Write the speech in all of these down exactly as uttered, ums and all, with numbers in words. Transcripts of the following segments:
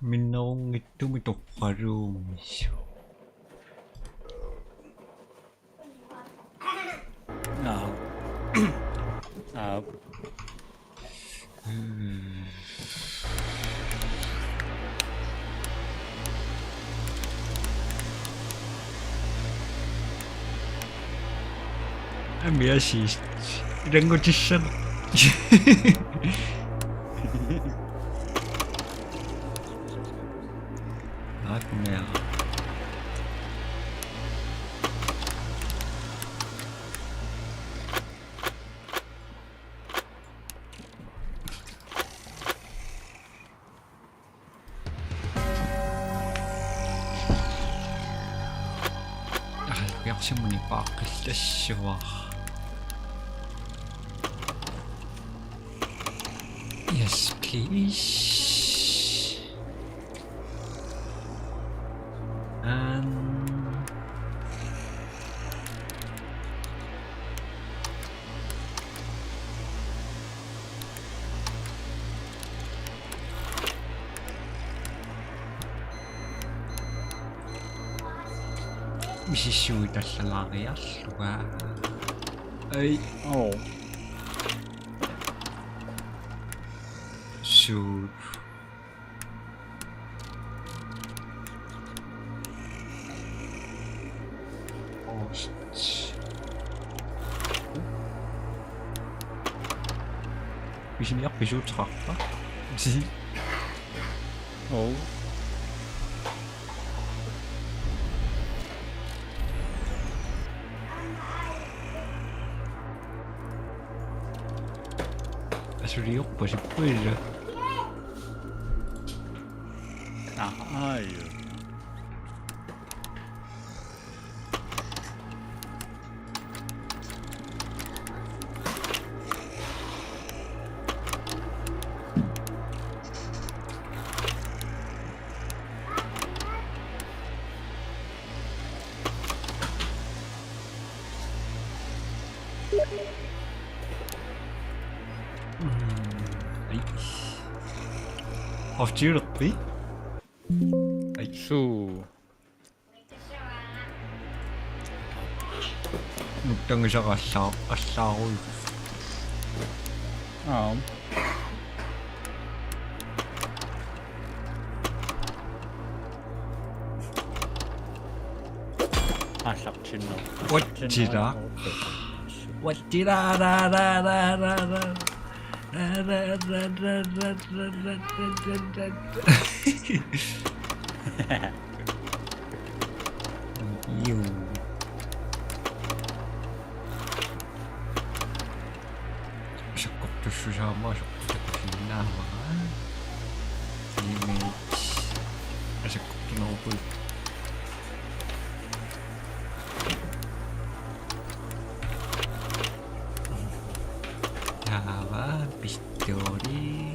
Minnerunngitsumik torraluummissoq. Aa. Aa. Amiasiis. Ilanngutissaneq. Naak meeraa. Halvfjerdsimut paaqqillassuaq. Yes, please. And misissuitallalaariarlunga. Ai. Oh. Suut. Ost. Pisiniarpisuuteqarpa? Si. Oh. Asuliorpasippuillu. Aa, aajuna. Ai. Hoftiulerpi? Ai. Suu. Nuttangisara allaa-, allaarujuk. Aam. Aallartinneq. Uatsila. Uatsila, la, la, la, la, la. Juu. Asakkortussusaamma asakku takusinnaavara. Image. Asakkortunerupui. Taava pistoli.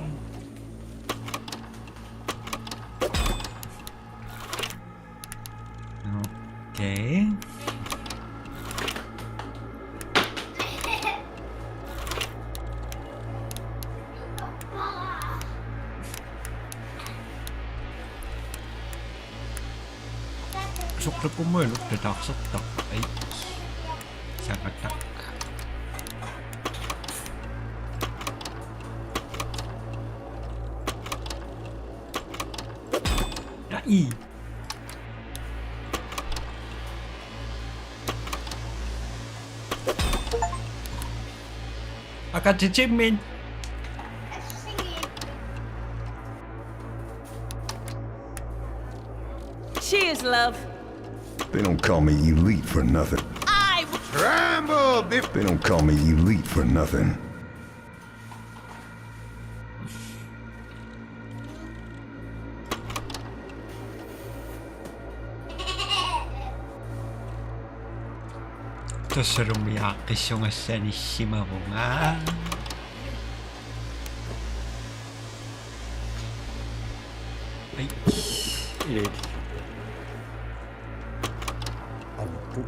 Okay. Soqlukkummuiluk tataarsertarpa? Ai. Sangatak. Ai. Akatitimin. Cheers, love. They don't call me elite for nothing. I w- Tremble, bif- They don't call me elite for nothing. Tassalumi aaqqissugassanisimavunga. Ai. Illit. Aluttut.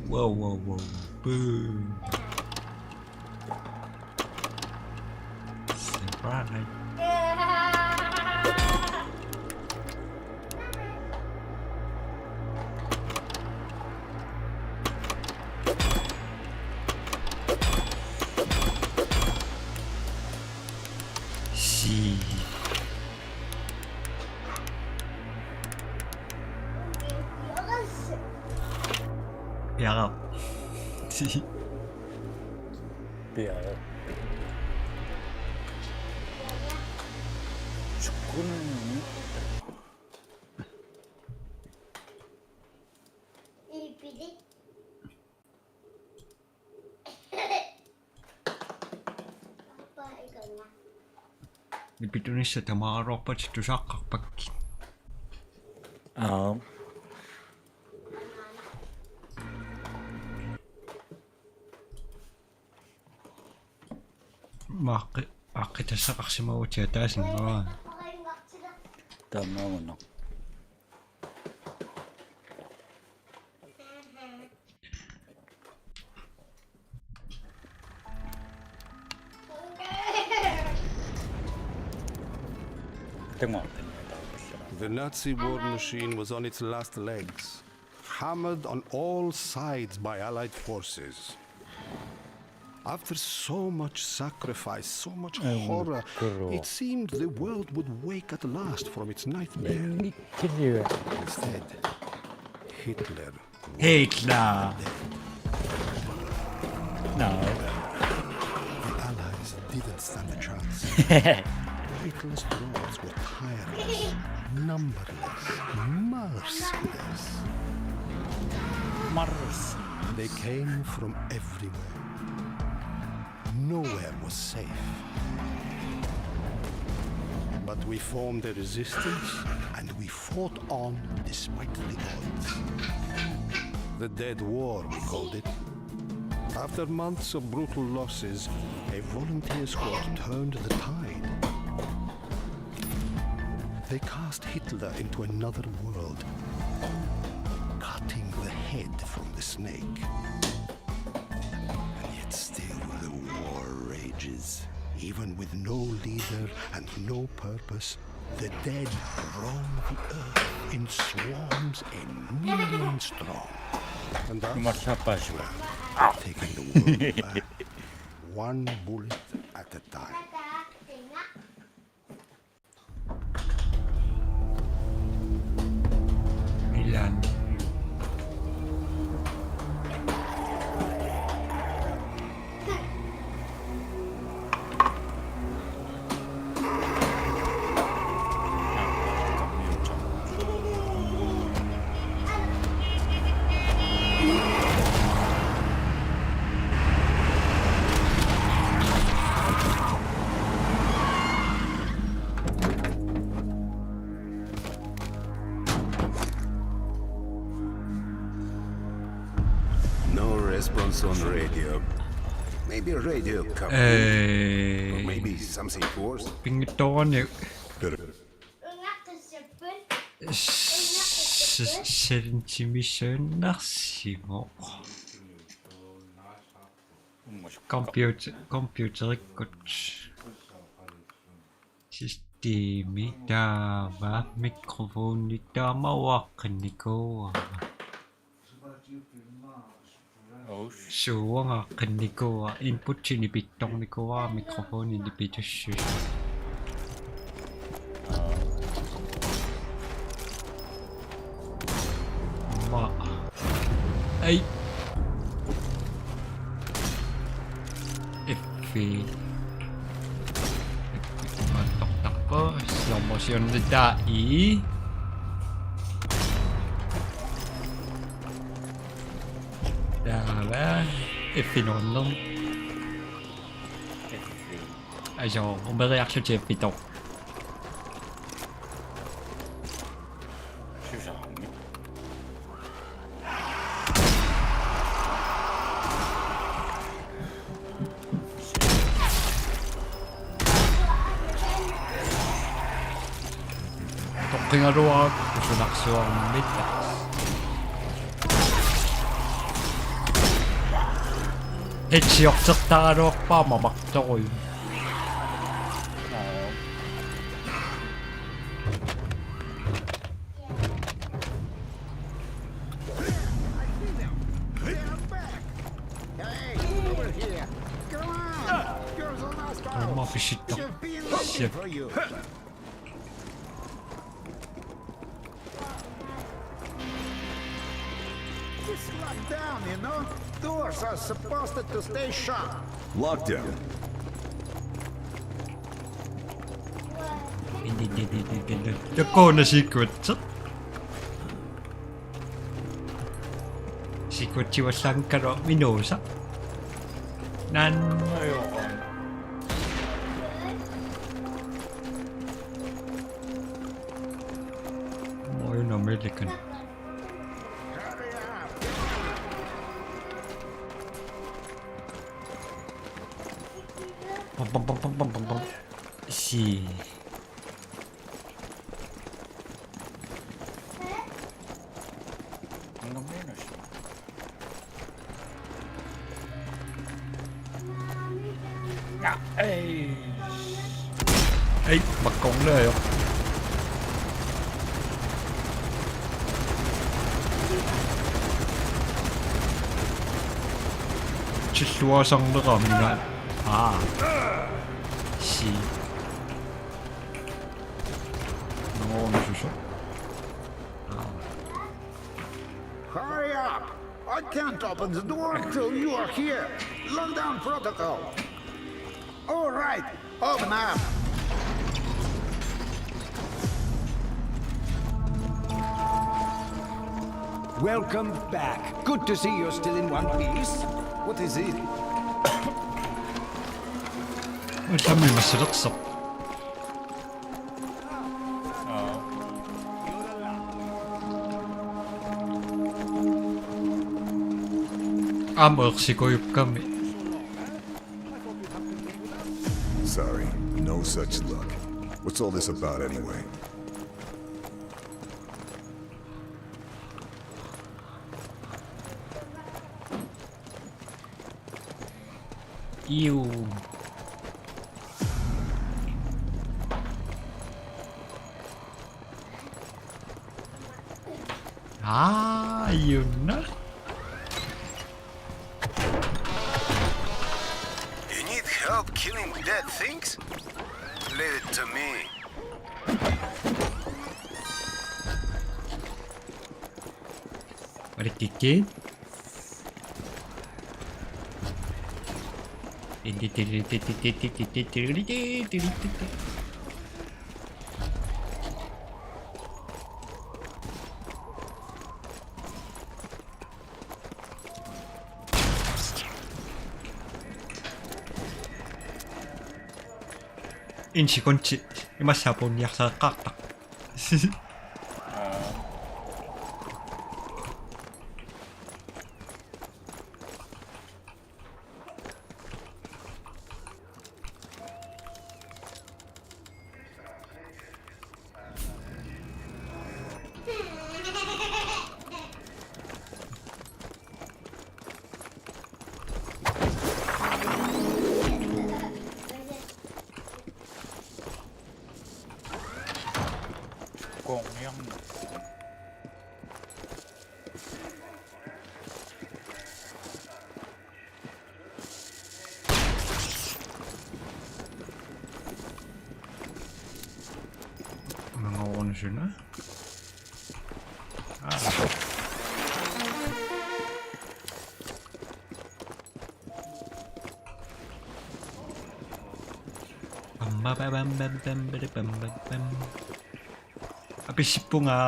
Wow, wow, wow. Boom. Alright. See. Piaraq. Piaraq. Sukkunani. Nipitunissat tamaaraluarpatit tusaaqqarpakkit. Aap. Maaqqi-, aaqqitassaqarsimavutit ataasinngua. Taamaagunaq. The Nazi war machine was on its last legs, hammered on all sides by Allied forces. After so much sacrifice, so much horror, it seemed the world would wake at last from its nightmare. Instead, Hitler Hitler. No. The Allies didn't stand a chance. Hitler's drones were tireless, numberless, merciless. Merciless. They came from everywhere. Nowhere was safe. But we formed a resistance and we fought on despite the odds. The Dead War, we called it. After months of brutal losses, a volunteer squad turned the tide. They cast Hitler into another world, cutting the head from the snake. And yet still the war rages. Even with no leader and no purpose, the dead roam the earth in swarms a million strong. And us, taking the world back, one bullet at a time. Milan. No response on radio. Maybe a radio company. Or maybe something worse. Pinngitsoorani. Better. S-, s-, seventy-missuinnarsimo. Comput-, computerikkut. Systemi taava mikrofoni taama uaqqinnikua. Suuanga qinnikuuara, inputini pittornikuuara, mikrofoni nipitussuit. Ma. Ai. Effi. Effi. Mattortarpoq. Slow motion-itai. Taava effinornum. Ajo, umeriarluti effitoq. Susaarmi. Toqqigaluarakku sunarsuarmit. Headshottertaraluarpara mamartorujussuaq. Hey, over here. Come on. You're the last house. Aamma pisittoq. We've been looking for you. Just lock down, you know? Doors are supposed to stay shut. Lockdown. Takuuna secret. Secret-iuallaanngikkaluarpoq Minoosa. Naan. Ajoqan. Mooi, no, American. Pam, pam, pam. Si. Minga menos. Ja, ei. Ei, makkornaajo. Tilluasannerami. Aa. Si. No, no, so, so. Aa. Hurry up! I can't open the door till you are here. Lockdown protocol. All right, open up. Welcome back. Good to see you're still in one piece. What is it? Ullami massalersoq. Aamma ersikujukkami. Sorry, no such luck. What's all this about anyway? Iu. Aa, iuna. You need help killing dead things? Leave it to me. Alikkikki. En sekundi. Imassaapunniarsareqqaartaq. Kongiang. Manga on suna. Ah. Pam, pam, pam. Apissippunga.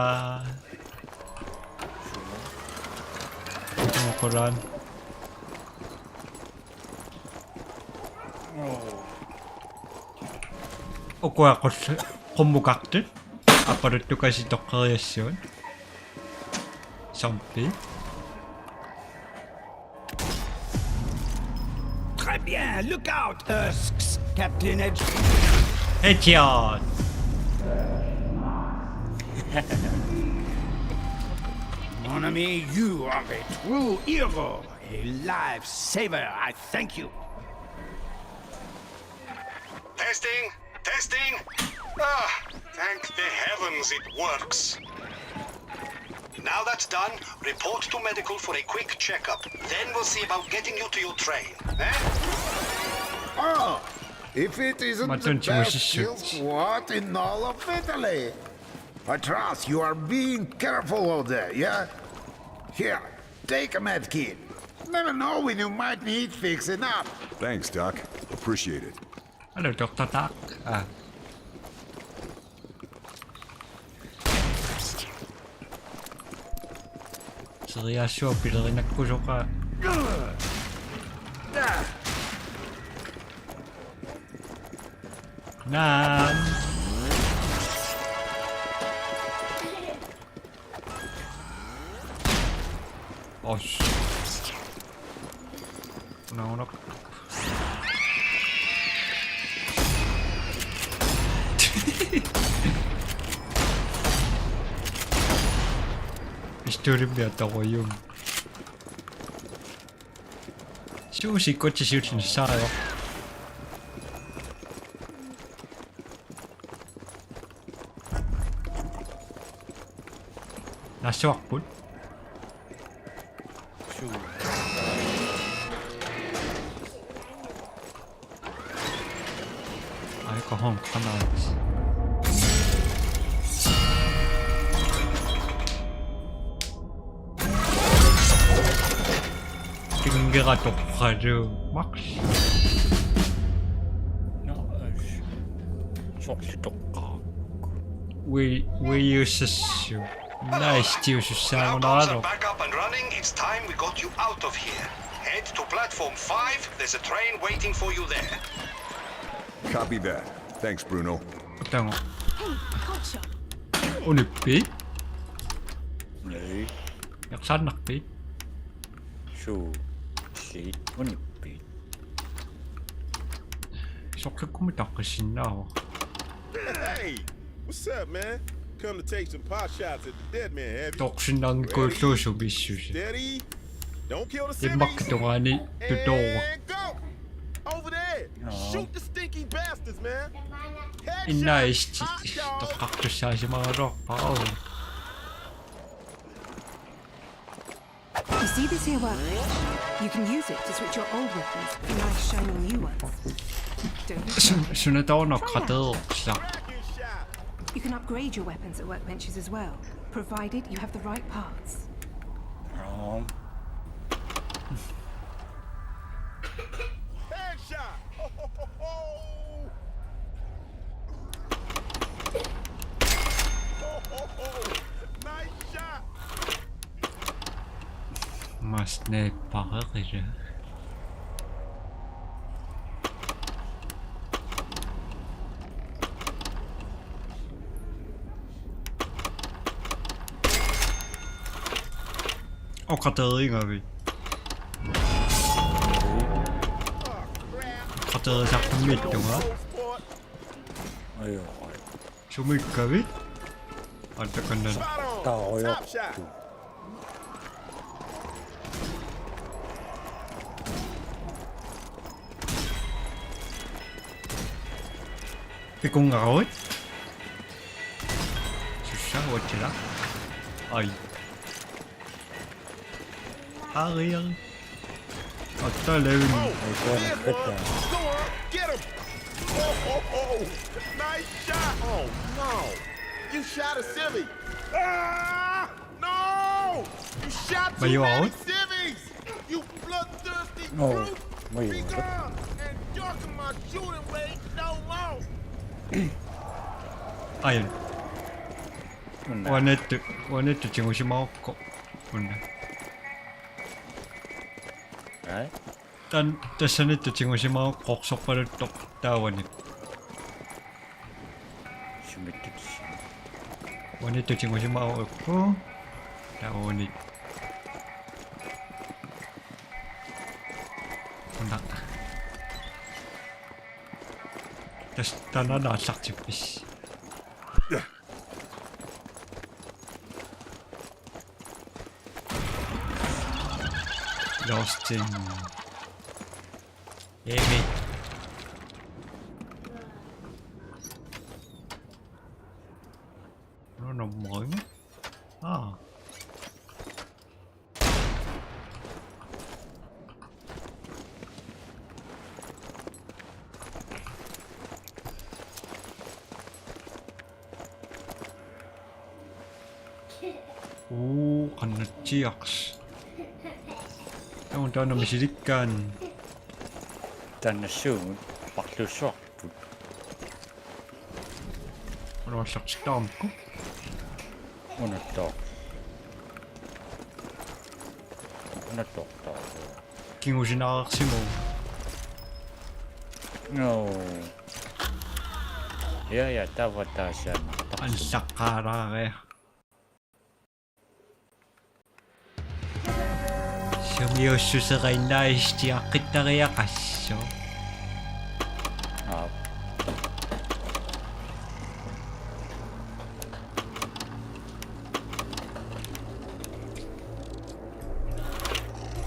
Utoqolaan. Ukua qul-, qummukartut. Appaluttukasitoqqeriassuut. Zombie. Très bien, look out, Husks, Captain Edge. Headshot. Mon ami, you are a true hero, a lifesaver. I thank you. Testing, testing. Ah, thank the It works. Now that's done, report to medical for a quick checkup. Then we'll see about getting you to your train. Eh? Oh, if it isn't the Matun best Joseph. Kill Squad in all of Italy. I trust you are being careful out there, yeah? Here, take a med kit. Never know when you might need fixing up. Thanks, Doc. Appreciate it. Hello, Doctor Dark. Ah. Seriassua pilerinakkusoqaa. Naan. Os. Una, una. Pistolimmi atorujum. Suusi kotsi siutsin saajo. Nassuarput. Suu. Ai, kohon, come on. Tingeratoqqalu. Max. No, eh, soqqutoqqaa. We, we use this. Nice, Now pumps are tiusussaagunaralu. Back up and running. It's time we got you out of here. Head to platform five. There's a train waiting for you there. Copy that. Thanks, Bruno. Tango. Hey, Hotshot. Unippi. Nei. Yaqsaannarpi. Suu. Siit. Unippi. Soqqukkumi taqqissinnaava. Hey, what's up, man? Come to take some pot shots at the dead man, have you? Toqsinnaanngikkuulluusu pissusi. Steady. Don't kill the civvies. Immaqqi tungaani tutooruk. And go. Over there. Shoot the stinky bastards, man. Inna Headshot. isti Hot dog. Toqqartussaasimaarluarpaa. You see this here workbench? You can use it to switch your old weapons for nice shiny new ones. Don't be shy. Sun-, sunatoornaq qateeqsa. Cracking shot. You can upgrade your weapons at workbenches as well, provided you have the right parts. Um, Headshot. Nice shot. Masne pareqira. Oqateerigavi. Oqateerisartummiittunga. Ajo. Sumiikkavit? Attakannan. Spot on. Taojo. Top shot. Pikungaruit. Sussa uatsila. Ai. Ariel. Atta levin. Get him. Score. Get him. Oh, oh, oh. Nice shot. Oh, no. You shot a civvy. Ah! No! You shot But too you many out? Civvies! You bloodthirsty No, brute! wait, Be what? Gone and darken my shooting range no more! Ai. Unna. Uanittu, uanittu tigusimaarukku. Unna. Ai? Tan, tassaniittoq tigusimaarukku qorsorpaluttoq taavani. Sumittut. Uanittoq tigusimaarukku. Taavani. Unna. Tassa taanna aallartippisi. Lost in. Emi. Nummer. Ah. Uu, qannatsiarsi. Taanna, taanna misilikkaan. Taanna suut, parluussuarput. Unaarsittaarukku. Unattoq. Unattoq. Kingusinaarsimavoq. No. Ja, ja, taava taasiana. Ansaqqaalaare. Sumiussuseqinnaasiaqqittarioqassooq. Aap.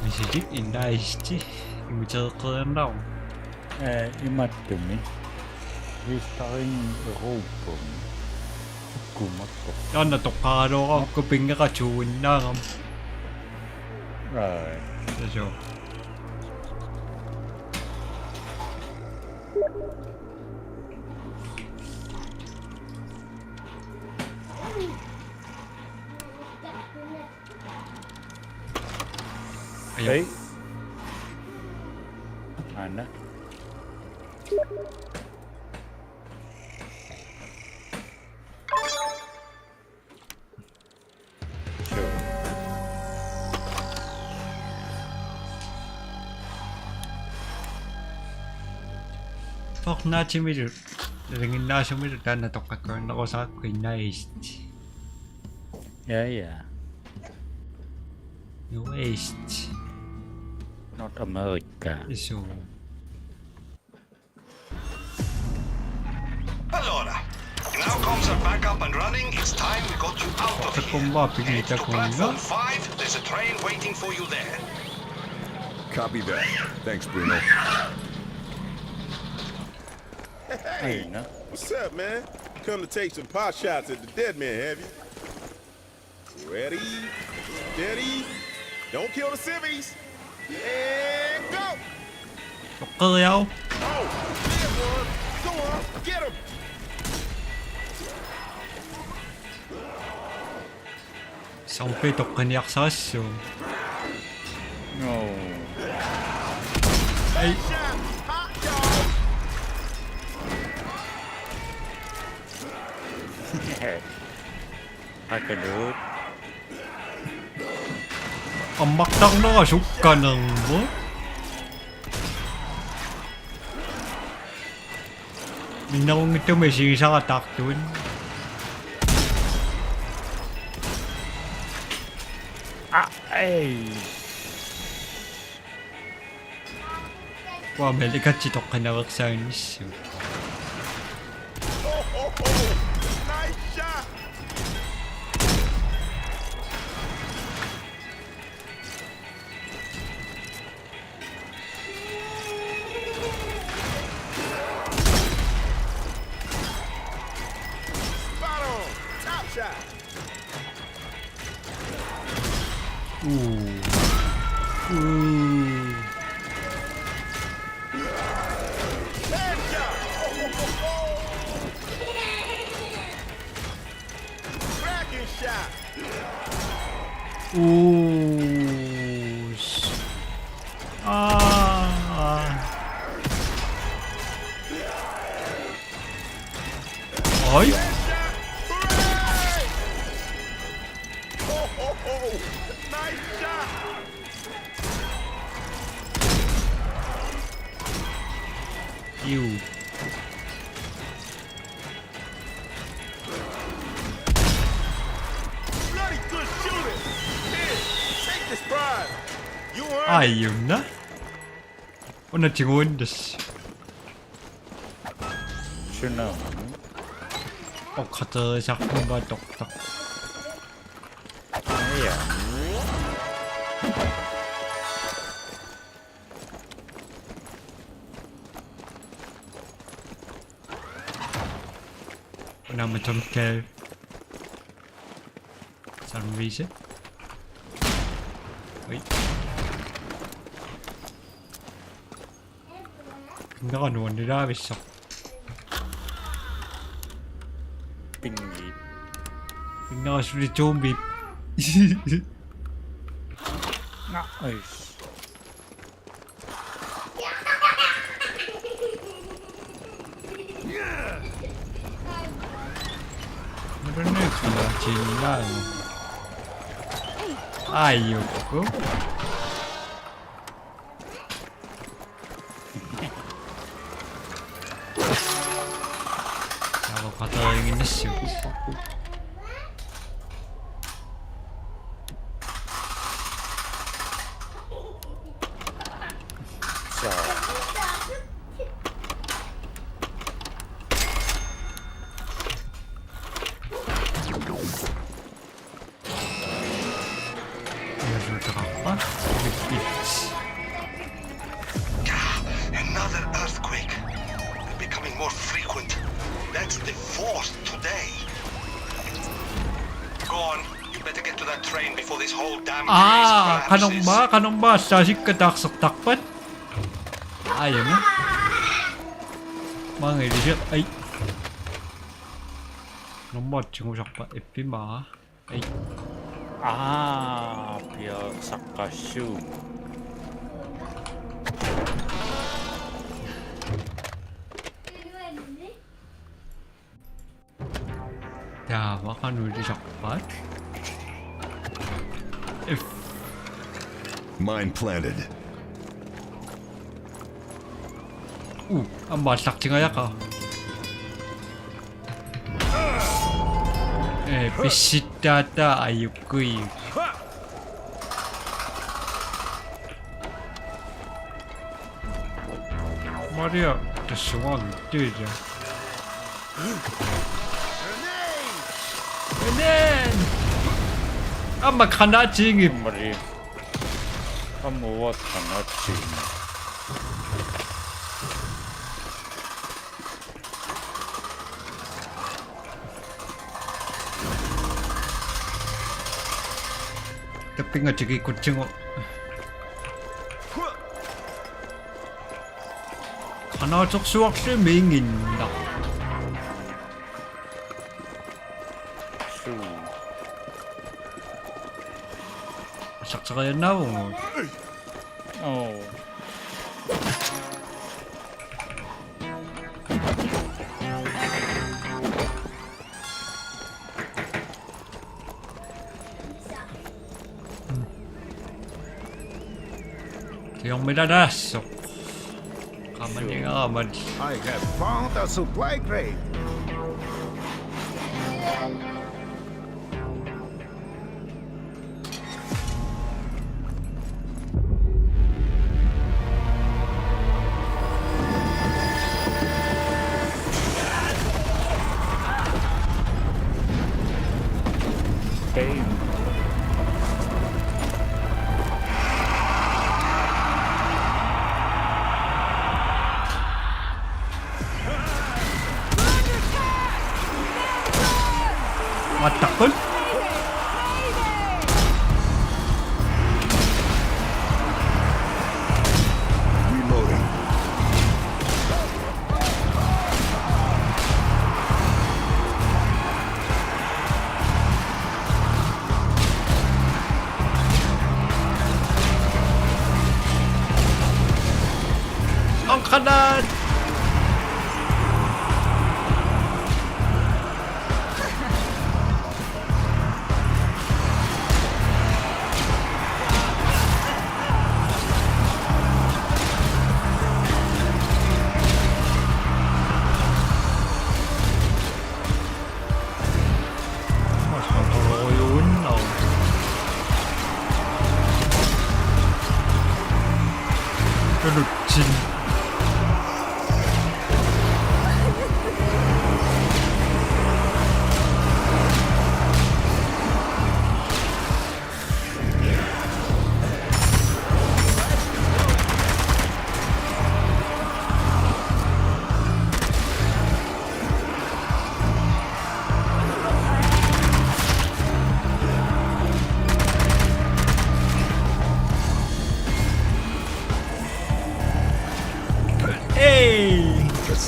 Misilik innaasiit imiteqqeriarnau. Eh, imattumik. Ristarin Europami. Ukkumattoq. Taanna toqqaraluarukku pinngeqatigiinnaagami. Ai. Tasoq. Ajo. Hej. Anna. Sure. Fortnite-imilu, nalinginnaasumilu taanna toqqakkuinnarusarakku innaasiit. Ja, ja. U S. North America. Isu. Allora, now comms are back up and running. It's time we got you out of here. Head to platform five. There's a train waiting for you there. Copy that. Thanks, Bruno. Hey, what's up, man? Come to take some pot shots at the dead man, have you? Ready, steady, don't kill the civvies, and go! Toqqeriaruk. Oh, big one. Go on, get him! Zombie toqqiniarsarissuu. No. Ai. Hot dog! Hakaluut. Ammartarnera sukkanermut. Minnerunngitsumik isigisara taartuit. Ah, ei. Uanga melikatsi toqqinnaveersaanissut. Nice shot! Spot on! Top shot! Ooh. Ooh. Headshot! Cracking shot! Ooh. Ah. Oi. Iu. Bloody good shooting. Here, take this prize. You earned it. Aajuna. Una tiguinnas. Suna. Oqaterisarput toqtaq. Ja. Una matamkal. Tandvise. Oi. Nera nuannilaavissaq. Pingi. Pinnera suli tuummi. Nice. Nipinniikkalaatiinnaa. Ajuku. Taava qatariinginnassi. Saa. Another earthquake. They're becoming more frequent. That's the fourth today. Go on. You better get to that train before this whole damn place collapses. Aa, qanormaa, qanormaa, saasikka taarsertarpat. Aajuna. Maanga ilisiaq, ai. Normaatsigusarpa ippimaa. Ai. Aa, piareersaqqassuuvoq. Taava qanoq ilisarpaat? If. Mine planted. Uh, aamma aallartingajaqaaq. Ee, pissittaataa ajukkui. Maria, tassunga tuija. Grenade! Aamma granatiinngippoq. Maria. Aamma uanga granatiinngippoq. Tappinga tikikkutsigu. Qanaatersuarlumi inginnaq. Suu. Aallarteriannaavugut. Oo. Tiormilalaassoq. Qamanigaammat. I have found a supply crate. Damn. What the fuck? Reloading. En granat! Tulutsin.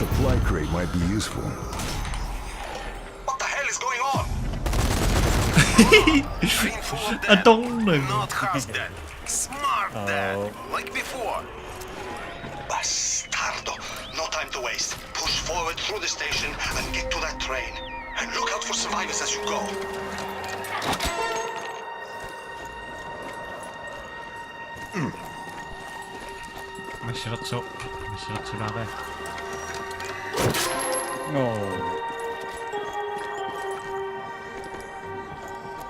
Supply crate might be useful. What the hell is going on? Rainfall dead. Atornagu. Not house dead. Smart dead. Oh. Like before. Bastardo. No time to waste. Push forward through the station and get to that train. And look out for survivors as you go. Massalersoq. Massalersoq. No.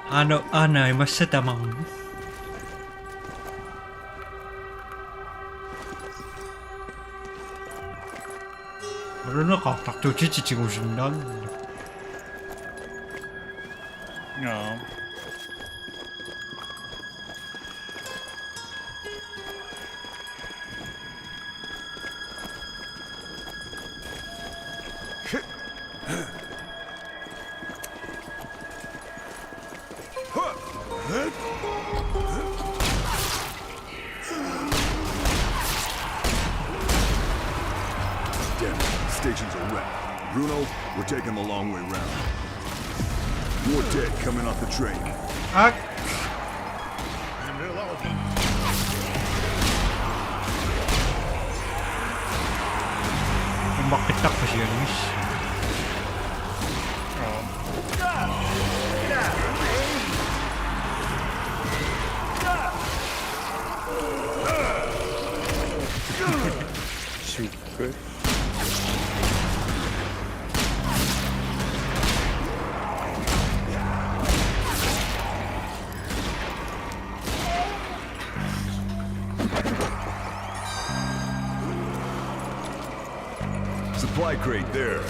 Ano, ano, massa tamang. Marunaqartartuutit tigusinnaanngilaq. Jaa. Damn it, station's a wreck. Bruno, we're taking the long way round. More dead coming off the train. Ak. I'm reloading. Immaqqittaqpasianiis. Super. Supply crate there.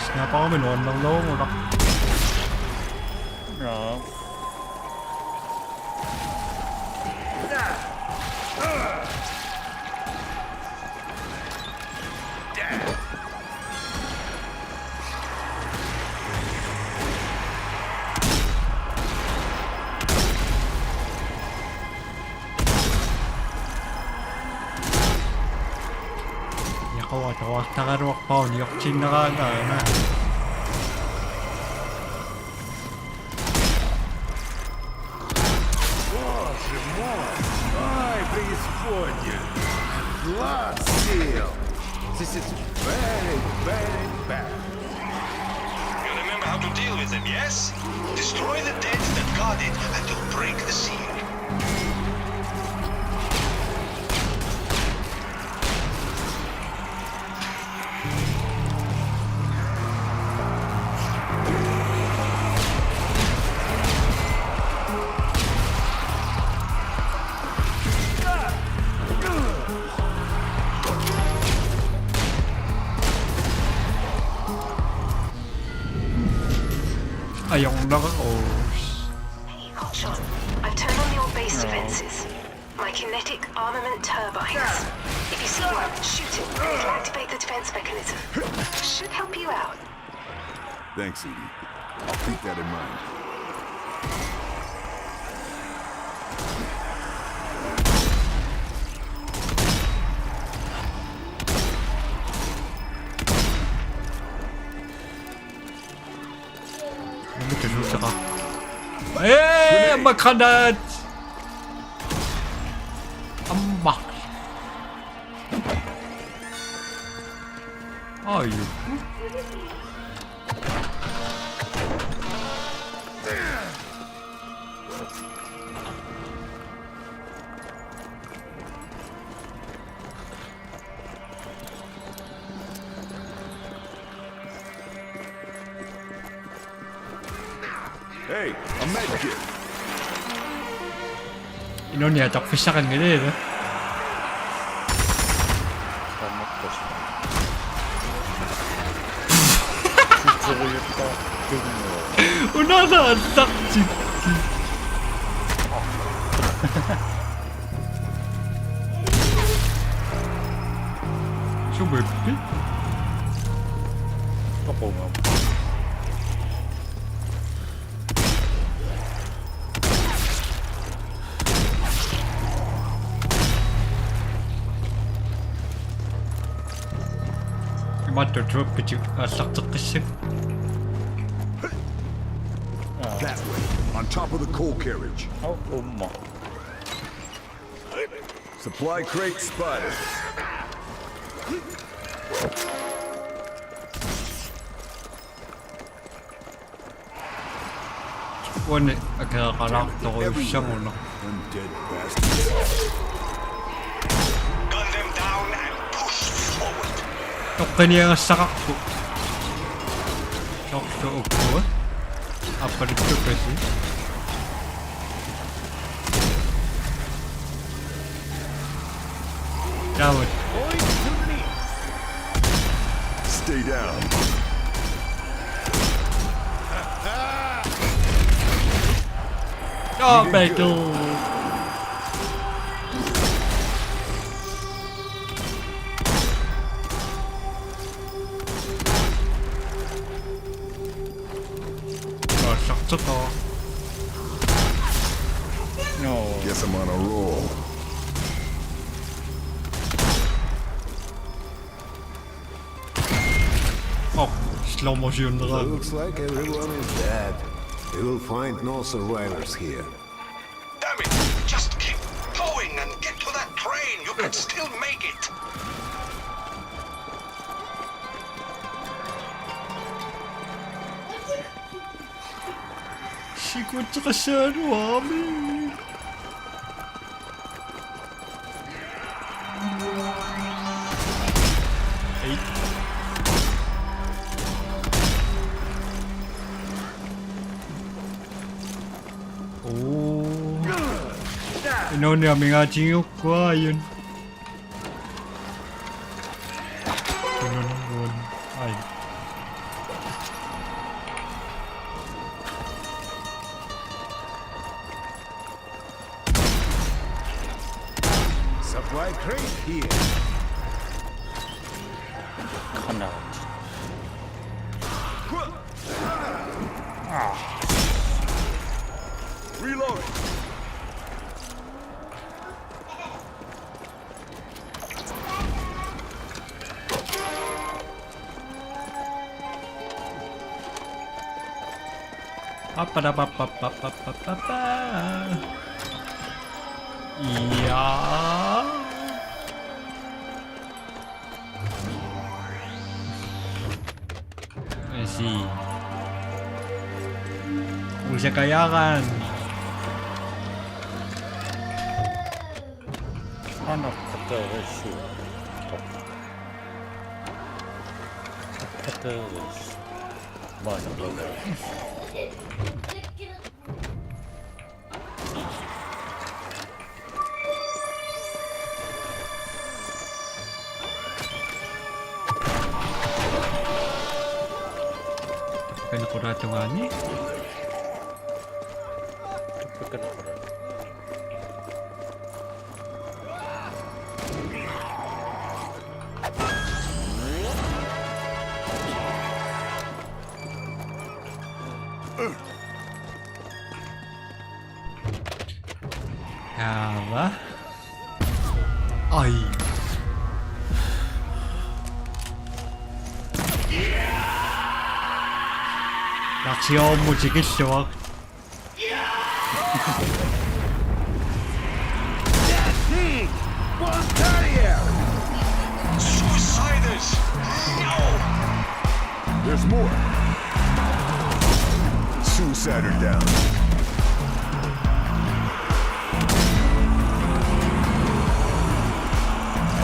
Snapaami nuannerluugunaq. Jaa. Yaqua tawartaraluarpaa niortinneraangaana. Боже мой! Ай, преисподня! Blood Seal! This is very, very bad. You remember how to deal with them, yes? Destroy the dead that guard it and you'll break the seal. Ajornaraq. Hey, Hotshot. I've turned on your base defenses. My kinetic armament turbines. If you see one, shoot it, and it'll activate the defense mechanism. Should help you out. Thanks, Edie. I'll keep that in mind. Ee, aamma granat! Aamma. Ai. Hey, a med kit. Inunnik atorfissaqanngilaq. Unaana allartikkit. Sumippi? Toqunga. What the drop, could you, uh, aallarteqqissaaq? That way, on top of the coal carriage. Oh, umma. Supply crate spotted. Uani akeqalaartorujussuuvoq. Undead bastards. Gun them down and push forward. Toqqiniagassaqarpoq. Soorlu ukua. Appaluttukkasi. Taava. Stay down. Oh, Michael. Oh, shot, shot. No. Guess I'm on a roll. Oh, slow motion. Looks like everyone is dead. We will find no survivors here. Damn it! Just keep going and get to that train. You can still make it. Sikutsiqassaaluarami. Ei. Oo. Inuuniamigaatigiukkua ajun. Tunun uun. Ai. Supply crate here. Come out. Ah. Reload. Appadapappapappappa. Ja. Asi. Uusakajaran. Anna katerissu. Katerissu. Maana katerissu. Kana quraatugaani. Kana quraat. Taava. Ai. Narsiorumut tikilluaq. Suiciders! No! There's more. Suicider down.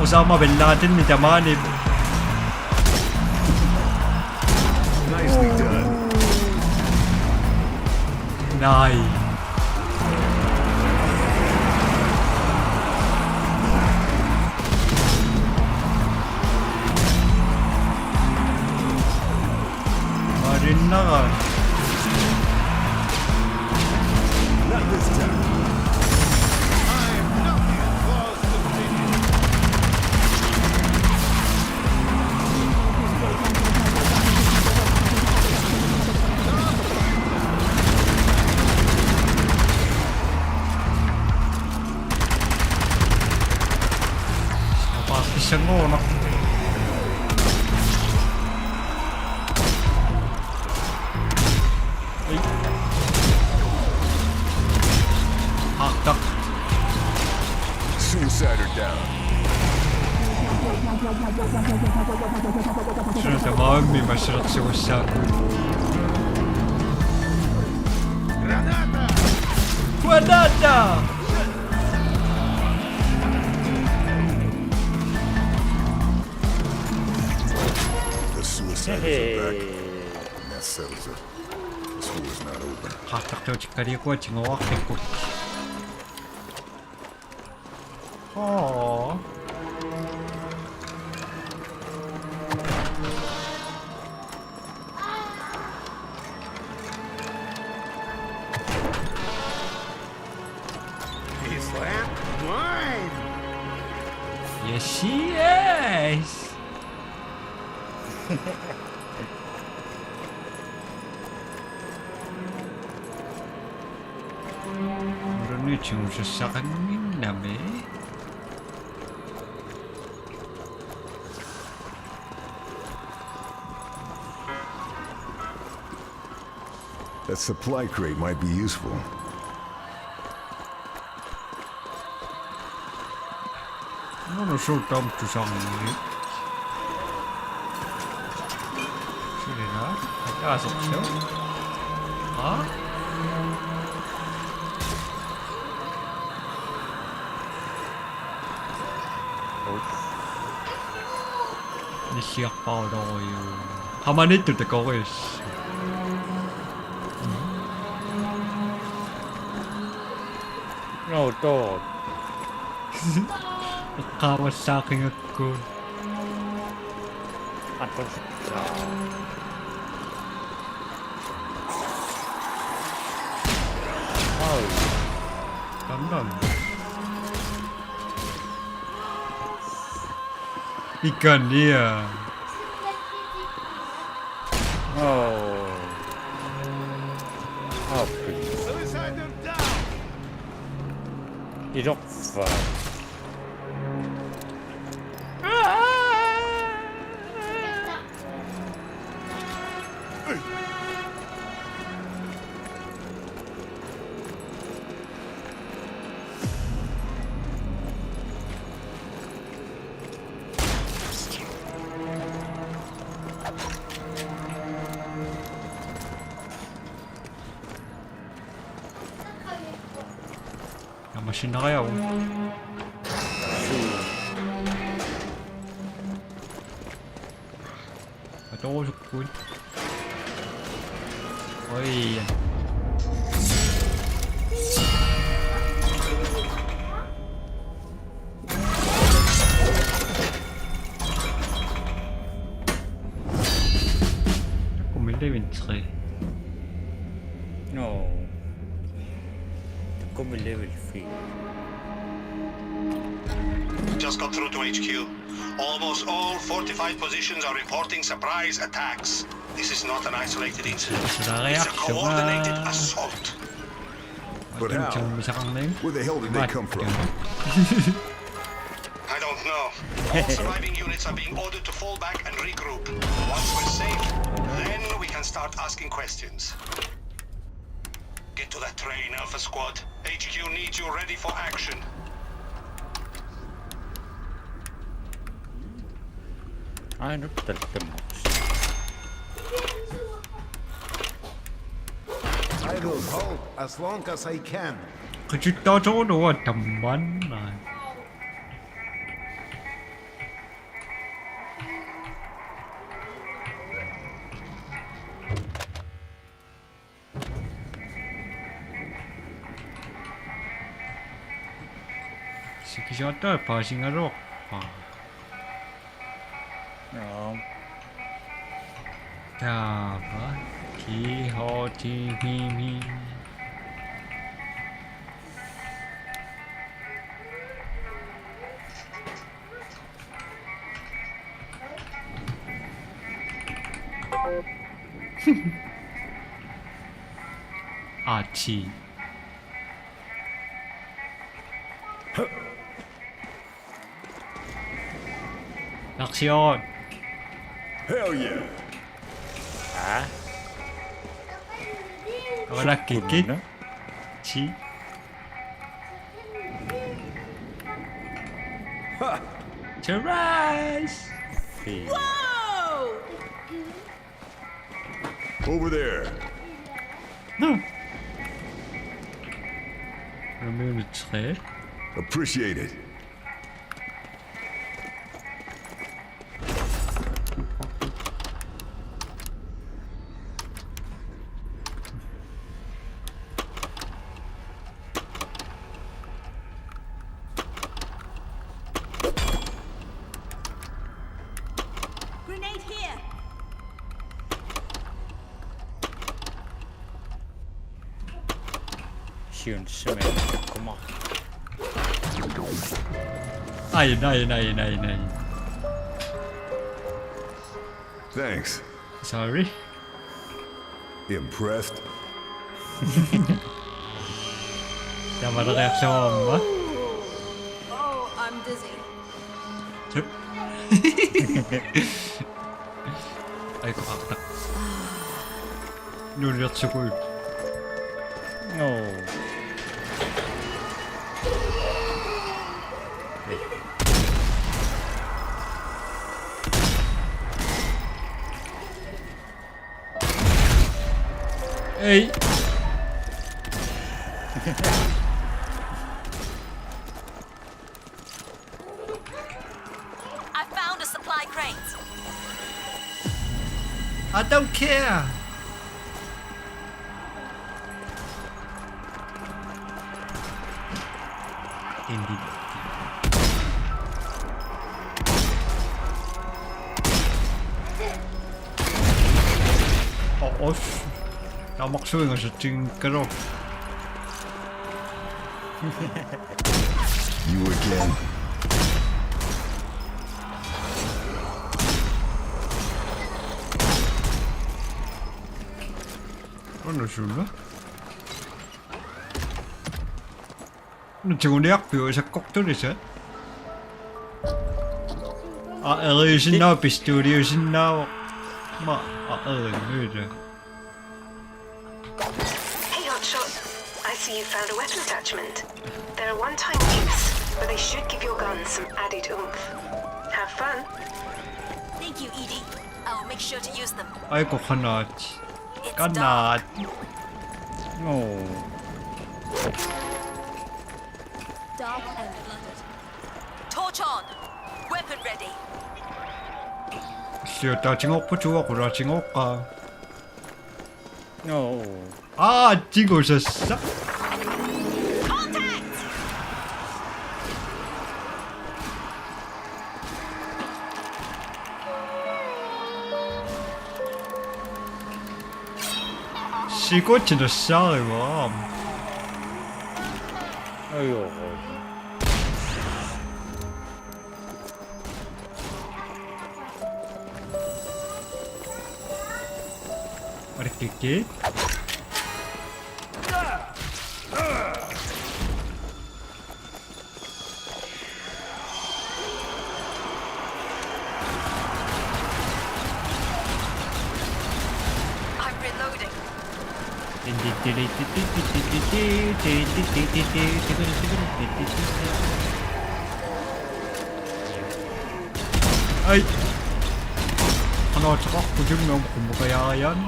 Osama bin Laden-ip tamaani. Nicely done. Naai. Marinnara. Not this time. Paasissanngoruna. Side her down. Suna tamaammi massalersugassaakku. Granata! Granata! The suicide is a back. Hey. And that settles it. This war is not over. Qaartartuutikkaliukua tigoorartikkut. Oh. Is that mine? Yes, she is. Uruniutingusassaqannginnami. That supply crate might be useful. Nuna suut tamarmik tusarnagu. Suli naa, ataaseq suu. Aa? Nissiarpaarujorujuuvoq. Qamanittut takorujussooq. No, too. Eqqaamasaaqigakku. Atos. Au. Tamam. Ikania. Oh. Oh, please. Suicide them down! Ilorfa. Aamma sinnaariaruk. Atorusukkuit. Oi. Takuuk level tre. No. Takuuk level three. Just got through to H Q. Almost all fortified positions are reporting surprise attacks. This is not an isolated incident. It's a coordinated assault. But how? Where the hell did they come from? I don't know. All surviving units are being ordered to fall back and regroup. Once we're safe, then we can start asking questions. Get to that train, Alpha Squad. H Q needs you ready for action. Ainut taltamuut. I will hold as long as I can. Qitittaatorunuat tammanna. Sikisoortoq paasigaluarpaa. Joo. Taava. Kihortimimi. Aatsaat. Action. Hell yeah. Aa? Olakkikki. Kunna. Ti. Surprise! Hey. Whoa! Over there. No. Remove the tray. Appreciate it. Grenade here. Siun sime kuma. Ai, ai, ai, ai, ai. Thanks. Sorry. Impressed? Tamarariarluarma. Oh, I'm dizzy. Tip. Ai, koqartaq. Nuliorsukuit. No. Ei. I found a supply crate. I don't care. Indeed. Oh, os. Tamarsuinga satsinngikkaluarpoq. You again. Ono sulla. Nutsiguniarpiu sakkortulisat. Aa, eriusinnaavoq, pistuuliusinnaavoq. Ma, aa, eriusinnaavoq. Hey, Hotshot. I see you found a weapon attachment. They're a one-time use, but they should give your gun some added oomph. Have fun. Thank you, Edie. I'll make sure to use them. Ai, koqanaat. It's dark. Kanaat. No. Dark and flooded. Torch on. Weapon ready. Siutaatigooqqutuua qulaatigooqqaa. No. Aa, tigusassa. Contact! Sikutsinersaarivaa. Ajo. Arikiki. I'm reloading. Ai. Qanoq taqaqqujummi om qummukajaariaan.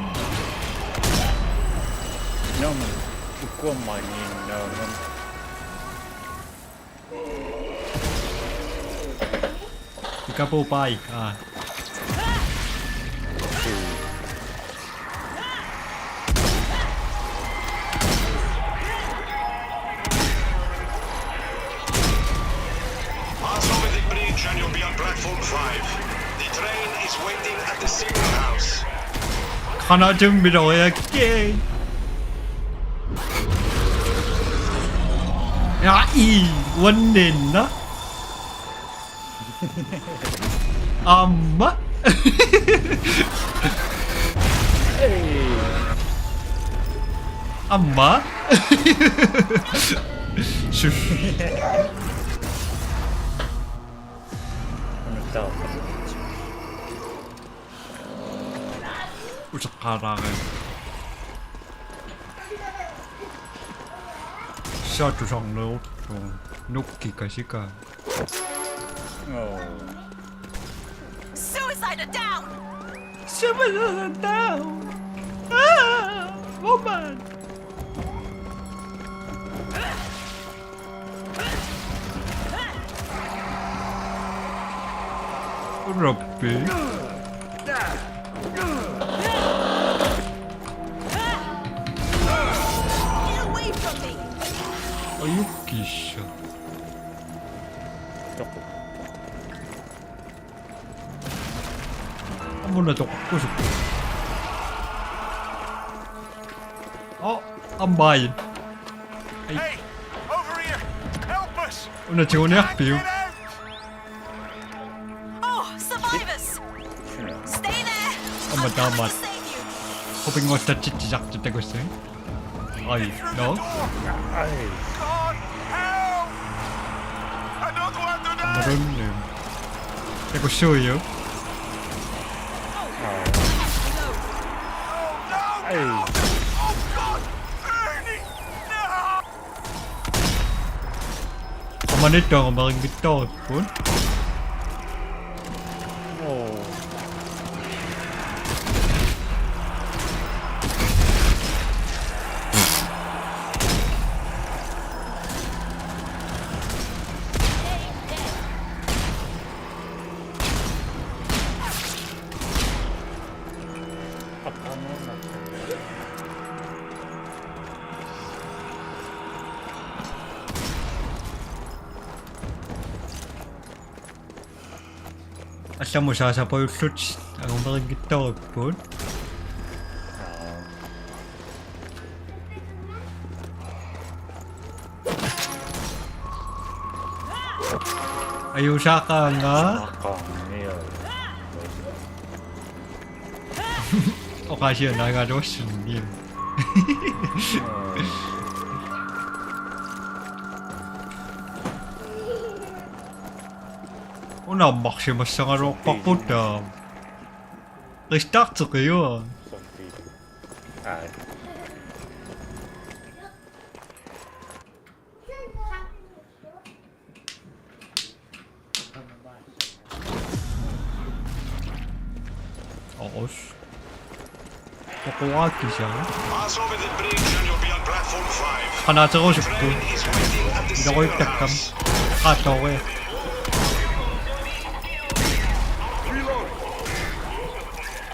Naamik, ukkuammaanniinnaanngam. Ikapuupai, aa. Pass over the bridge and you'll be on platform five. The train is waiting at the signal house. Qanoq tummi loriakkii. Ja, i, uanninna. Aamma. Aamma. Sus. Uteqqaalaarami. Saatu sarnerutu. Nukki kasika. Oh. Suicide down! Suicide down! Ah! Woman! Roppi. Get away from me! Ajukissa. Amuna toqqusuk. Oh, ambain. Hey, over here! Help us! Una tiguniarpiu. Get out! Oh, survivors! Stay there! Oh, my I'm coming God. To save you! Hoping was touch it, just to take a swing. Ai, no? God, help! I don't want to die! Marunni. Takussuuju. Oh, no! Oh, God! Ernie! No! Amanittuarmerinngitsoorput. Oh. Allamut saasapajullutik angumerinngitsoorput. Ajuusaaqaanga. Oqaasianaagaluassunniim. Una ammarsimassagaluarparput taama. Qissaarteqiua. Ai. Oos. Toquaakisa. Pass over the bridge and you'll be on platform five. Qanaaterusukku. Train is waiting at the signal Iloruittakkam. house. Qaatoria.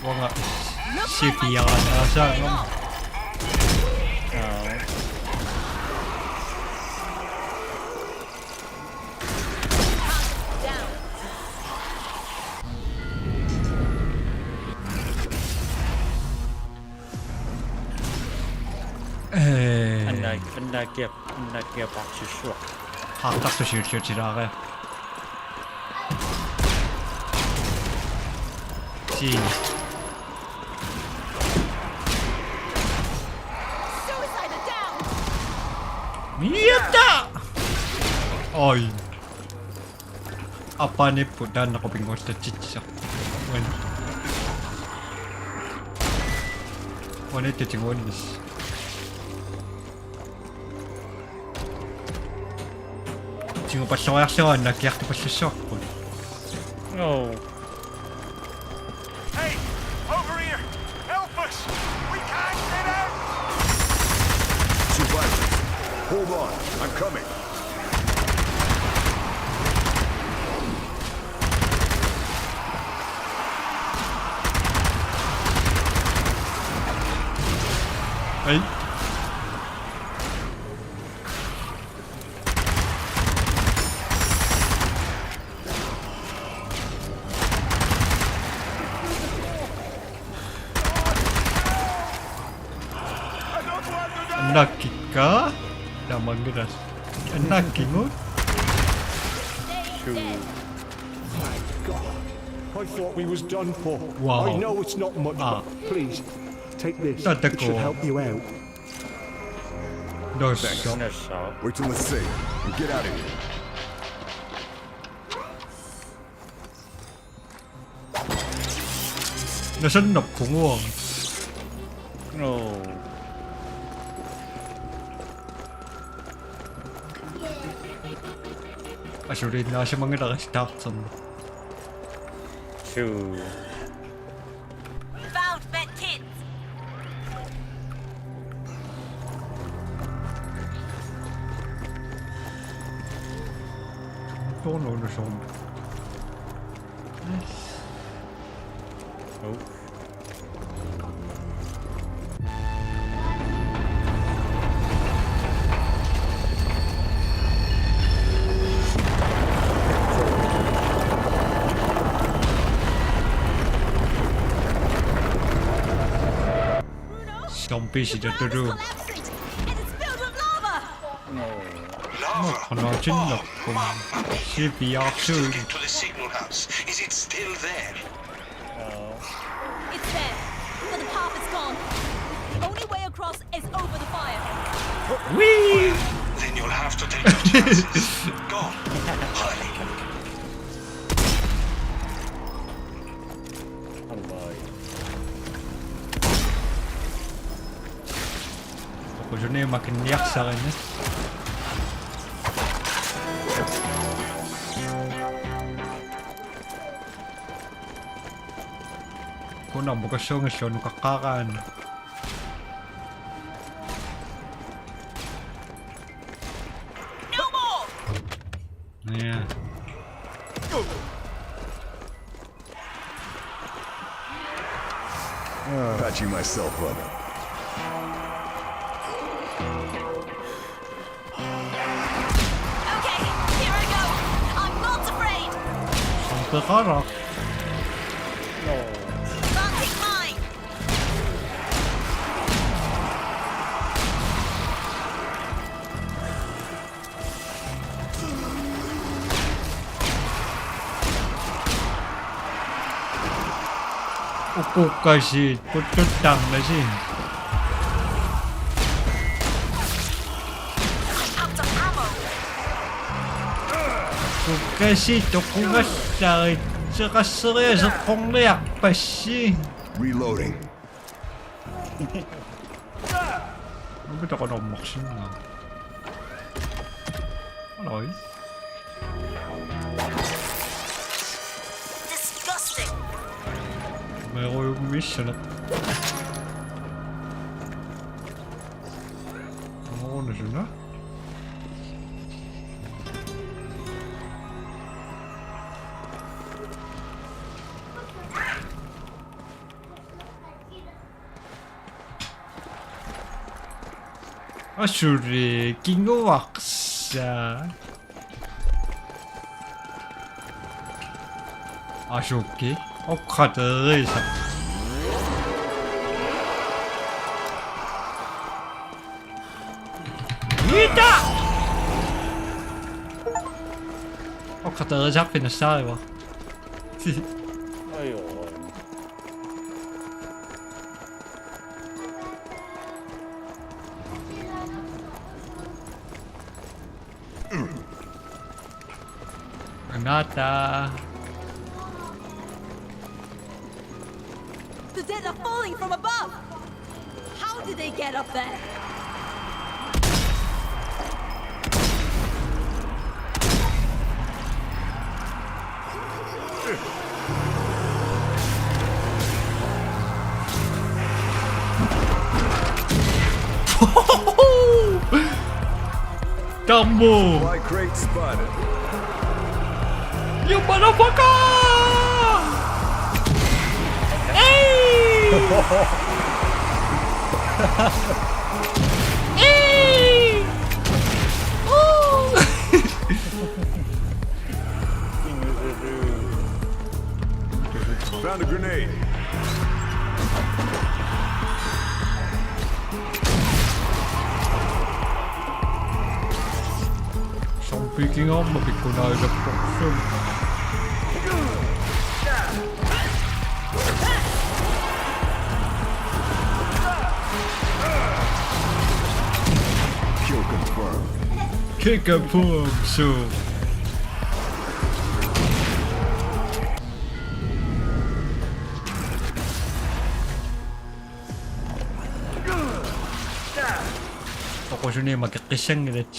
Uanga sifiaraannaasaagut. Down. Ee. Annaak, annaakiap, annaakiapaarsussuaq. Qaartartoq siulliutilaaria. Sii. Suicide down! Mierda! Oi. Appaaniipput taanna qupinngortatsitsisaq. Uani. Uani tatigoonnis. Tigupalloriarlugu annaakkiartupallassuarput. No. Hey, over here! Help us! We can't get out! Survivors, hold on. I'm coming. Ai. Annakkikka? Tamangiras. Annakkigut? Two. My God, I thought we was done for. Wow. I know it's not much, Ah. but please, take this. That the It should goal. Help you out. No shot. No shot. Wait till the safe and get out of here. Nasannap punguang. No. Suliinnaasimanngilaq restarterneq. Suu. Found med kids. Tuornuunusoorn. Oh. Zombie, sit up, dude. Lava! Qanoq atinnerpoq. Sipiaarsuit. Still get to the signal house. Is it still there? It's there, but the path is gone. The only way across is over the fire. Whee! Then you'll have to take your chances. Go on. Hurry. Oqqusunii makinniarsarini. Kuna mukassuunngilluunniit qaqqaaraanni. No more! Yeah. Patching myself up. Okay, here I go. I'm not afraid. Sampeqaraq. Planting mine. Uqukkasiit puttuttarnasi. Uqukkasiit toqugallarit, seqasseriaseqqorniarpassi. Reloading. Nupitaqanormarsinnaavoq. Aloi. Disgusting. Meerujummiissaneq. Aamma suna? Asuli kinguarsa. Asuki oqateerisa. Ita! Oqateerisarfik nassaarivoq. Ajo. Renata. The dead are falling from above. How did they get up there? Tammu! Supply crate spotted. You motherfucker! Hey! Hey! Ooh! Found a grenade. Zombie kingorna pikkunaajulerpoq. Kill confirmed. Kill confirmed, so. Oqqusunii makeqqissanngilat.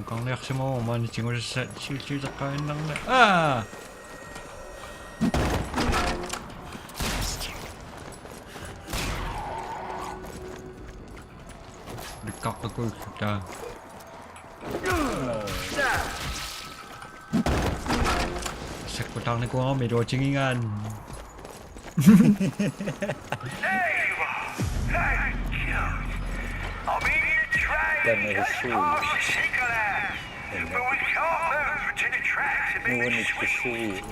Qarniarsimavoq maani tigusassat siulliuteqqaannarna. Aa! Likkaqqakuilluta. Sakkutaarnikuugami iluatigigaanni. Tamarsuaq. Nuannikkussuit.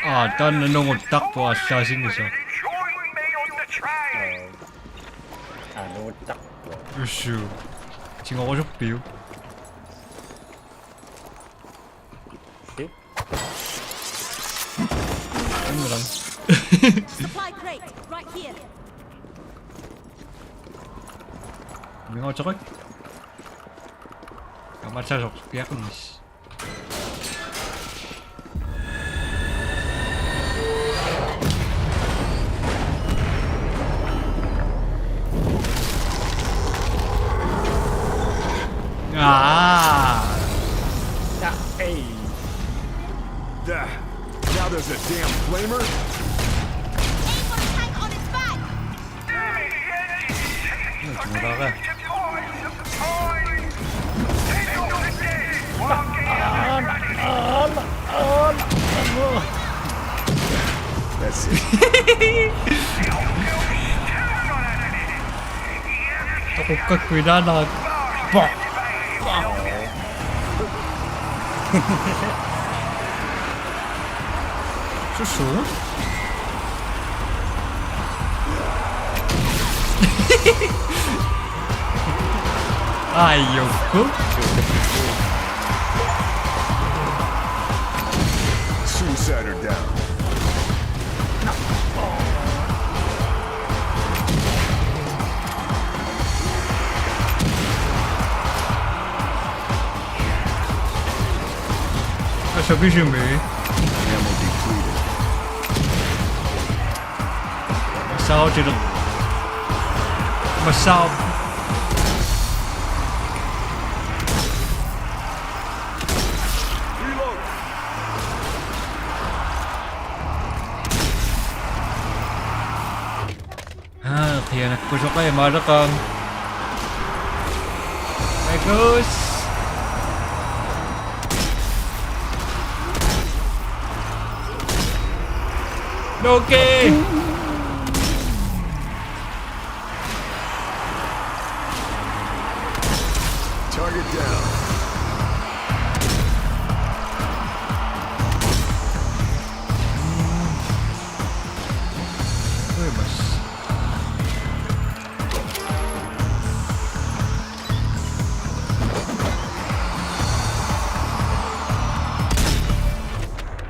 Aa, taanna nunguttarpoq aallaasinngisa. Aa. Aa, nunguttarpoq. Ussu. Tigorusuppiuk? Shit. Angulang. Supply crate, right here. Minga otsakoi. Kamatsasoq, piaqunnis. Ah. Hey. Now there's a damn flamer. Aim for the tank on its back. That's it. Toqukkakku ilaanaak. Pah. Pah. Susu. Ai, joku. Suicide or down. Asa kysymys. Ammo depleted. Massautilu. Massau. Reload. Ah, qianakkusoq imaaleqaaq. Michaels. Noke. Target down. Where was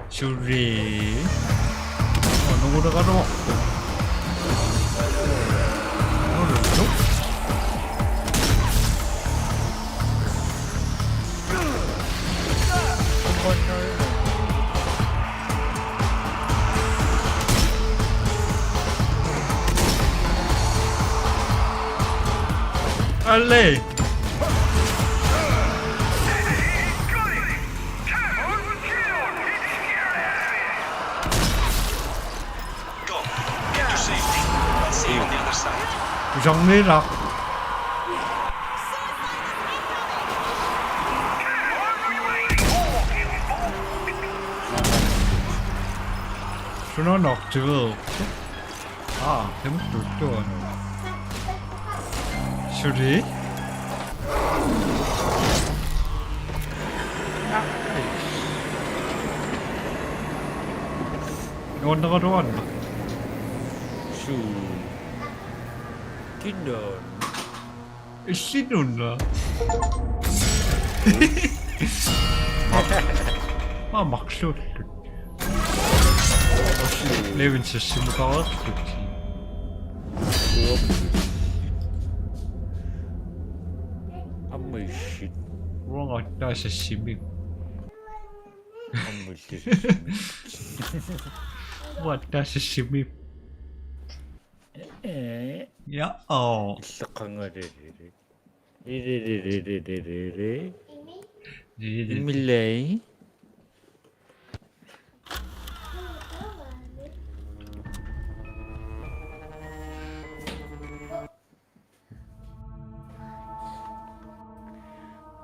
Suli. Oh, nunguleqaluarpoq. Nunguleqaluarpoq. Allez! Go. Get to safety. I'll see you on the other side. Tusarniilaq. Sunaana aktiveertoq. Aa, qimattuttuan. Suli. Nuanneqaluarna. Suu. Kinnoon. Issinunna. Maa maksuullut. Levin sassimukaareertut. Ammillit. Uanga taava sassimi. Ammillit. Uanga taava sassimi. Ee. Ja, oo. Illeqqangalili. Imilai.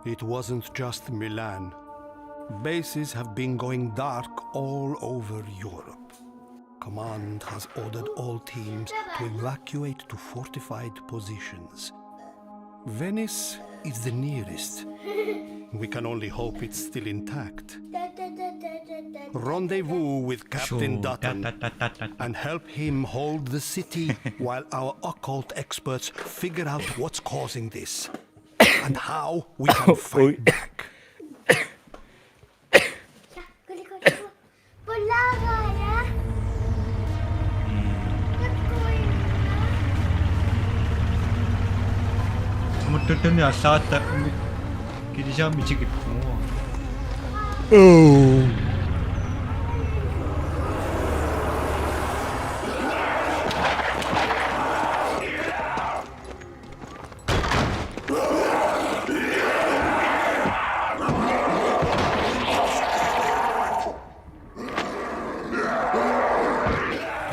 It wasn't just Milan. Bases have been going dark all over Europe. Command has ordered all teams to evacuate to fortified positions. Venice is the nearest. We can only hope it's still intact. Rendezvous with Captain Dutton and help him hold the city while our occult experts figure out what's causing this and how we can fight back. Amuttuttunni allaat mi-, kilisaami tikippugut.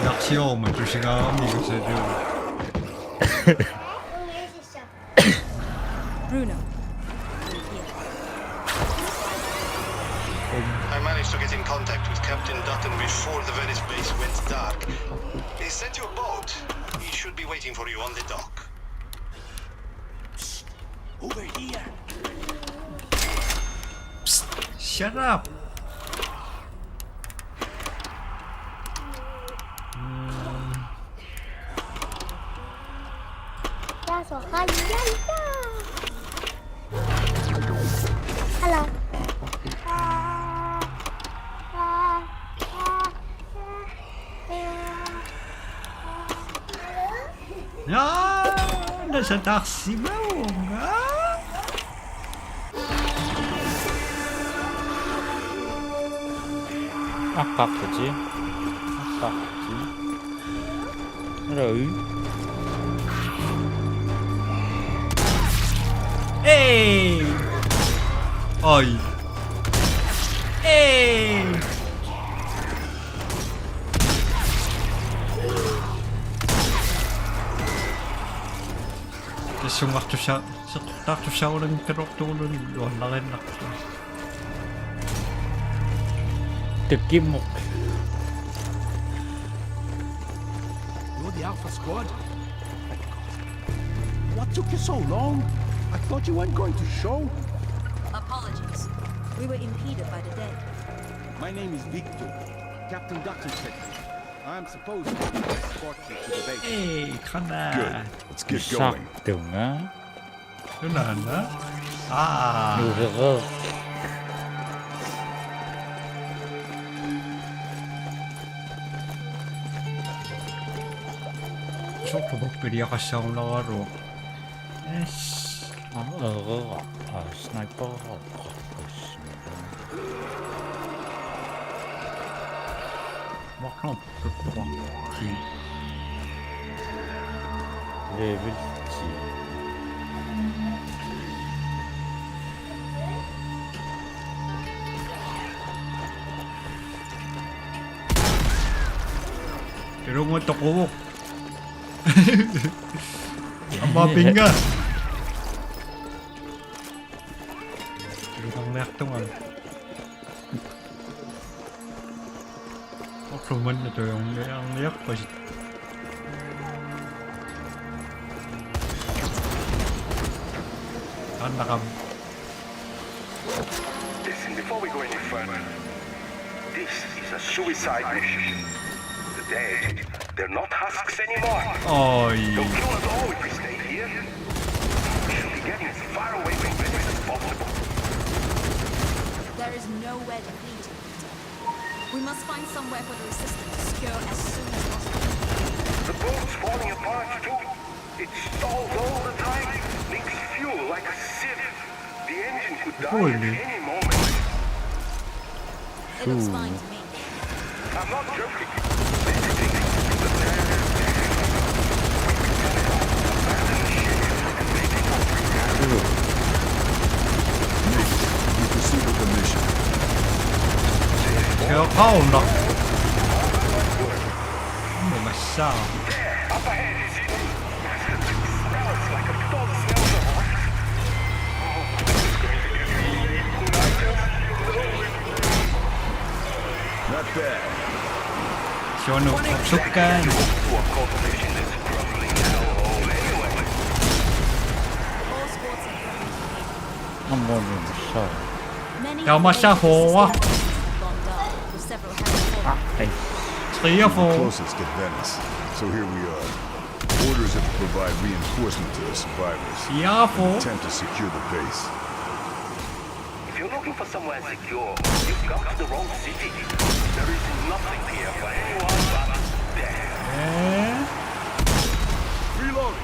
Narsiormat tusingaarami kusaliu. Bruno. I managed to get in contact with Captain Dutton before the Venice base went dark. He sent you a boat. He should be waiting for you on the dock. Over here. Shut up. Hello. Aa, nasataqsimavunga. Aqqarlutik. Aqqarlutik. Hello. Hey! Oi. Hey! Tassungartussa-, seqqortaartussaarulanngikkaluartuguluni nuannariinnarlugu. Takkimmoq. You're the Alpha Squad? What took you so long? I thought you weren't going to show. Apologies. We were impeded by the dead. My name is Victor. Captain Dutton sent me. I'm supposed to escort you to the base. Hey, come on. Good. Let's get going. Saqtunga. Nunaanna? Aa. Nuheqeq. Soorlu piliaqassagunaraluaq. Yes. Aa, eqeq. Aa, sniper. Markant. Ti. Level ti. Ilunga toquvoq. Aamma pinnga. Ilungarniartunga. Orlumanna tujorniarniarpasi. Annaqam. Listen, before we go any further, this is a suicide mission. The dead, they're not husks anymore. Oi. They'll kill us all if we stay here. We should be getting as far away from this as possible. There is nowhere to flee to, Peter. We must find somewhere for the resistance to secure as soon as possible. The boat's falling apart too. It stalls all the time, leaks fuel like a sieve. The engine could die at any moment. It looks fine to me. I'm not joking. This thing is the plan. We can turn it off, abandon the ship, and make it go through. Oh no. Massa. Not bad. Sono sukkan. Massa. Massa hoa. Ai. Three or four. Closest to Venice. So here we are. Orders are to provide reinforcement to the survivors. Yeah, four. Intent to secure the base. If you're looking for somewhere secure, you've come to the wrong city. There is nothing here for anyone but death. Eh? Reload.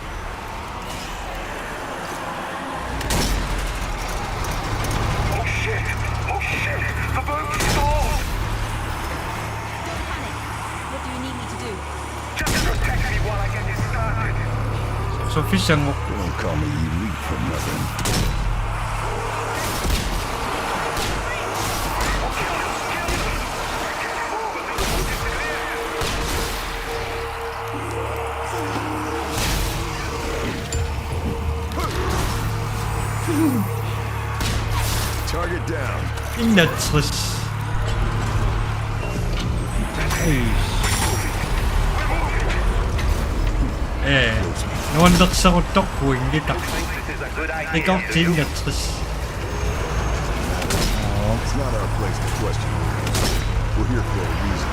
Oh shit! Oh shit! The boat stalled! Don't panic. What do you need me to do? Just protect me while I get this started. So fish and Don't call me elite for nothing. Target down. Enogtres. Ei. Eh, nuannersoruttorpuinngitaq. Rekord enogtres. It's not our place to question orders. We're here for a reason.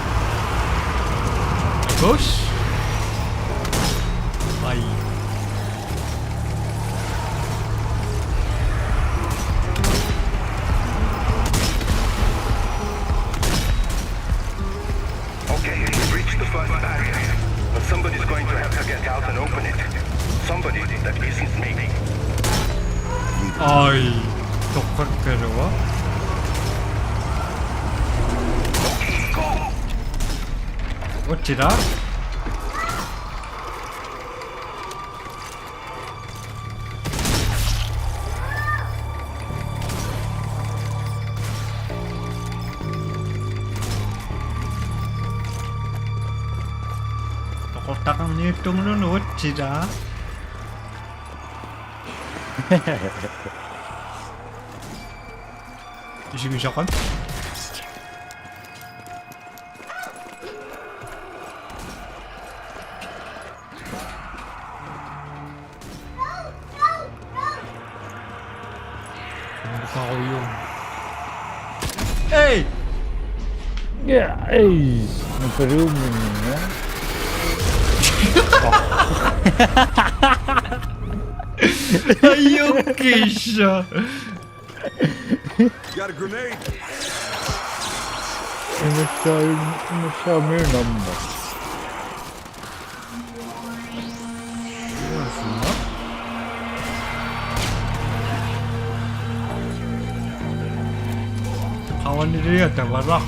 Gosh. Ai. Okay, we've reached the first barrier, but somebody's going to have to get out and open it. Somebody that isn't me. Ai, toqqakkaluaq. Okay, go! Utsira. Toqortaqarniuttunngilaq utsira. Isigisaqat. Hey! Yeah, hey! Naparuumminga. Ayukkissa. Got a grenade. Imassaa, imassaa meernerma. Qavaniliga tavalaq.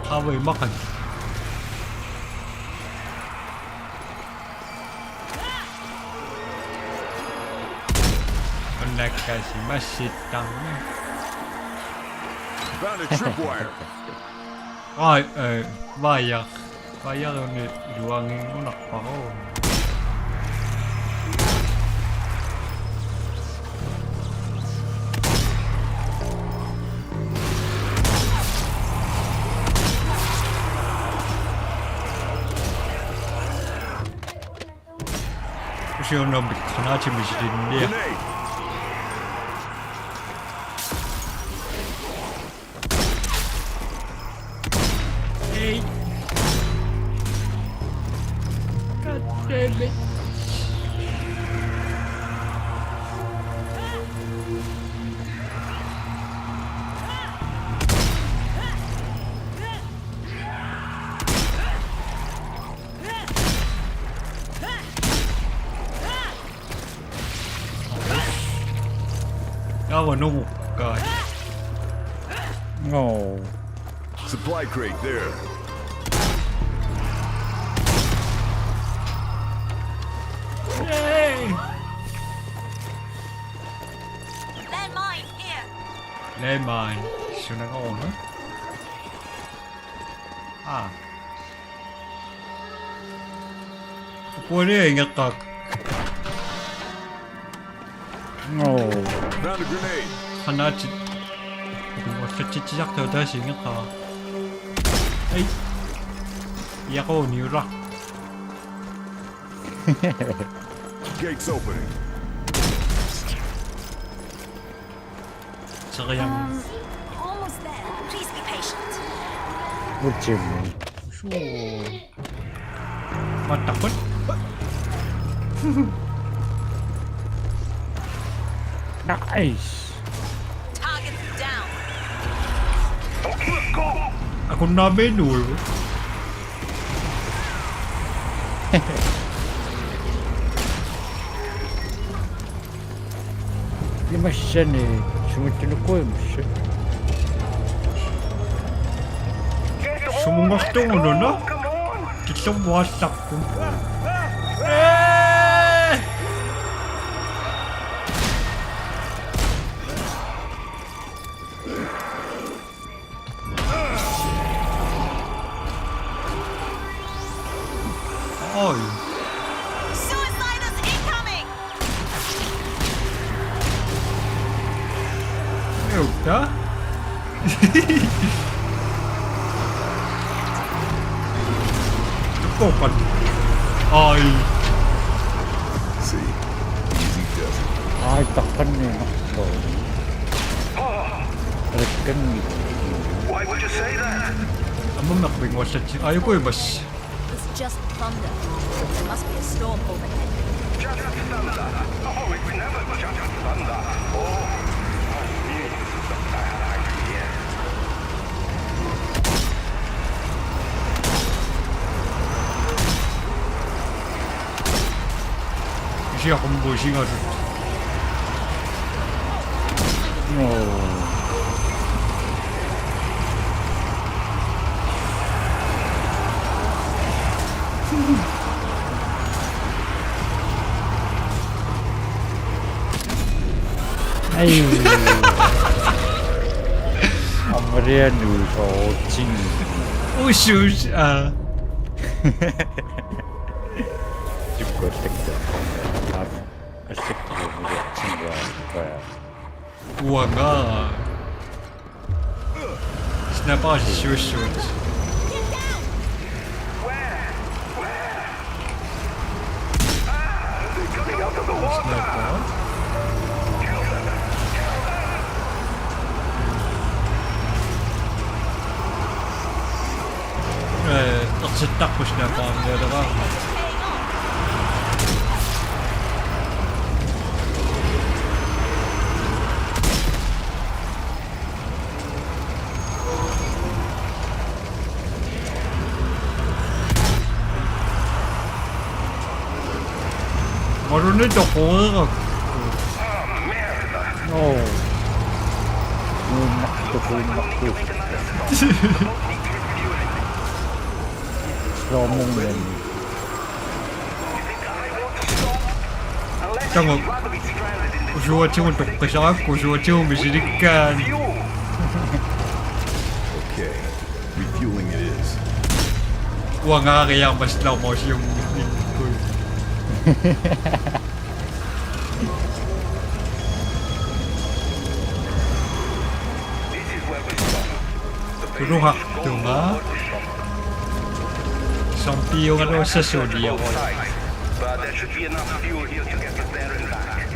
Qavai maqan. Unnakkaasimassittarmi. Found a tripwire. Ai, eh, vaya. Vaya uni luangingunarparu. Usiornermik qanaatimik silinnia. Hey. God damn it. Awa nungu kai. No. Supply crate there. Yay! Mine. Sunanngoruna. Aa. Uku uani ingeqqaakka. No. Found a grenade. Qanaatit. Uku uallatsitsisartoq taasiingeqqaara. Ai. Iaquniura. Gates opening. Seriang. Um, almost there. Please be patient. Ultimate. Sure. What the fuck? Nice. Target down. Aku name nul. Imassani sumittunuku imassa. Sumunngortuununa. Killormuassarpu. Oi. Suiciders incoming! Eukta? Tukopan. Oi. See, easy does it. Ai, tapanni nakko. Rekkan. Why would you say that? Amun nakbing wasatsi. Ai, kui mas. It's just thunder. There must be a storm overhead. Just thunder? Oh, it's never just thunder. Oh, my feelings is a bad idea. Kisianni qummuisingasut. No. Ai. Amrianu soorting. Usus, aa. Jukkortakka. Aap, asakkuumilertinga. Uanga. Snapper sissuissuit. Snapper. Eh, ersittarput snappernialeraangama. Maruni toqueerakku. No. Nuinnartoq, nuinnartoq. Slow movement. Taanna usuatigut toqqisarakku, usuatigut misilikkaat. Okay, refueling it is. Uangaariarmat slow motion. Tuluhaqtunga. Zombiungaluassasuuliu.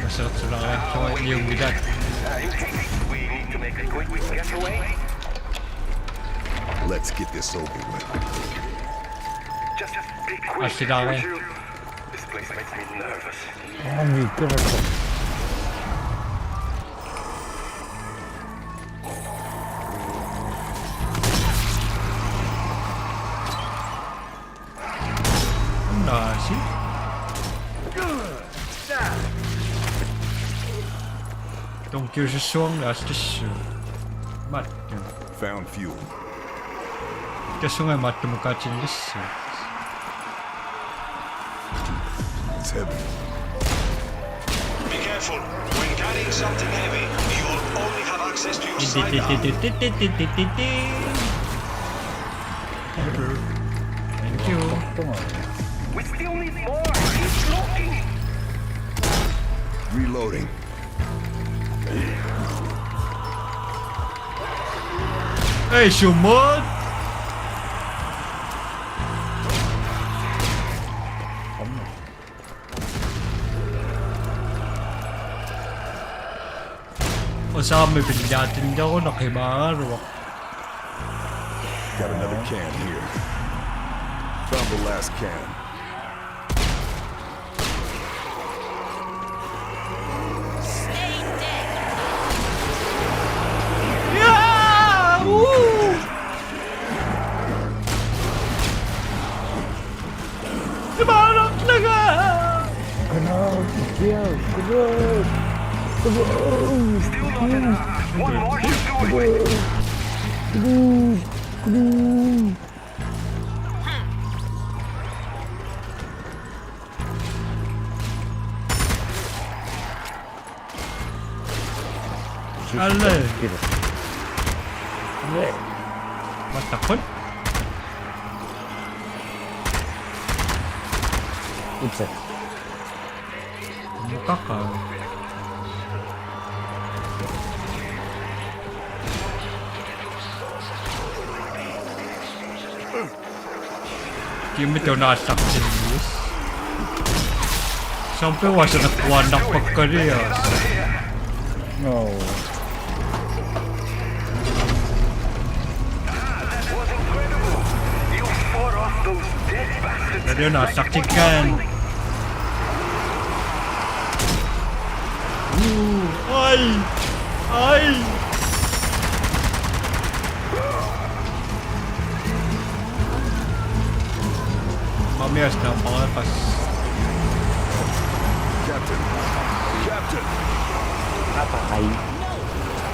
Masertulaaraatsuarniunngilaq. Let's get this over with. Just be quick. Assilaare. This place makes me nervous. Aami, kavakka. Naasi. Tonkiusussuarni astassu. Mattu. Found fuel. Tassunga mattumukaatinnissu. It's heavy. Be careful. When carrying something heavy, you will only have Thank you. We still need more. He's looking. Reloading. Hey, shumut! Usaami pillaatinneruneq imaaraluaq. Got another can here. Found the last can. Stay dead. Jaa! Uu! Imaaraluaq! Come on, Joe, come on. Come on. Still not enough. One more should do it. Come on. Come on. Alle. Kiitos. What the fuck? Itse. Mukaka. Kimmit una aallartinnius. Sampe uasaneqquaannarpakkalias. No. That was incredible. You fought off those dead bastards. Naliuna aallartikkaan. Uu, ai! Ai! Mamias naappareqas. Captain. Captain. Apa ai? No!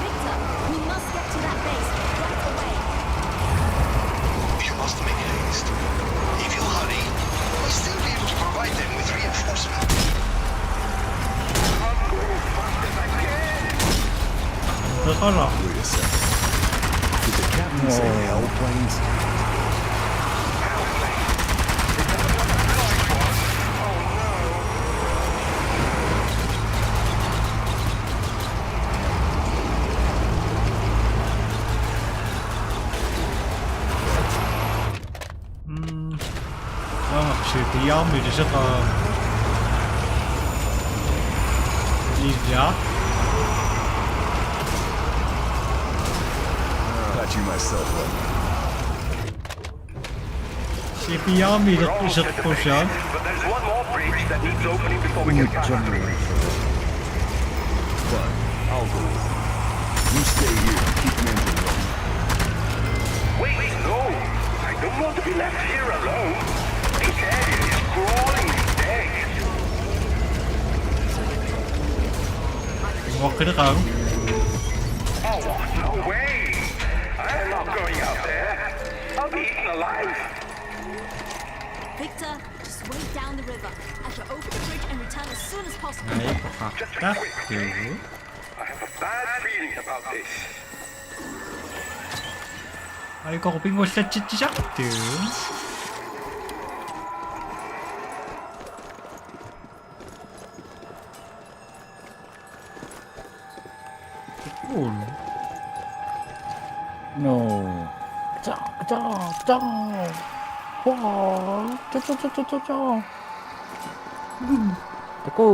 Victor, we must get to that base right away. You must make haste. If you hurry, we'll still be able to provide them with reinforcements. Peqala. Wait a second. Did the captain say hell planes? Mm. Ah, C P R-mi liseqaa. Ilaa. Patching myself up. C P R-mi ileqquseqqusaaq. But there's one more bridge that needs opening before we can pass through. Fine, I'll go with you. You stay here and keep the engine running. Wait, no! I don't want to be left here alone. This area is crawling with death. Waqqiliqaaq. Oh, no way! I'm not going out there. I'll be eaten alive. Victor, just wait down the river. I shall open the bridge and return as soon as possible. Ai, poqartartugut. I have a bad feeling about this. Ai, koqupinngussatsitsisartugut. Cool. No. Cha, cha, cha. Wow. Cha, cha, cha, cha, cha, cha. Taku.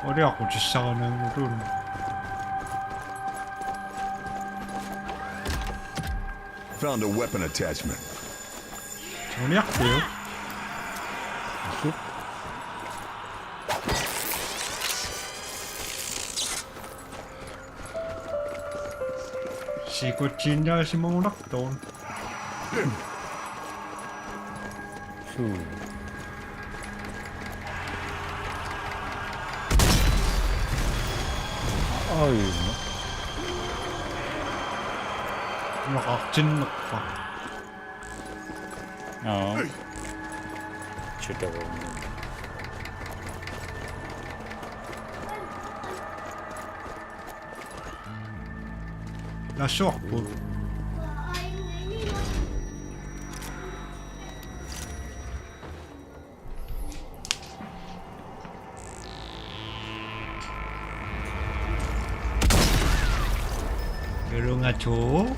Ori aqutissaranaanngutun. Found a weapon attachment. Uniarpiu. Shit. Sikutsiinnaasimagunartoq. Suu. Ai. Naqartinnerpa. Aa. Chitawun. Nassuarput. Ilungaartoq.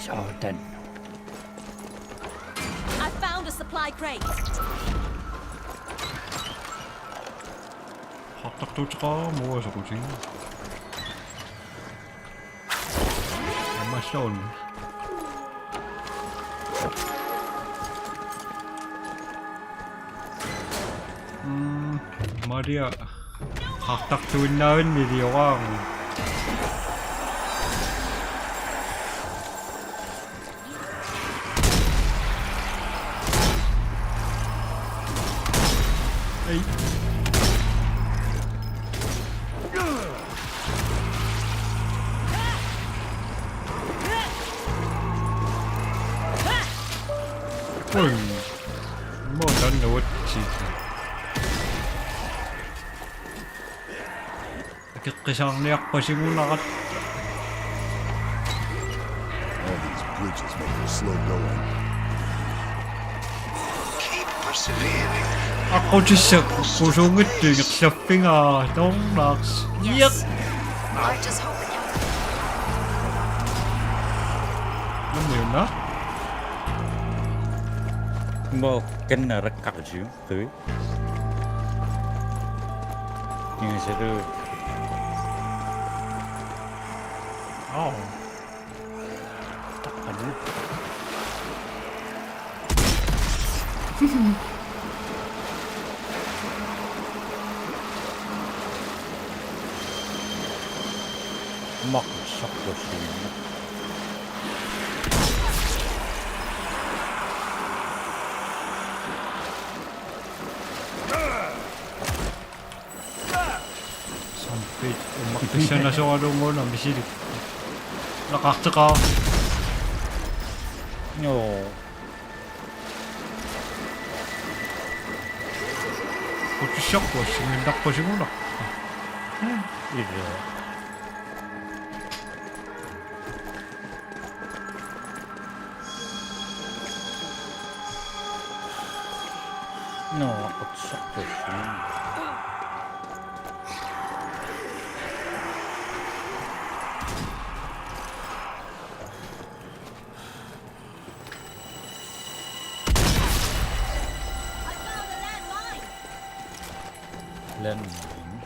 Sådan. I found a supply crate. Hartartuuteqarama uanga soqutigivara. Amazon. Mm, Maria. Hartartuinnaavinni ilioraarmi. Ei. Ui. Mo tanne uatsi. Akeqqisaarniarpasigunarpara. All these bridges make it slow going. Keep persevering. Aqqutissaq kusuunngitsoq ingerlappunga tornaars. Yes. Iaq. I just hope that you Nammiuna. Mo kanna rakkarju. Tui. Ingasalu. Oh. Tappani. Mak sakkosin. Sampit, umaqqissanasoraluunniit misilik. Naqarteqaaq. Joo. Qutsissorput singinnaqqusigunak. Ilaa. Nå, qutsissorput. Landmine.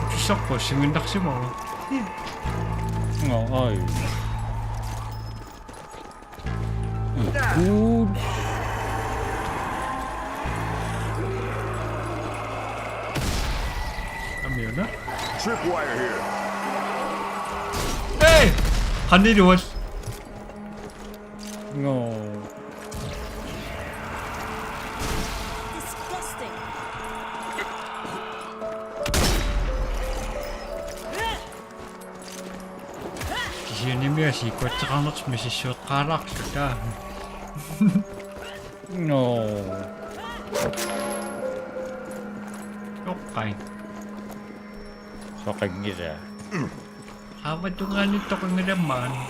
Qutsissorput singinnarsimavoq. Nå, oj. Gud. Ammiuna. Tripwire here. Hey! Qaniluat. No. Disgusting. Kisiannimi asi kuatseqarnertik misissueqqaalaarluta. No. Soqqai. Soqanngilaq. Qaavatigut toqanngilammagu.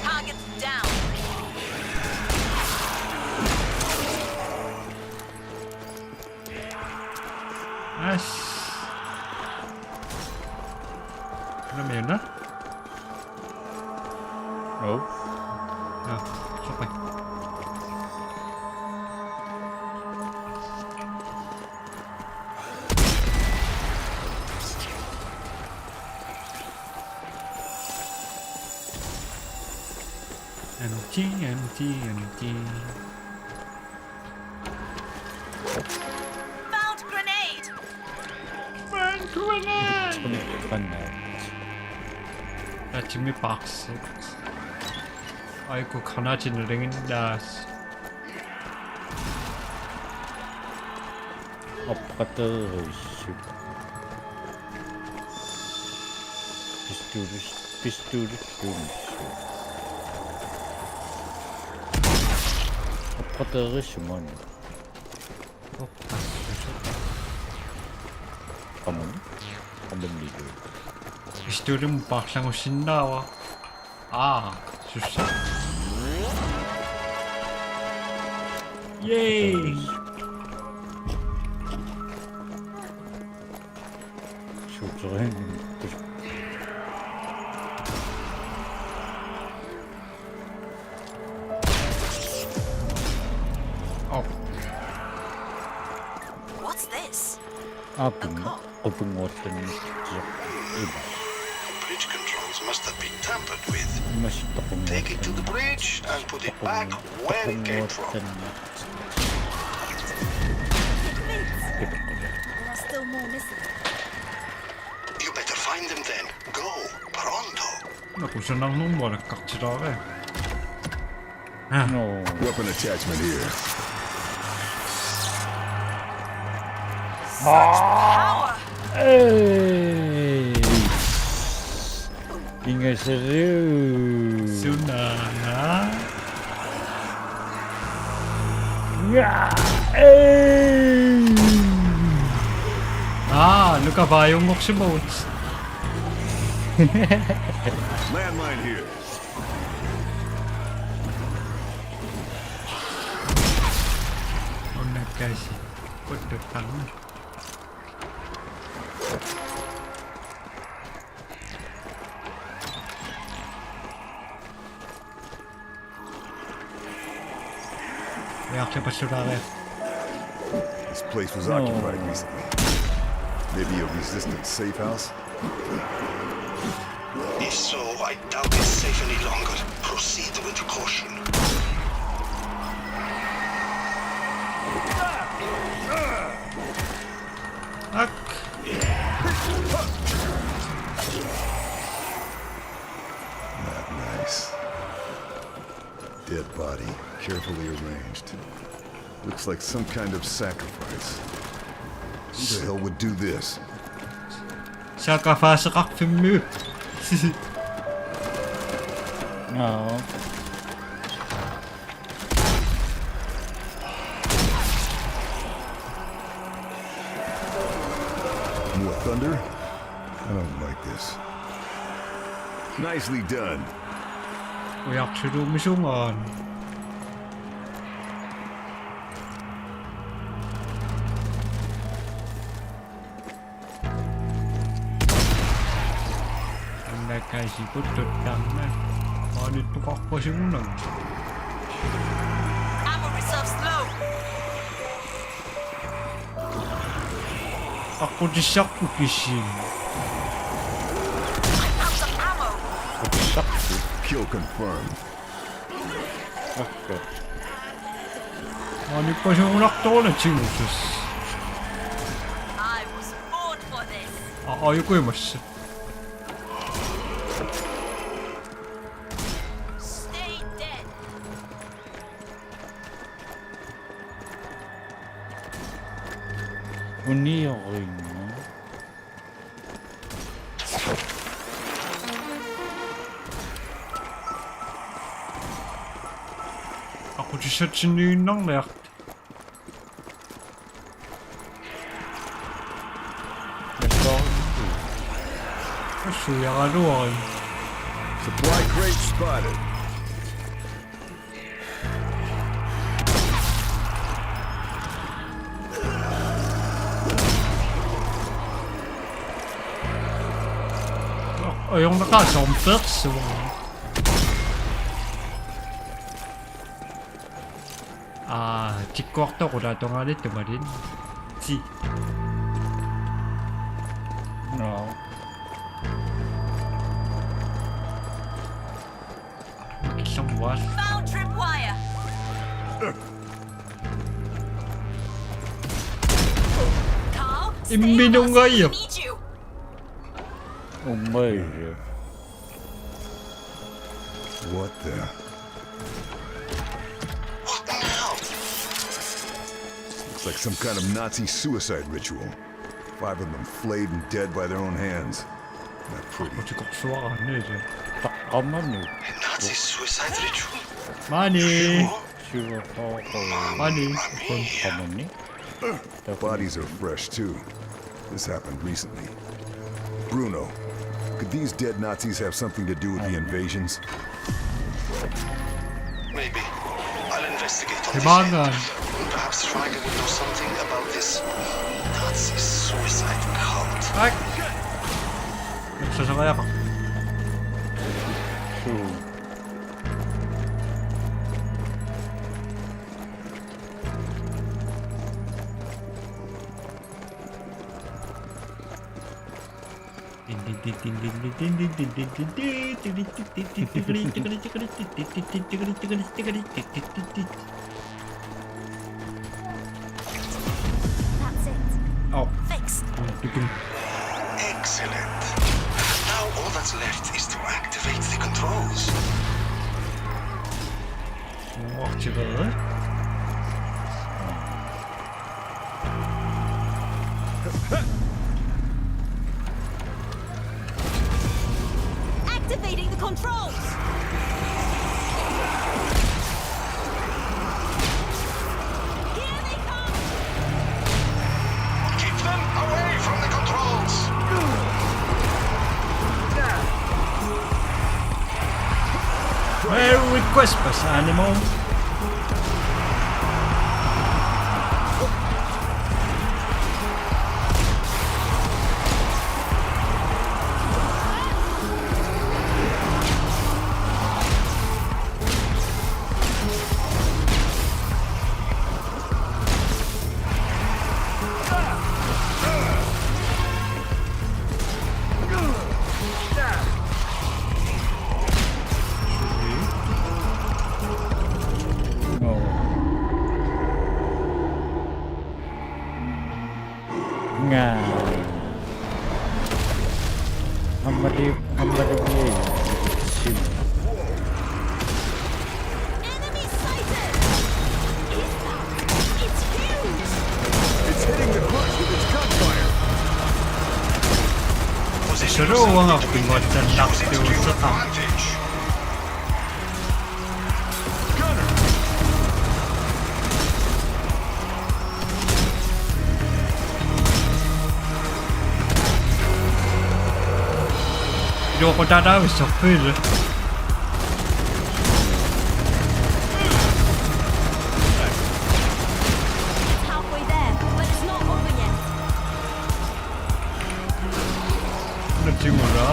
Target down. As. Qanoq immiuna? Oh. Nå, soqqai. Empty, empty, empty. Found grenade. Found grenade. Grenade. Tassa Timmi paarsi. Aiku granatini ringinnaas. Opqateerissut. Pistulis, pistulis, pistulis. Opqateerissumani. Oqqassuseq. Qamani? Qamanilu. Pistolimut paarlagussinnaavara. Aa, sussa. Yay! Shooterin. Oh. What's this? Aappun, qupunguattanni. Iva. Bridge controls must have been tampered with. Take it to the bridge and put it back where it came from. There are still more missing. You better find them then. Go, pronto. Nakusanarnermut alakkartilaarlunga. Ah. No. Weapon attachment here. Such power. Hey. Ingaseriu. Sunana. Nga. Hey. Ah, look at Bayong Moximot. Landmine here. Unnakkaasi. Puttuttarna. Ujartipallulaariarta. This place was occupied recently. Maybe a resistance safe house? If so, I doubt it's safe any longer. Proceed with caution. Ak. Not nice. Dead body, carefully arranged. Looks like some kind of sacrifice. Who the hell would do this? Sacrifice-eqarfimmi. Oh. More thunder? I don't like this. Nicely done. Ujartuluumisungaan. Unnakkaasi puttuttarna. Maanittuqarpasigunarpoq. Ammo reserves low. Aqqutissarput kissiin. I'm out of ammo. Aqqutissarput. Kill confirmed. Akka. Maaniippasigunartoruna tigusis. I was born for this. Aa, ajukuimassa. Stay dead. Unioringa. Aqqutissatsinniinnarniarta. Assuujaraluarin. Supply crate spotted. Ajornaqaaq soormi persuaq. Aa, tikkuartoq qulaatungaaniittumalin. Si. No. Killormuat. Found tripwire. Carl, stay with us. Imminungajo. We need you. Ummai. What the? What now? Looks like some kind of Nazi suicide ritual. Five of them flayed and dead by their own hands. Not pretty. Qutikorsuaraanniisi. Taqqamani. A Nazi suicide ritual? Maani. Syvogfyrre. Maani. Taqqamani. Bodies are fresh, too. This happened recently. Bruno, could these dead Nazis have something to do with the invasions? Maybe. I'll investigate on this Himangan. End. Perhaps Schweiger will know something about this Nazi suicide cult. Ai. Sasakayaka. Suu. That's it. Oh. Fixed. Excellent. Now all that's left is to activate the controls. What you got? Activating the controls. Here they come. Keep them away from the controls. Merry Christmas, animal. Nga. Ammali, ammali. Sim. Enemy sighted. Is that? It's huge. It's hitting the crush with its gunfire. Suluuanga pinguatsannartuussaqaaq. Gunner, Iluaqutaataavissarput. It's halfway there, but it's not over yet. Natimura.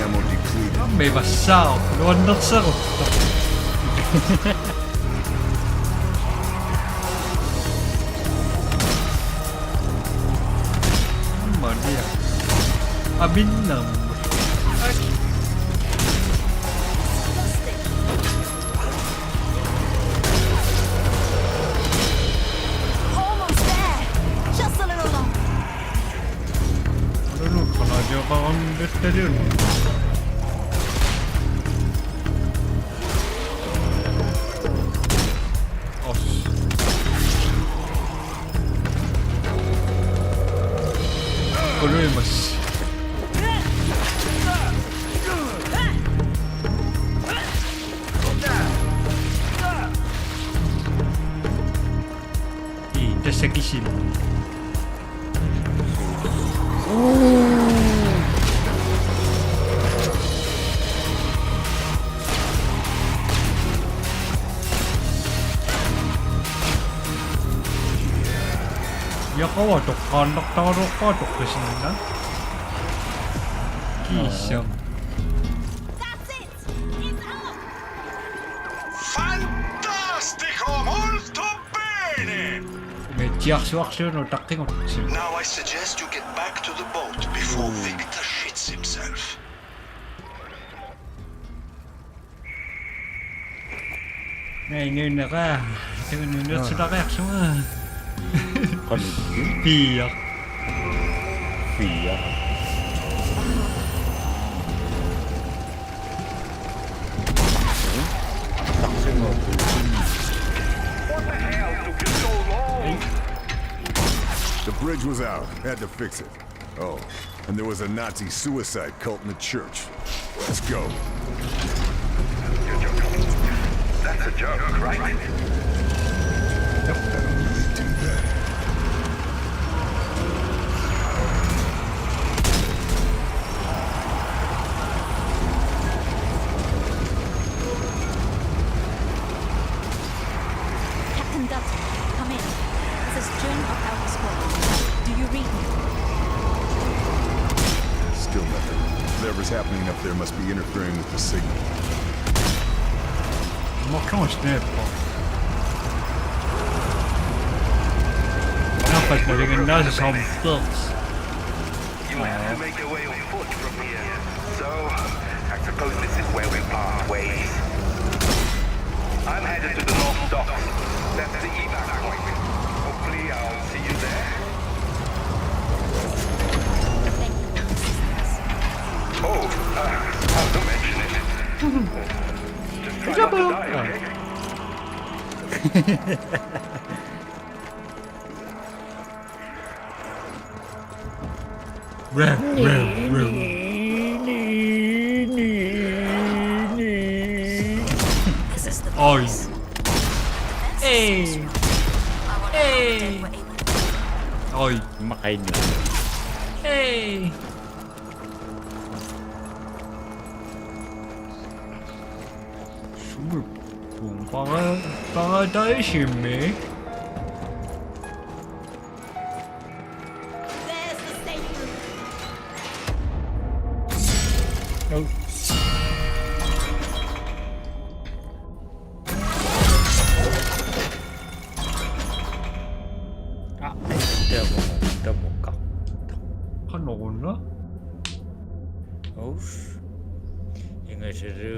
Ammo depleted. Ammivassaaq, nuannerserup. Ammania. Aminnam. Almost there. Just a little longer. Ululukkunaajoqarunnattaluun. Os. Kuluimas. Ii, tassa kisimi. Yaqawa toqqaannartaraluarpara toqqisinna. Kiissam. That's it. It's up. Fantastico, molto bene! Mit Tiarsuarluunniit utaqqigutsi. Now I suggest you get back to the boat before Victor shits himself. Nei, nu er det. Det er nu nødt til at være så meget. Fire. Fire. The bridge was out. Had to fix it. Oh, and there was a Nazi suicide cult in the church. Let's go. That's a joke, right? Yep. That'll really do that. Captain Dutton, come in. This is Jun of Alpha Squad. Do you read me? Still nothing. Whatever's happening up there must be interfering with the signal. Makroosnepo. Napas na liiga naasa som pils. You have to make your way on foot from here. So, I suppose this is where we part ways. I'm headed to the north docks. That's the evac point. Hopefully I'll see you there. Oh, uh, how to mention it? Just try not to die, okay? Ruff, ruff, ruff. Oi. Ei. Ei. Oi, maqainna. Ei. Sumut. Para-, paradise-imi. There's the safe route. Oh. Ah, ei, taava, taava ka. Qanoruna? Uff. Ingasalu.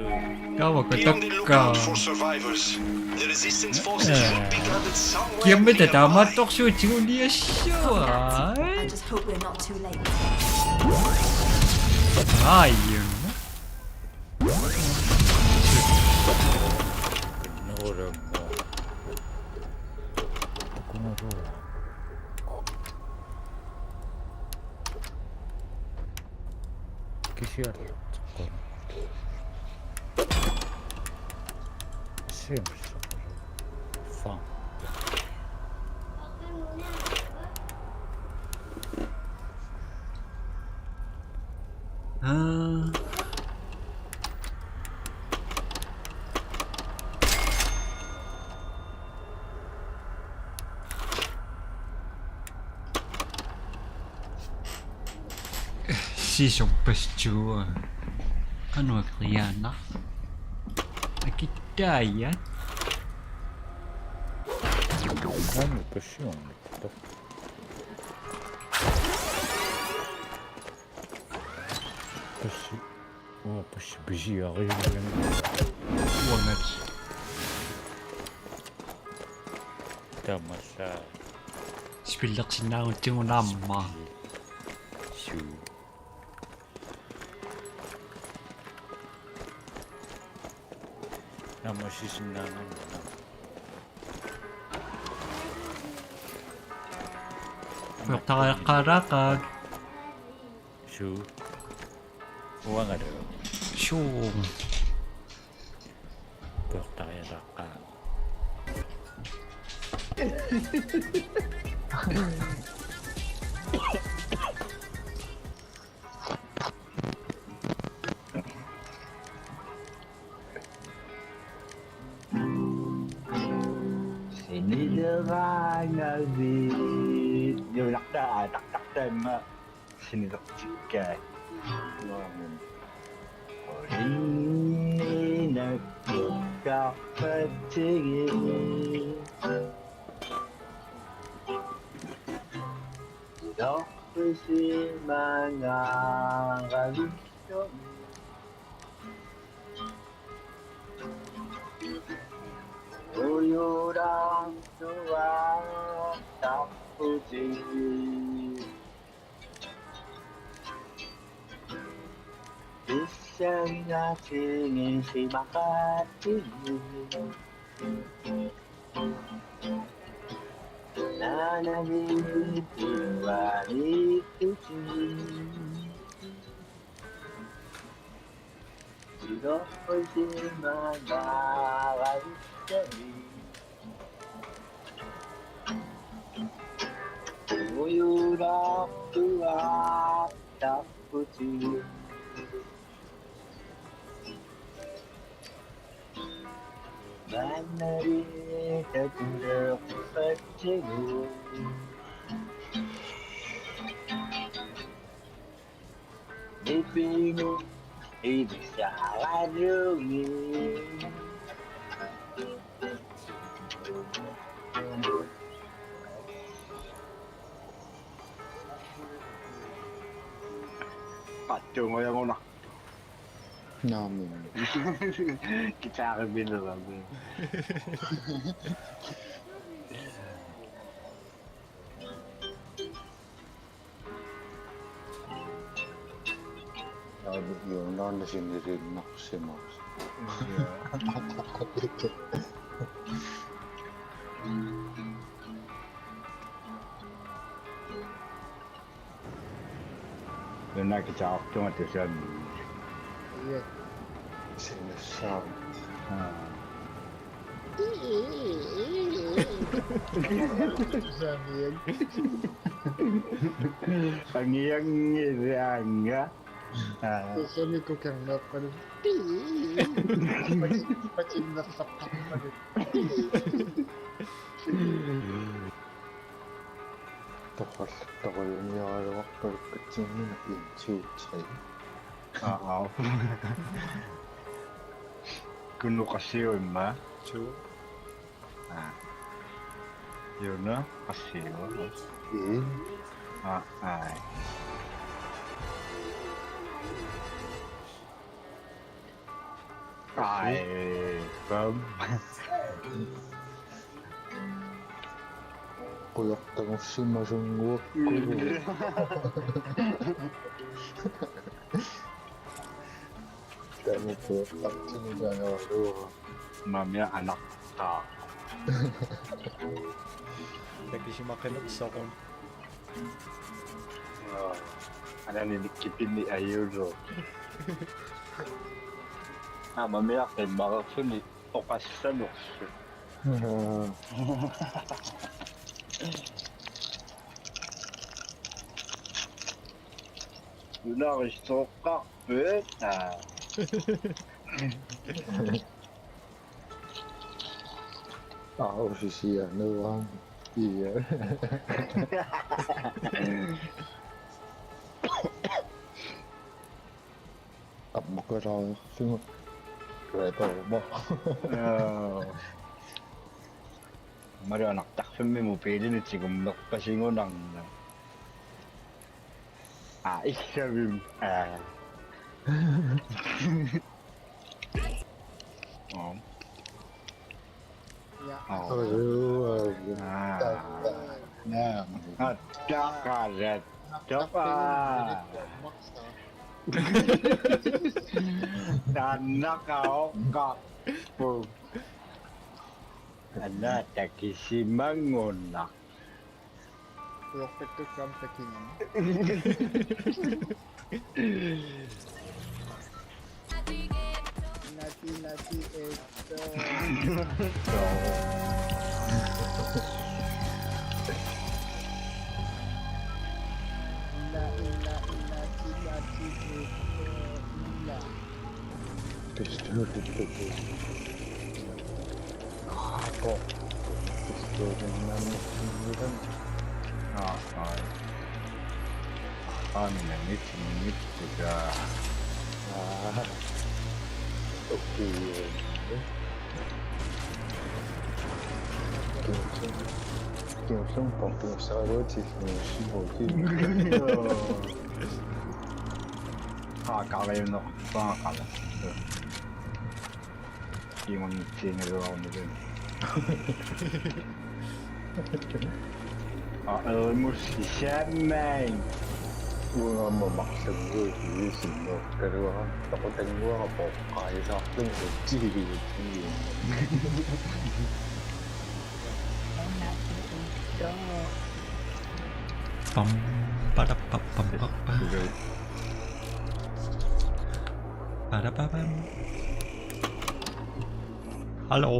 Taava ka. Be on the lookout for survivors. The resistance forces should be gathered somewhere nearby. Kiammita taamaattorsuutiguniassua. I just hope we're not too late. Ai. Kisiat. Sims. Fan. Ah. Sisorpassuaq. Qanoq qiianaq. Akittaajat. Qanoq passuaq. Passi. Uanga passi pisiariullunga. Uangat. Taamaallaat. Spillersinnaagutsigu naamma. Suu. Naamma sisinnaananga. Pujortariaqqaalaaqaaq. Suu. Uangalu. Suu. Pujortarialaaqaaq. Sinileraangavit. Nuunartaa, aa, tartartaamma. Sinilertikkaat. Ulinni nakkukkarpatsigit. Torrisimangaaravissumik ujulaartuaartarputit. Pissangatingisimaqaatinik. Naanagit iluaniittutit. Ilorrisimangaaravissumik ujulaartuaartarputit. Maannali takulerpatsigut. Nipinnut ilisaralugit. Qattuungujagunaq. Naamik. Guitarimiilerami. Naamik, iunaana siniliinnarsimasoq. Nunaki taartunga tusaanni. Ia. Sinassaa. Aa. Tusaanni. Angiangilaanga. Aa. Tusaanni kukernaappalu. Patin-, patinnersaqqammalu. Toqal-, toqaluniaraluarpalukkatsinnginnaq en, to, tre. Aa, aap. Kunnu qassiuvoq immaqa? To. Aa. Iuna qassiuvoq? En. Aa, aap. Aa, fem. Qujortagussimasunnguakkulu. Taama qujortartinngisaannguakkulu. Mamia anartaa. Takisimaqinersoq. Aa, anani nikkipinni ajuusoq. Aa, mamia qimmarersuni oqassanersut. Aa. Nunarissooqqarput. Aa. Aa, official, no one. Ia. Ammaqalaarfigu. Tuatorma. Aa. Malu anartarfimmi mobilinut tigummerpasigunarnera. Aa, issavim. Aa. Aa. Ja. Aa. Aa. Naa. Attaqarat. Tapa. Tannaqaoqqarpoq. Anna takisimangunaq. Uorpikkussaam takinnginnama. Nati, nati, etto. Ila, ila, ila, ti, nati, etto, ila. Pistol, pistol. Qaapo. Pistol, nannassinnilan. Aa, ai. Aa, minna, mit, mit, kuja. Aa. Okay. Okay. Ullum portuussaaluutillugu sivuki. Aa, kariunerpaaqala. Imangitsiingaluaruniluni. Aa, eerimus sisaammain. Uangaamma marlunngui iisinnuukkaluara. Toqutannguara poqqaajasaarlunga utsigivigitsigiunga. Pam, pada, pa, pam, pa, pa. Pada, pa, pam. Hello.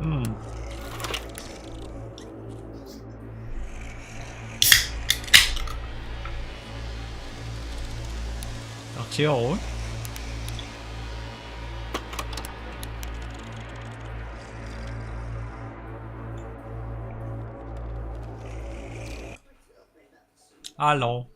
Hmm. Artiorun. Allo.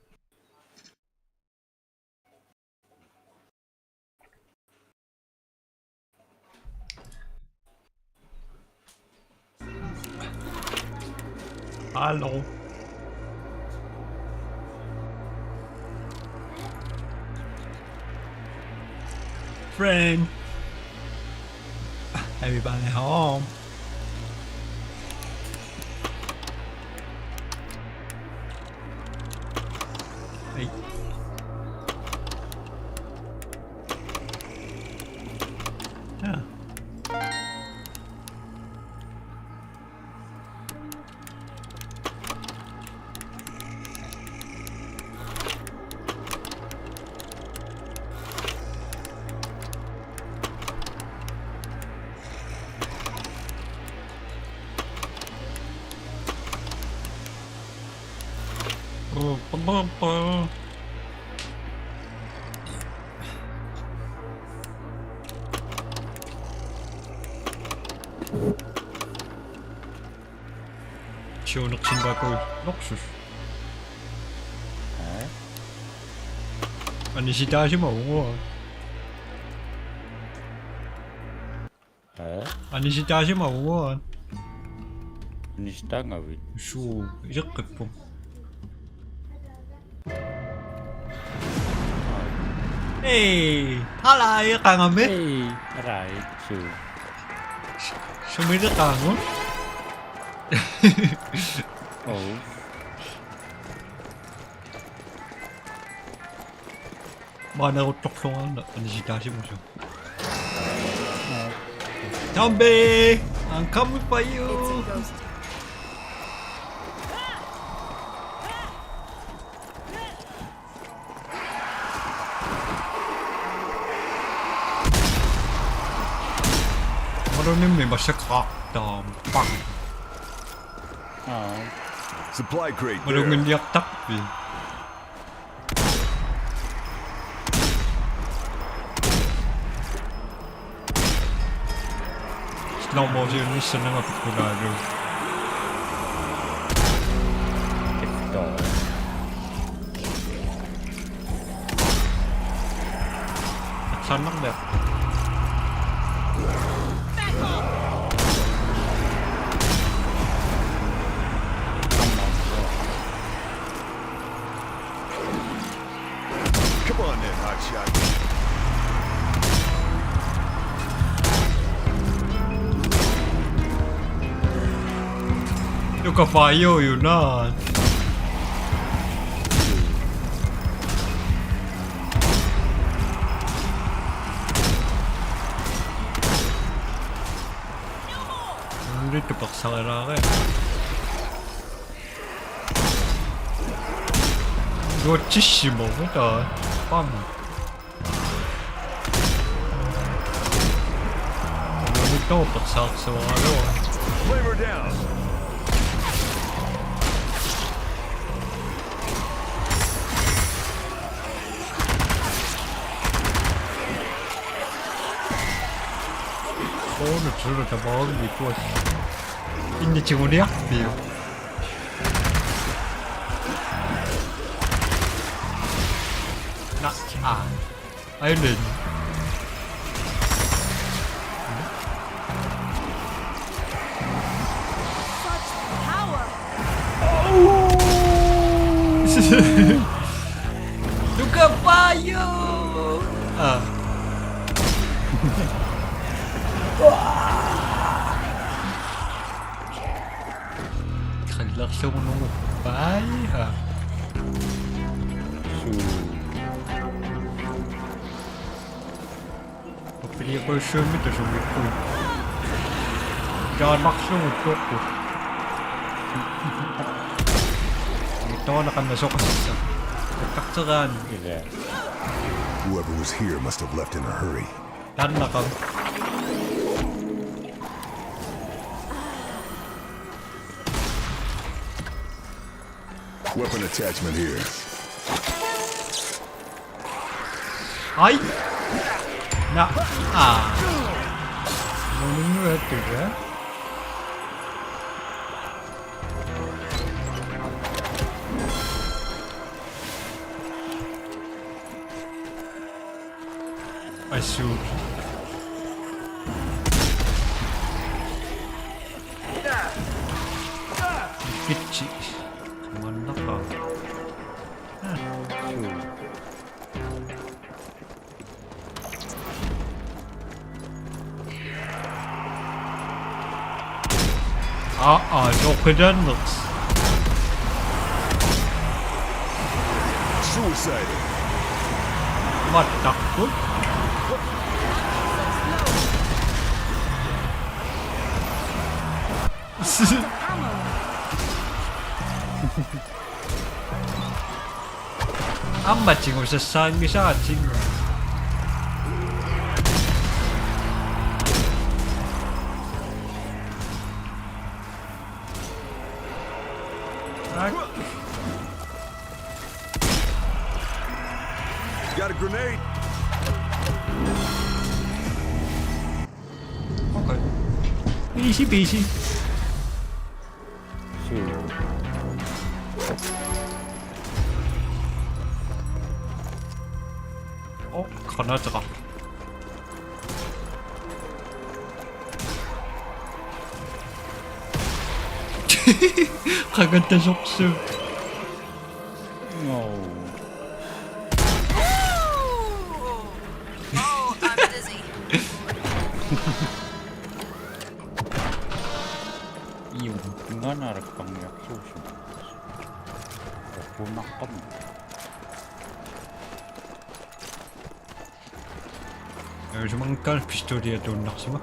Hello. Friend. Everybody home. Hey. Yeah. Siunertinniarlugu luksus. Aa? Anisitaasimavunga. Aa? Anisitaasimavunga. Anisitaangavit? Suu, ileqqippoq. Hey, halai, qangami. Hey, halai, suu. Sumileqaagut? Oh. Maanna uttorluarna anisitaasimusu. Zombie! I'm coming for you! Malunimmi massakre taam. Bang. Aa. Supply crate there. Malunginniartarpit? Slow motion missananga pikkulaalu. Sannak der. Come on then, hotshot. Look how far you, you not. Ulittuparsarilaare. Nuatsissimavugut taa. Pam. Ulittuparsarsuaraluara. Flavor down. Una tsuda tabaun likuas. Inni tiguniarpiu. Na, ah. Ayun din. Such power. Look at Bayo! Ah. Qallerlugu nunguppai, ha. Suu. Uppiliiqujussuummik tusumikkuit. Taanarsugut toqqut. Toona qannasoqassaq. Takkarteraani. Ilaa. Whoever was here must have left in a hurry. Taannaqaaq. Weapon attachment here. Ai! Na, ah. Nunnu hattuga. Assuut. Pitsi. Mannaqaaq. Aa, aa, soqqitanneq. Suicide. Mattaqqut. Aamma tigusassaanngisaratsigu. Got a grenade. Okay. Easy peasy. Oh, granater. Qangattasoqsu. No. Oh, I'm dizzy. Iu, ngana rakkangiarluusi. Oqqunaqqam. Isumanngikkaanni pistolia tuunnarsuma.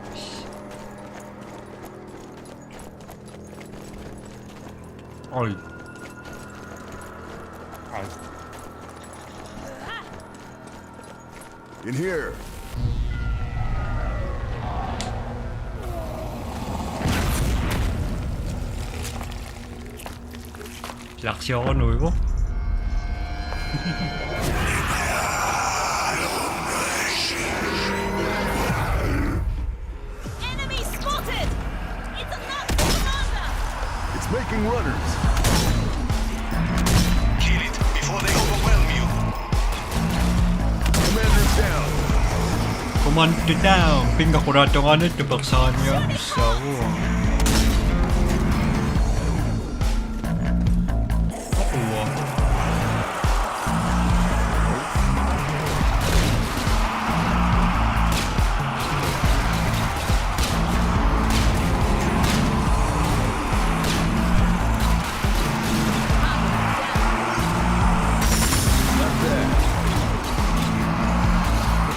Oi. Ai. In here. Larsiorunut, ivo. Enemy spotted! It's a Nazi commander! It's making runners. Kill it before they overwhelm you. Commander down. Command down. Pinga quraattoraani tupersaaniarnissaavoq.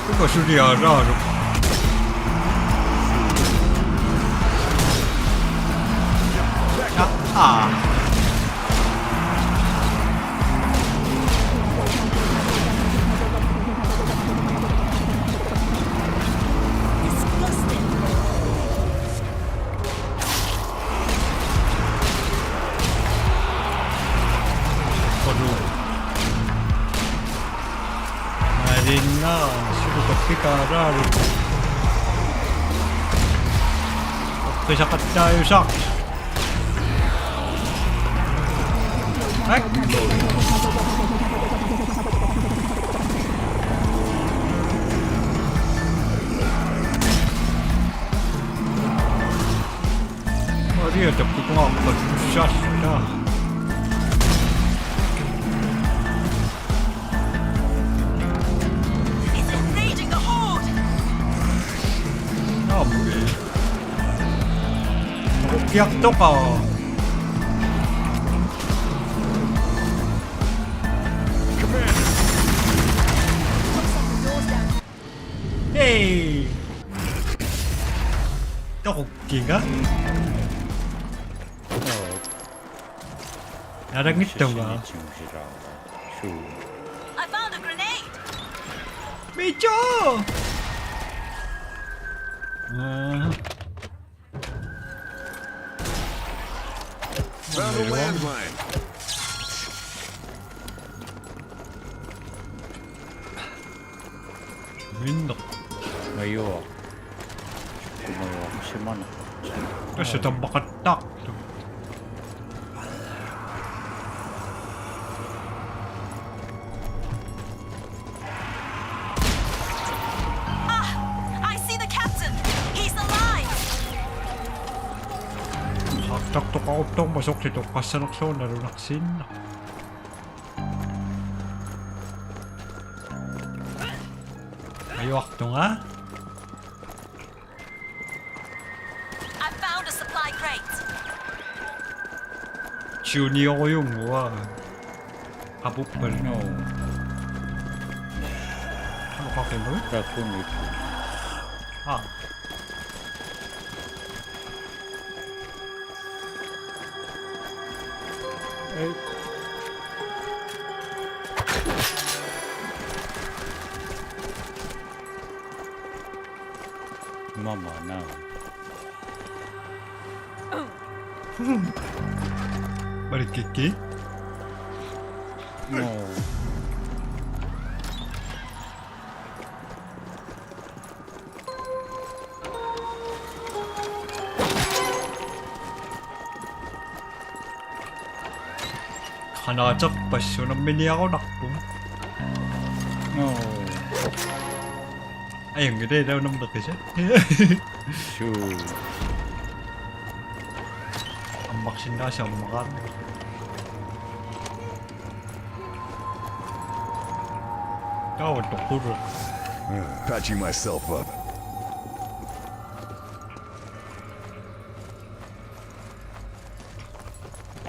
Kuka suliaraaruk? Ah. Malinna, sulu kappikaaraalu. Qisaqattaajusaq. Ak. Maria tapputungaarpat ussaalluta. It's invading the horde! Naammi. Kiartoqa. Hey! Toqukkiga. Nalangittunga. I found a grenade! Me too! Uh. Found a landmine. Minneq. Majuaq. Majuaq, simaneq. Tassa tammaqattaartoq. Ah, I see the captain. He's alive. Saattartoqaruttormat soorlu toqqassanerlugu nalunarsiinnaq. Ajuartunga. I found a supply crate. Juniorujunngua. Qapuppal. No. Qapuqqaqilu? Takunnik. Ah. Ei. Mama, no. Barikikki. No. Qanaaterpassuit namminiarunarput. No. Ajunngilaq, taava nammeqisa. Suu. Ammarsinnaasiarmaqaaq. Taava toqquleq. Patching myself up.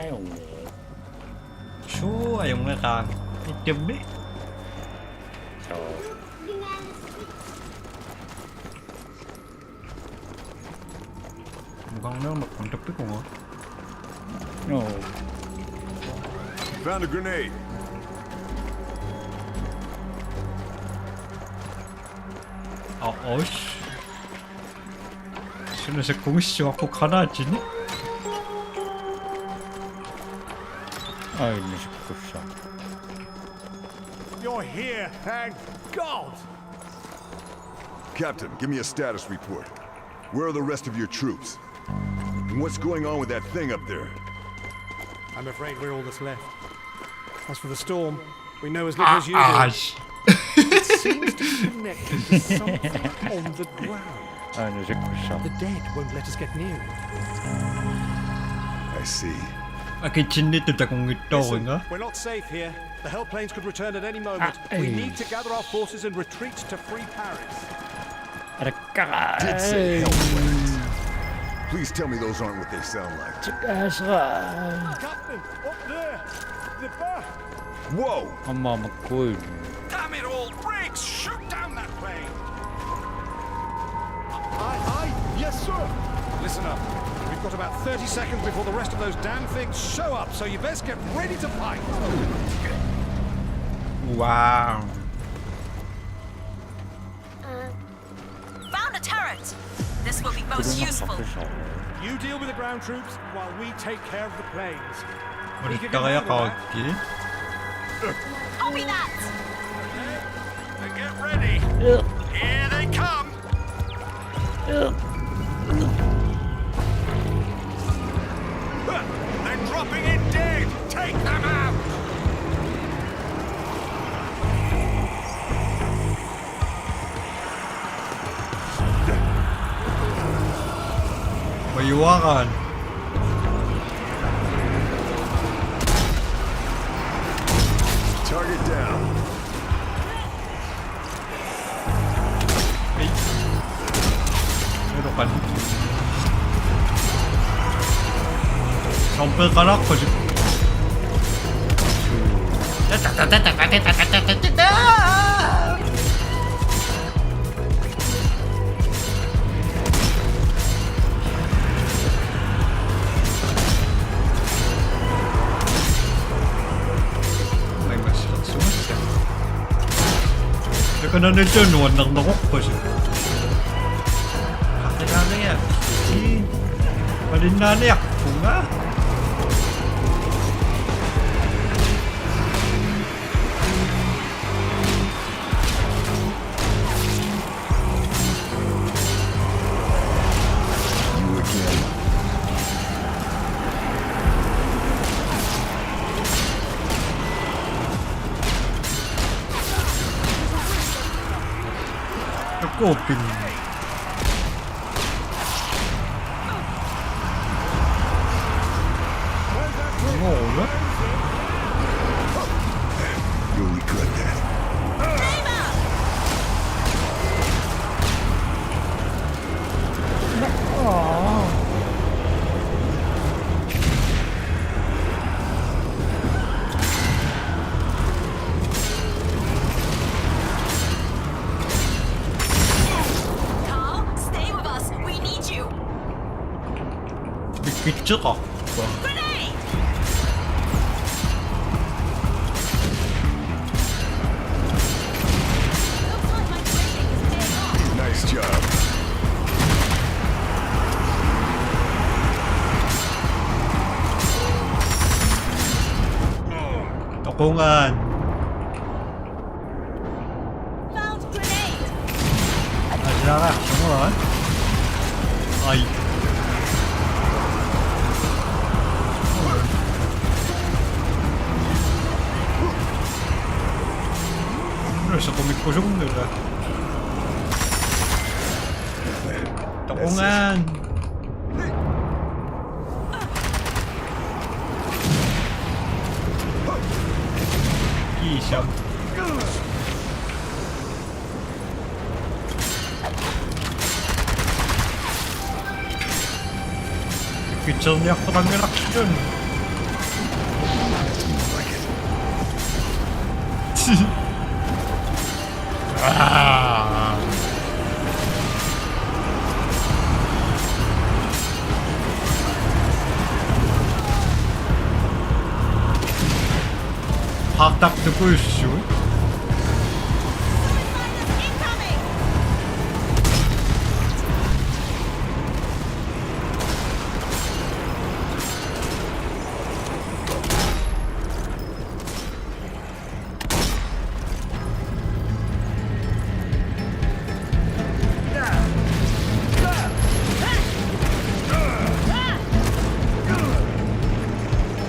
Ajunngilaq. Suu, ajunngeqaaq. Ittummi. Suu. Mukangerneq qantappikku. No. Found a grenade. Oh, osh. Suna sakkunngissuaq qanaatini. Ai, nisukkussa. You're here, thank God! Captain, give me a status report. Where are the rest of your troops? And what's going on with that thing up there? I'm afraid we're all that's left. As for the storm, we know as little as you do. It seems to be connected to something on the ground. Ai, nisukkussa. The dead won't let us get near it. I see. Akitsinnittut takunngitsoorpunga. Listen, we're not safe here. The Hellplanes could return at any moment. We need to gather our forces and retreat to free Paris. Did say Hellplanes. Please tell me those aren't what they sound like. Captain, up there! The bar! Whoa! Amma, I'm a queen. Damn it all, Briggs! Shoot down that plane! Aye, aye, yes, sir! Listen up. We've got about thirty seconds before the rest of those damn things show up, so you best get ready to fight! Wow. Found a turret! This will be most useful. You deal with the ground troops while we take care of the planes. We can get over that. Copy that! And get ready! Here they come! Bring in Dave! Take them out! Where you are on? Target down. Ei. Eroqan. Sampeqalaqqusik. Aimassalersugassaq. Takananiittuun nuannerneqarpusi. Qaqilaaria. Ii. Malinnaaniarpunga. You again. Takuuppin. Ngoola. You'll regret that. Carl, stay with us. We need you. Mikitseqarpa? Grenade! Looks like my training is paying off. Nice job. Toqungaan. Found grenade. Ajara, somoa. Ai. Una soqumikkusunngilara. Toqungaan. Kiisam. Kitserniartoqanngilaq. Paartartukuussui.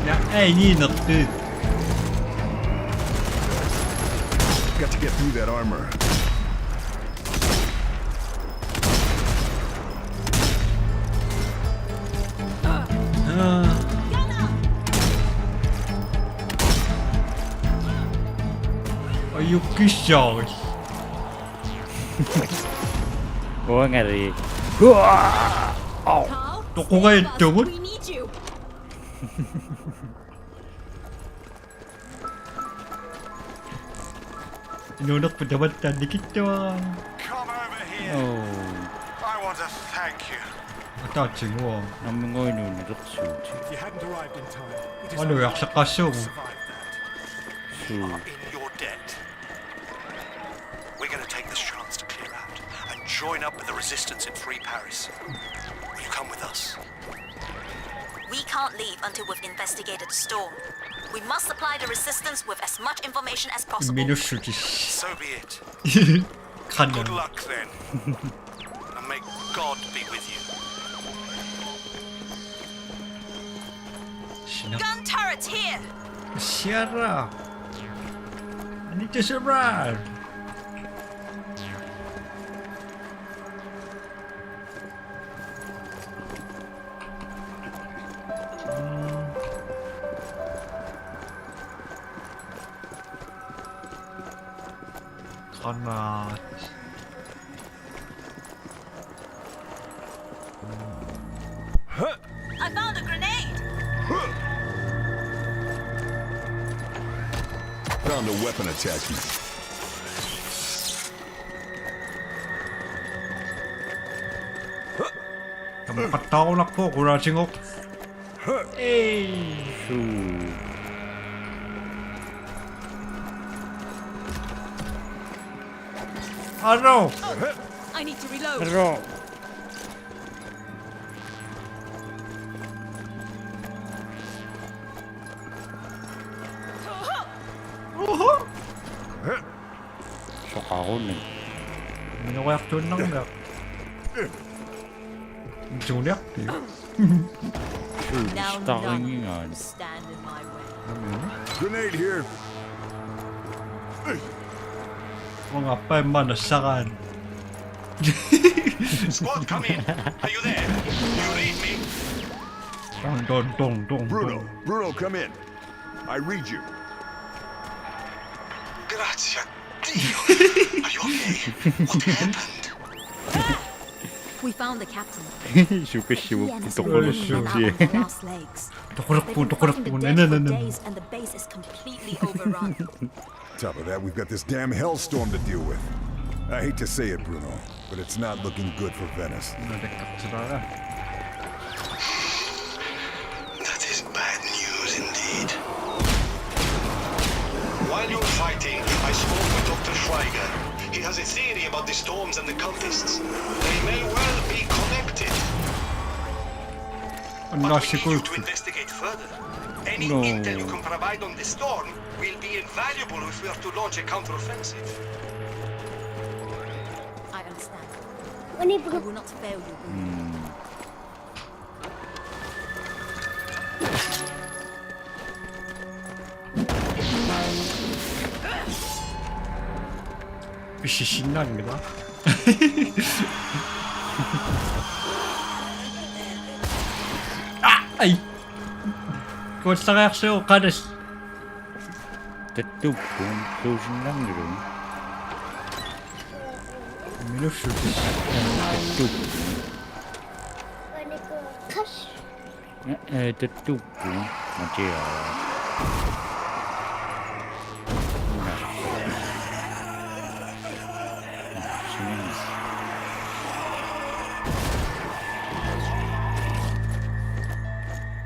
Ja, ei niin, no, dude. Got to get through that armor. Are you kidding? Uangari. Au. Carl, toqungaittugut. We need you. Inuunerput tamatta nikittuara. Come over here. Oh. I want to thank you. Ataatsimoorpoq. Namminngooq inuunersuutit. If you hadn't arrived in time, it is unlikely you would have survived that. Suu. You are in your debt. We're gonna take this chance to clear out and join up with the resistance and free Paris. Will you come with us? We can't leave until we've investigated the storm. We must supply the resistance with as much information as possible. Minussutis. So be it. Good luck then. And may God be with you. Gun turret here. Sierra. I need to survive. Mm. Granat. I found a grenade. Found a weapon attachment. Tamuqattaarunarpoq qulaatigoq. Ei. Suu. Aro. I need to reload. Aro. Uhu. Soqaruni. Minoriartuinnarniaq. Suuniarpi. Now none can stand in my way. Grenade here. Qongappai mana saran. Squad, come in. Are you there? Do you read me? Dong, dong, dong, dong, Bruno, dong. Bruno, come in. I read you. Grazie a Dio. Are you okay? What happened? We found the captain. He and his men are on their last legs. They've been fighting the dead for days and the base is completely overrun. Top of that, we've got this damn hellstorm to deal with. I hate to say it, Bruno, but it's not looking good for Venice. That is bad news indeed. While you were fighting, I spoke with Doctor Schweiger. He has a theory about the storms and the cultists. They may well be connected. But we need you to investigate further. Any intel you can provide on the storm will be invaluable if we are to launch a counteroffensive. I understand. I will not fail you, Bruno. Pisisinnarmila. Ah, ai. Kuassariarsiu qanas. Tattuppun tuusinnarnilu. Minussutis. Tattuppun. Eh, eh, tattuppun. Matia.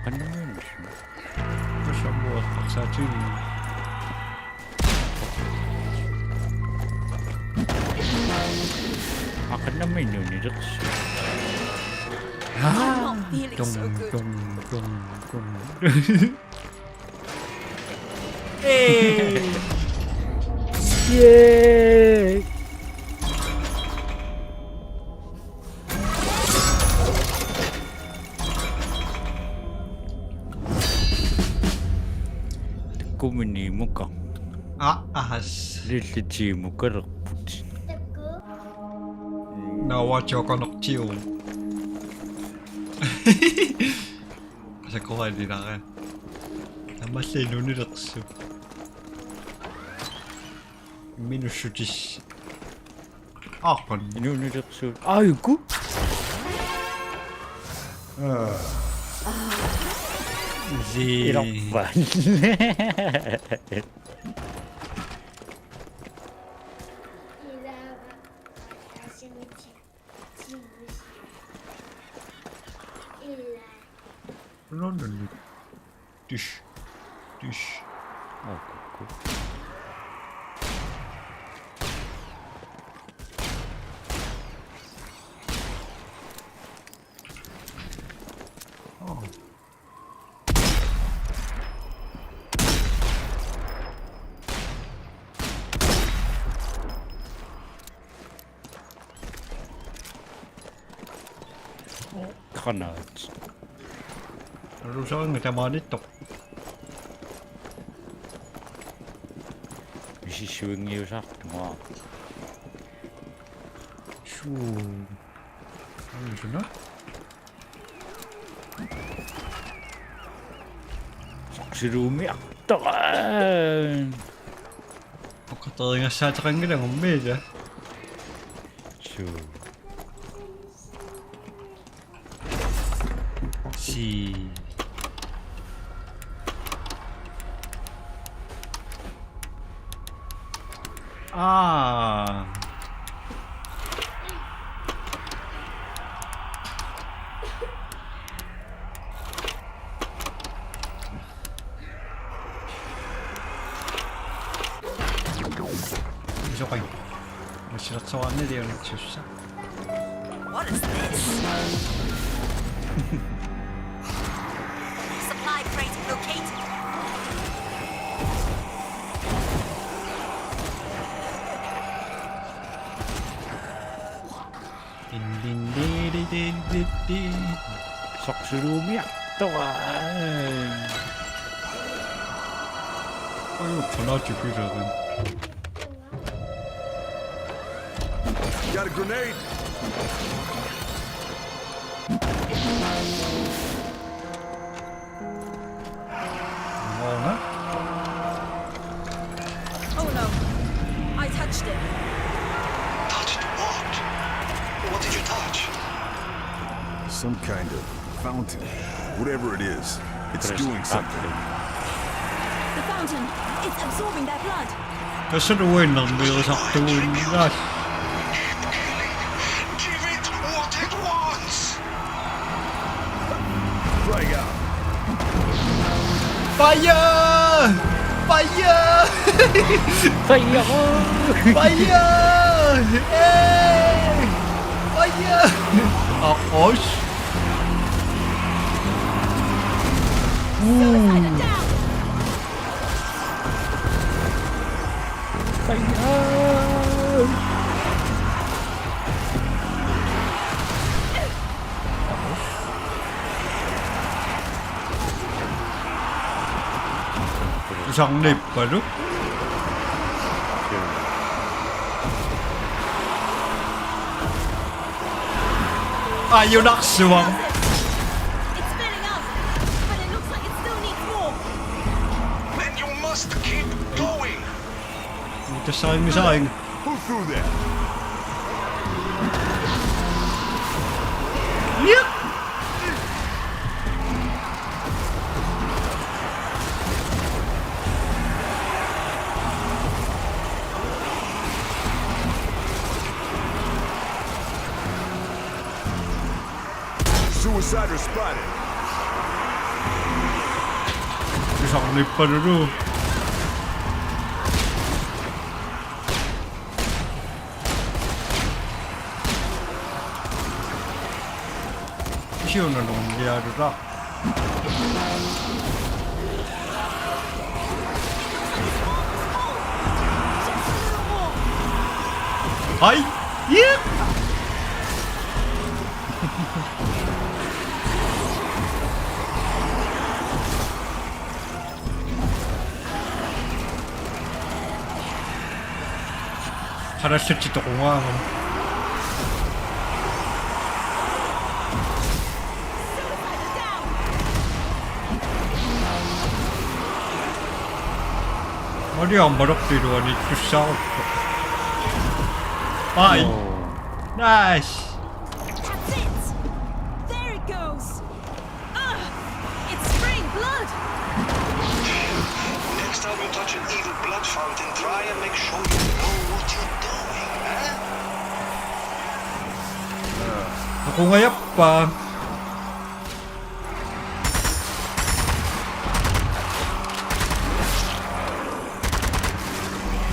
Qanimmiunus. Tassa ammuat aqsaatiginngi. Aqannammi nuunilersi. Ah, dong, dong, dong, dong. Hey. Yay. Kumini muka. Ah, ahas. Lillitsiimukalerput. Naua chokonoqtiu. Sakoa dinare. Amalli nuunilersu. Minussutis. Aaqqan. Nuunilersuut. Aajukku. Zi. Ilorpa. No, no, no. Tish. Tish. Oh, cool, cool. Oh. Granat. Alusaanga tamaanittoq. Misissuinngiusartunga. Suu. Alusuna. Soqsiluumiartoq. Oqaterigassaateqanngilaq ummiila. Suu. Si. Aa. Isoqan. Massilersoraanni liunitsussa. What is this? Supply crate located. Din, din, di, di, di, di, di. Soqsiluumiartoq. Aju, qanaatikkusarin. Got a grenade. Uuna. Oh no. I touched it. Touched what? What did you touch? Some kind of fountain. Whatever it is, it's doing something. The fountain. It's absorbing their blood. Tassa uinnarmiusaartuinnaas. Give it what it wants. Fire! Fire! Fire! Fire! Fire! Hey! Fire! Aqqusi. Ooh. Tusarniippalu. Ajunarsuaq. It's filling up, but it looks like it still needs more. Then you must keep going. Tassaaginngisaarpara. Who threw that? Yep. Suicider spotted. Tusarniippalulu. Siunanngilaq. Ai! Yep! Qarassutsitoqungaarama. Maliarmalorpiluani tussaaruttoq. Ai. Oh. Nice. That's it. There it goes. Ugh! It's spraying blood! Next time you touch an evil blood fountain, try and make sure you know what you're doing, eh? Aqungajappa.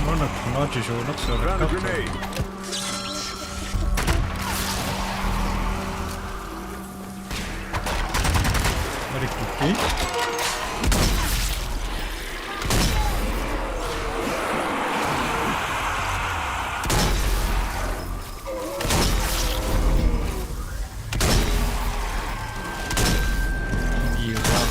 Mana, mana, just wanna throw a grenade. Malikkukku. Iuaa.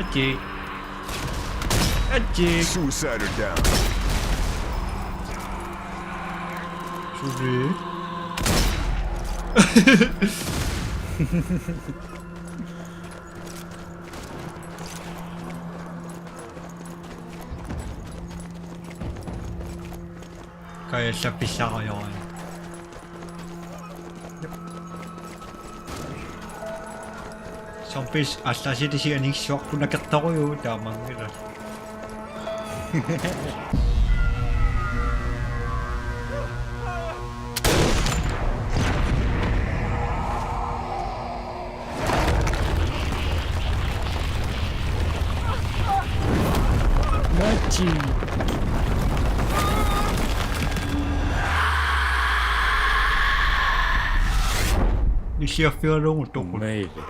Aji. Aji. Suicide or down. Suji. Kaja sapissarajoi. Zombies allaasitisi anissuaqqunnakertoruju taamaanngilaq. Machi. Nisiaffigalugu tuqu. Meile.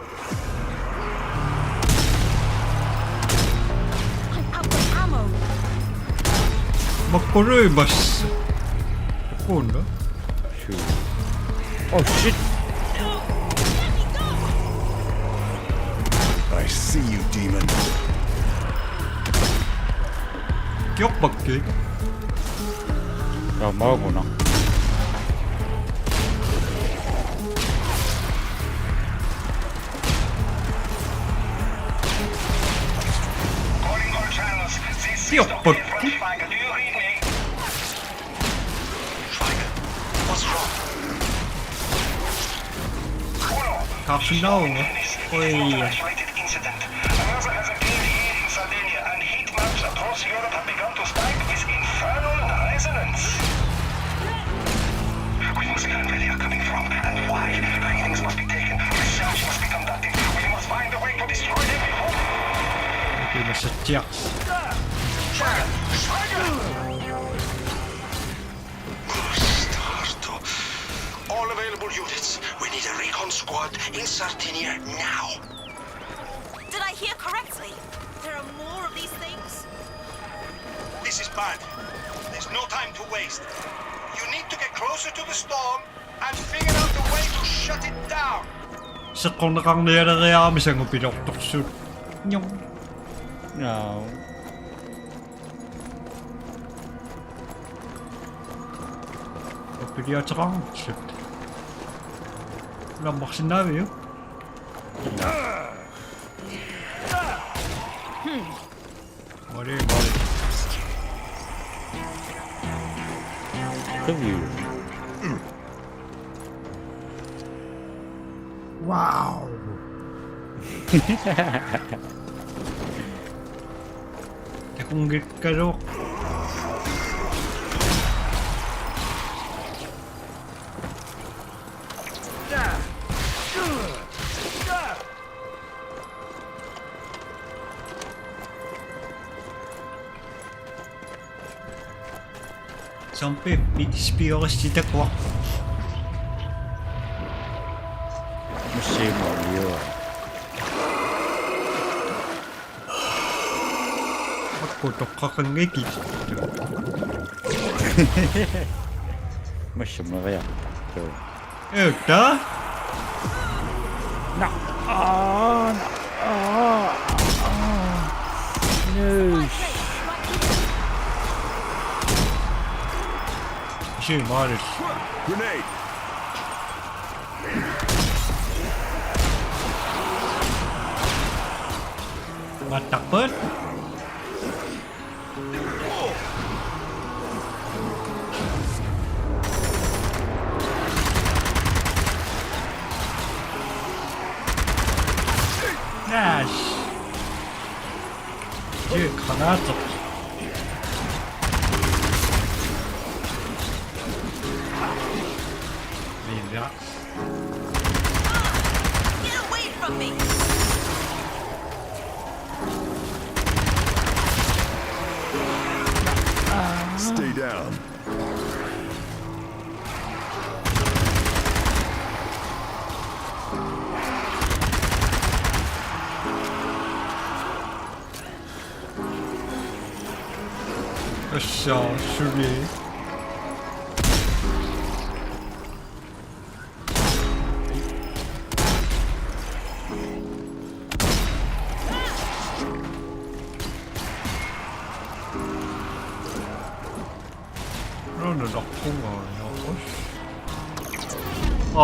I'm out of ammo. Makkuluimas. Kunna. Shoot. Oh shit. I see you, demon. Kiorpakki. Taa maaguna. Kiorpakki. Kaarsinnaavunga. Oi. Another has appeared here in Sardinia, and heat maps across Europe have begun to spike this infernal resonance. We must learn where they are coming from and why. Readings must be taken. Research must be conducted. We must find a way to destroy them before. Kiinnassaatsiaq. Schweiger! Schweiger! Bastardo. All available units. We need a recon squad in Sardinia now. Did I hear correctly? There are more of these things? This is bad. There's no time to waste. You need to get closer to the storm and figure out a way to shut it down. Seqqorneqarnialeriarami sangupiloortorsut. Njong. Njong. Oppiliateqarlutit. Lammarsinnaaviuk? Mali, mali. Review. Wow. Takunngikkaluaq. Zombie pi-, spiorissitakuaq. Mussiimuliua. Makku toqqaqanngikit. Massamariaq. Etta? Na. Ah, na. Ah, ah. No. Shit, Martis. Grenade. What the fuck? Gosh. Dude, granate. Maybe not. Get away from me! Stay down. Tassa suli. Soqqunga, ja.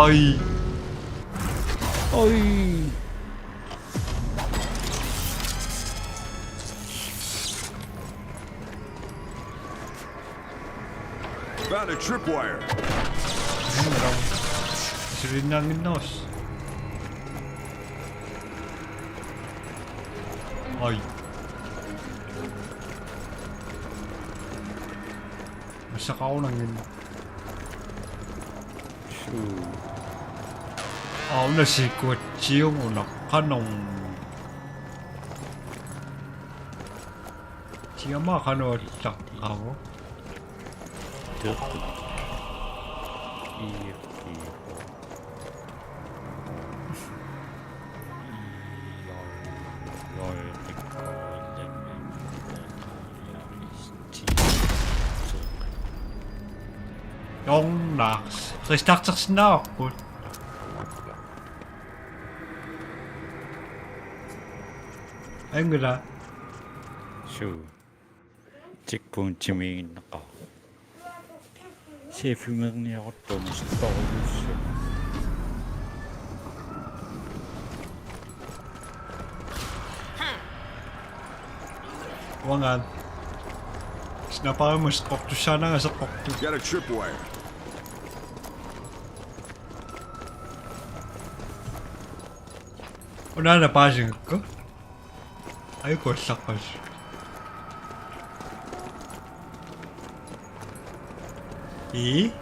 Oj. Oj. Found a tripwire. Sulinnaannginnerus. Oj. Massaqarunanngin. Suu. Auna sikuatsiung una qanoq. Tiama qanoq allaqqavoq. Tup. Ii, ii. Jonnars. Restartersinnaavarput. Angela. Suu. Checkpointimiiginnaqaaq. Safeimiinniaruttorujussuaq. Uangaana. Sniperiumasut qortussaananga seqqortut. Got a tripwire. Unaana paasigakku. Ajuku allaqqas. Ii?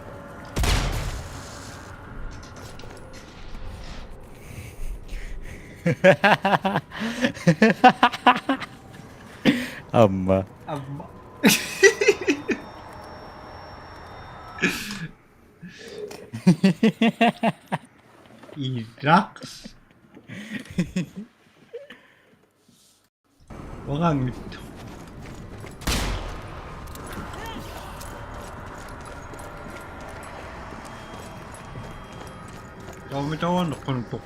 Aamma. Aamma. Ilaq. Uangaanngitsoq. Taamitaava neqqunuppoq.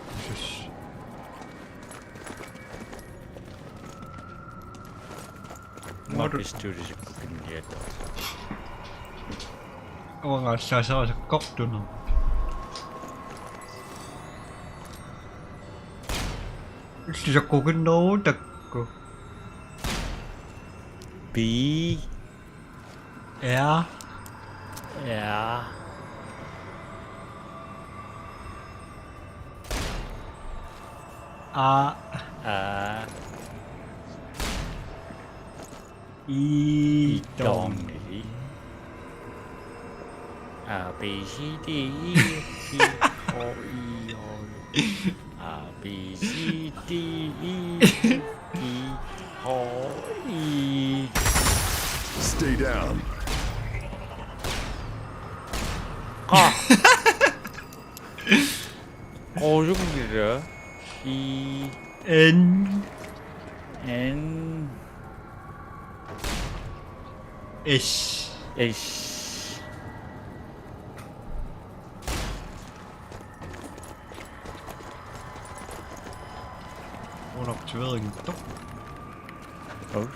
Maru- Maru- pistolisikkut kinniat. Uangaassaasarasakkortunut. Illisakkukinnerutakku. B. R. R. A. A. I. I dong. Dong. A, B, C, D, E, F, G, H, I, J. A, B, C, D, E, F, G, H, I. Stay down. Qa. Qujunngilaq. I. N. N. S. S. Una aktiveringittoq. Ov.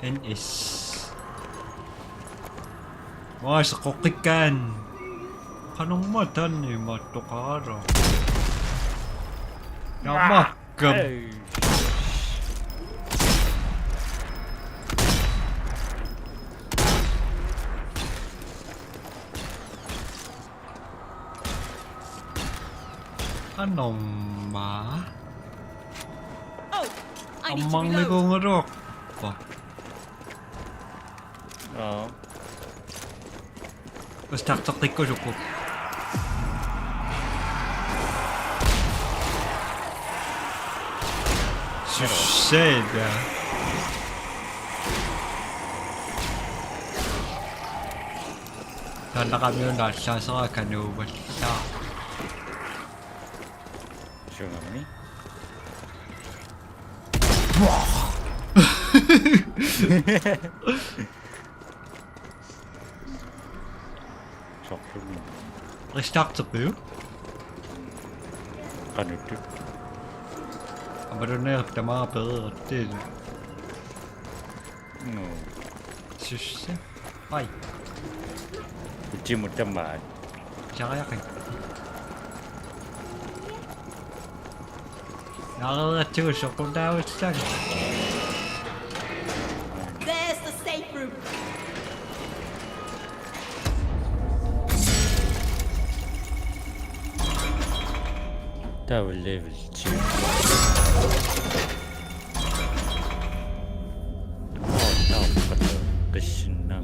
N S. Uanga seqqoqqikkaan. Qanormaa taanna imaattoqaralua. Jaama. Gam. Ei. Qanormaa. Oh, I need to reload. Ammarnikuugaluarpa. Aa. Restartertikkusukkukku. Sussaataa. Taannaqamiuna allaasera kanuuvallaaq. Suungammi. Soorlu. Restarterpiuk? Qanuttut. Aamma taanna tamaat pereertilu. Sussa. Ai. Utimut tamaat. Jariaqin. Naareeratsigu soqutaavassaanga. There's the safe room. Taava level two. Oh, taava qissinna.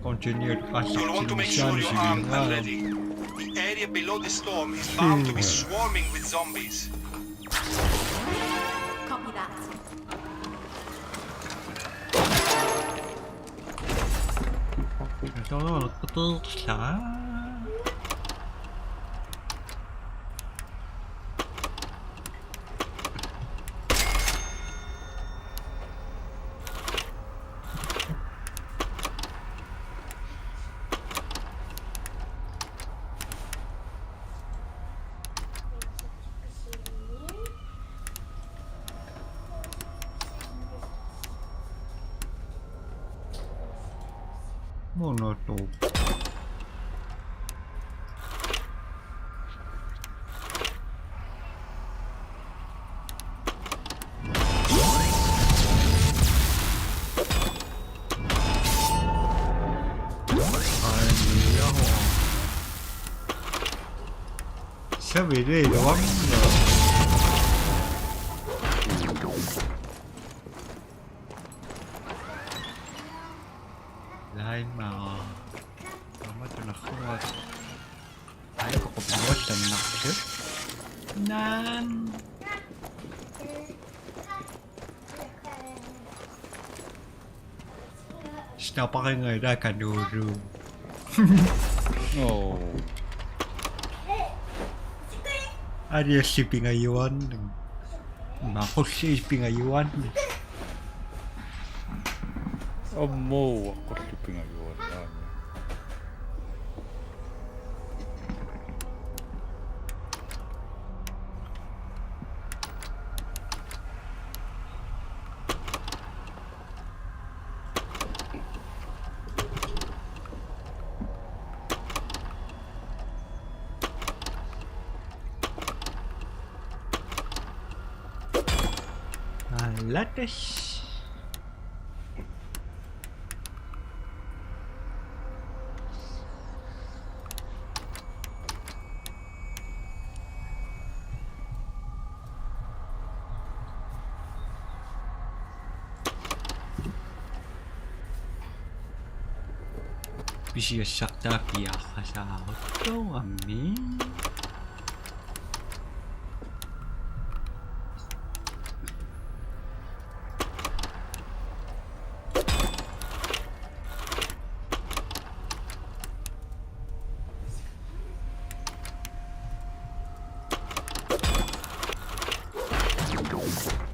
Continue. You'll want to make sure your armed and ready. The area below the storm is bound to be swarming with zombies. Copy that. Monoto. Savileeruarna. Laima. Aamma tunarluat. Ai, qoqorpiuassannarlu. Naan. Staparinnga ila kanuulu. Oh. Aliassi pingajuaannaq. Maqulli pingajuaannaq. Ammut, maqulli pingajuaannaq. Alatas. Pisiassartaa piarrasaaruttorami.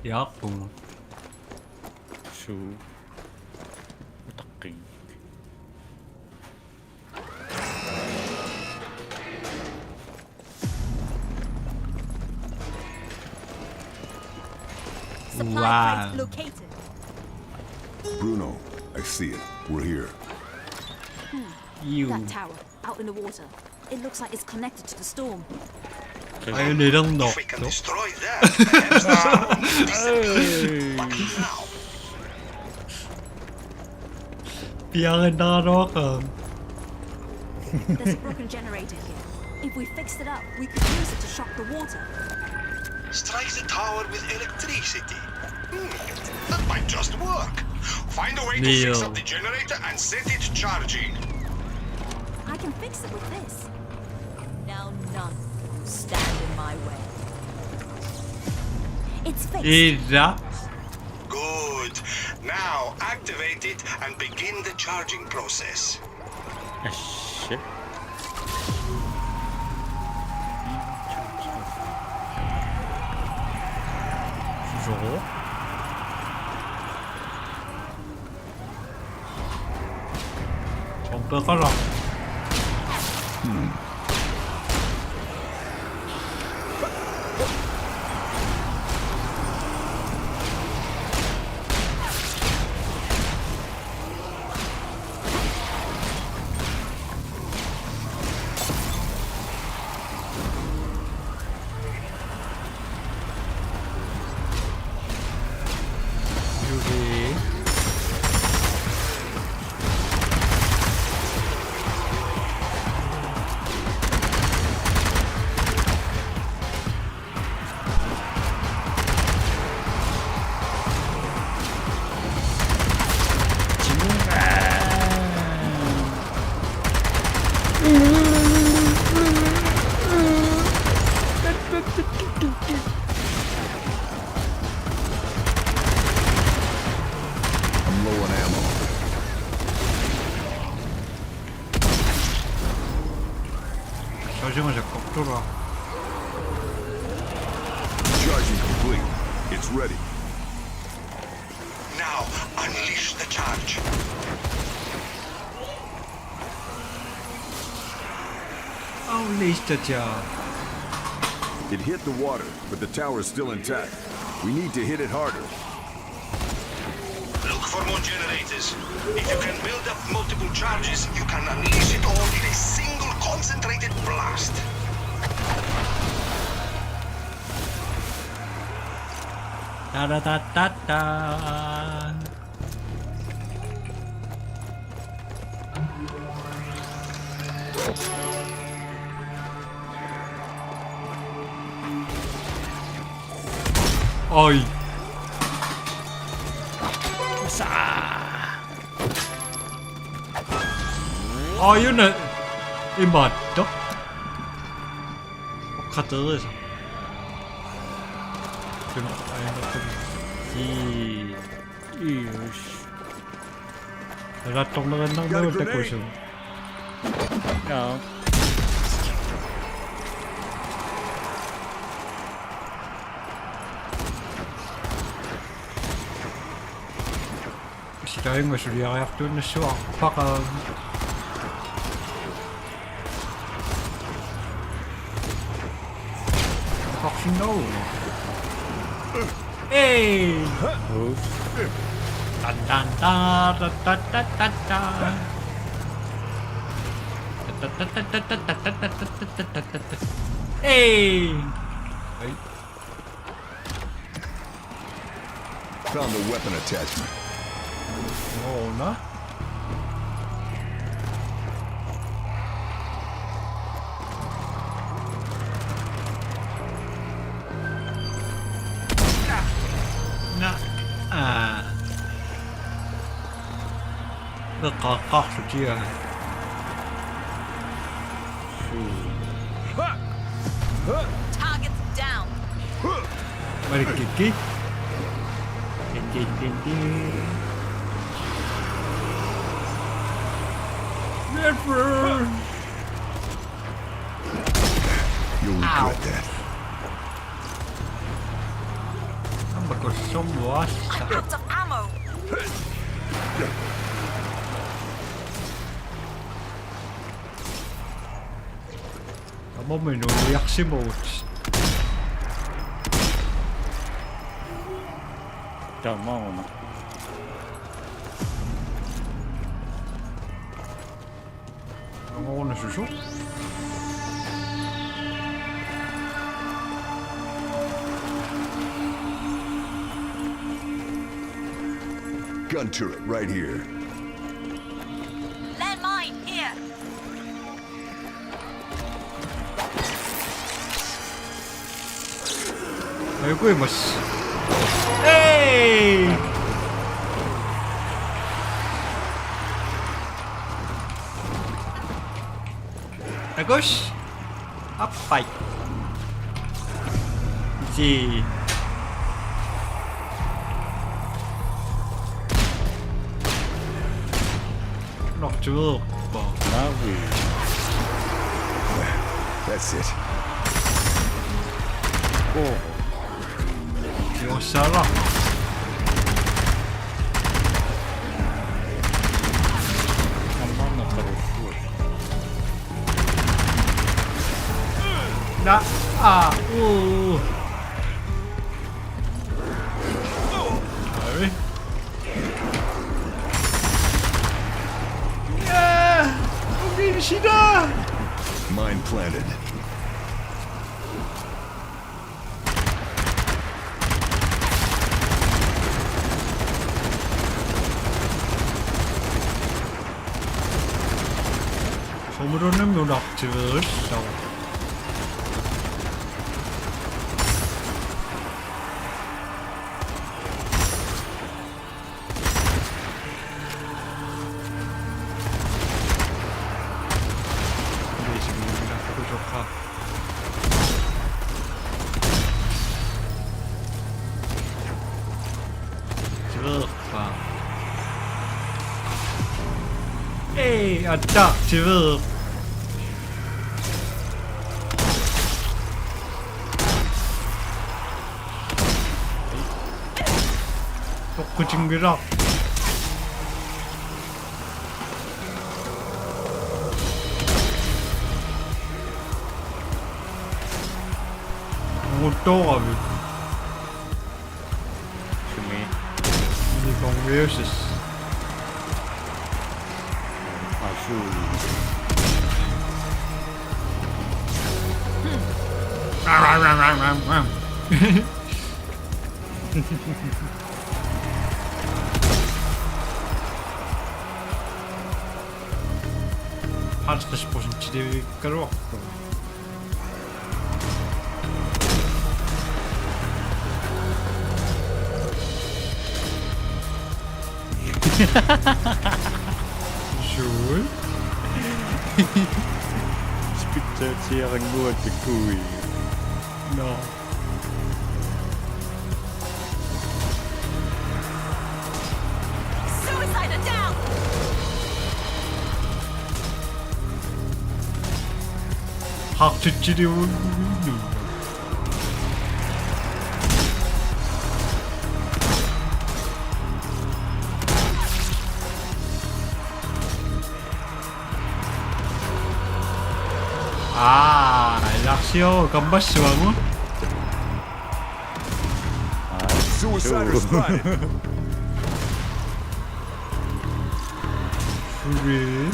Jaaqqu. Suu. Utaqqin. Supply Wow. Crates located. Bruno, I see it. We're here. You. That tower, out in the water. It looks like it's connected to the storm. Ai, nilanno. If we can destroy that, perhaps the storm will disappear. But how? Piarinnaruaqaaq. There's a broken generator here. If we fixed it up, we could use it to shock the water. Strike the tower with electricity. Hmm, that might just work. Find a way to fix Neo. Up the generator and set it charging. I can fix it with this. Now none will stand in my way. It's fixed. Ida. Good. Now activate it and begin the charging process. Ah, shit. Sure. Jump qala. Hmm. Simasakkortulaa. Charging complete. It's ready. Now, unleash the charge. Unleash the charge. It hit the water, but the tower is still intact. We need to hit it harder. Look for more generators. If you can build up multiple charges, you can unleash it all in a single concentrated blast. Ta-da-da-da-da. Oi. Sa. Oi, una. Imaattoq. Oqateerisa. Tuna, aina tuna. Ii. Ius. Alattornerinnarmigut takusu. Jaa. Silainga suliariartuinnassuarpaqaanga. Qarsinnaruuna. Ei! Tan, tan, ta, ta, ta, ta, ta, ta. Ta, ta, ta, ta. Ei! Ei. Found the weapon attachment. Una. Na. Ah. Peqaqqarlutia. Targets down. Marikkikki. Kikkikkikki. Never. You'll regret that. Ampakku summuassa. I'm out of ammo. Tamarmik nuiarsimavugut. Tamarmik. Angorunasusu. Gun turret right here. Landmine here. Aikuimas. Hey! Akus. Appai. Si. Noktuuqpa. Navi. That's it. Oh. Juossala. Ammannaqarussuaq. Na, ah, uh. Ari. Yeah! Okay, Shida! Mine planted. Soorunami unartiveerullu. Tiveerpa. Ei, atta, tiveer. Kutinngilaq. Muuttoorami. Sumi. Uniform versus. Asu. Halvtreds procent til det, vi kan lort på. Sure. Spitsaatiarannguat takkui. Nå. Suicide down! Har tytiliun. Aa, ilarsio kampassuagu. Suicider spotted. Free.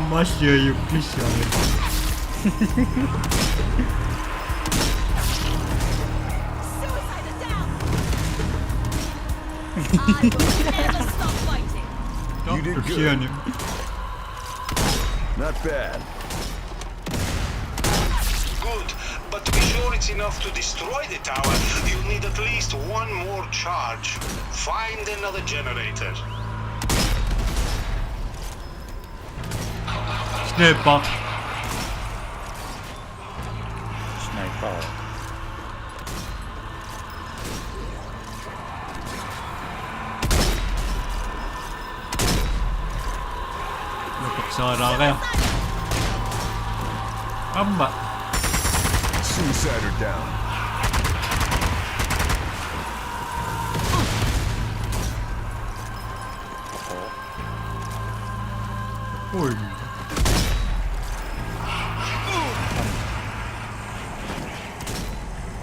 Masio, you piece of it. Suicide down! I will never stop fighting. You did good. Not bad. Good, but to be sure it's enough to destroy the tower, you'll need at least one more charge. Find another generator. Sniper. Sniper. Nupeqsaalaariaq. Aamma. Suicider down. Oi.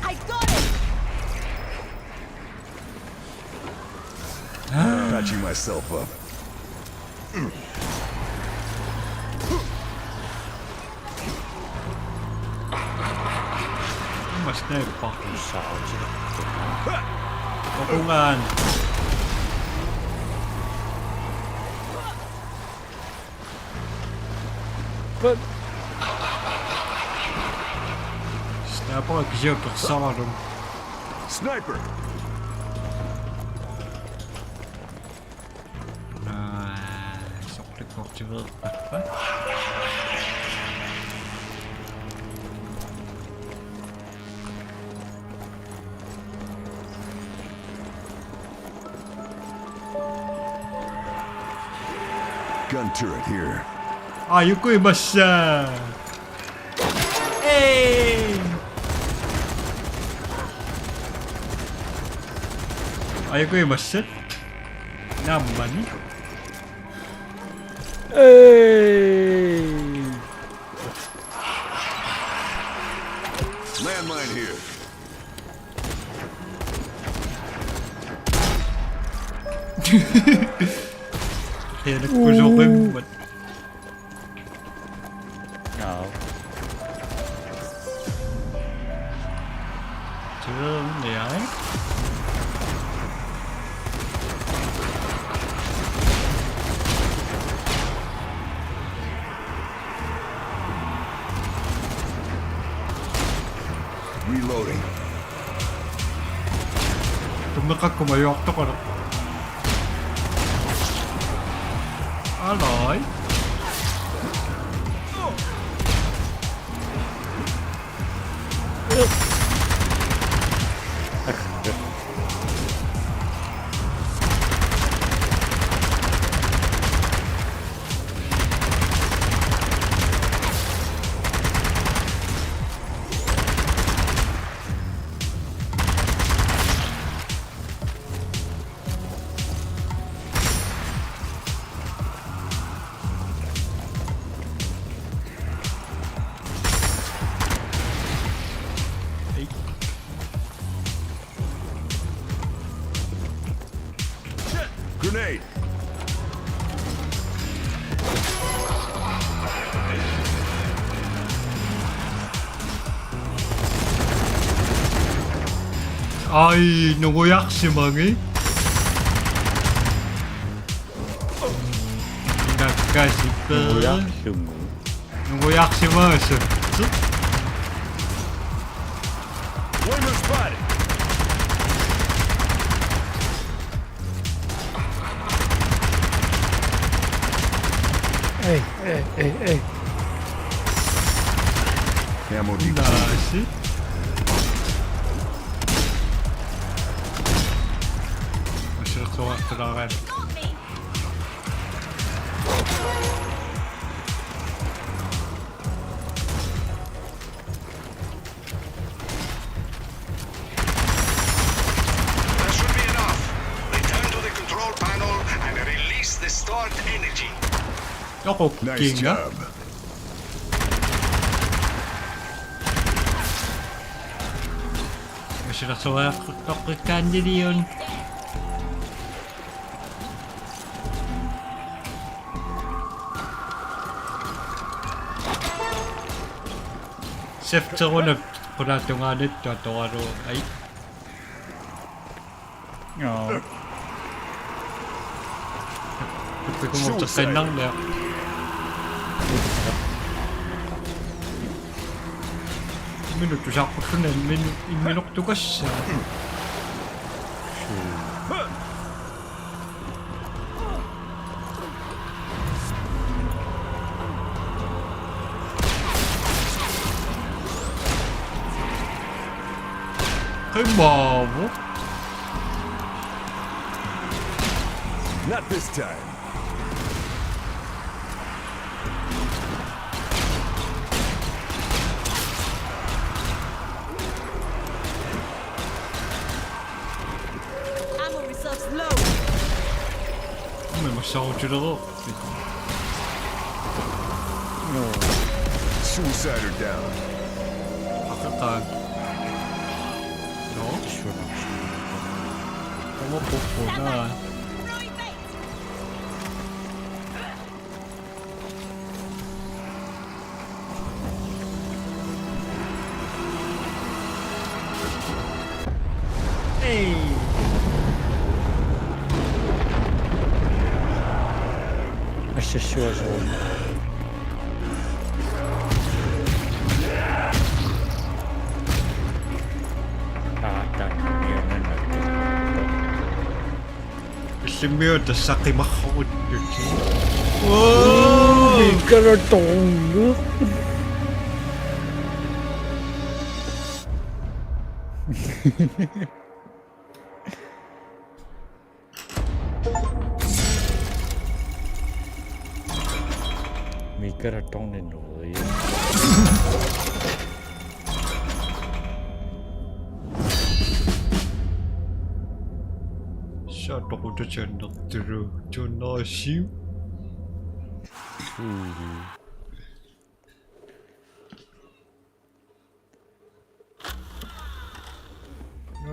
I got it! Patching myself up. Must know fucking charge. Okungan. But Sniper kisianni upersaaraluni. Sniper. Aa, soqutigiarpara. Gun turret here. Aa, yuku imassa. Hey! Aa, yuku imassa. Nammani. Hey! Landmine here. Qilakkusoqimmat. Au. Tøvniai. Reloading. Tummeqakkuma ajuartoqalaq. Alai. Grenade. Ai, nungujarsimagit. Nakkasippa. Nungujarlugu. Nungujarsimagassi. Flamer spotted. Ei, ei, ei, ei. Ammo depleted. Nice. Massalertuartulaaraat. That should be enough. Return to the control panel and release the stored energy. Nice Joqukkinga. Job. Massalertuartulaaraat. Safterunap qulaatungaanut atoralugu, ai. Joo. Pikkumorteqqinnarlia. Minut tusarpakkunna, min-, imminortukassaaq. Qimaavoq. Not this time. Ammo reserves low. Aamma massaarutilereerpit. No. Suicider down. Aqaqa. No. Sure. Qamappoq una. Ei. Assassuasoq. Aa, taanna. Illimmiut tassa qimarroruttutit. Wow! Mikaratorlu. Mikaratorninneruiu. Saatoqutatiannertulu tuunnerisiu.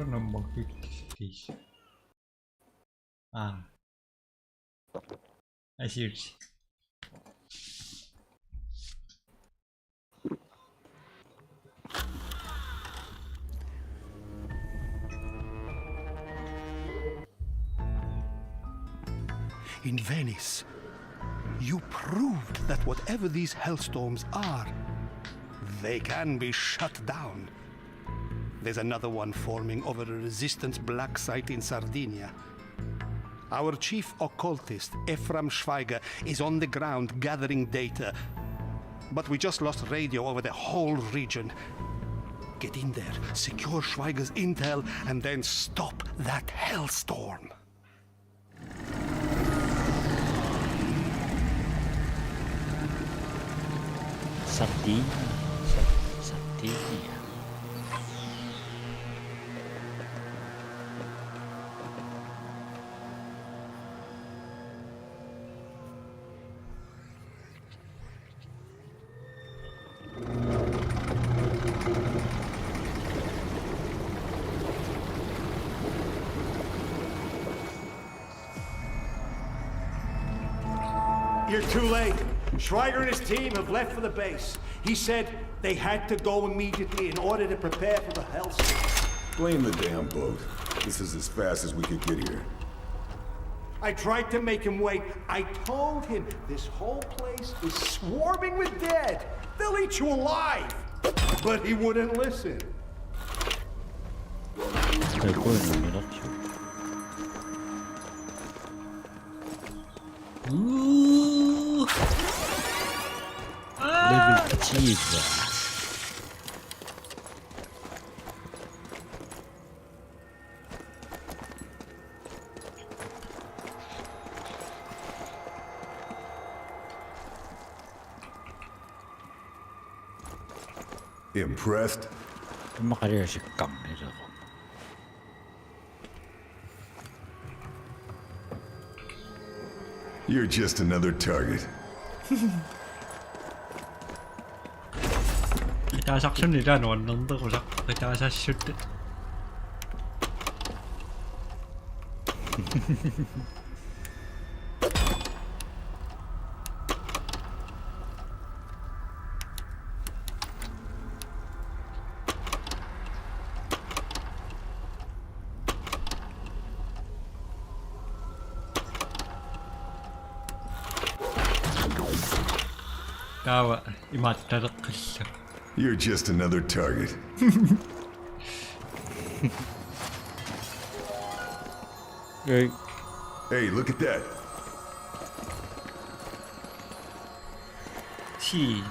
Nummer fifty-six. Ah. Asiusi. In Venice, you proved that whatever these hellstorms are, they can be shut down. There's another one forming over a resistance black site in Sardinia. Our chief occultist, Ephraim Schweiger, is on the ground gathering data. But we just lost radio over the whole region. Get in there, secure Schweiger's intel, and then stop that hellstorm. Sardinia. Sar-, Sardinia. You're too late. Schreiber and his team have left for the base. He said they had to go immediately in order to prepare for the hellstorm. Blame the damn boat. This is as fast as we could get here. I tried to make him wait. I told him this whole place is swarming with dead. They'll eat you alive. But he wouldn't listen. Какой номер? Ooh. Level five. Impressed? Immaqa aliasikkammileru. You're just another target. Qitaasarsunni taanna nuannernerusaq qitaasassut. Taava imaattaleqqillu. You're just another target. Ei. Hey, look at that. Sii.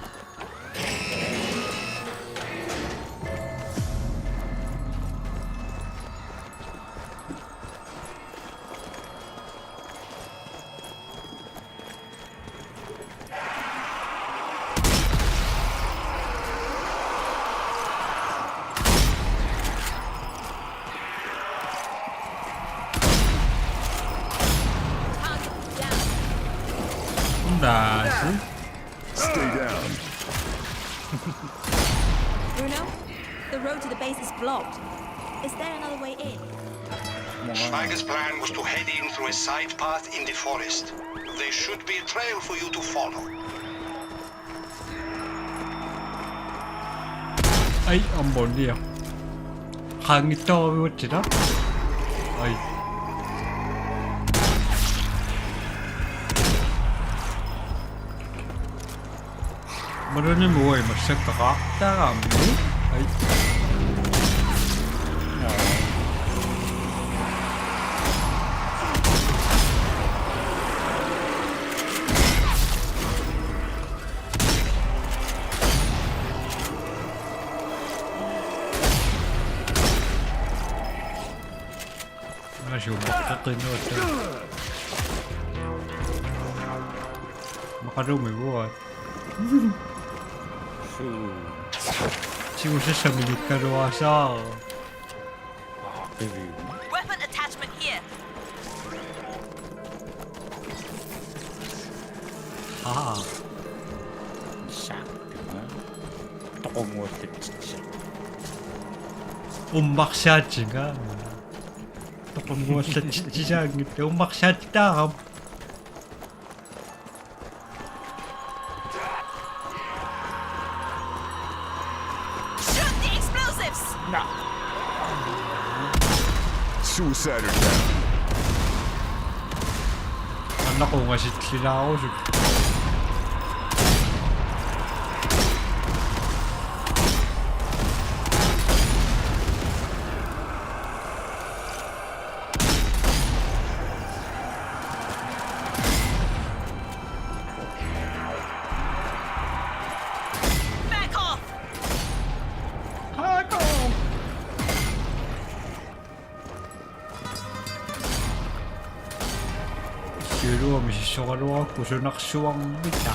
Nice. Stay down. Bruno, the road to the base is blocked. Is there another way in? Schweiger's plan was to head in through a side path in the forest. There should be a trail for you to follow. Ai, ammonia. Qaanngitsorujuutsila. Ai. Marlunimi uai massakkaqattaarami. Ai. Mashu bakka qinnuutta. Maqaluumi vuat. Suu. Siusassamik ikkaluasaara. Aa, qiviu. Weapon attachment here. Aa. Saattima. Toqunguallatsitsi. Ummarsaatinga. Toqunguallatsitsisaanngitsoq ummarsaatitaarama. Shoot the explosives! Suicider down. Anna qungasillilaarusut. Back off! Siuluami sissoraluarakku sunarsuarmita.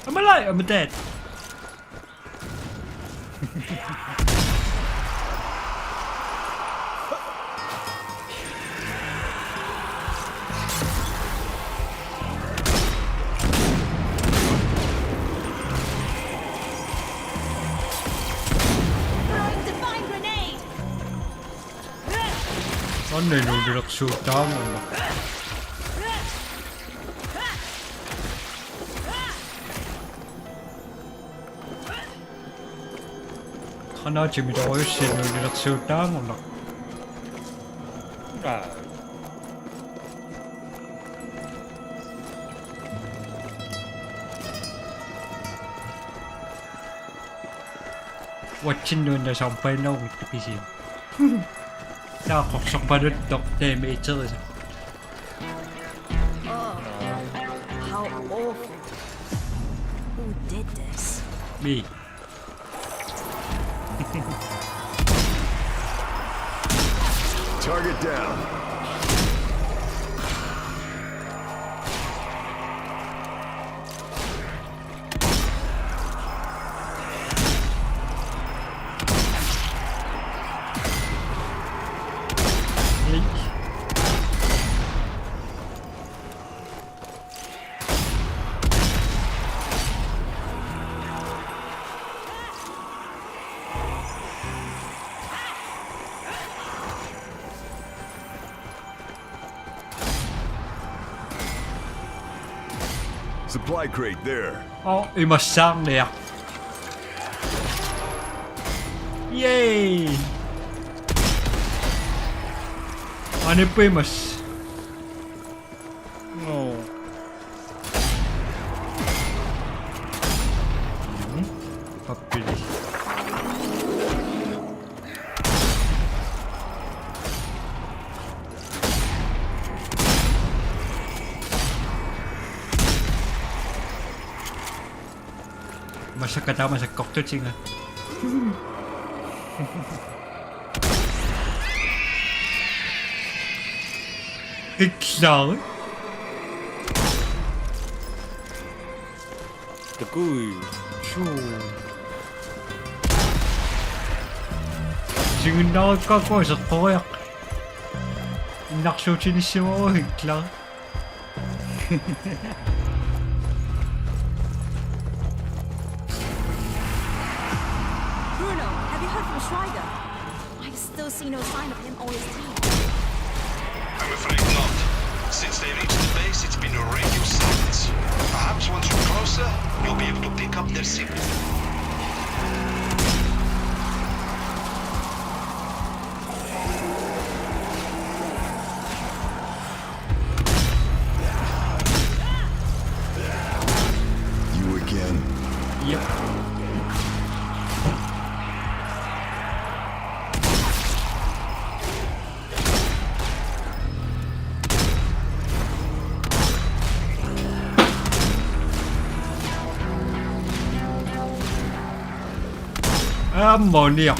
I'm alive, I'm dead. Anna inuulersuutaamuna. Qanaatimi torujussi inuulersuutaamuna. Aa. Uatsinnuinnasoorpaannaruttukkisiuk. Taava qorsorpaluttoq taama iterisa. Oh, how awful. Who did this? Me. Target down. Supply crate there. Oh, imassaarniaq. Yay! Anippimas. No. Mhm. Pappili. Massakkut taama sakkortutiga. Iklaari. Takui. Suu. Singinnaarikkaakku seqqoriaq. Innarsuutinissimavoq iklaari. Bruno, have you heard from Schweiger? I still see no sign of him or his team. I'm afraid not. Since they reached the base, it's been a radio silence. Perhaps once you're closer, you'll be able to pick up their signal. You again. Yep. Ammoniaq.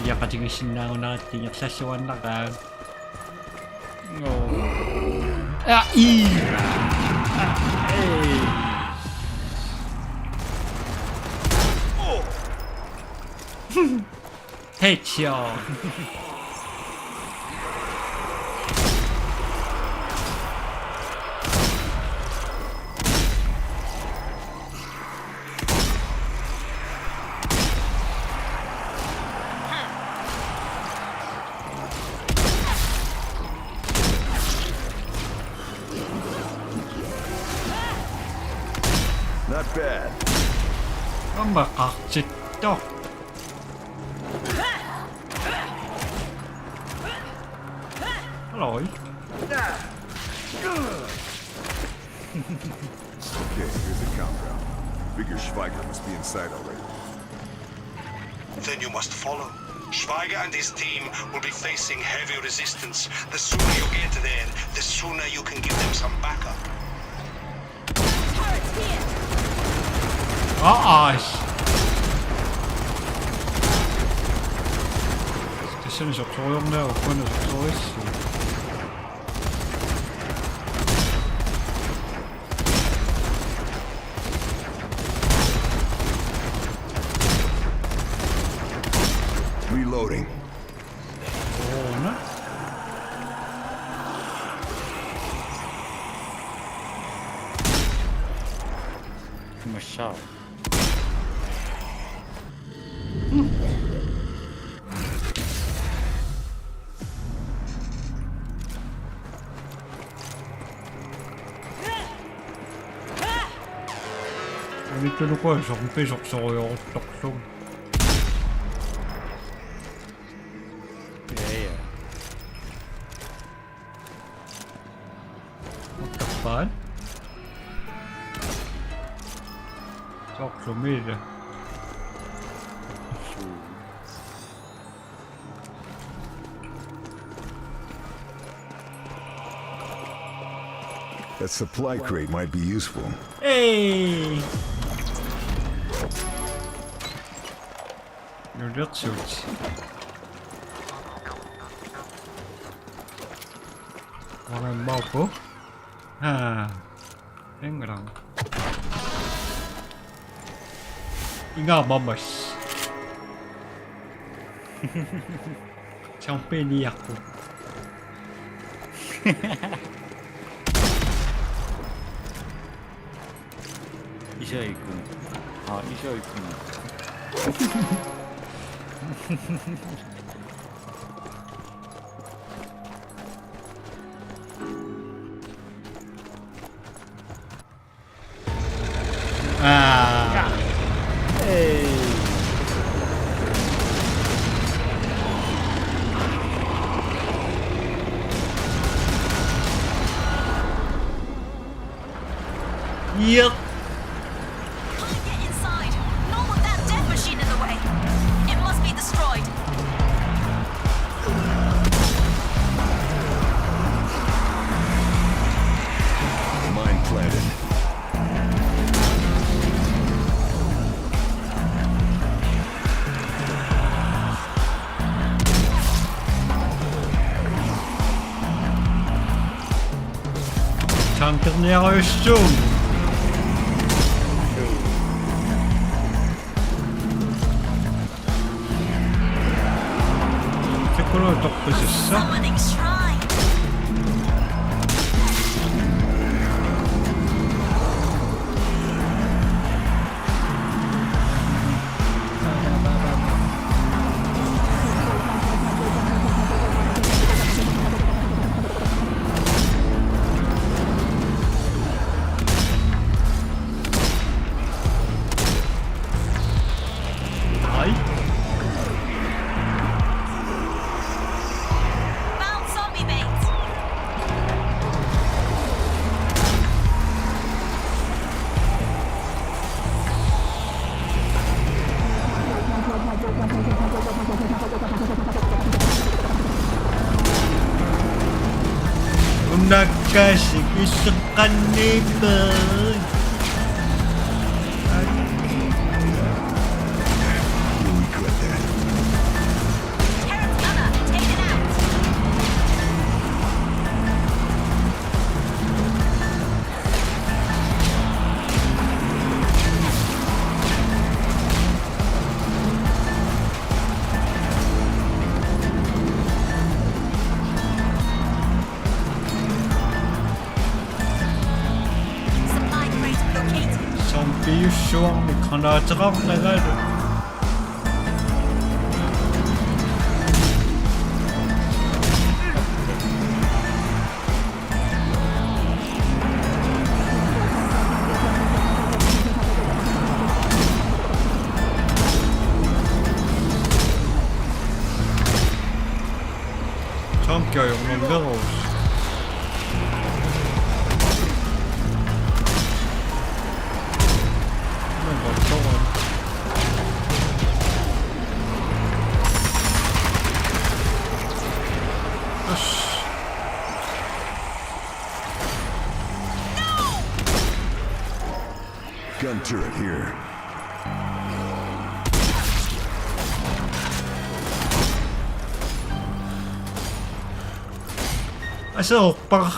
Iaqatigissinnaagunaratta ingerlassuannaqaaq. No. Ah, ii. Ah, ei. Headshot. Not bad. Aamma qaartittoq. Hello. Okay, here's the countdown. Figure Schweiger must be inside already. Then you must follow. Schweiger and his team will be facing heavy resistance. The sooner you get there, the sooner you can give them some backup. Turret here! Aa, sh-. Tassani sorsorujoornera ukkuna sorsorissi. Reloading. Massaaq. Unittunuku sorpisorsorujoruttorlugu. Ja, ja. What the fuck? Soqsumiita. That supply crate might be useful. Hey! Nulersut. Orammaappoq. Haa. Ingalam. Inga mamas. Champeniakku. Isoikun. Aa, isoikun. Ah. Hey. Yep. Can't get inside. Not with that death machine in the way. It must be destroyed. Mine planted. Tankerniarujussuuvoq. Tikkunutoqqisissa. Summoning shrine. Ai. Found zombie bait. Unakkasik isseqqanniippoq. You'll regret that. Terrence Gunner, take it out. Supply crate located. Zombiussuarmik qanaateqarnagalu. Tom gør jo noget med os. Men godt, så var det. Yes. Gun turret here. Aserorpara.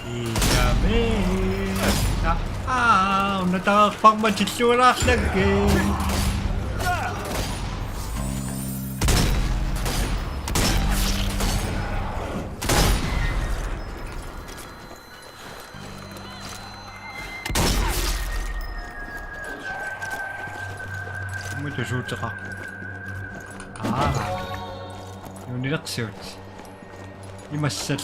Iisaami. Aa, una taarpaq matillualaarlakki. Tusuuteqarpoq. Aa. Nuunilersiut. Imassal.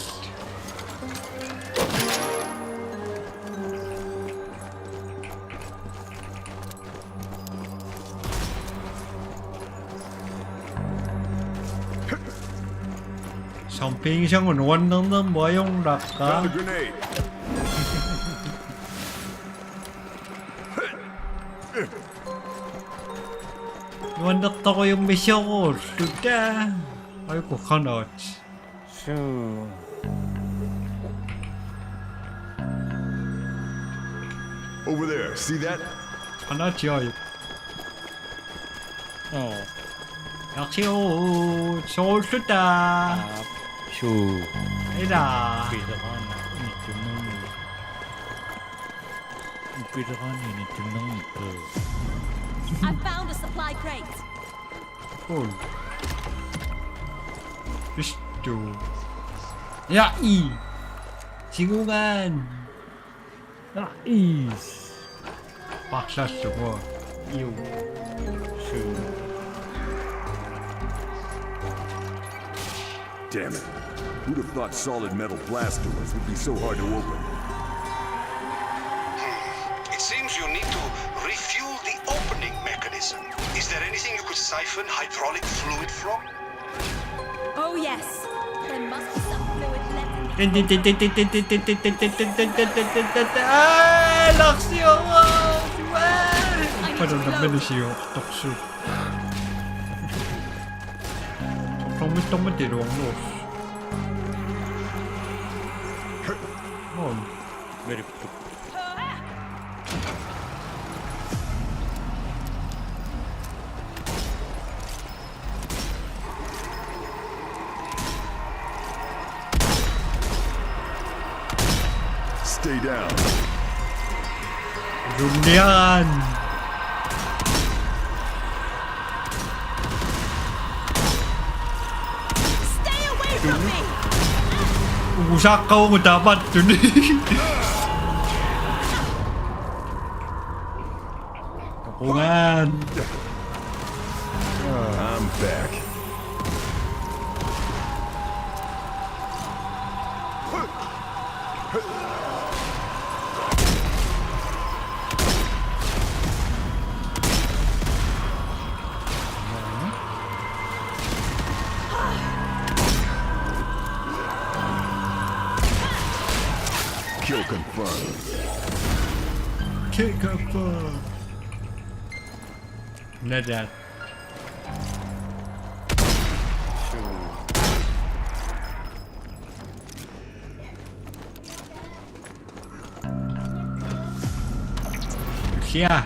Sampiingisangu nuannernermut ajornaqaaq. Found a grenade. Nuannertorujummisoorluta. Ajuku qanoq. So. Over there, see that? Qanoq, oi. Oh. Taxi, oh, soorluta. Aap. So. Ila. Pileraan inittunnguuq. Pileraan inittunnguuq. I found a supply crate. Cool. Pistu. Ja, i. Singungaan. Ja, is. Paarlallugu. Iu. Suu. Damn it. Who'd have thought solid metal blast doors would be so hard to open? It seems you need to refuel the opening mechanism. Is there anything you could siphon hydraulic fluid from? Oh, yes. There must be some fluid left in the Aa, laqsioraq. Aa. Qanoq nammineq siortorsuuvoq. Tormittormat iluarluus. Come on. Very good. Stay down. Julian. Stay away from me! Usaqqaugu tapattuni. Kapungan. I'm back. Kill confirmed. Kill confirmed. Not that. Sia.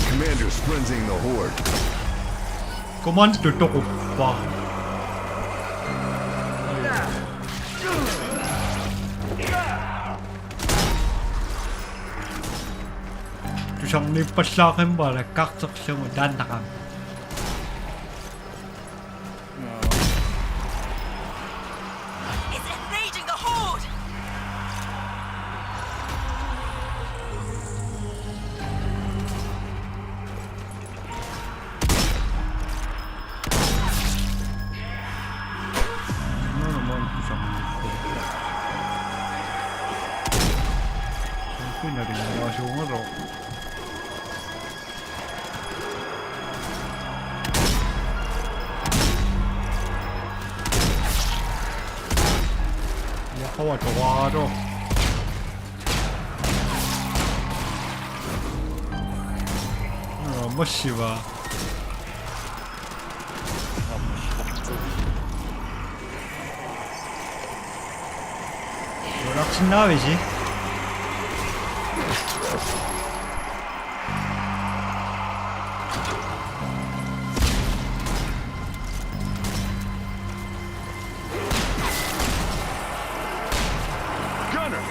Commander's frenzying the horde. Kommando toquppaa. Tusarniippallaaqimmat alakkarterlugu taannaqami. It's invading the horde! Yaqawa toqaaro. Aa, massiva. Nuannersinnaavisi? Gunner!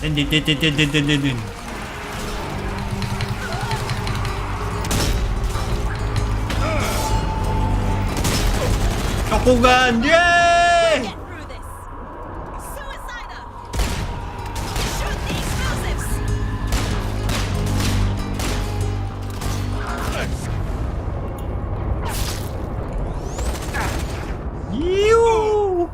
Din, din, din. Toqugaan, yay! Get through this. Suicider! Shoot the explosives! Iu!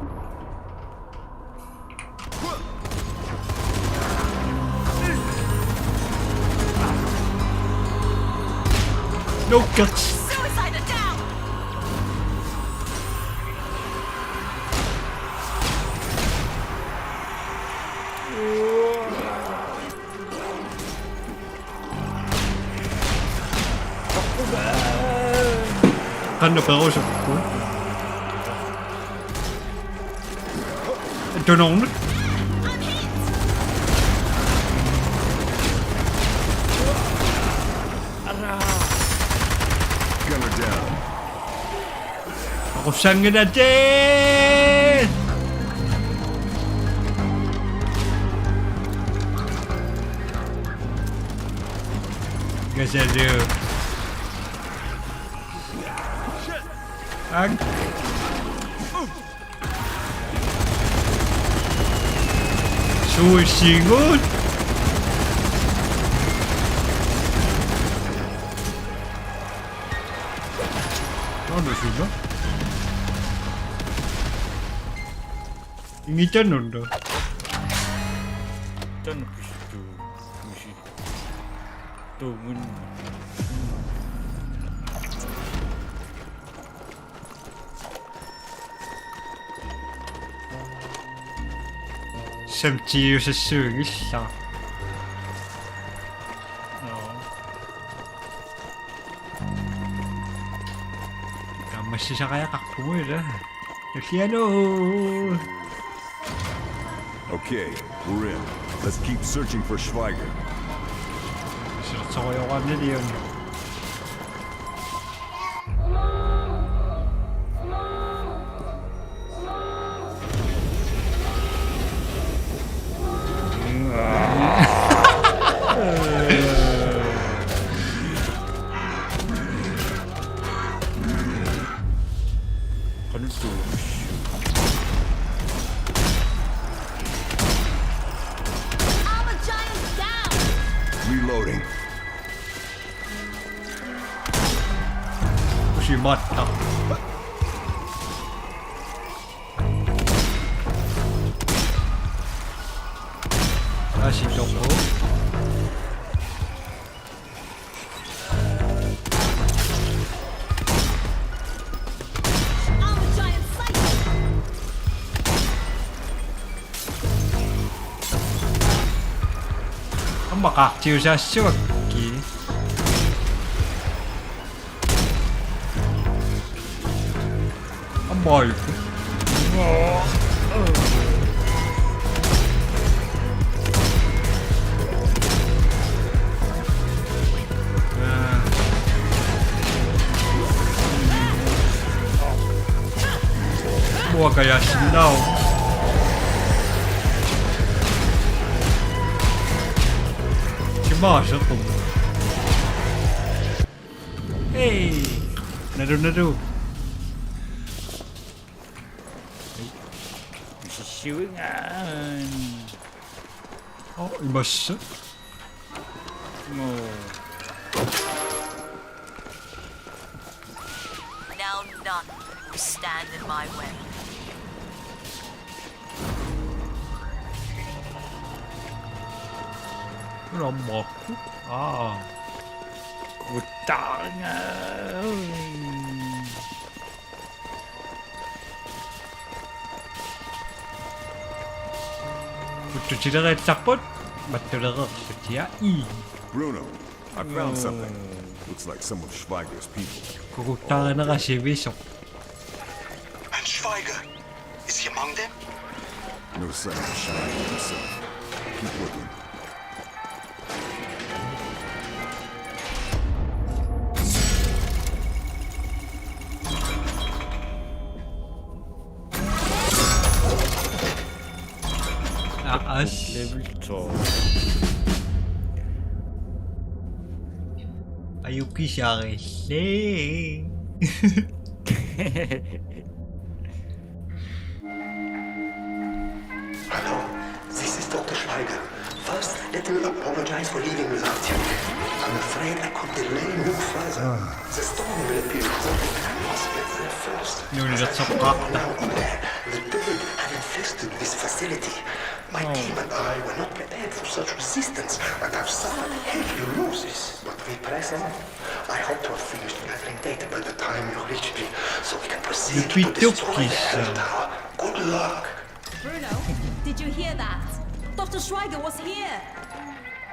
No guts. Suicider down! Qanoq perusukkut? Tununnik. Gunner down. Aqussanngilaq. Gasalu. Ak. Suussigut. Taanna suna? Ingitanundu. Taanna pistu. Misi. Tuumun. Samtiusassuigilla. Joo. Kammassisariaqarpugut ila. Tullialu. Okay, we're in. Let's keep searching for Schweiger. Silersorujoraanniliun. Armor giant down! Reloading. Pusimatta. Taasi toqqu. Aamma qaartiusaassuakkit. Aamma aajuku. Muakajassinnaavoq. Kimaassequm. Hey. Nalu, nalu. Misissuingaan. Oh, imassa. No. Now none will stand in my way. Ila makku. Ah. Uttanga. Uttutilereertarput, mattulereerlutia ii. Bruno, I found something. Looks like some of Schweiger's people. Kukuttaarinera sivisoq. And Schweiger, is he among them? No sign of Schweiger himself. Keep looking. Ah. Ash. Level two. Ayuki Shari. Hello, this is Doctor Schweiger. First, let me apologize for leaving without you. I'm afraid I could delay no further. The storm will appear in the atmosphere first. Now on land, the dead have infested this facility. My team and I were not prepared for such resistance and have suffered heavy losses. But we press on. I hope to have finished gathering data by the time you reach me, so we can proceed to destroy the Hell Tower. Good luck. Bruno, did you hear that? Doctor Schweiger was here.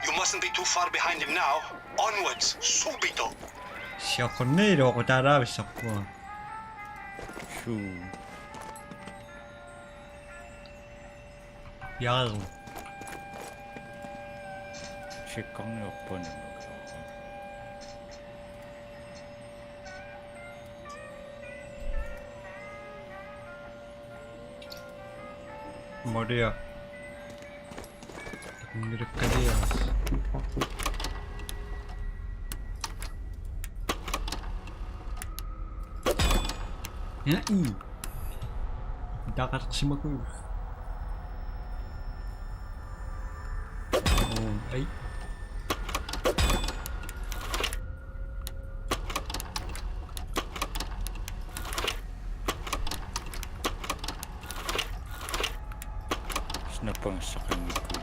You mustn't be too far behind him now. Onwards, subito. Siaqqunniilu oqutaalaavissarpua. Suu. Piareeruk. Sikkarniorpun. Maria. Ngilakkalias. Ja, i. Taqalersimaguit. Oh, ai. Snappangassaqanngikkuit.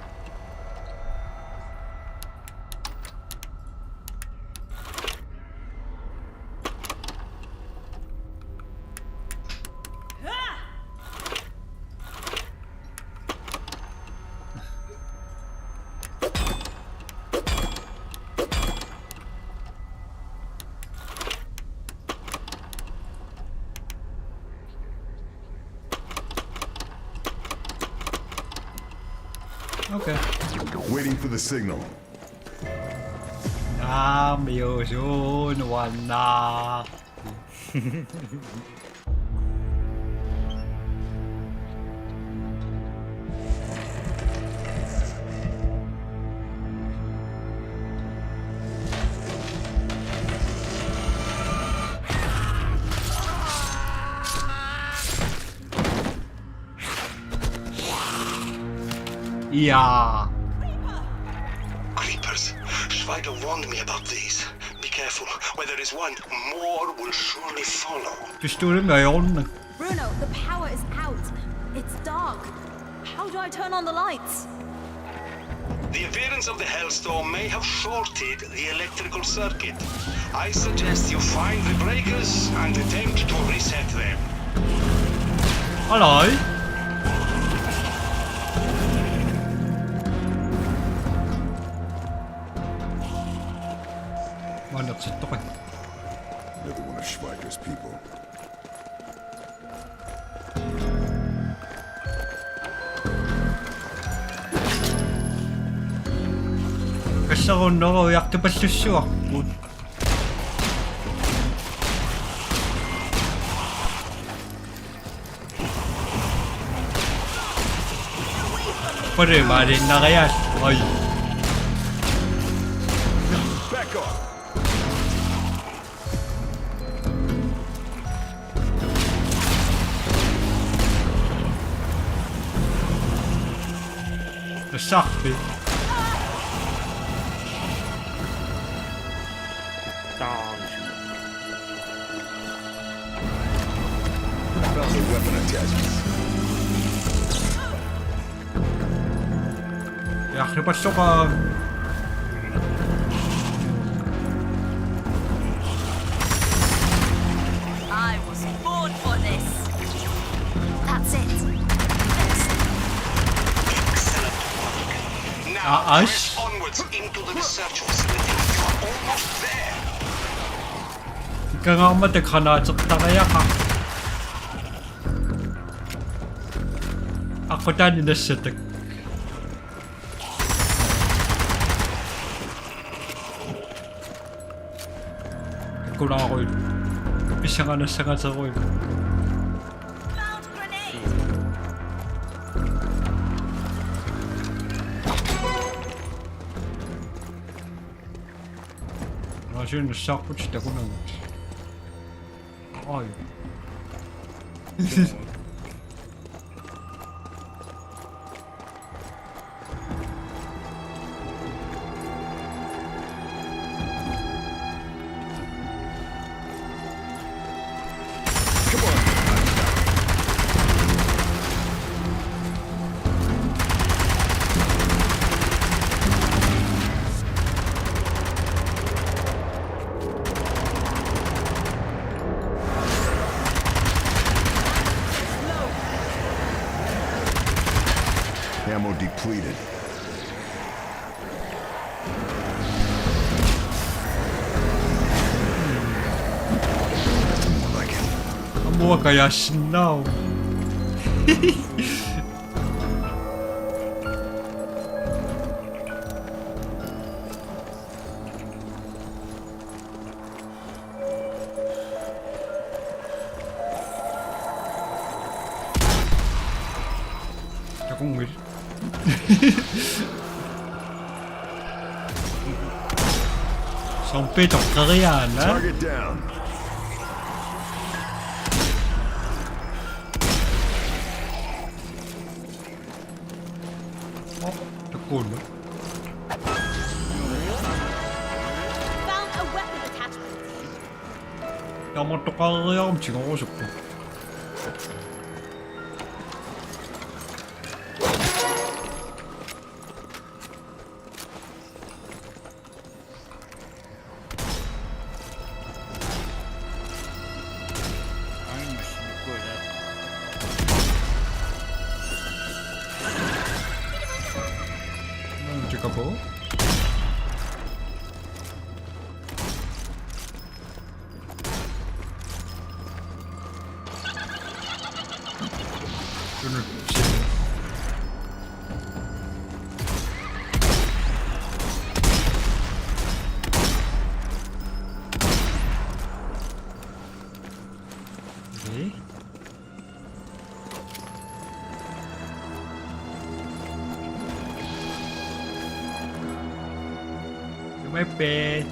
Okay. Waiting for the signal. Naamiosuunuannaq. Yeah. Creepers. Schweiger warned me about these. Be careful. Where there is one, more will surely follow. Just do it, I own. Bruno, the power is out. It's dark. How do I turn on the lights? The appearance of the Hellstorm may have shorted the electrical circuit. I suggest you find the breakers and attempt to reset them. Hello. Another one of Schweiger's people. Kassarunnera ujartupallussuarput. Pare maaliinnariaat. Oi. Back off. Tassarpi. Taarn. Found a weapon attachment. Ja, ripassoqaaq. I was born for this. That's it. Excellent work. Now, ah, press onwards into the research facility. You are almost there. Ikkangaarmata granaatertariaqarpoq. Aqqutaani nassatak. Kulaaruit. Pissanganassangateruit. Found grenade. Tynassaarput takunagut. Ai. Ammo depleted. More like it. Ammo kayas now. Takunngilatit. Zombie toqqeriaana. Target down. Oh, takunngilatit. Found a weapon attachment. Tamattoqareriarama tigorusuppoq. Aimma sinikuulat. Manchikabo. Okay. You might be.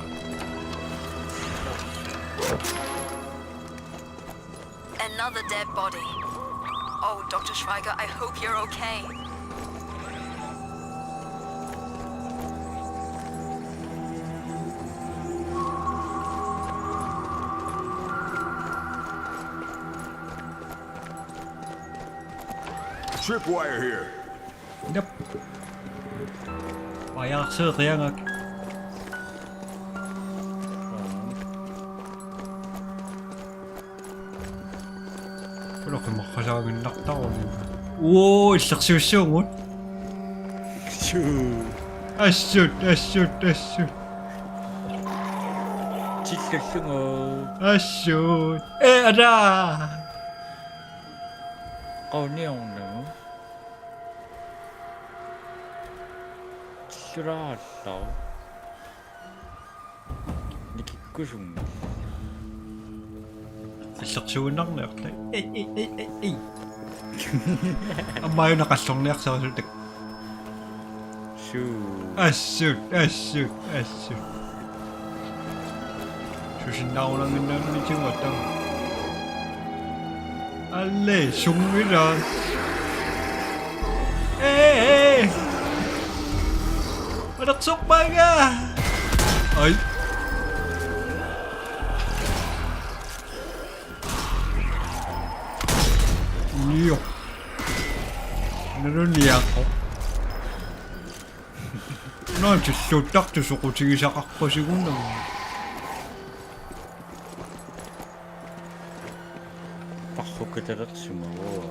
Another dead body. Oh, Doctor Schweiger, I hope you're okay. Tripwire here. Yep. Pajarseeriarlugit. Uloqimaqasaaginnartaruni. Uu, illersuissuugut. Suu. Assut, assut, assut. Tillallugu. Assut. Eh, ada. Qauniornagu. Tillulaallaaq. Nikikkusunngillat. Illersuinnarniarta. Ei, ei, ei, ei, ei. Aamma una qallorniarsarisutak. Suu. Assut, assut, assut. Susinnaarunannginnamik tiguata. Alle, sunngilaq. Ee, ee. Alersorpaanga. Ai. Nio. Naluniaqo. Una tilluuttartut soqutigisaqarpasigunarpoq. Tarrukkatalersimavoq.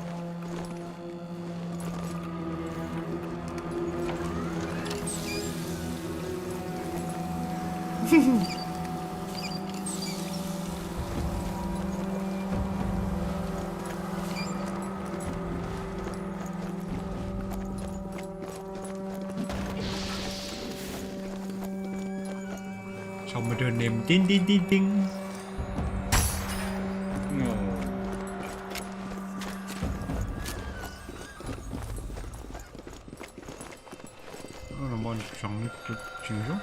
Sommertuunnim. Ding, ding, ding, ding. No. Una maani tusarnittut tigusoq.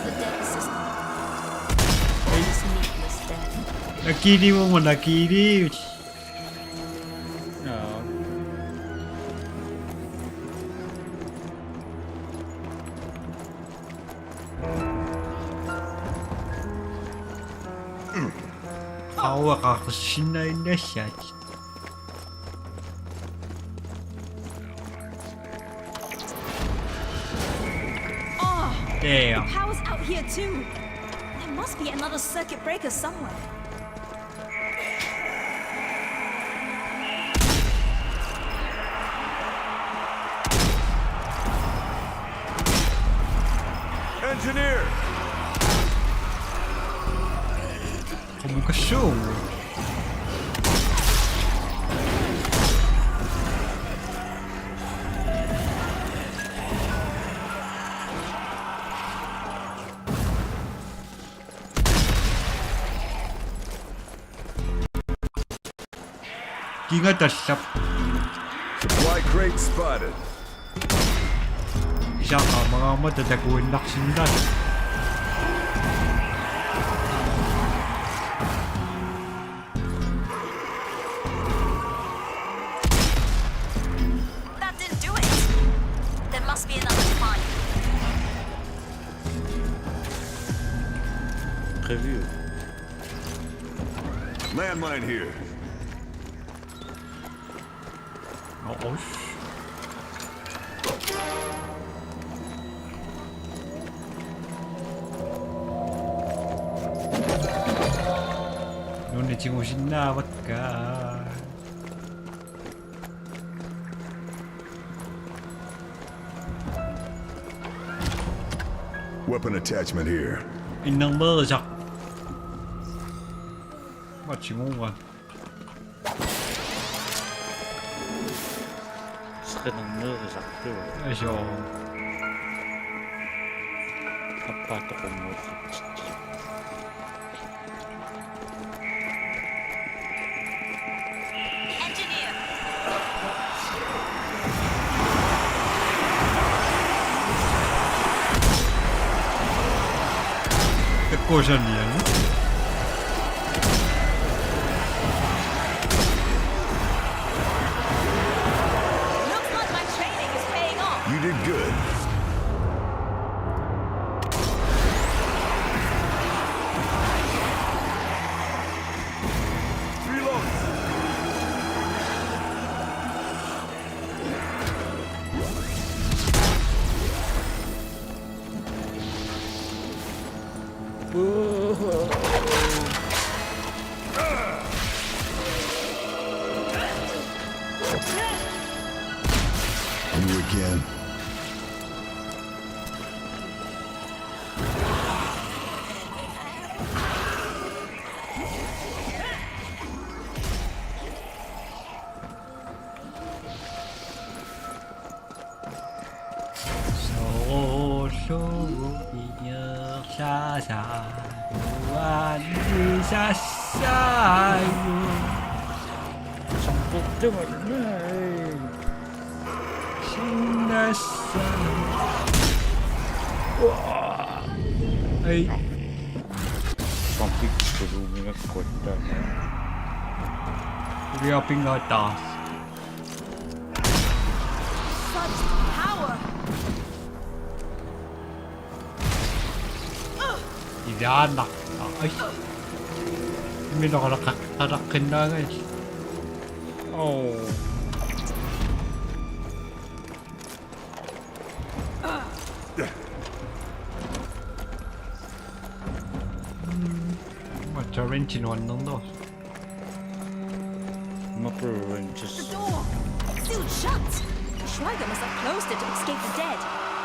The dead system. It's needless death. Nakiliumo nakilius. Aa. Aua, qaqsinnainnassaatit. Oh, damn. The power's out here too. There must be another circuit breaker somewhere. Engineer! Como cachorro. Kinga tassap. Supply crate spotted. Isaqa mangaammata takuinnarsinnaat. That didn't do it. There must be another spy. Review. Landmine here. Oqus. Nunni tigusinnaavakka. Weapon attachment here. Innermeerisaq. Matsinguga. Seqinerneerisartuuvoq. Asoo. Appaatoqummuussutsit. Engineer. Takkuusaniani. Looks like my training is paying off. You did good. Reload. You again. Soorlu ingerlasaaruanni sassaajuk. Samportumanna. Sinnassa. Uaa. Ai. Zombit volumen kuatta. Uliarpingaataas. Such power. Ilaanna. Ai. Minoqalaqqa-, qalaqqinnaangai. Oh. Matcha wrench nuannerneq. Micro wrenches. The door! Sealed shut! Schweiger must have closed it to escape the dead.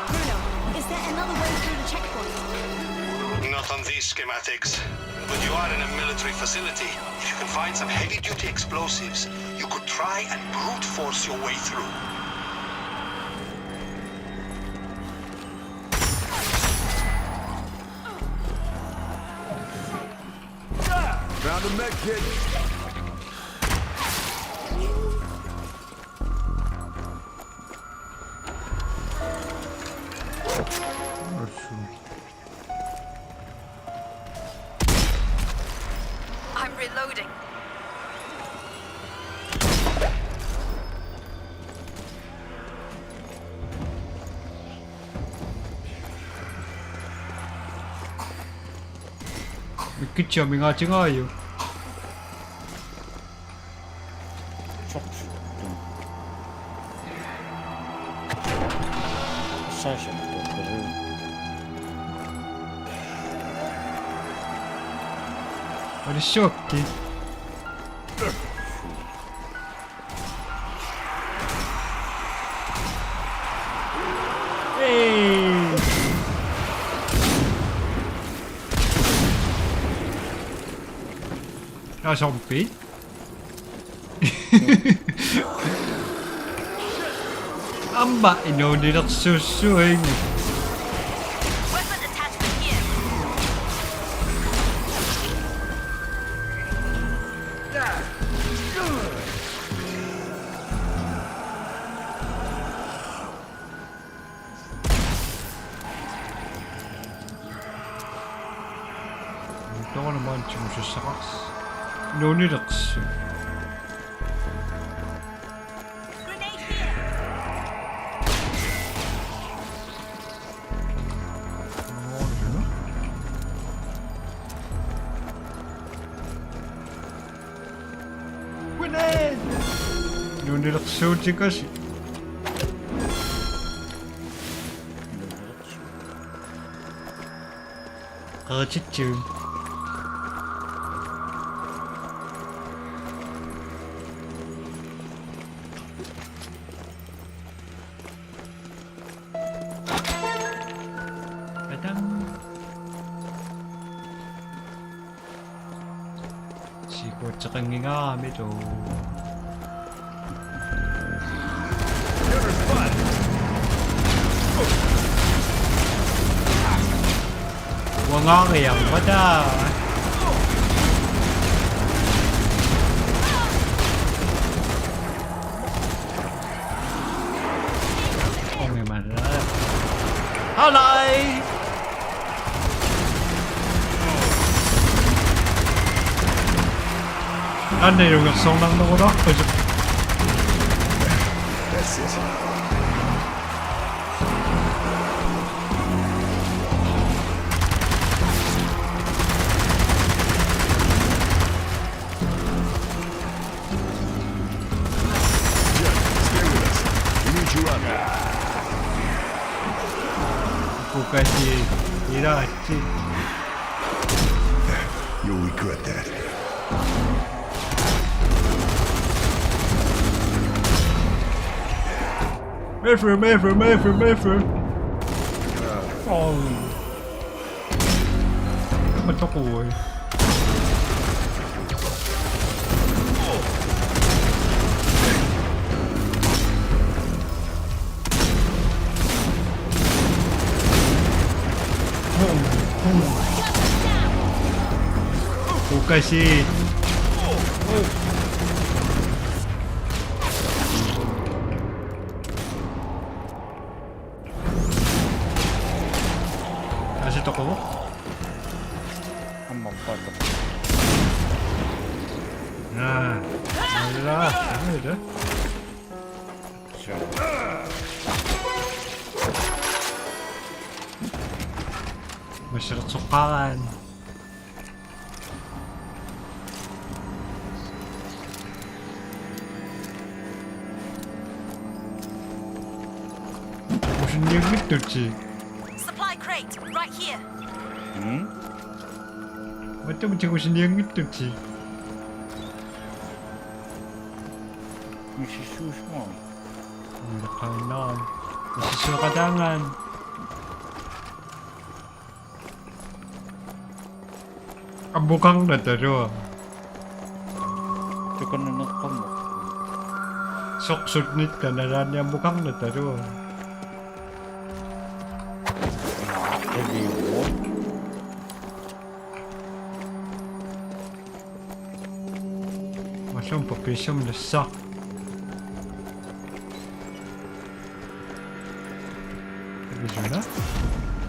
Bruno, is there another way through the checkpoint? Not on these schematics. But you are in a military facility. If you can find some heavy-duty explosives, you could try and brute force your way through. Found a med kit. Ding. Ikkitsi amigaatingaajuk. Soqsuttun. Saasarpoq. Alissuakki. Ei. Naa zombie. Aamma inuunilersuussuuinngi. Weapon attachment here. Taanna maani tigusassaqarsi. Inuunilersuut. Grenade here. Grenade! Inuunilersuutikassi. Qerititsivik. Badam. Sikuatseqanngingaaramilu. Uangaariarmata. Ongi malla. Halai! Anne, you got so long to go. That's it. Jack, stay with us. We need you out here. Kukasi, ira, chi. You'll regret that. Mayfair, Mayfair, Mayfair, Mayfair. Oh. Matakuoi. Kukasi. Asi toqoq. Aamma paattoq. Naa. Alla, aamma. Sure. Massalersoqqaaraan. Usinnianngitsusi. Supply crate, right here. Hmm? Mattumut tigusinnianngitsusi. Misissuussuaq. Nilaqaannaa. Misissueqataangaan. Ammukarnataluaq. Takanna neqqamma. Soqsut nitta nalaani ammukarnataluaq. Qiviuvoq. Masum papisum nassa. Isuna?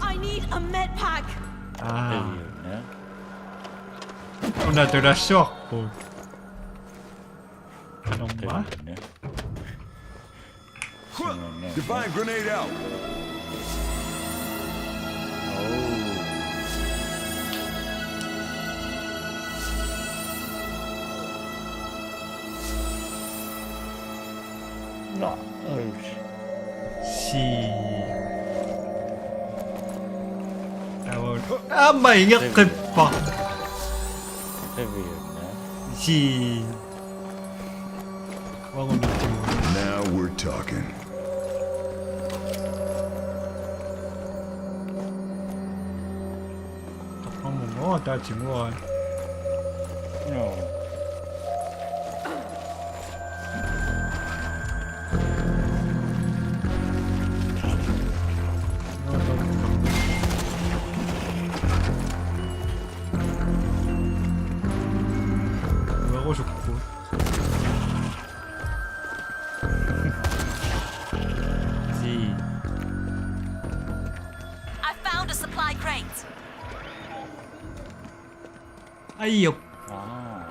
I need a med pack. Ah. Hey, yeah. Una tulassuarput. Qanormaa? Divine grenade out. No. Si. Aamma ingeqqippara. Si. Now we're talking. Tapamunga, oh, that's one. No. Uerusukkut. Si. I found a supply crate. Aiyo. Ah.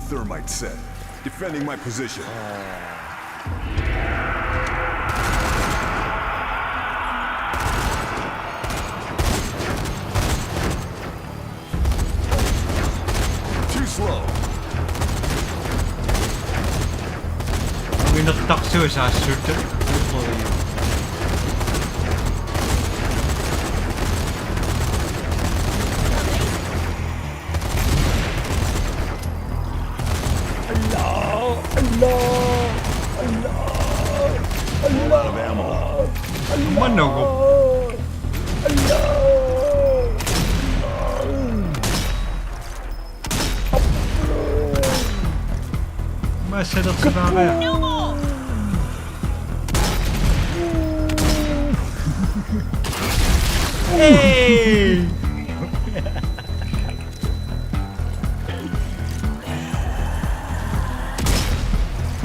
Thermite set. Defending my position. Too slow. Minuttarsuusaassut. Mannagu. Maassalersunaariarlugu. Hey!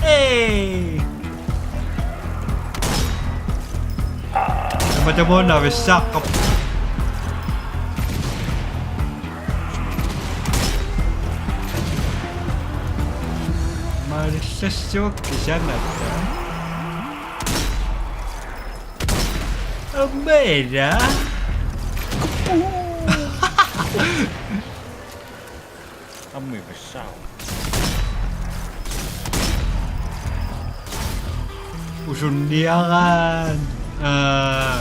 Hey! Tamatumuuna vissaaqqap. Malissassuk kisanatta. Ammera. Ammi vissau. Usunniaraan. Aa.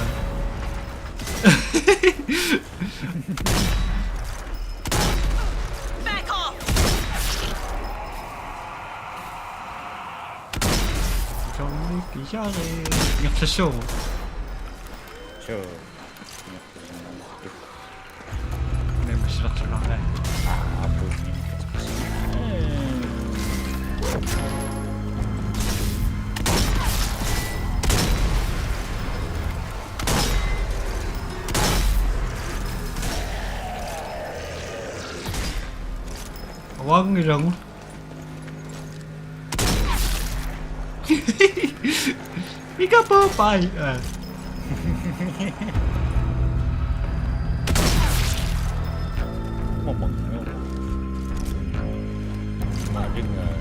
Back off! Sorry, sorry. Ingerlassuuvoq. Sure. Ingerlassuuvoq. Awanngilagut. Pika papai. Ah. Mamang. Mading, ah.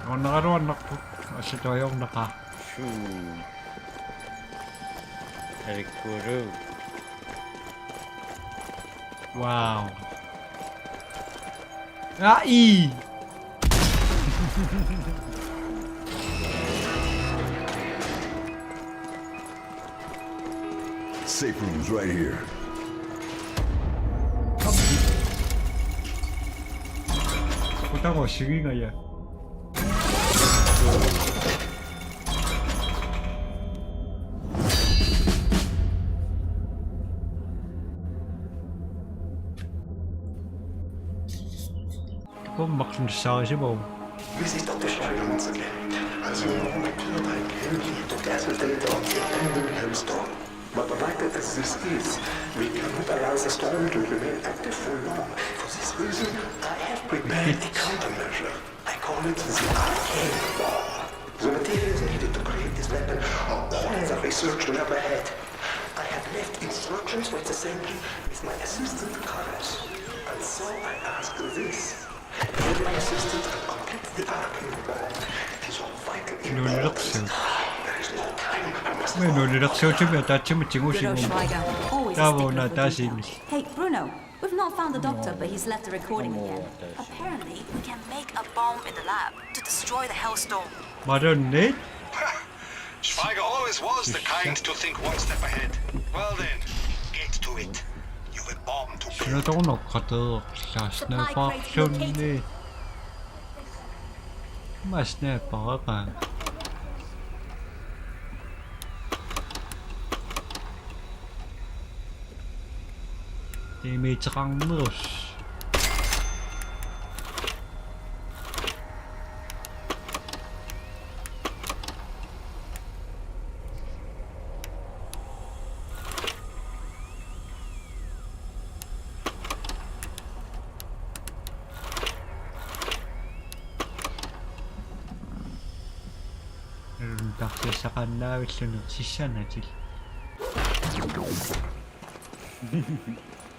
Nuannaraluarnarpoq. Assut ajornaqaaq. Suu. Alikkualu. Wow. Ai! Safe room's right here. Kutamo shiginga ya. Kom maksun sarisimo. This is Doctor Sheridan once again. As you know, we cannot hide clearly the gas is laid on the abandoned hellstorm. But bright as this is, we cannot allow the storm to remain active for long. For this reason, I have prepared a countermeasure. I call it the arcane bomb. The materials needed to create this weapon are all in the research lab ahead. I have left instructions for its assembly with my assistant Karas. And so I ask this. Give my assistant and complete the arcane bomb. It is of vital importance. There is no time. I must. Minulilaqsuutimi ataatsimut tigusigut. Good old Schweiger, always a stickler for detail. Hey, Bruno, we've not found the doctor, but he's left a recording again. Apparently, we can make a bomb in the lab to destroy the hellstorm. Madonnit? Schweiger always was the kind to think one step ahead. Well then, get to it. You've a bomb to build. Sinutornoqateerlaasnapaarlunni. Masnapaaqan. Tiimiitseqarnerus. Tarsissaqannaavilluni sissanatil.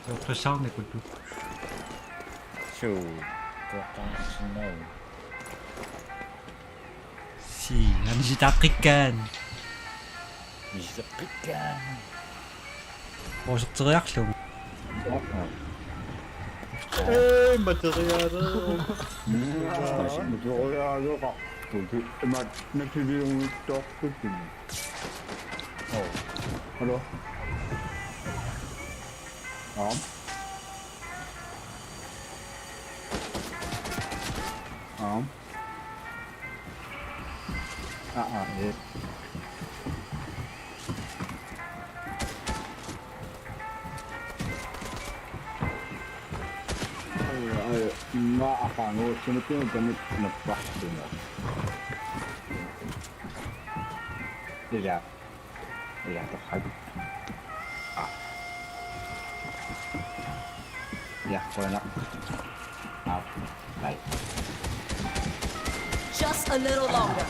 Toqqissaarnikutut. Suu, toqqaarsinnaavugut. Sii, anisitaqqikkaan. Anisitaqqikkaan. Oserteriarlugu. Ee, materiaaleeruvoq. Materiaaleeruvoq. Imaat nativiunngittooqquttumi. Oh. Hallo? Aam. Aam. Aa, aa, ee. Ai, ai, ma aqagu, sumitigut tamit napparlunga. Ila. Ila, torrak. Aa. Ila, qujanaq. Aa, bye. Just a little longer.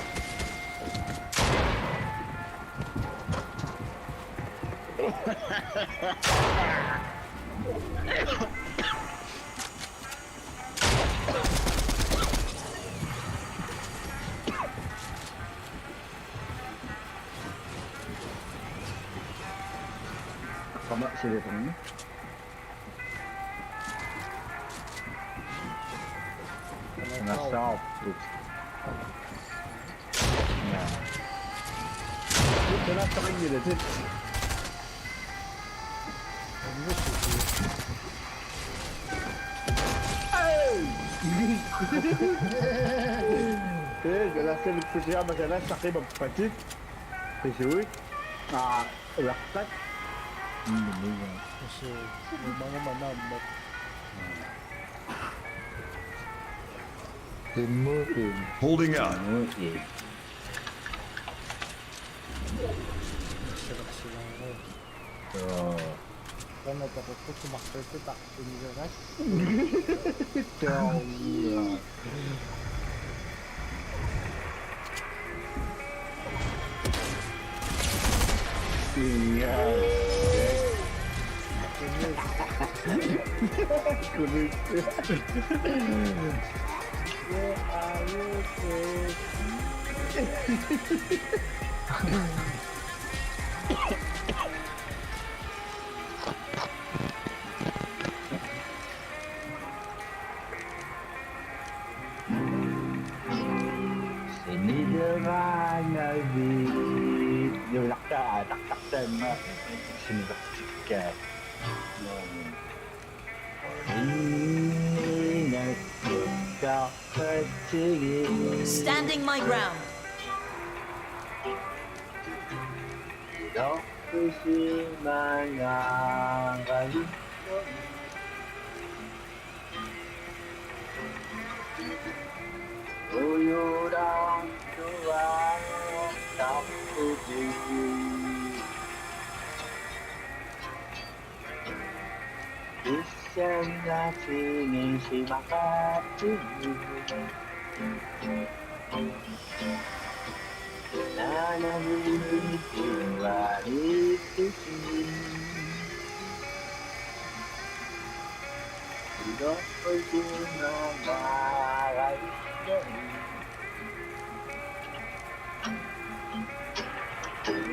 Qama siviartormi. Nassaapput. Naa. Tanattaqanngilatit. Ee, kalaallit kusiama kalaallit qimappatit. Qisuit. Aa, uaqqat. Mm, mm. Qisuit. Uumagama naammat. Timmuutin. Holding out. Timmuutin. Joo. Kana takukkut marluuttut taqqunngerat. Joo. Singa. Kulit. Where are you, kid? Sinilerangavit. Nulartaa, tartartaamma. Sinilertikkaa. Innassukkarpatsigit. Standing my ground. Iluarisimangaarami. Ujulaartuaartarputit. Issannaatini simaqaatini. Naanavini piuarittusi. Udohojuna maarajuni.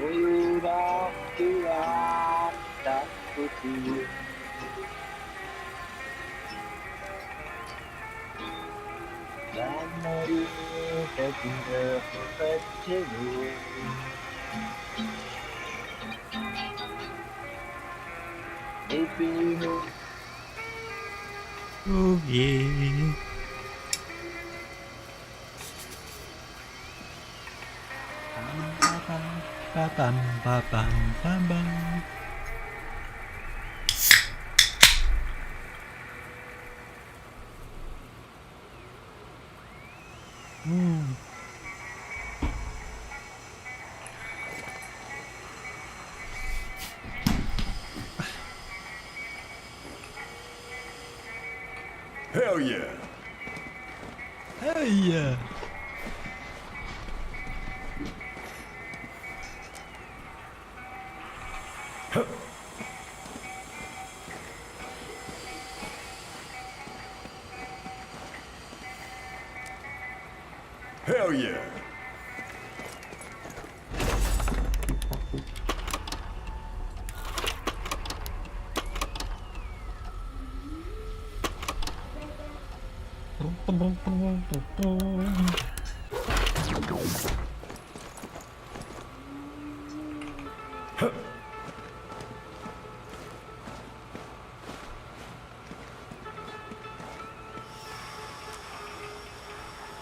Uyuvaattuaattakkuti. Taannalu takuneqartigu. Ipinu. Oh yeah. Ba-bam, ba-bam, ba-bam. Mm. Hell yeah. Hell yeah. Hell yeah.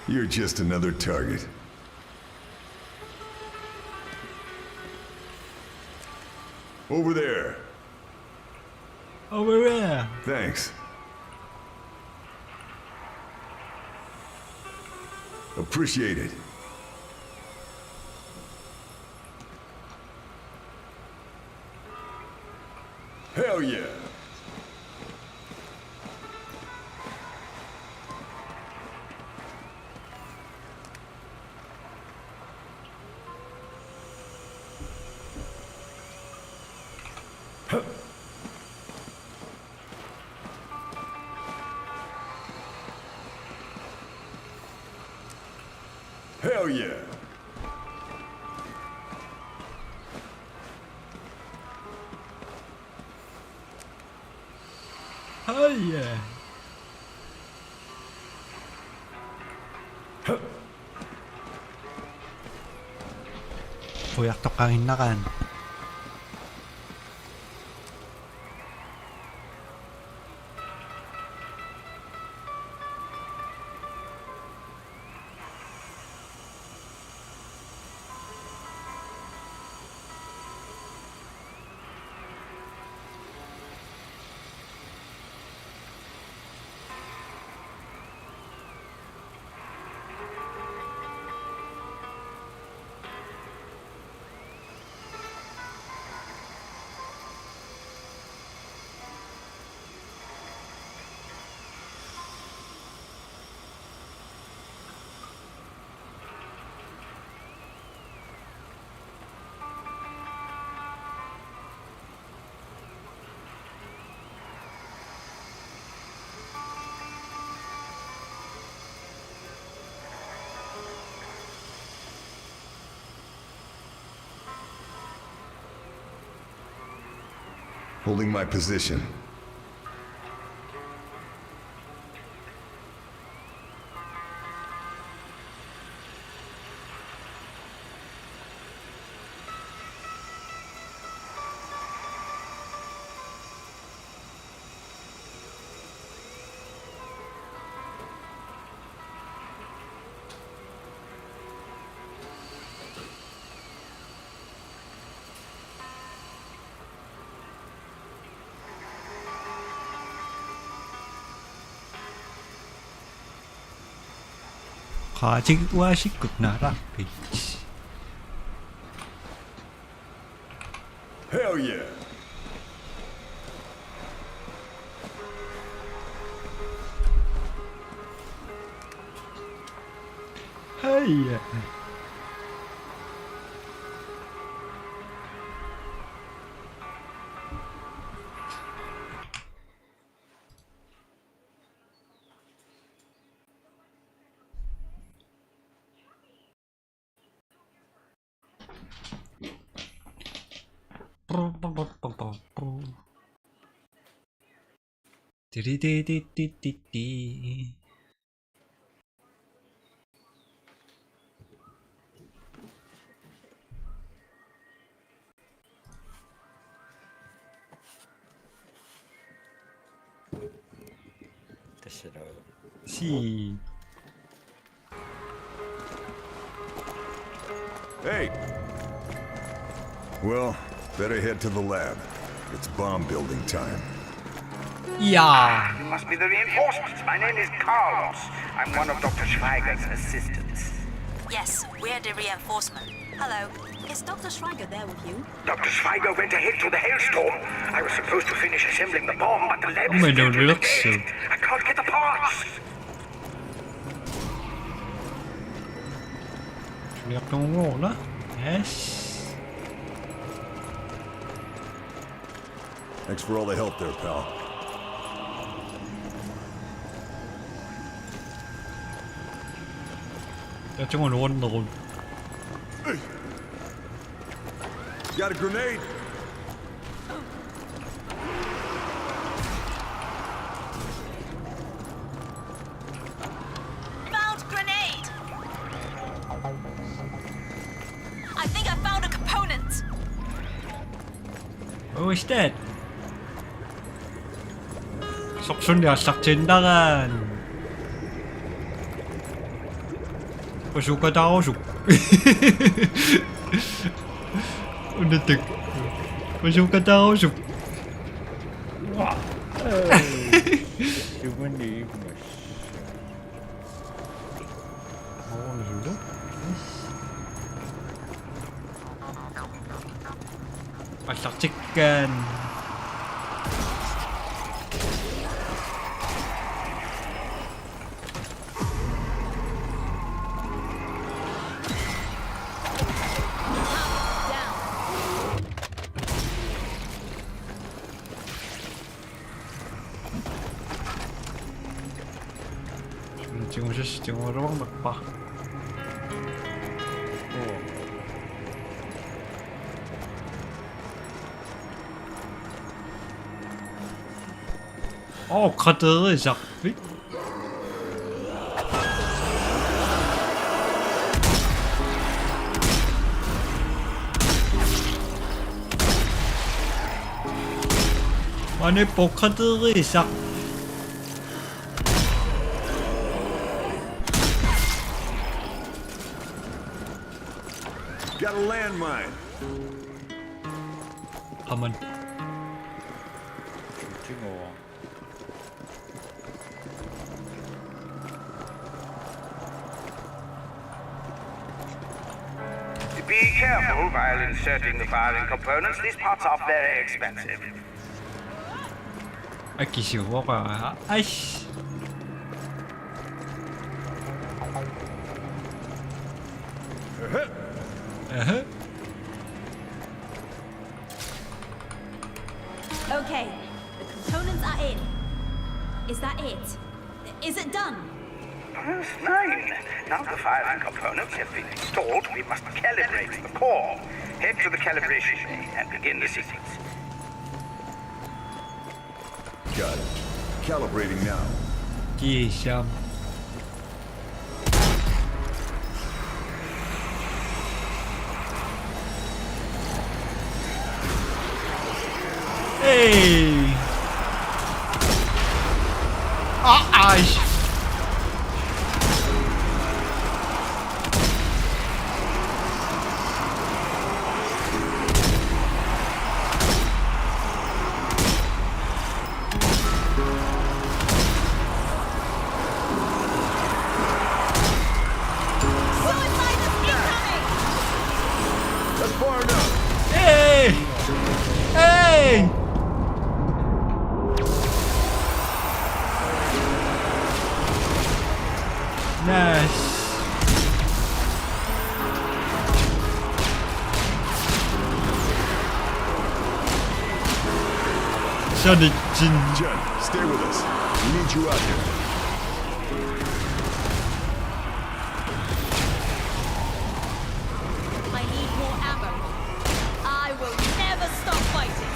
You're just another target. Over there. Over there. Thanks. Appreciate it. Hell yeah. Hell yeah. Hell yeah. Qujartoqqaginnaraanni. Holding my position. Qaatigut uaasikkut naalarpit? Hell yeah. Yeah. Sii. Hey! Well, better head to the lab. It's bomb building time. Yeah. You must be the reinforcements. My name is Carlos. I'm one of Doctor Schweiger's assistants. Yes, we're the reinforcement. Hello. Is Doctor Schweiger there with you? Doctor Schweiger went ahead to the hailstorm. I was supposed to finish assembling the bomb, but the lab is still to the dead. I can't get the parts. Yes. Thanks for all the help there, pal. Got a grenade. Found grenade. I think I found a component. Who is that? Soqsunni aallartiinnaraan. Bazooka taarusuk. Unnuttaq. Bazooka taarusuk. Sumani immas. Aallartikkaat. Tigusis-, tiguaruarnerpa. Oh, katerisarpit. Mane pokaterisaq. Got a landmine. Come on. Be careful while inserting the firing components. These parts are very expensive. Akisiuvoqaraa. Ai. Aha. Aha. Okay, the components are in. Is that it? Is it done? First line. Now the firing components have been installed, we must calibrate the core. Head to the calibration bay and begin the sequence. Got it. Calibrating now. Kiisa. Hey. Ah, ai. Suicide is incoming! That's far enough. Hey! Hey! Sanitsin. Jen, stay with us. We need you out here. I need more ammo. I will never stop fighting.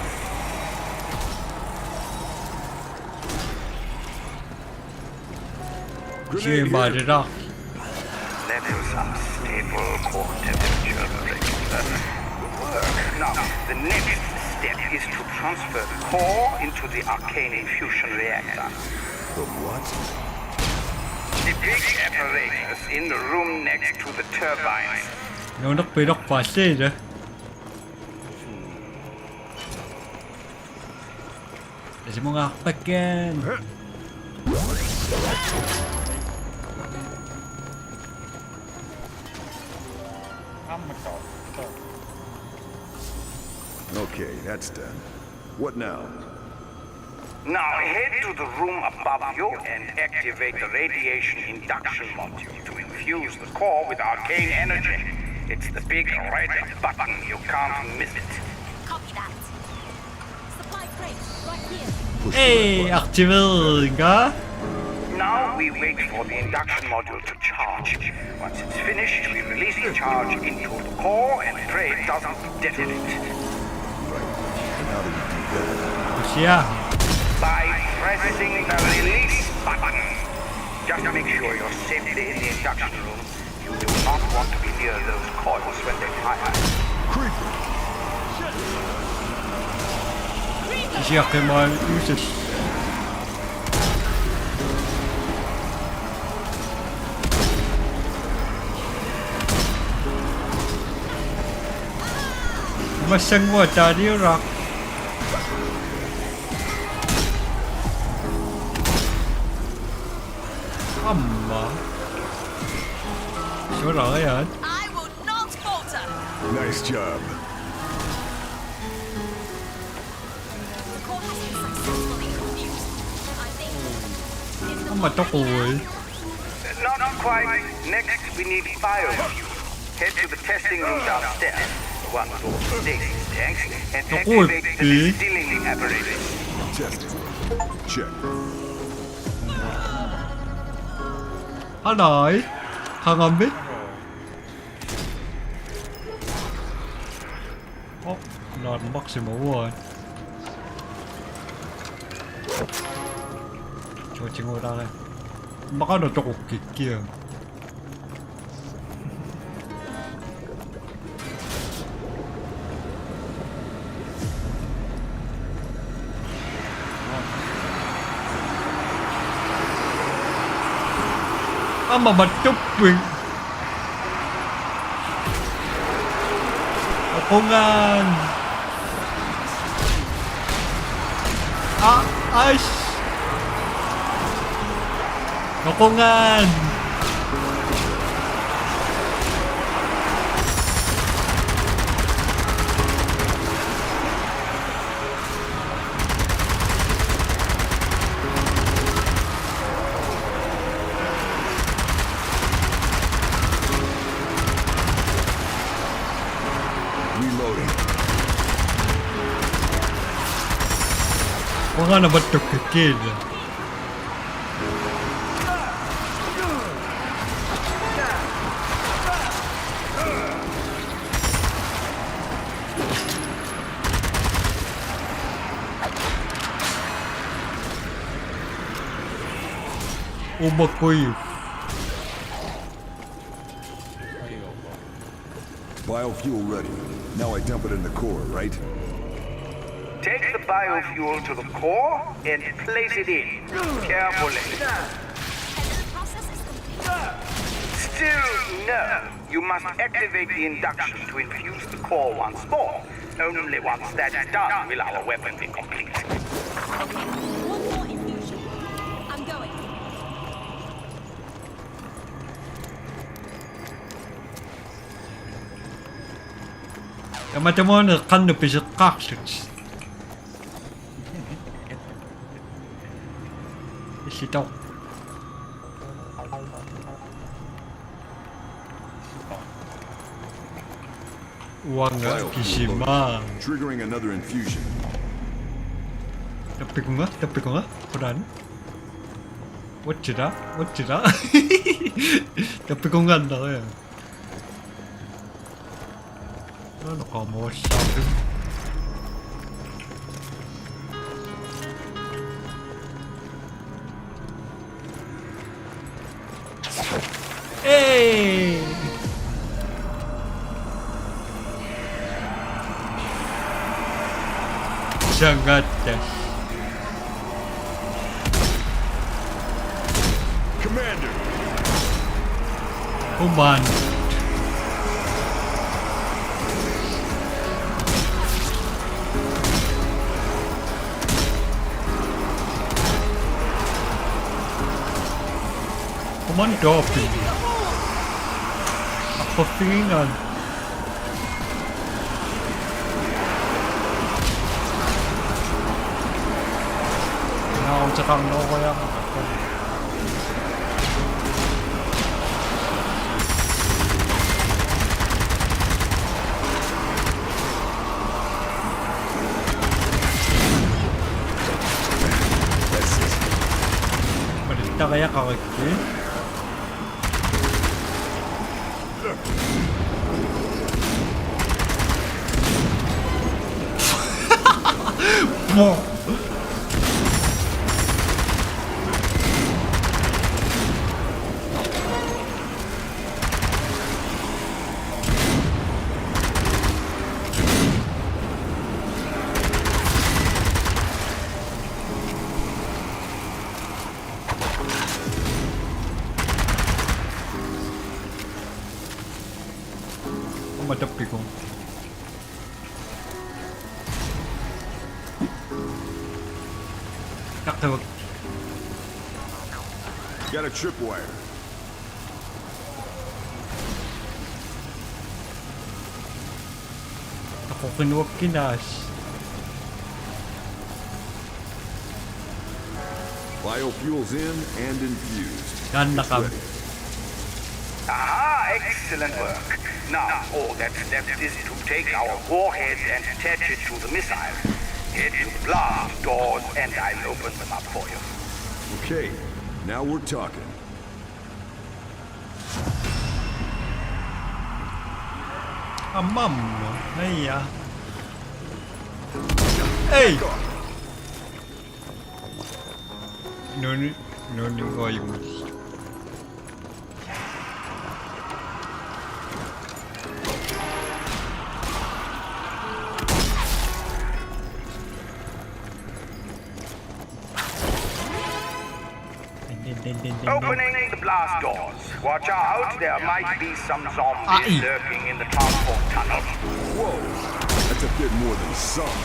Grenade here. Levels unstable core temperature breaker. Good work. Now, the next step is to transfer the core into the arcane infusion reactor. The what? The big apparatus in the room next to the turbines. Nuuneq piloq paasseera. Asimungaarpakkaan. Okay, that's done. What now? Now head to the room above you and activate the radiation induction module to infuse the core with arcane energy. It's the big red button. You can't miss it. Copy that. Supply crate, right here. Push the red button. Ei, aktiveeringa. Now we wait for the induction module to charge. Once it's finished, we release the charge into the core and pray it doesn't detonate. Right. And how do we do that? Kusia. By pressing the release button. Just make sure you're safely in the induction room. You do not want to be near those coils when they fire. Creeper! Kisiakkimaani uses. Massanngua taaliura. Amma. Suoraan. I will not falter. Nice job. The core has been successfully infused. I think. Amma toqui. Not quite. Next, we need biofuel. Head to the testing room downstairs. The one with all the stasis tanks, and activate the distilling apparatus. Testing. Check. Hello. Hang on, mate. Oh, no, maximum one. Switching order. Makana toqui kia. Amma mattuppik. Oqungaan. Ah, aish. Oqungaan. Reloading. Oqungaana mattukkikkiit. Uuma kui. Biofuel ready. Now I dump it in the core, right? Take the biofuel to the core and place it in. Carefully. And the process is complete. Still no. You must activate the induction to infuse the core once more. Only once that is done will our weapon be complete. Okay, one more infusion. I'm going. Tamatumuuna qanoq piseqqaarlutit. Illitoq. Uanga kisima. Triggering another infusion. Tappikunga, tappikunga, qulaani. Uatsila, uatsila. Tappikunngaannarpoq. Naluara qamuassaarput. Ei! Sangatta. Commander. Command. Command doping. Aqquffiginaaq. Nauteqarnerujaarpara. Malittariaqarikki. Aamma tappikuuvoq. Taqqivak. Got a tripwire. Taqqoqqinuakkinaas. Biofuel's in and infused. Taannaqaaq. Aha, excellent work. Now, all that's left is to take our warhead and attach it to the missile. Head to the blast doors and I'll open them up for you. Okay, now we're talking. Ammam. Heija. Ei! Nuni, nuni oimus. Opening the blast doors. Watch out, there might be some zombies lurking in the transport tunnel. Whoa, that's a bit more than some.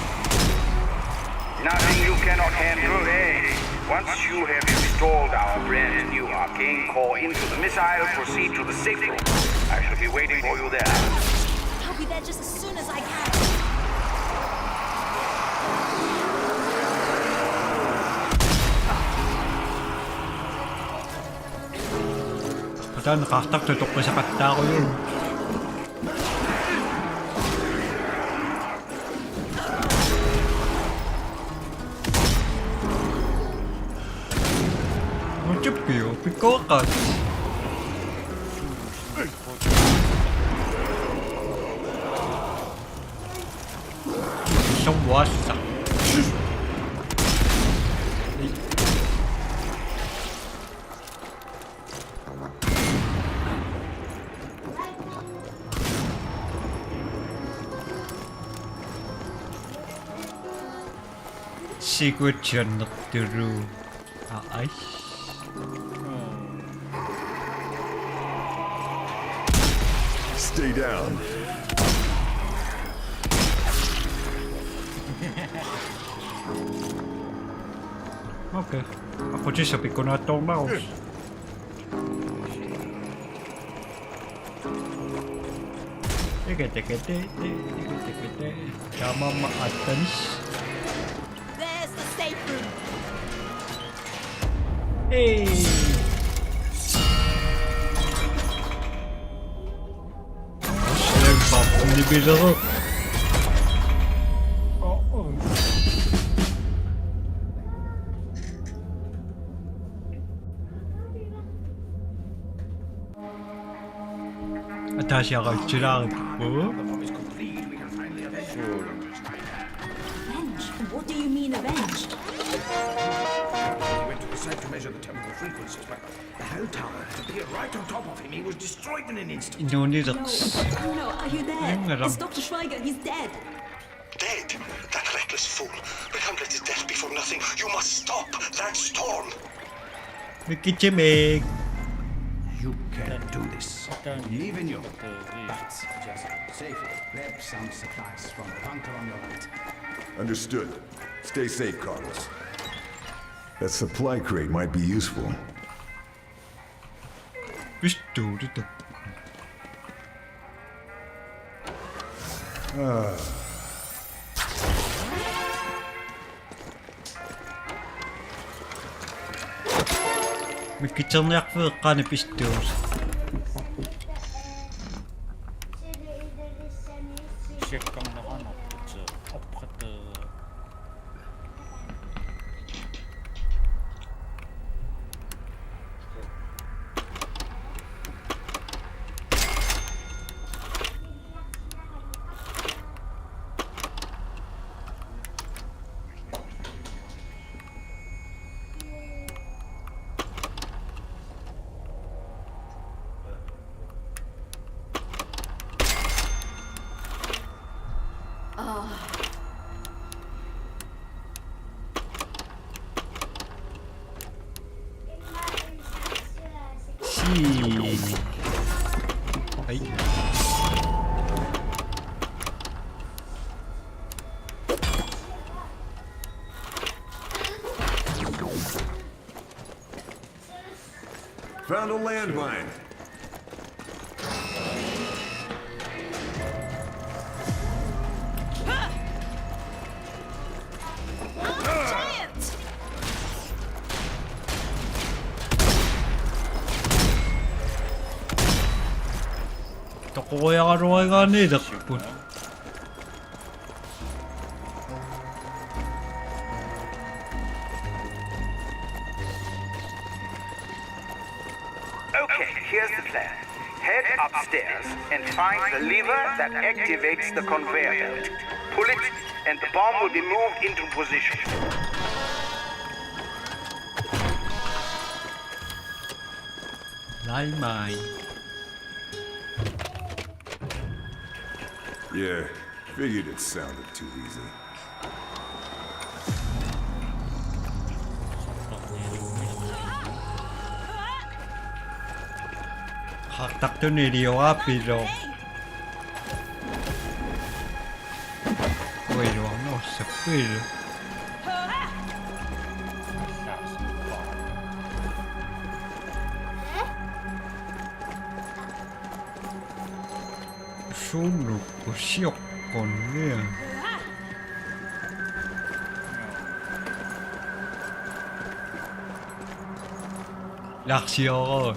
Nothing you cannot handle, eh? Once you have installed our brand new arcane core into the missile, proceed to the safe room. I shall be waiting for you there. I'll be there just as soon as I can. Ataanneqartartut toqqissaqattaarujuuvoq. Muchuppiu, pikkoqqaat. Sawassa. Sikutsiannertulu. Ai. Stay down. Okay. Aqutsissap ikkunaattoormaarus. Teke, teke, te, te, teke, teke, te. Taamaammat attanis. There's the safe room. Hey. Nipileru. Oh, oh. Ataasiaqartulaarippu. Revenge? What do you mean, revenge? He went to the site to measure the temporal frequencies, but the hell tower had appeared right on top of him. He was destroyed in an instant. Inuunilersi. No, no, are you there? Ingalam. It's Doctor Schweiger. He's dead. Dead? That reckless fool. But how let his death be for nothing? You must stop that storm. Mikitimik. You can do this. Believe in you. But just safely grab some supplies from the bunker on your right. Understood. Stay safe, Carlos. That supply crate might be useful. Pistooli. Mikiterniarfik eqqaani pistooli. Siakkarneqarnerput opret. Sii. Ai. Found a landmine. Toqoriaraluarigaanniilerput. Okay, here's the plan. Head upstairs and find the lever that activates the conveyor belt. Pull it, and the bomb will be moved into position. Laimai. Yeah, figured it sounded too easy. Qartartuni ilioraappilu. Uiluarnerussappilu. Suunuku sioqqunnia. Larsioro.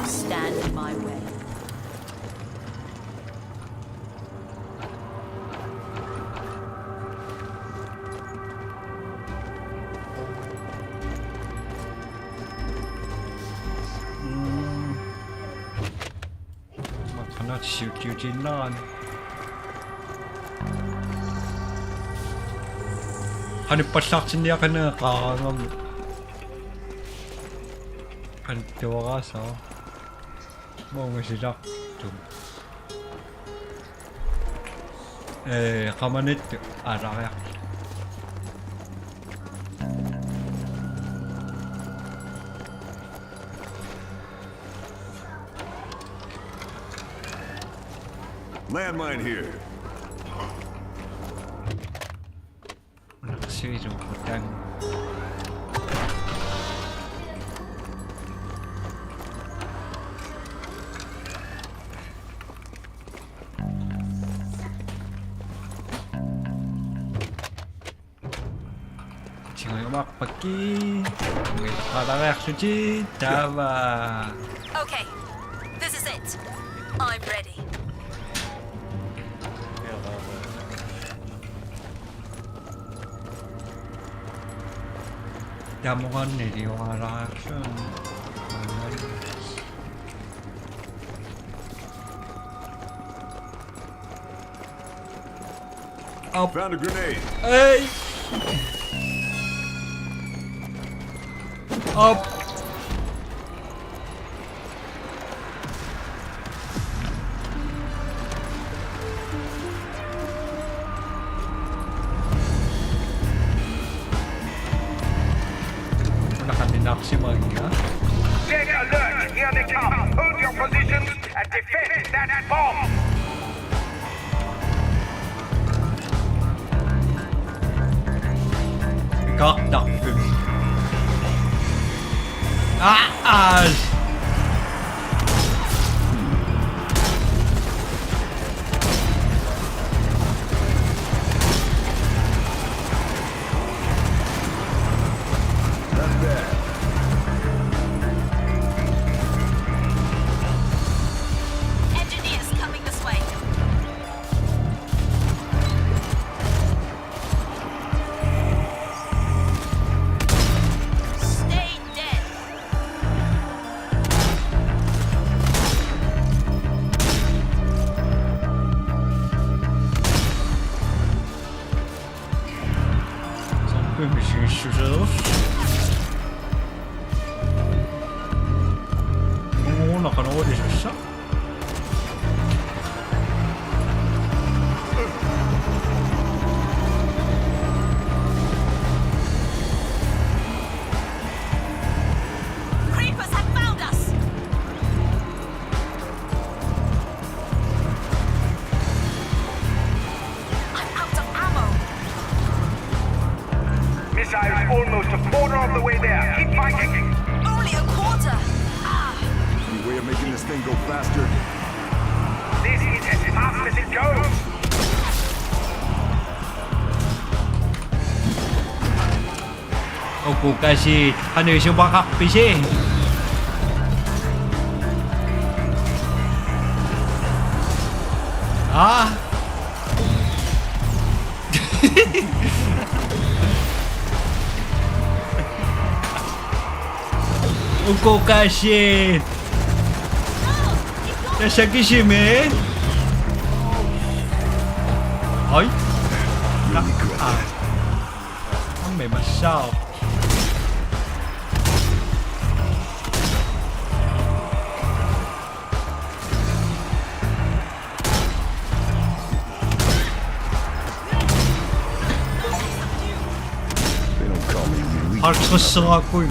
Stand in my way. Mm. Matranat siuttiutiinnarani. Qanippallaartinniaqaneeqaarangami. Qanittuaraasaa. Muunga silartum. Ee, qamanittu alariaq. Landmine here. Unaqsuiluuqutang. Sinngujumaarpakki. Uilaqqaalariarlutit taava. Okay, this is it. I'm ready. Tamugaanni liuaraaksuun. Op. Found a grenade. Ei! Op. Una qanninaqsimagga. Dead alert! Here they come! Hold your positions and defend that bomb! Got nothing. Ah! Ah! Engineers coming this way. Stay dead. Zombie machine shooters. Oh, naqanuulisassa. Creepers have found us! I'm out of ammo. Missiles almost a quarter of the way there. Keep fighting. Only a quarter. Ah. Any way of making this thing go faster? This is as fast as it goes. Uku kasi, qanoq isumaqarpisi? Aa? Uku kasi. Tassa kisimi. Oi. Na, aa. Ammemmassaq. They don't call me weak. Halvtredseraakui.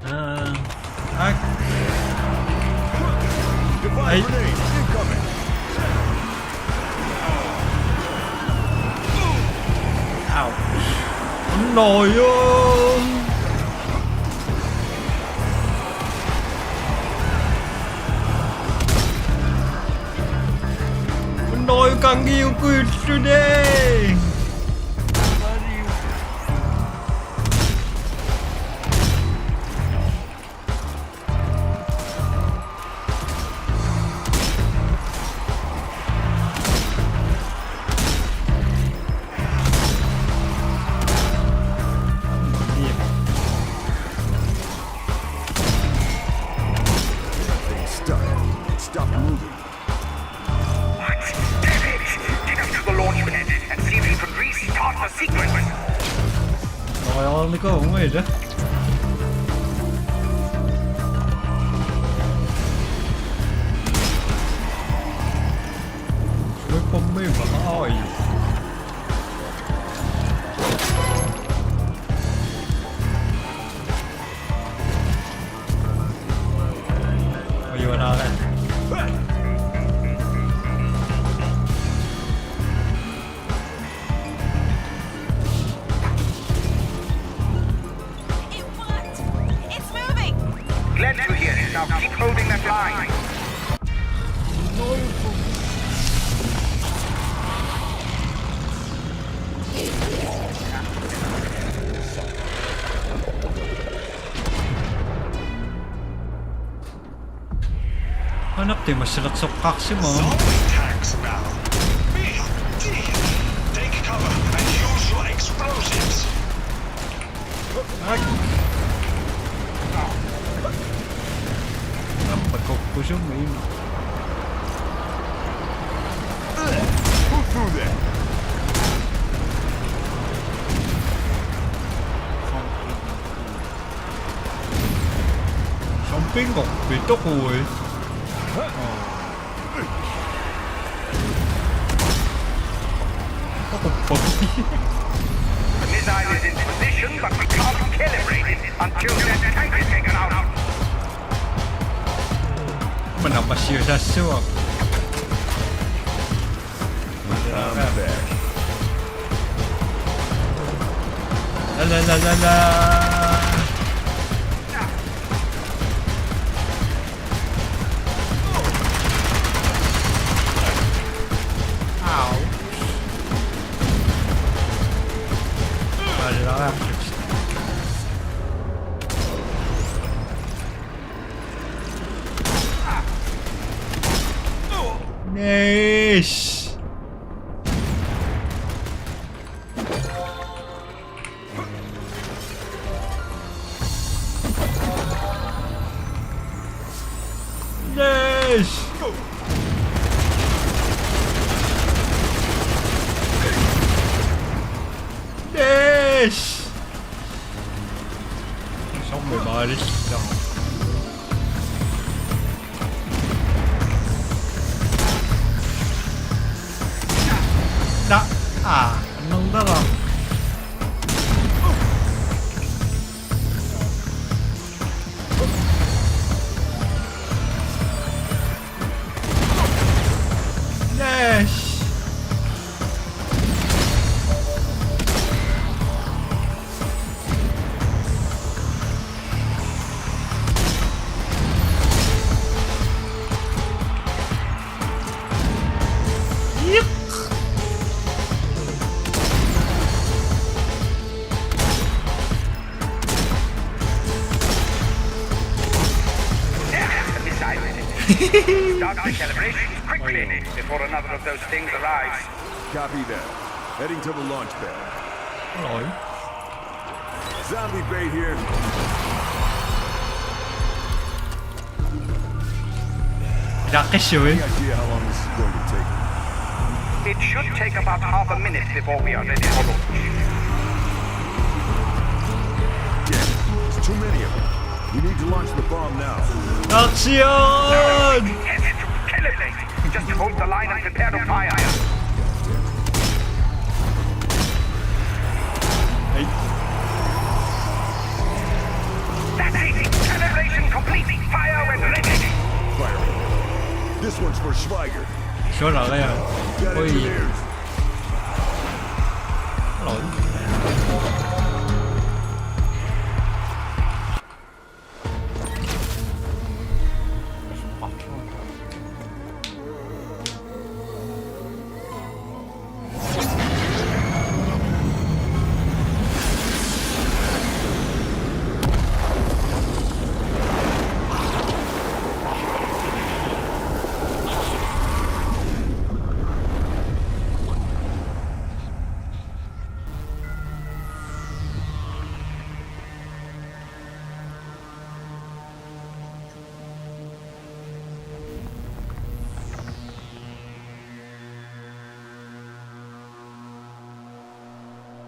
Aa. Ak. Ai. Au. Unnorujuk. Unnorujuk, qangiukkuulluni. Sequence. Nå, jeg var aldrig gået, hun er i det. Skal du ikke komme med mig? Øj. Og I var der. It worked! It's moving! Glad to hear it. Now keep holding that line. Anapti massalersoqqaarsimavoq. Solid tanks now. Be deep. Take cover and use your explosives. Ak. Ampakukkusumik. Who threw that? Jumping off, bit of wood. The missile is in position, but we can't calibrate it until that tank is taken out. Mana masih ada suap. I'm back. La la la la la. Ow. Voilà. Nice. Nice. Nice. Somebody. Na, ah, nang dalam. Yes. Start the calibration quickly before another of those things arrives. Copy that. Heading to the launch pad. Hello. Zombie bait here. Any idea how long this is going to take? It should take about half a minute before we are ready for launch. Damn, there's too many of them. We need to launch the bomb now. Action! Just hold the line and prepare to fire. Hey. That's it. Calibration complete. Fire when ready. Fire. This one's for Schweiger. Oi. Hello.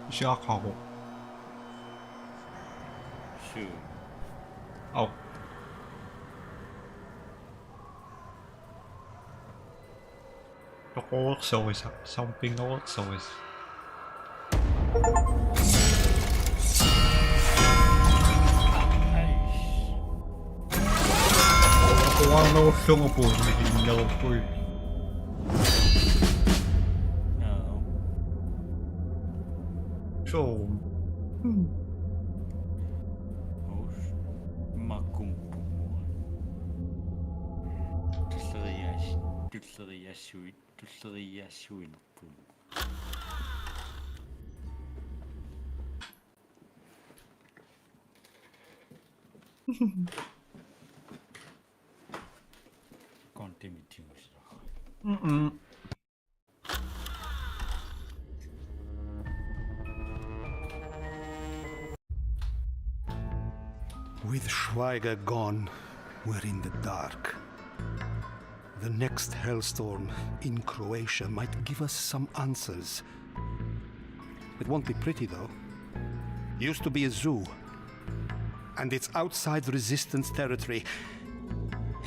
Siaqaru. Suu. Au. Toqoreqsorisa, something oreqsorisa. Uannuullunga puumikinnerpui. Jaa. Suu. Uus. Makkumpummua. Tulleriaas-, tulleriaassuit, tulleriaassuinerput. Konti meeting. Mm-mm. With Schweiger gone, we're in the dark. The next hellstorm in Croatia might give us some answers. It won't be pretty, though. Used to be a zoo, and it's outside resistance territory.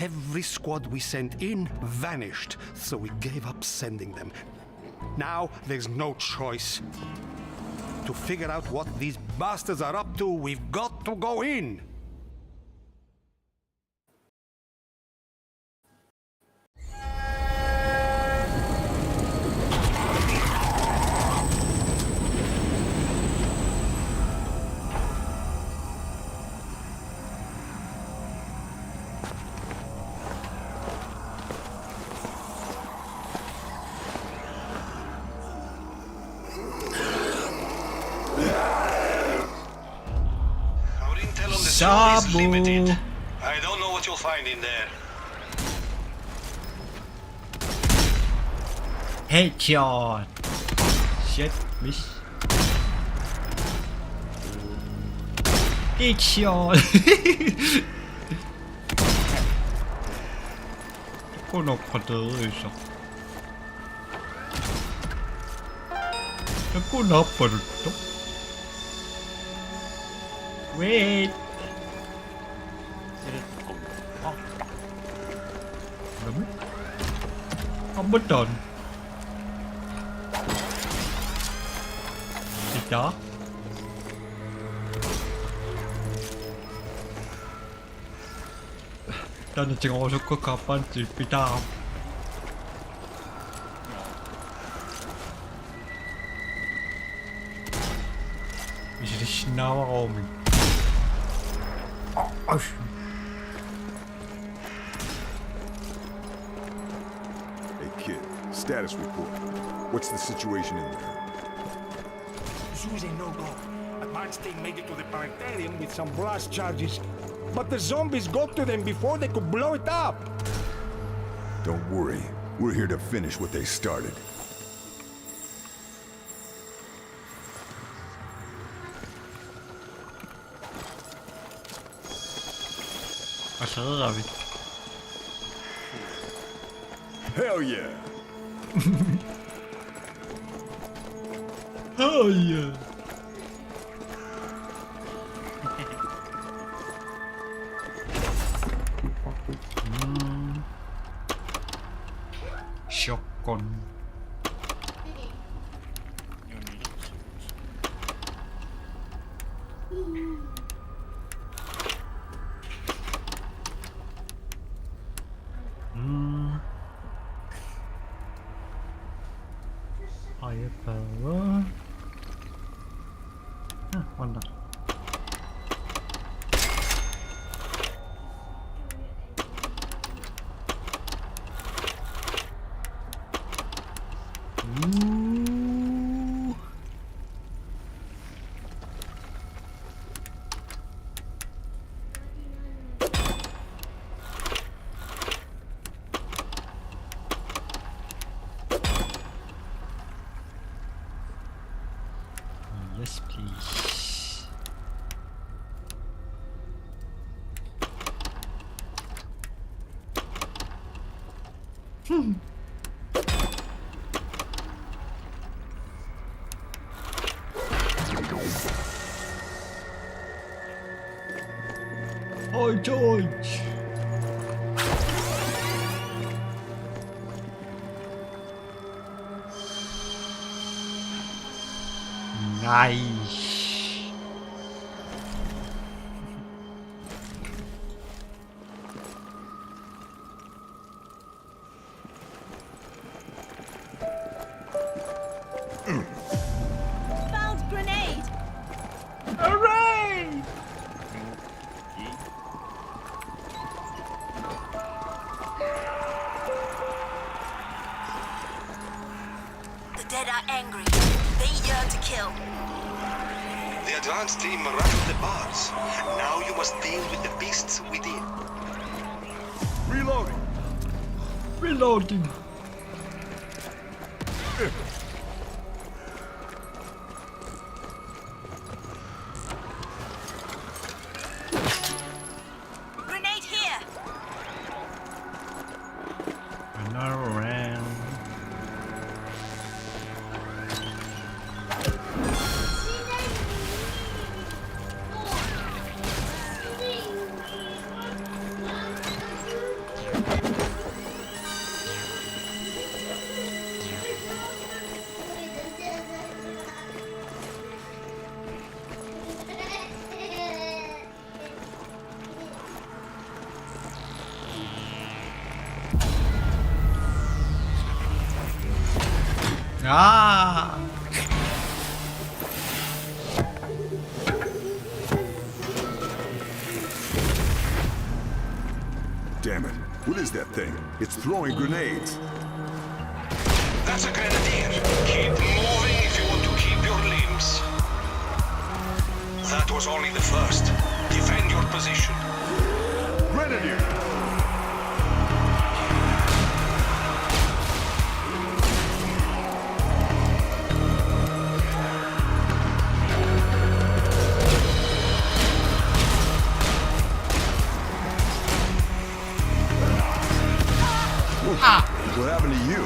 Every squad we sent in vanished, so we gave up sending them. Now there's no choice. To figure out what these bastards are up to, we've got to go in. Our intel on the zoo is Sabu. Limited. I don't know what you'll find in there. Headshot. Shit, miss. Headshot. Kuno qatøyso. Takuuna appaluttoq. Wait. Nami? Ammatan. Ita? Taanna tigoorusukkukku aappaanut tippitaaq. Isilissinnaavaruumi. Au. Hey kid, status report. What's the situation in there? Zoo is a no-go. At March they made it to the planetarium with some blast charges. But the zombies got to them before they could blow it up. Don't worry. We're here to finish what they started. Asareeravit. Hell yeah! Hell yeah! Mm. Shotgun. Mm. Higher power. Ah, wonder. Ooh. Yes, please. Hmm. Oi, George. Nice. Found grenade! Hooray! The dead are angry. They yearn to kill. The advance team ran the bars. Now you must deal with the beasts within. Reloading. Reloading. Grenade here. Another round. Ah! Damn it. What is that thing? It's throwing grenades. That's a grenadier. Keep moving if you want to keep your limbs. That was only the first. Defend your position. Grenadier! Ah! What happened to you?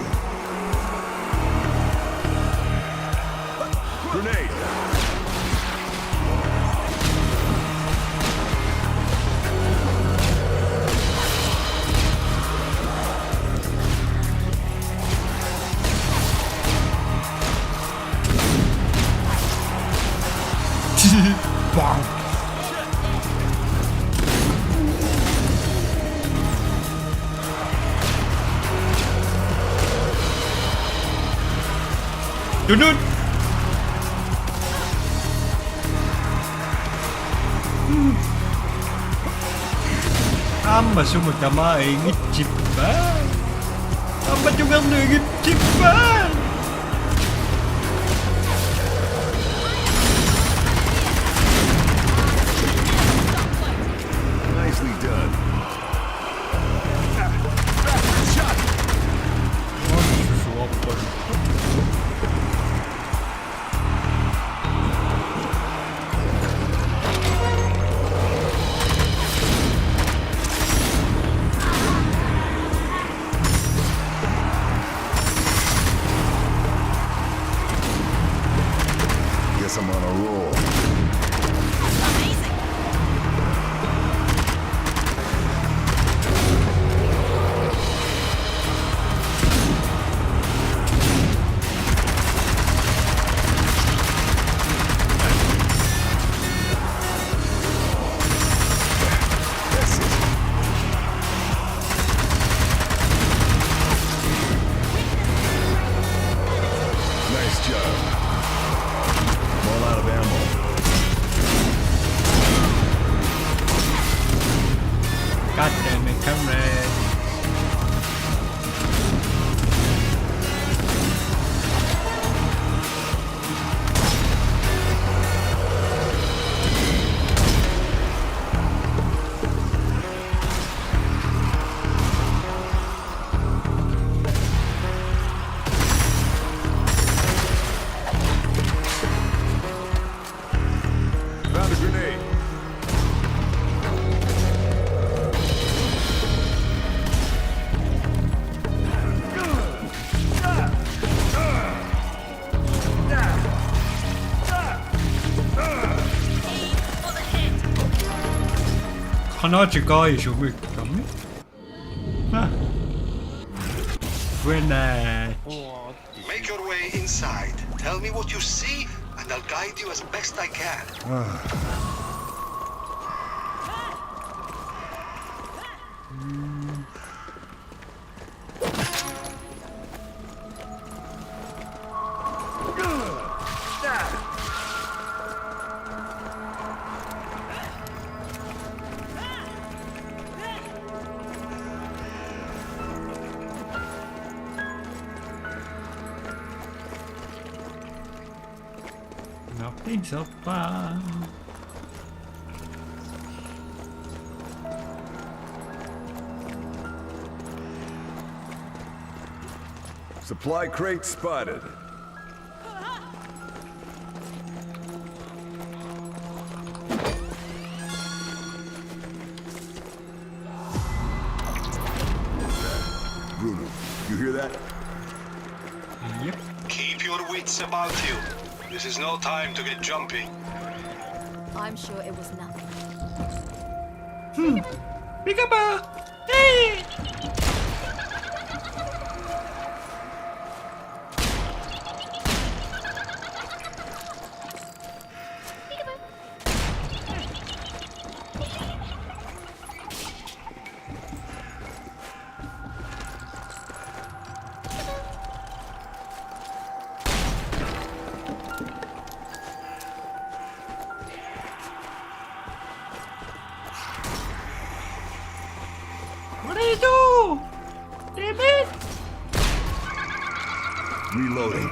Grenade! Bang! Tunut! Aamma sumut tamaat inngitsippaat. Aamma tungernu inngitsippaat. Nicely done. Bastard shot! Guess I'm on a roll. Amazing. Nice job. I'm all out of ammo. God damn it, comrade. Found a grenade. Another guy is with me. Huh. When uh, Make your way inside. Tell me what you see, and I'll guide you as best I can. Nothing's up. Supply crate spotted. Bruno, you hear that? Yep. Keep your wits about you. This is no time to get jumpy. I'm sure it was nothing. Hmm. Peekaboo. Hey. What do you do? Damn it! Reloading.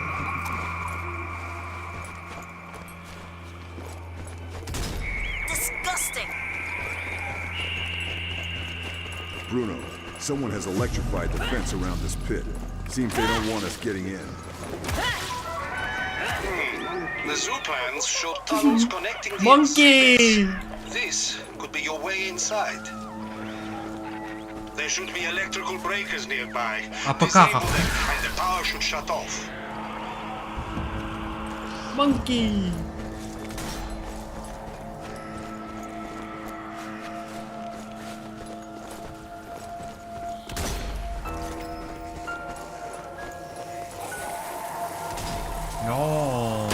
Disgusting. Bruno, someone has electrified the fence around this pit. Seems they don't want us getting in. The zoo plans show tunnels connecting the Monkey! This could be your way inside. There should be electrical breakers nearby. Apakaka. Disable them and the power should shut off. Monkey. No.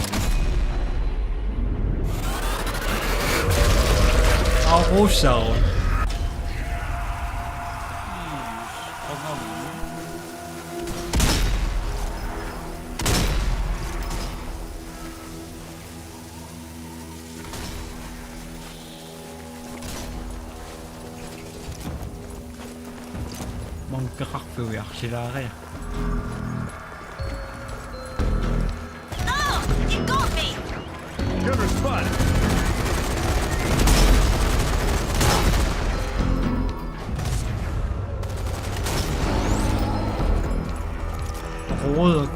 Arusao. Monkeyqarfiup arsilaaria. Oh, you got me! Cover spot. Overhovedet.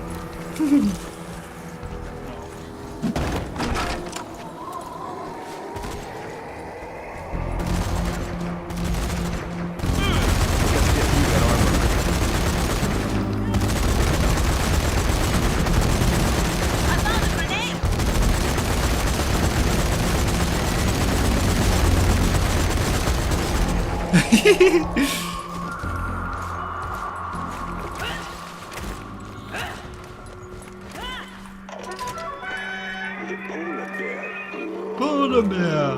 Polar bear.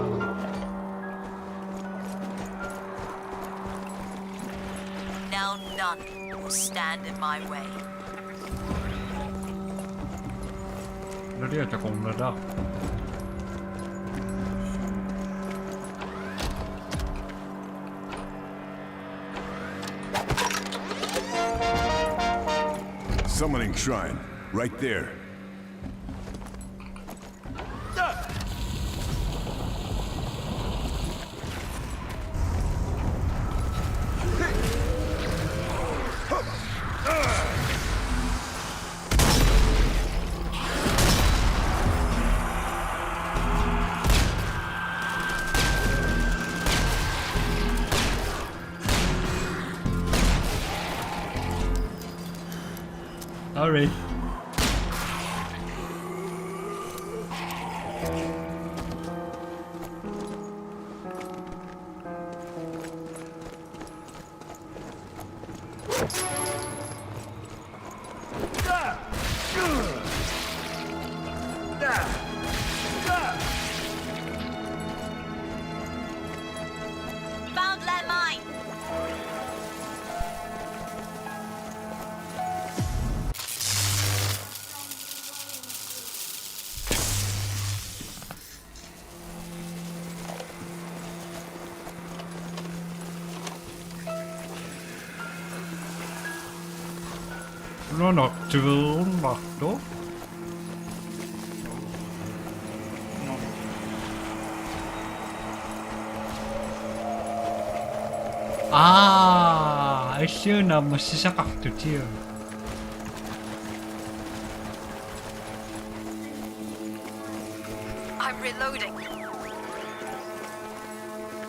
Now none will stand in my way. Nalliata kornata. Summoning shrine, right there. Sorry. Found landmine. Nunartuunnartoq. Aa, illuuna massisaqartutia. I'm reloading.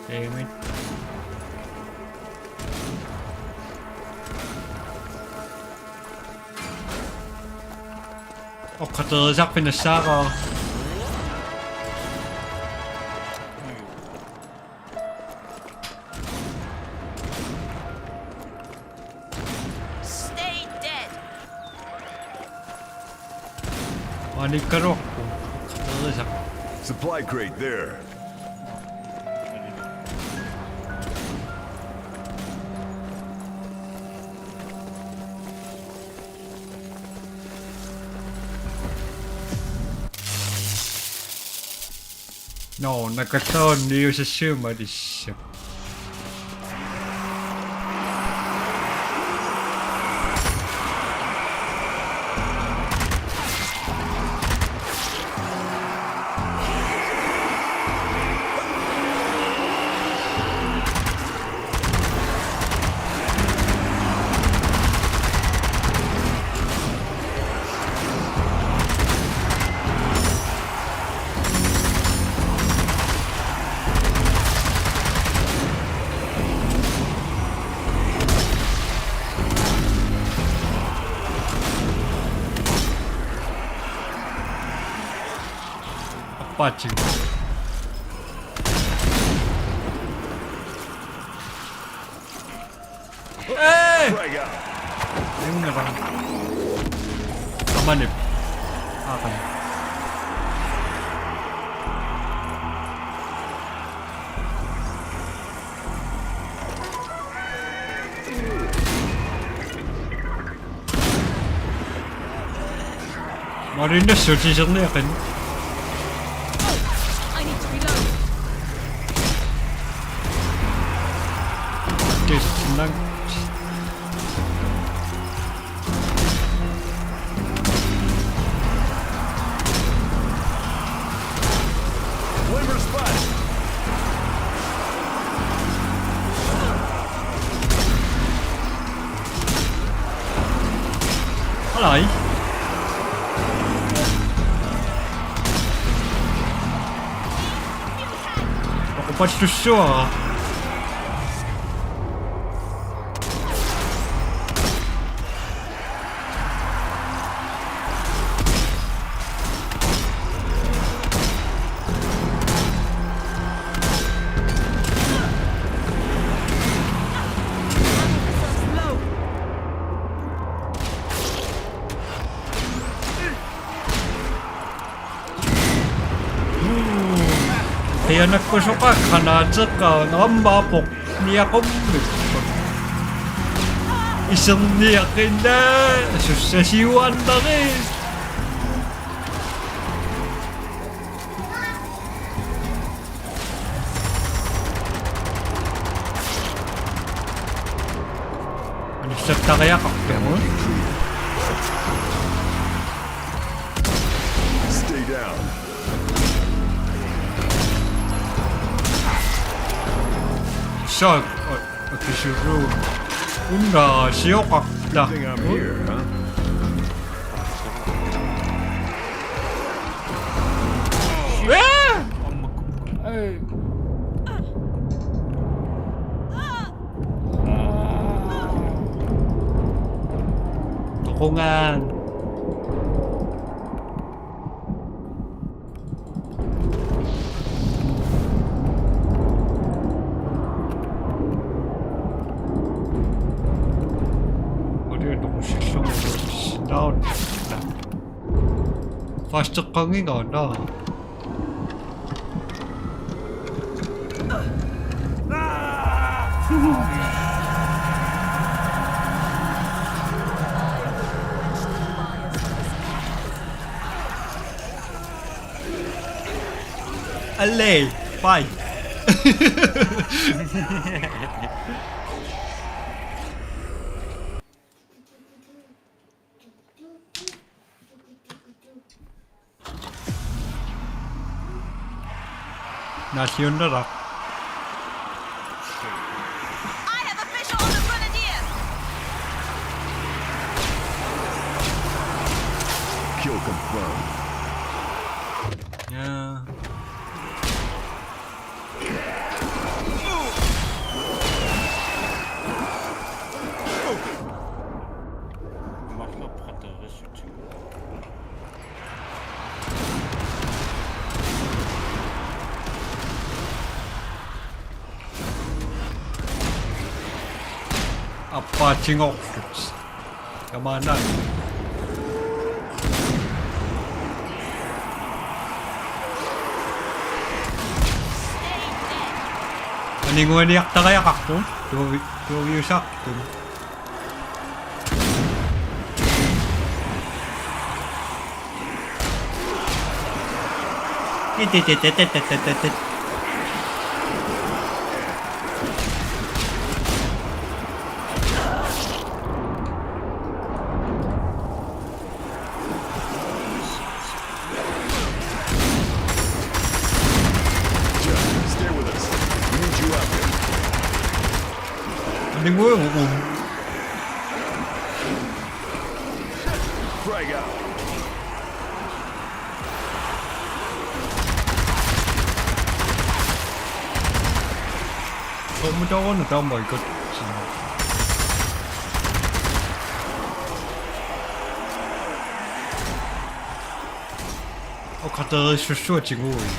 Damn it. Oqaterisarpit nassaara. Stay dead. Anikkaluarpoq. Oqaterisaq. Supply crate there. Nå, nakatsoon niusassiummat issa. Apache. Hey! Frag out. Immingan. Amanip. Akan. Marinna sutiserniaqin. I need to reload. Tis nang. Flavor spotted. Alai. Oqupassussua. Qianakkusoqaaq qanaateqqaaq aamma apoq niaqummipput. Iserniaqinna sussasiuaannari. Anussattariaqarpiarun. Stay down. Shot. Akisuru. Unna sioqarta. Think I'm here, huh? Toqungaan. Audio toqusillugu. Down. Asteqqanngikkaanna. Allei, bye. Naalliunnaraq. I have a visual on the grenadier. Kill confirmed. Ja. Marluk qatariissutigu. Appaatigorlutik. Kamaana. Aninguaniartariaqarpoq. Tuuvi-, tuuviusartun. Stay with us. We need you out here. Aninguagut. Frag out. Soormitaaruna taama ikatsinni. Oqateriissussuatigut.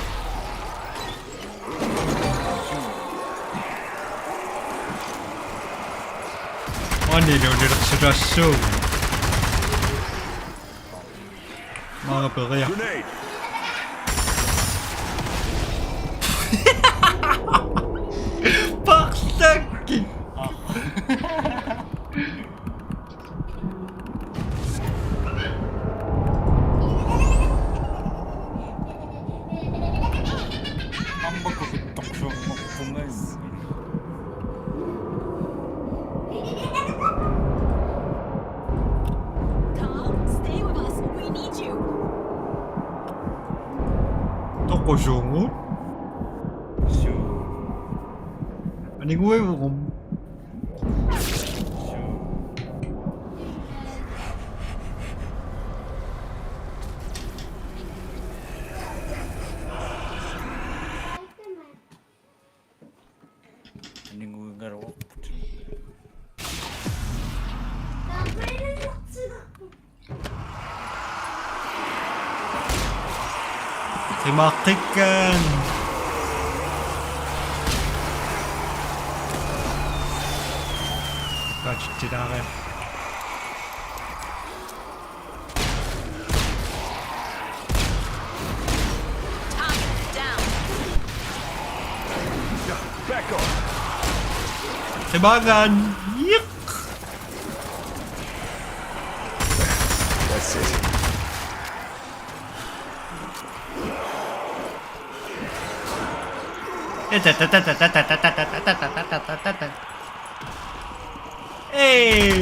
Maani nuunersulassuugut. Maanga peria. Grenade. Parlakkit. Aamma kukuttorsuummorpunga. Carl, stay with us. We need you. Toqusuugut. Suu. Aninguagut. Suu. Aninguigaluarput. Qimaqqikkaan. Kaatittilaare. Target down. Back off. Qimagaan. Yiq. That's it. Hey.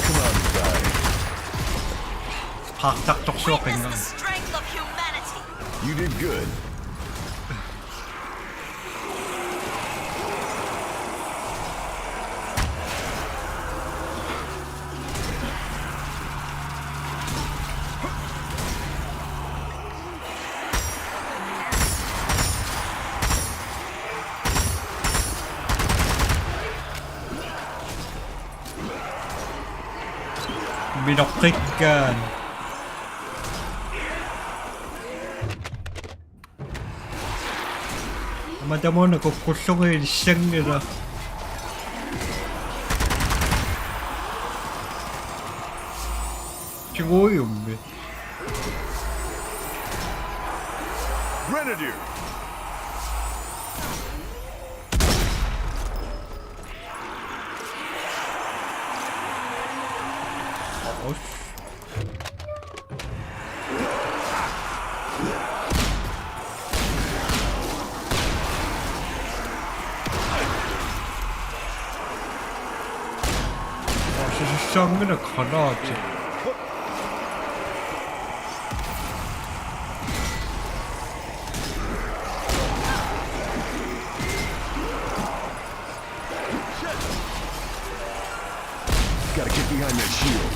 Come on, buddy. Qaartartorsuaq. Witness the strength of humanity. You did good. Minoqqikkaan. Aamma tamanna kukkullugit ilissanngilaq. Tiguujummi. Grenadier. Os. Aa, se, se, se on minä granati. Gotta get behind that shield.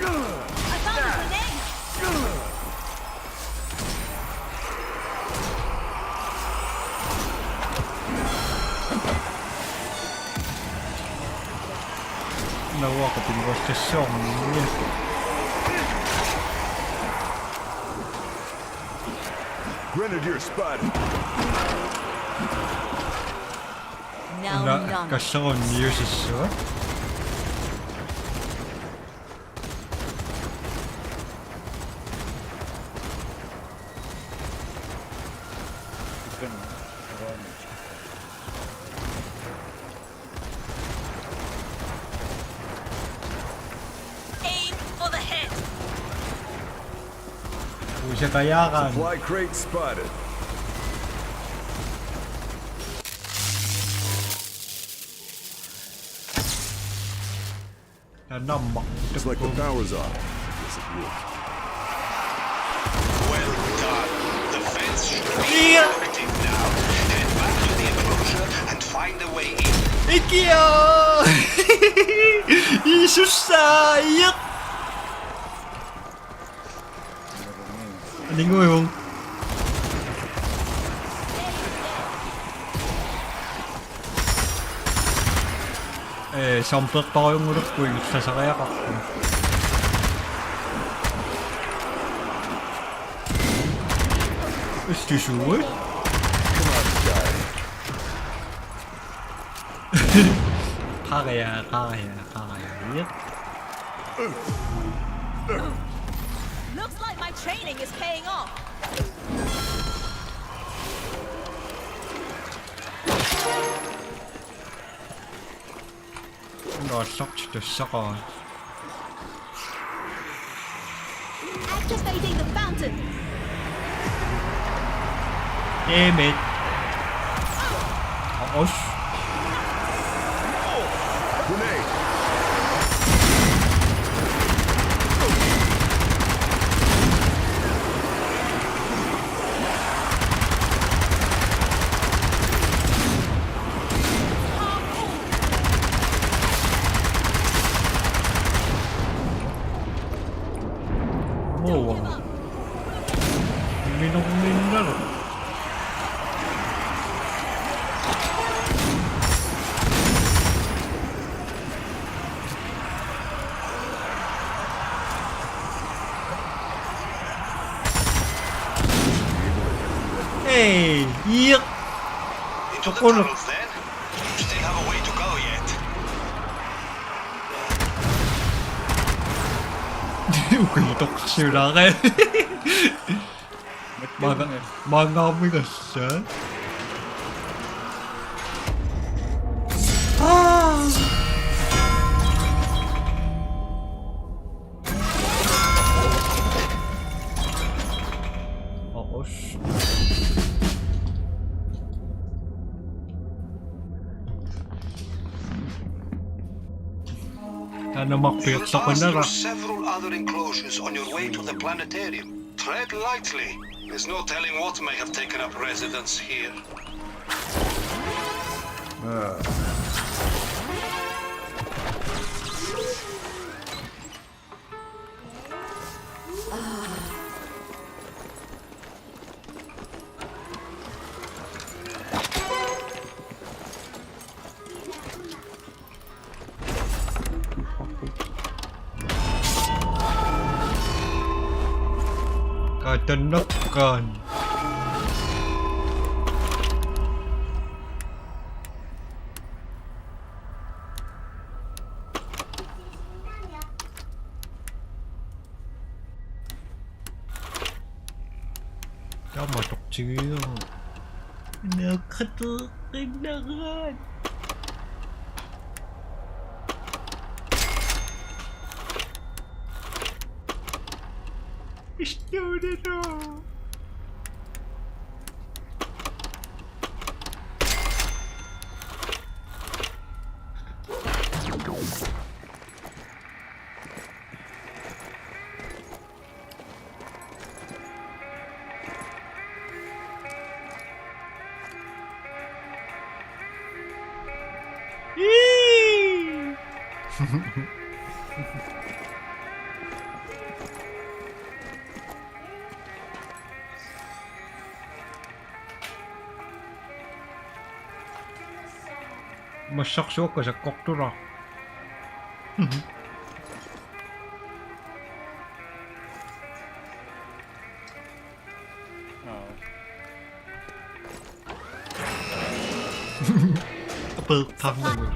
I found a grenade! Nauaqa pinngortissuarmi. Grenadier spotted. Now none. Kassaroon niusissua. Aim for the head. Uusatajaaraan. Supply crate spotted. Namma. Looks like the power's off. Yes, it will. Well done. The fence should be active now. Head back to the enclosure and find a way in. Ikia! Jeesussa! Iik! Aniguivung. Ee, sampertorujunngilakku ingerlasariaqarpunga. Istusui. Qaria, qaria, qaria. Looks like my training is paying off. Nå, sucks, det sukker. Activating the fountain. Damn it. Og os. Grenade. Muu. Minun minnalu. Hey, yep. Into the tunnels then? You still have a way to go yet. Uku toqsiulaare. Maanga, maanga migassat. Os. Taanna marpiartaqanara. Pass through several other enclosures on your way to the planetarium. Tread lightly. There's no telling what may have taken up residence here. Qatannakkaan. Matoqtigiinnarlugu. Naakkateeqqinnaraat. Istuunero. Massarsuakka sakkortulaa. Apeeqqarnagu.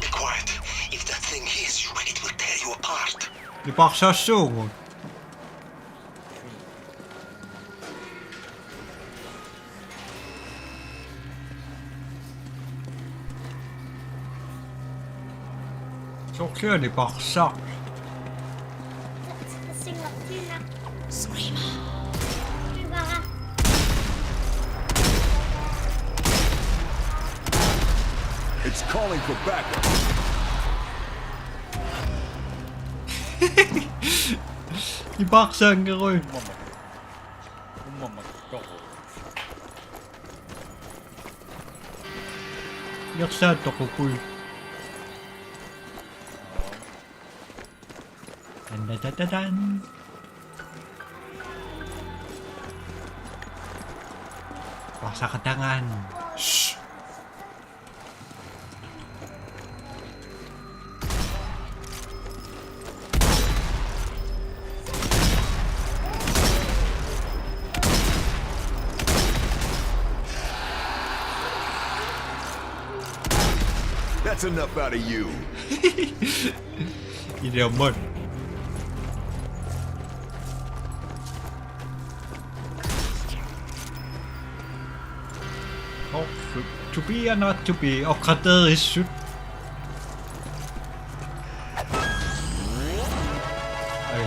Be quiet. If that thing hears you, it will tear you apart. Nipaarsaassuugut. Soorlu nipaarsaaq. Screamer. It's calling for backup. Nipaarsaanngilaq. Ummamma. Ummamma. Inersaat toqukkui. Tan, tan, tan, tan, tan. Paasaqatangaan. Shh. That's enough out of you. Iliammat. Oh, to be or not to be, oqateerissut. Ai.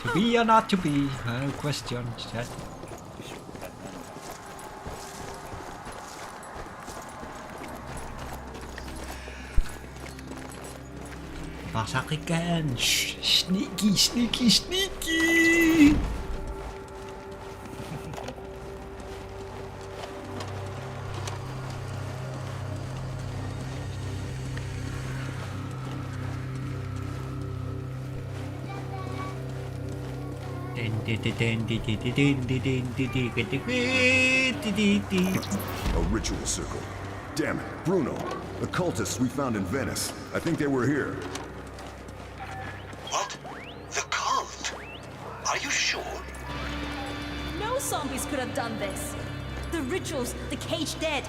To be or not to be, no question, chat. Paasaqikkaan. Shh, sneaky, sneaky, sneaky. A ritual circle. Damn it, Bruno. The cultists we found in Venice. I think they were here. What? The cult? Are you sure? No zombies could have done this. The rituals, the caged dead.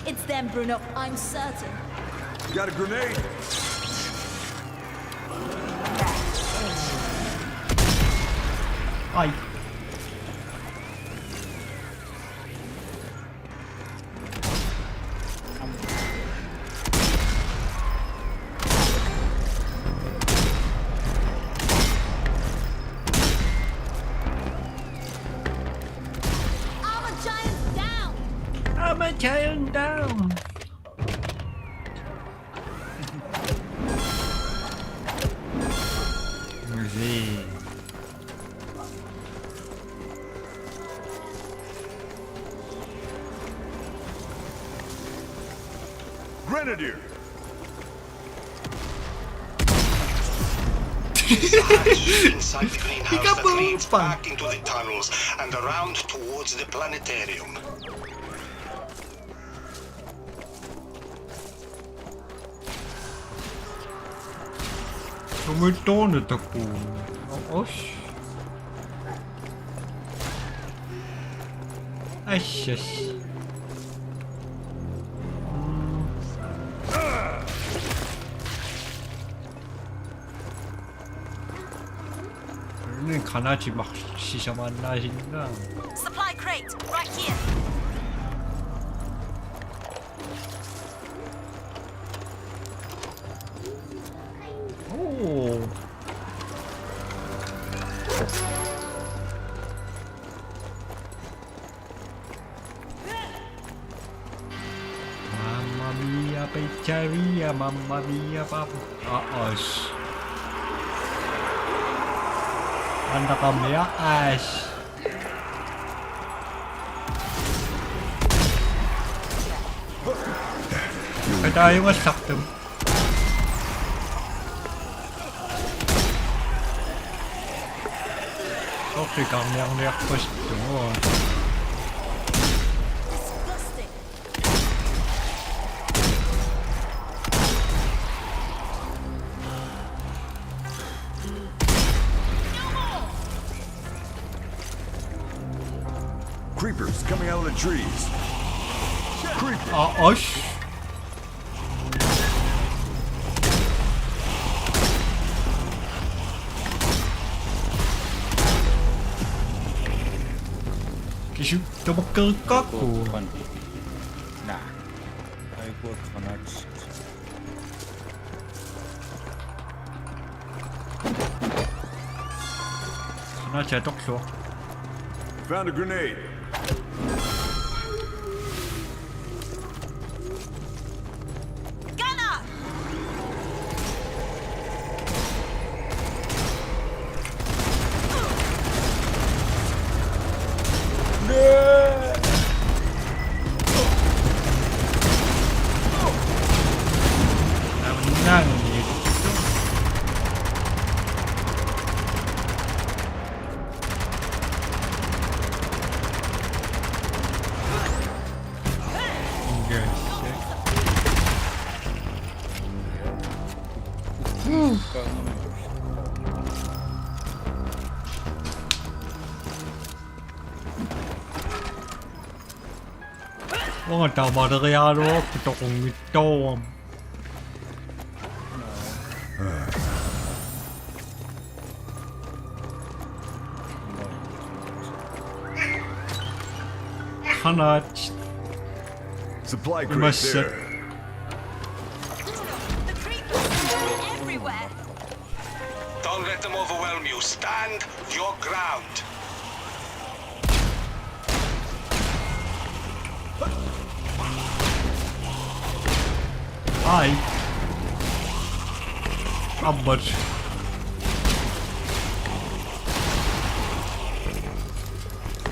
It's them, Bruno. I'm certain. Got a grenade? Ai. Armor giant down! Armor giant down! Let's see. Grenadier! There's a hatch inside the greenhouse that leads back into the tunnels and around towards the planetarium. Umittuunut takkuu. Os. Assas. Nin kanati marsisamaannaasinnaavoq. Supply crate, right here. Oh. Mamma mia, pizzeria, mamma mia, pap-, uh-oh. Anda kami, uh-oh. Kataayugassartum. Soorlu karniarniarpasittugut. Creepers coming out of the trees. Creepers. Uh-oh. Kisu, tamakkerikkaakku. Naa. Aigua granat. Granat atorlugu. Found a grenade. Gunner! Uanga tamaleriaraluarput toqunngitsoorama. Qanat. Supply crate there. The creepers are everywhere. Don't let them overwhelm you. Stand your ground. Hi. Abbas.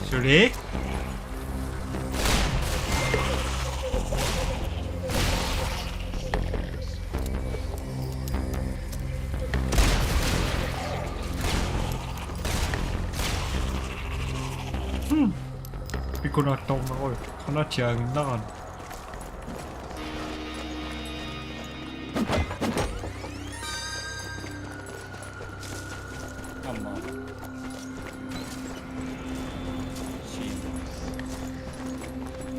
Sorry. Hmm. Pikkunaattornerujuk. Qanatiaginnarani. Aamma.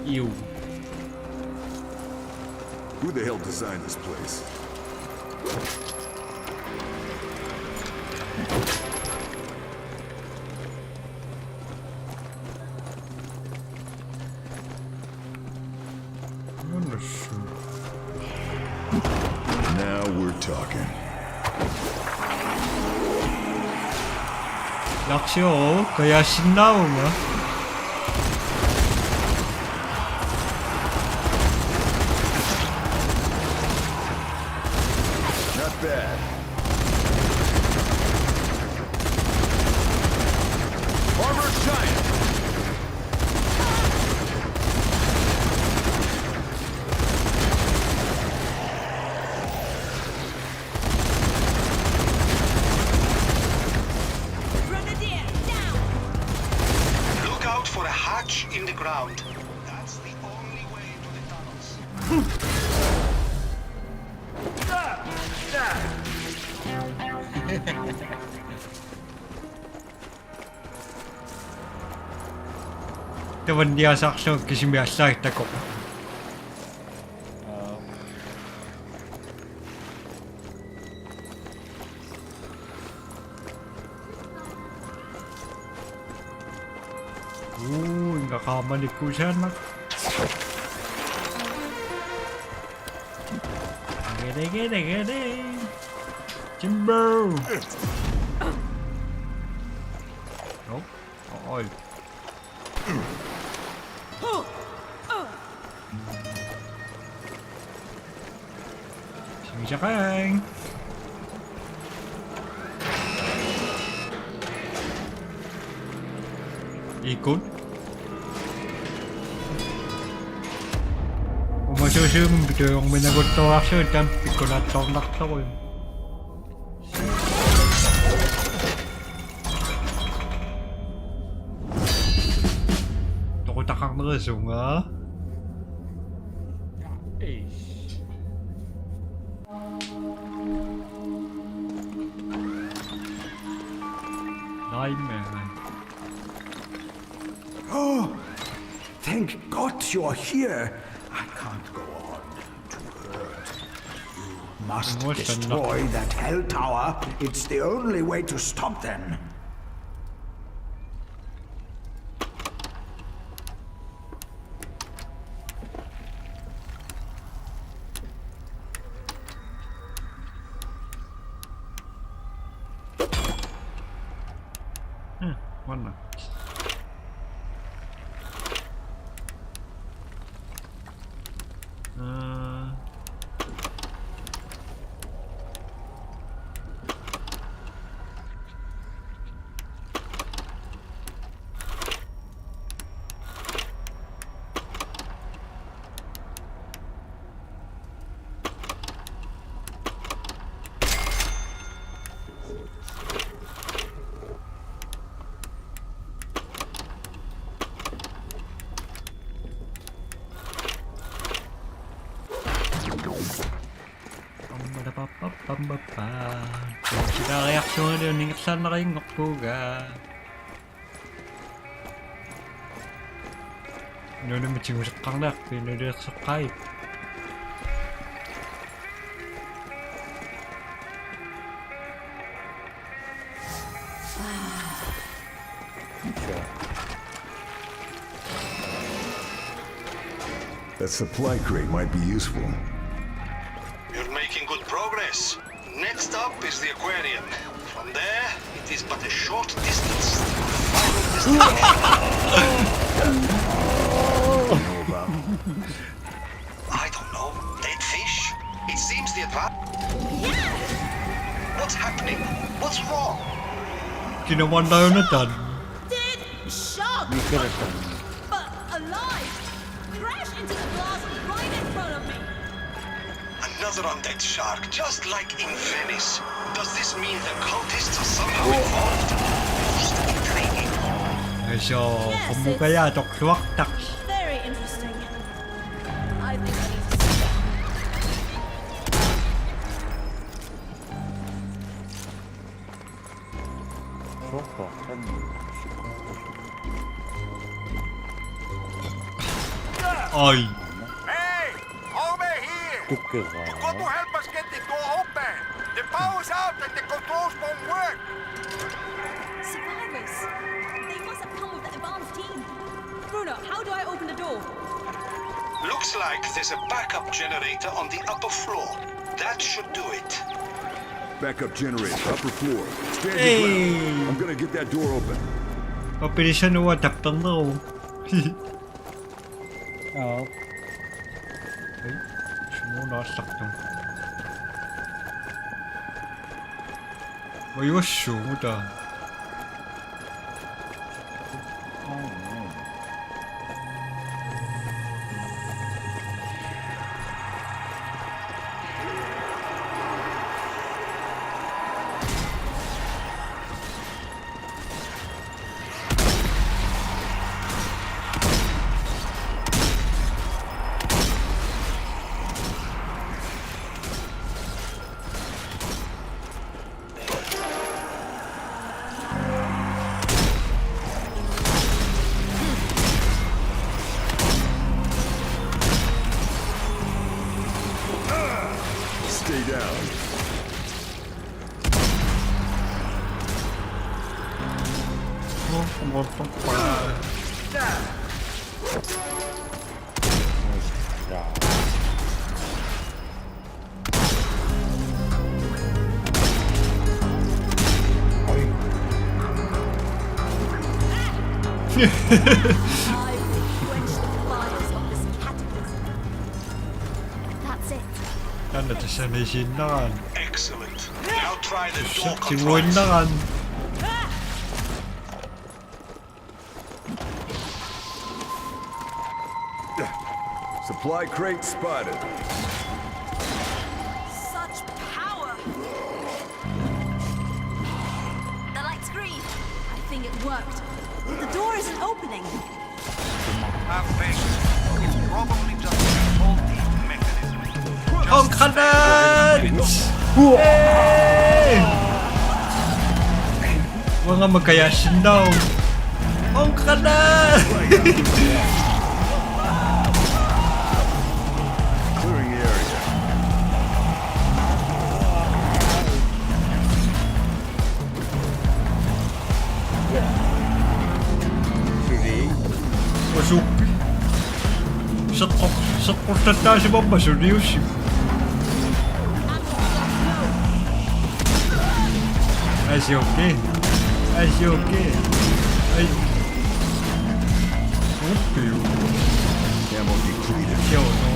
Iu. Who the hell designed this place? Now we're talking. Laksio, kajassinnaavunga. Not bad. Armor giant. Grenadier, down! Look out for a hatch in the ground. That's the only way to the tunnels. Got him! Got him! Tavanniasaarlugu kisimi allaat takoq. Aa. Uu, inga qaamanikkuusaannaq. Gede, gede, gede. Timber. Oh, oi. Simisaqaanga. Ikut. Umasuusumik pituujuminaguttuarsuit taam pikkulaattoornartorujuk. Toqutaqarnerusunga. Eish. Nightmare. Oh, thank God you're here. I can't go on. Too hurt. You must Emotional. Destroy that hell tower. It's the only way to stop them. Hmm, mana? Eh. Pampadapapapambapa. Silaariarsuugaluunniit ingerlaannariinngorpugut. Nunami tiguseqqaarniarpi nulilersoqqaai. That supply crate might be useful. You're making good progress. Next up is the aquarium. From there, it is but a short distance to the final destination. I don't know. Dead fish? It seems the adva- What's happening? What's wrong? Kinamanna Jonathan. Dead shark! But alive! Crash into the glass right in front of me! Another undead shark, just like in Venice. Does this mean the cultists are somehow involved? Most intriguing. Eso, yes, it's very interesting. I think I need to sit down. Ai. Hey! Over here! You've got to help us get the door open! The power's out and the controls won't work! Survivors! They must have come with the advance team! Bruno, how do I open the door? Looks like there's a backup generator on the upper floor. That should do it. Backup generator, upper floor. Stand your ground. Hey. I'm gonna get that door open. Operation uanga tapperneruvoq. Aa. Ai, sumuunaassartun. Uiussuuguta. What the fuck? I will quench the fires of this cataclysm. That's it. Anna tassami isiinnaraa. Excellent. Now try the door controls. Siuinnaraa. Supply crate spotted. Such power! The light's green. I think it worked. The door isn't opening. Have patience. It's probably just a faulty mechanism. Just Onqanaat! Hey! Uanga makajaassinnaavunga. Onqanaat! Clearing the area. Usuup. Seqqu-, seqqullattaasimammat suliussi. Asi okay. Asi okay. Ai. Uppiu. Ammo depleted. Joo, no.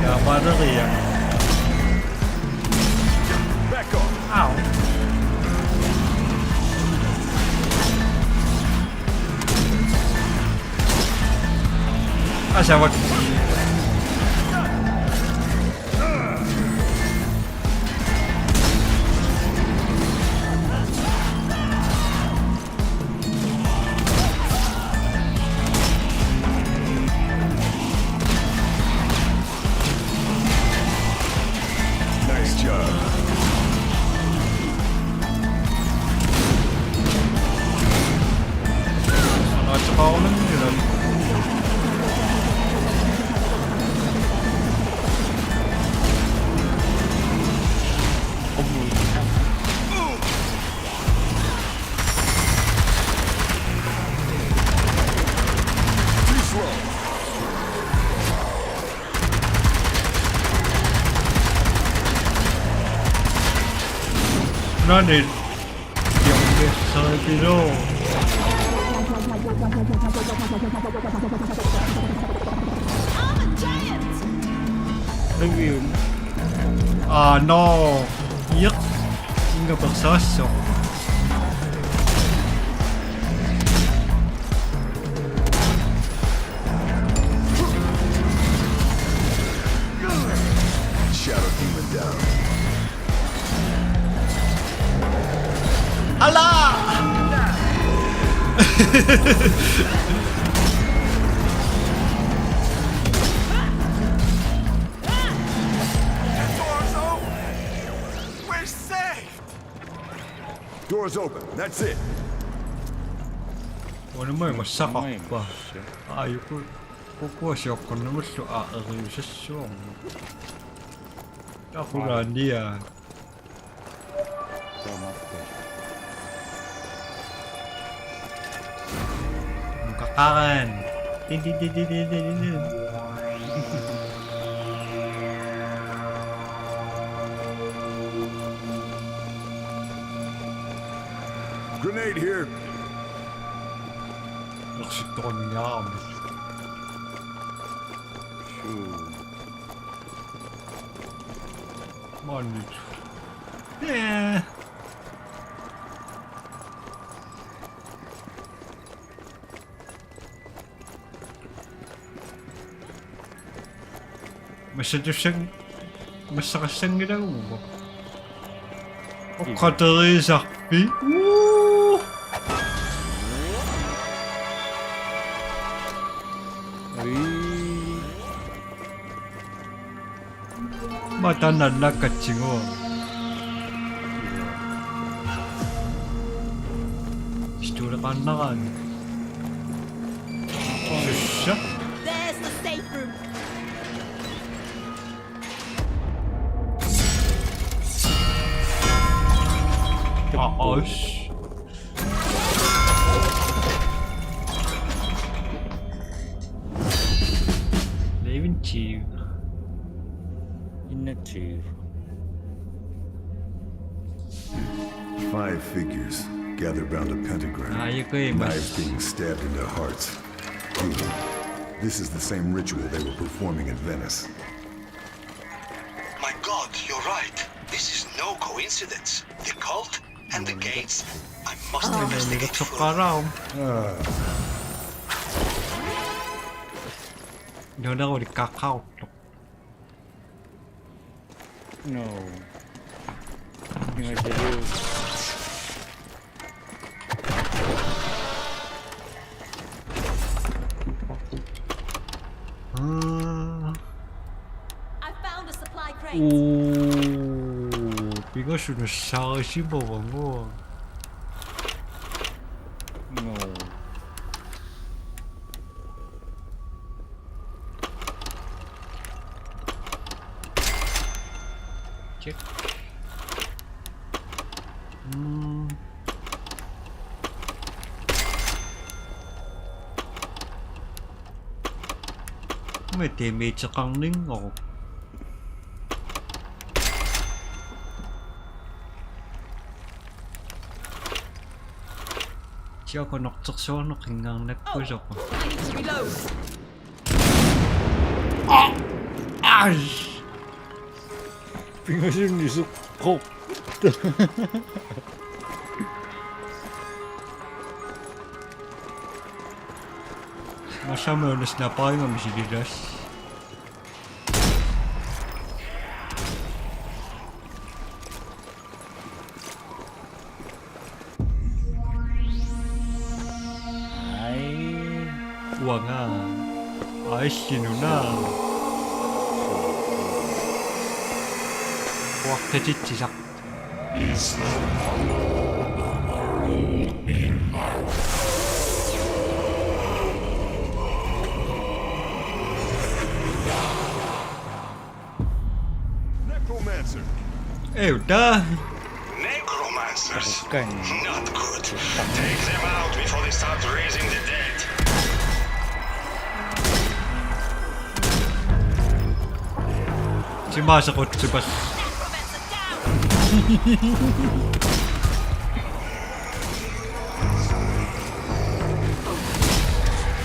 Ja, batteria. Back off. Au. Asavak. Nice job. Nice bowling, you know. Nani? Yang biasa gitu. Review. Ah, no. Yep. Inga persasso. Shadow Demon down. Ala! Door's open. We're safe. Door's open. That's it. Uanumai massaqarpa. Ai, ku-, kukuasiorqunnamallu a eriusassuarmi. Taqulaania. Kakaren. Din, din, din. Grenade here. Ersittorniarami. Shoo. Maanna. Eh. Massatussan-, massaqassanngilagut. Oqateriisarpi. Uu. Ui. Matanna nakkatsigu. Pistoleqaannaraanni. Sussa. There's the safe room. Aa, osh. Eleven two. Inna two. Five figures gathered round a pentagram. Ah, you agree, knives being stabbed in their hearts. Human. This is the same ritual they were performing in Venice. My God, you're right. This is no coincidence. The cult and the gates. I must investigate further. No, no, no. Ah. I found a supply crate. Uu, pingasut nassaarisimavugut. No. Check. Mm. Mete mete qarning og. Tiakonortersuarneq ingarnakkusoq. Oh, I need to reload. Ah! Ai! Pingasunnisoq. Masama una sniperiga misililaas. Ai. Uanga. Aissinuna. Uartatitsisaq. Necromancer. Ew, da. Necromancers? Bukan. Not good. Take them out before they start raising the dead. Timaasa qutsupas.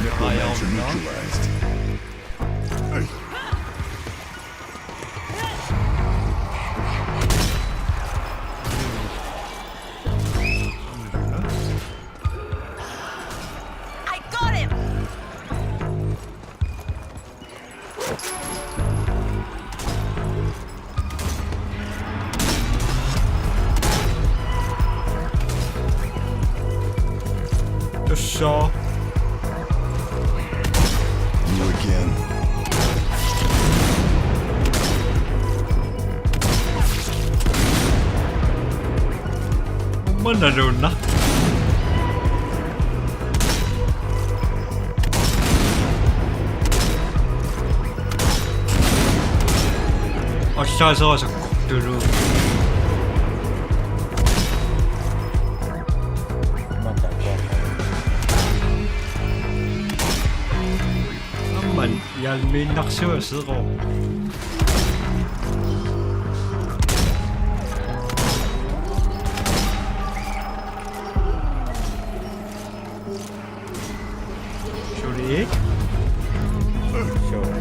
Necromancer neutralized. I got him! Just saw. You again. Mana donna? Assaasera sakkortulu. Amman, jalmiinnarsuaq seqoq. Suli. Suli.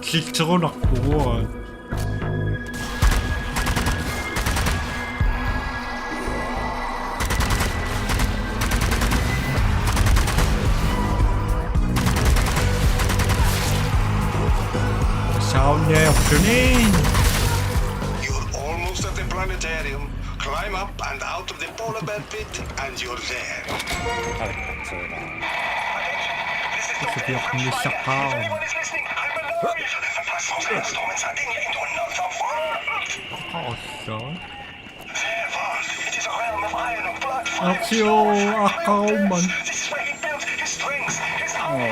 Silterunarpugut. Saunniartunin. You're almost at the planetarium. Climb up and out of the polar bear pit, and you're there. This is not an ambush fire. If anyone is listening, I'm alive. I've transformed Hailstorm and Sardinia into another world. Oh, God. Their world. It is a realm of iron and blood, fire and Aksio, snow. Aqqarummat. This is where he built his strength, his army. Oh.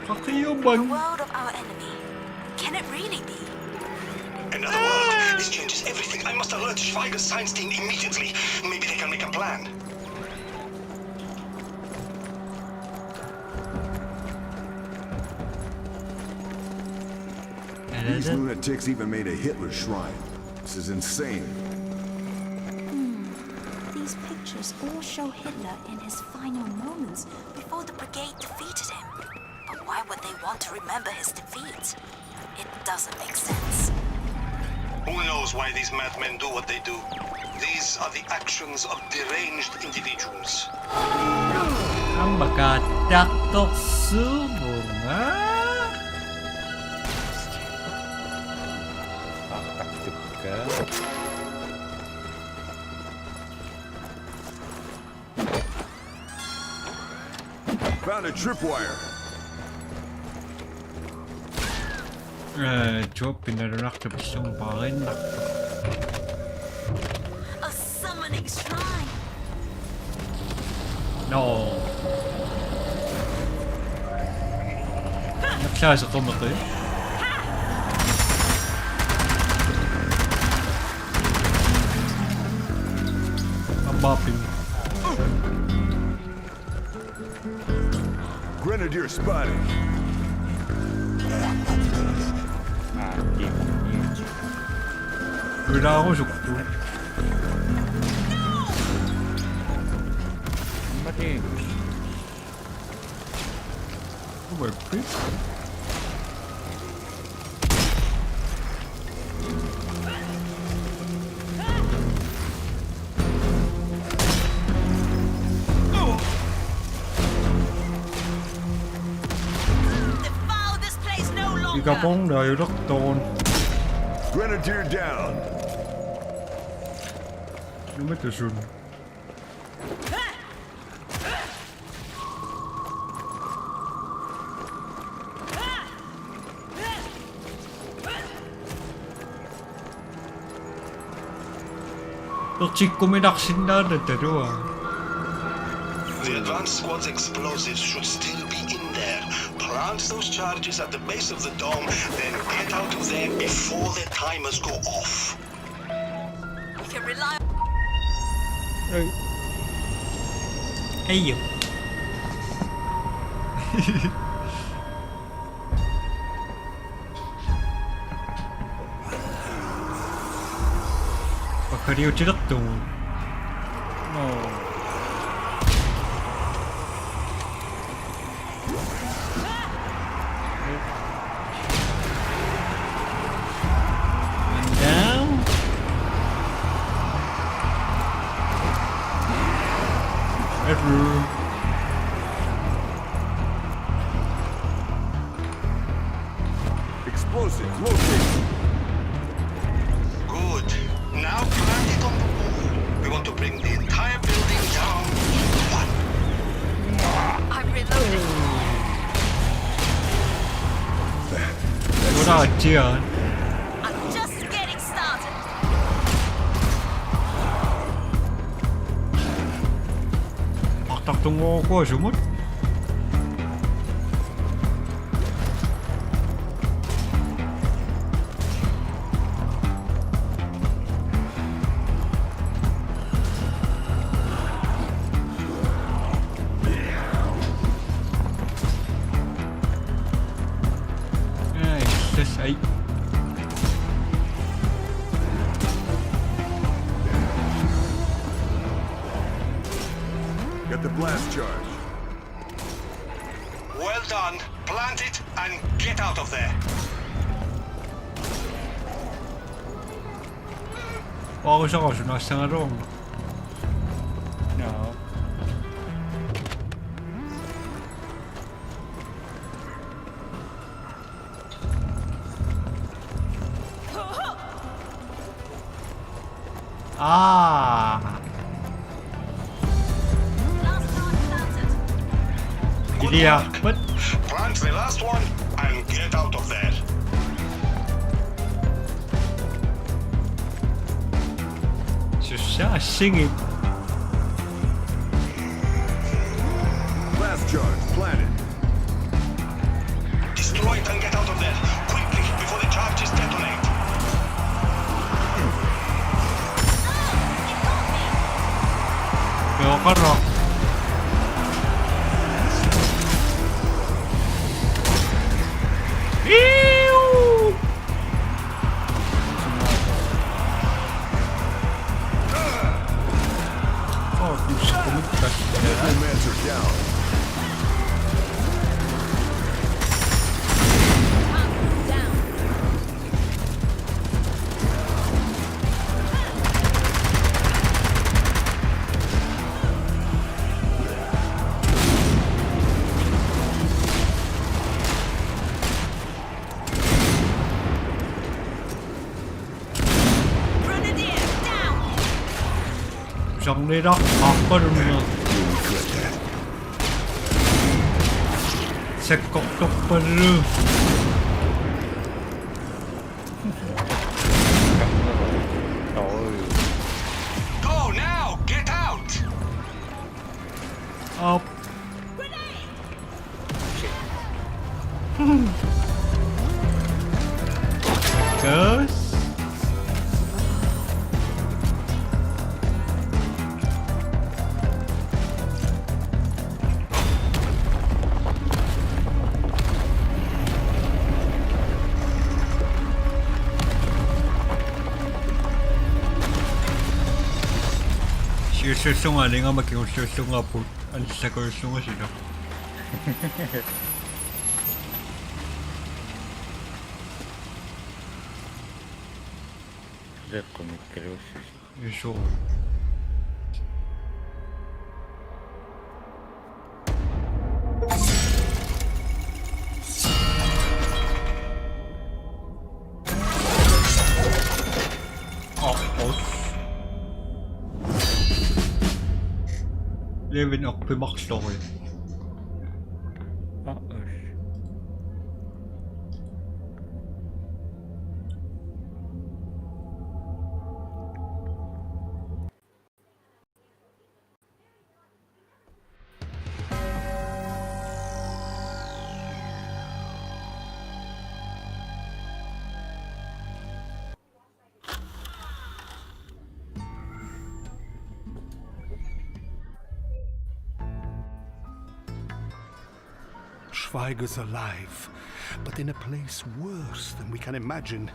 Qaqiummat. The world of our enemy. Can it really be? Another world. This changes everything. I must alert Schweiger's science team immediately. Maybe they can make a plan. These lunatics even made a Hitler shrine. This is insane. Hmm. These pictures all show Hitler in his final moments before the brigade defeated him. But why would they want to remember his defeat? It doesn't make sense. Who knows why these madmen do what they do? These are the actions of deranged individuals. Ambakaattartorsuuvunga. Aqtartukka. Found a tripwire. Eh, Job pinalunartu pissumpaarinnartoq. A summoning shrine. No. Naklaasa qumaqi. Ammaappin. Grenadier spotted. Ah, kiimu, kiimu. Ulaarusukku. Mati. Uappi. Defile this place no longer. Ikapong daiulertoon. Grenadier down. Numatasun. Pertikkuminarsinnaanata taluaa. The advanced squad's explosives should still be in there. Plant those charges at the base of the dome, then get out of there before the timers go off. We can rely on. Ei. Ei oo. Pakkariutilertugut. No. One down. Every Explosives located. Good. Now plant it on the wall. We want to bring the entire building down in one. I'm reloading. What a dear. I'm just getting started. Aqtartunnguuku sumut. Ai, tassa ai. Got the blast charge. Well done. Plant it and get out of there. Paarusaqarusuk naassagaluarma. Jaa. Aa. Ilia. What? Plant the last one and get out of there. Sussaassigit. Last charge planted. Destroy it and get out of there, quickly, before the charges detonate. Joo, karo. Iu! Oh, you son of a... Necromancer down. Grenadier down. Usarnilaarpalunniit. Sakkortorpallu. Go now! Get out! Up. Goes. Siulliullunga alingama kingulliullunga put ansakuullunga sila. Reqqumikkaluussusi. Isu. Aqqus. Levin orpimarlugit. Aqqus. Schweiger's alive, but in a place worse than we can imagine.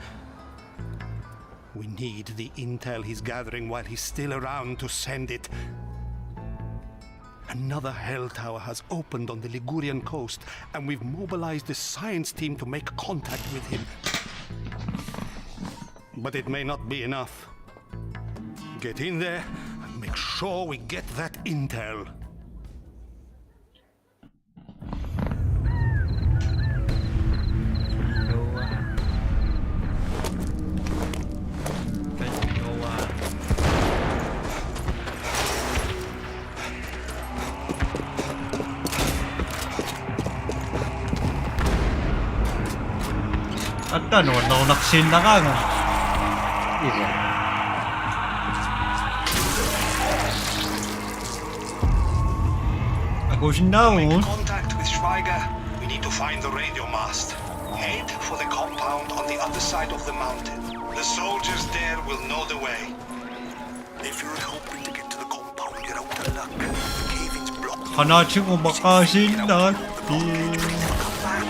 We need the intel he's gathering while he's still around to send it. Another hell tower has opened on the Ligurian coast, and we've mobilized the science team to make contact with him. But it may not be enough. Get in there and make sure we get that intel. Atta nuannarunaarsinnaraanga. Ila. Akuusinnaavugut. Make contact with Schweiger. We need to find the radio mast. Head for the compound on the other side of the mountain. The soldiers there will know the way. If you're hoping to get to the compound, you're out of luck. The cave-in's blocked. Qanoq-una maqaasiinnarpit? Come back.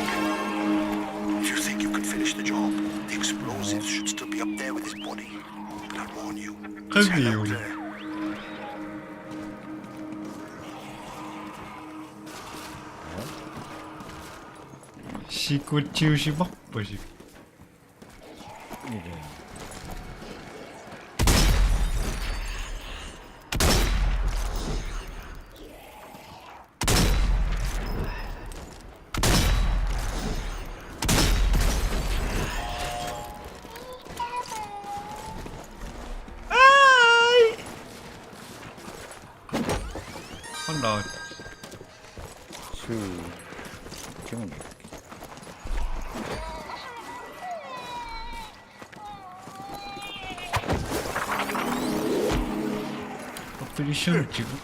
If you think you can finish the job, the explosives should still be up there with his body. But I warn you, it's hell out there. Qiviu. Sikutsiusimarpasi. Ai! Hold on. Suu. Timun. Operation tigu.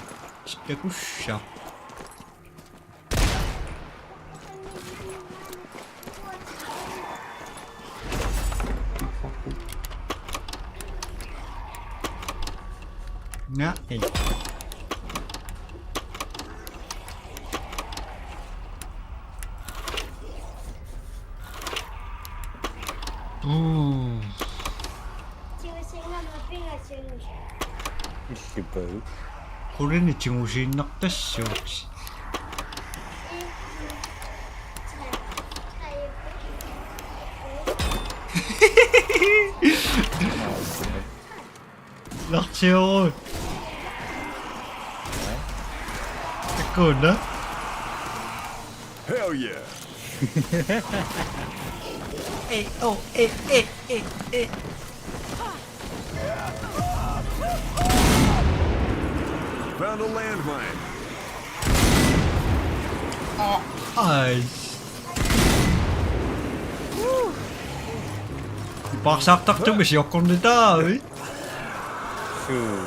Takussa. Nga ei. Mm. Illipagu. Qulini tigusiinnartassuusi. Larsiorut. Takkuuna. Hell yeah. Ei, oh, ei, ei, ei, ei. Found a landmine. Ai. Paarsaartartumik siorkornitaavi. Suu.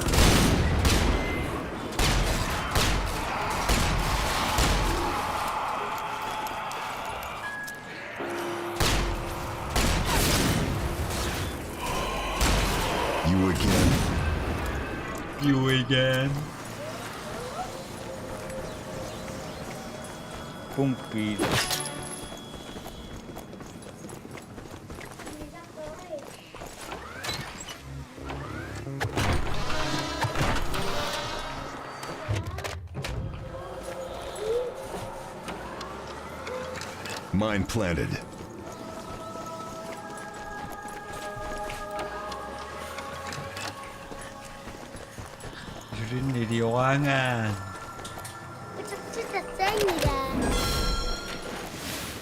You again. You again. Kumpi. Mine planted. Sulinni ilioraangat. Utertitassanngilaat.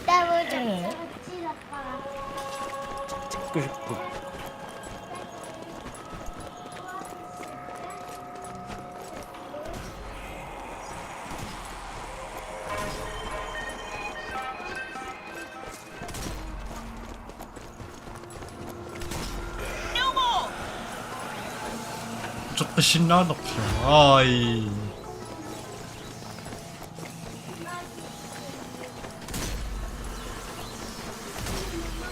Taava utertitassanngilaat. Uteqqissinnaanerpaa. Ai.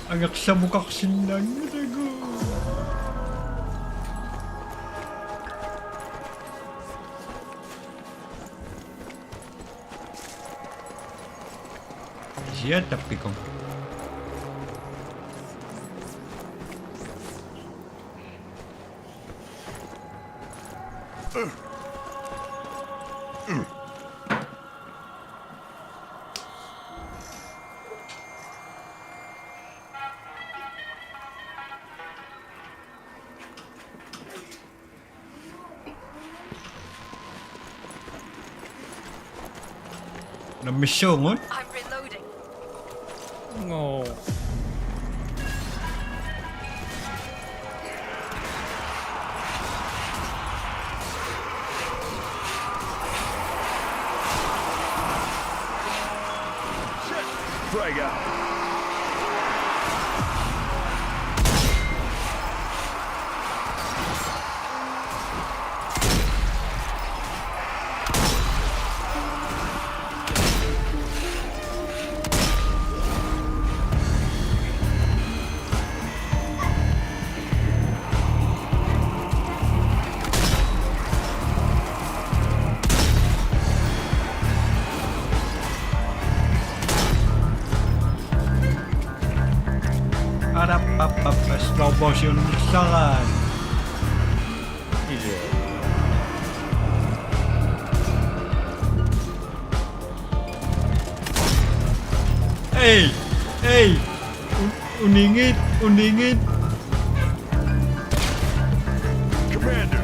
Angerlamukarsinnaanngilagut. Sia tappikung. Nammissuungut. I'm reloading. Ngo. Frag out. Arappappa, slow motion saran. Hey! Ei! Un-, uningit, uningit. Commander.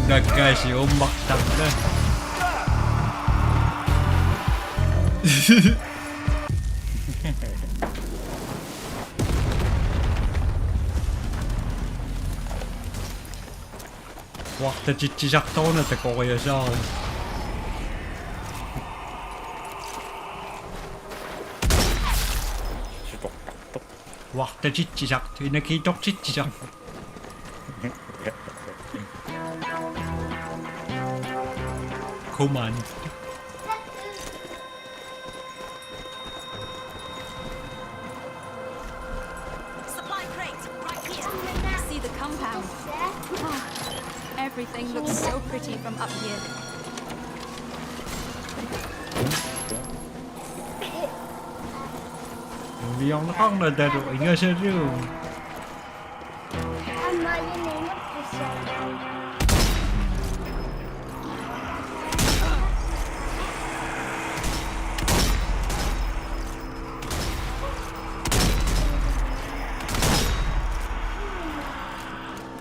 Nakasi ummartarna. Uartatitsisartoruna takoriasaarut. Uartatitsisartoq, inakitortitsisartoq. Command. Supply crate, right here. See the compound. Ah, everything looks so pretty from up here. Uliorneqarnatalu ingasalu.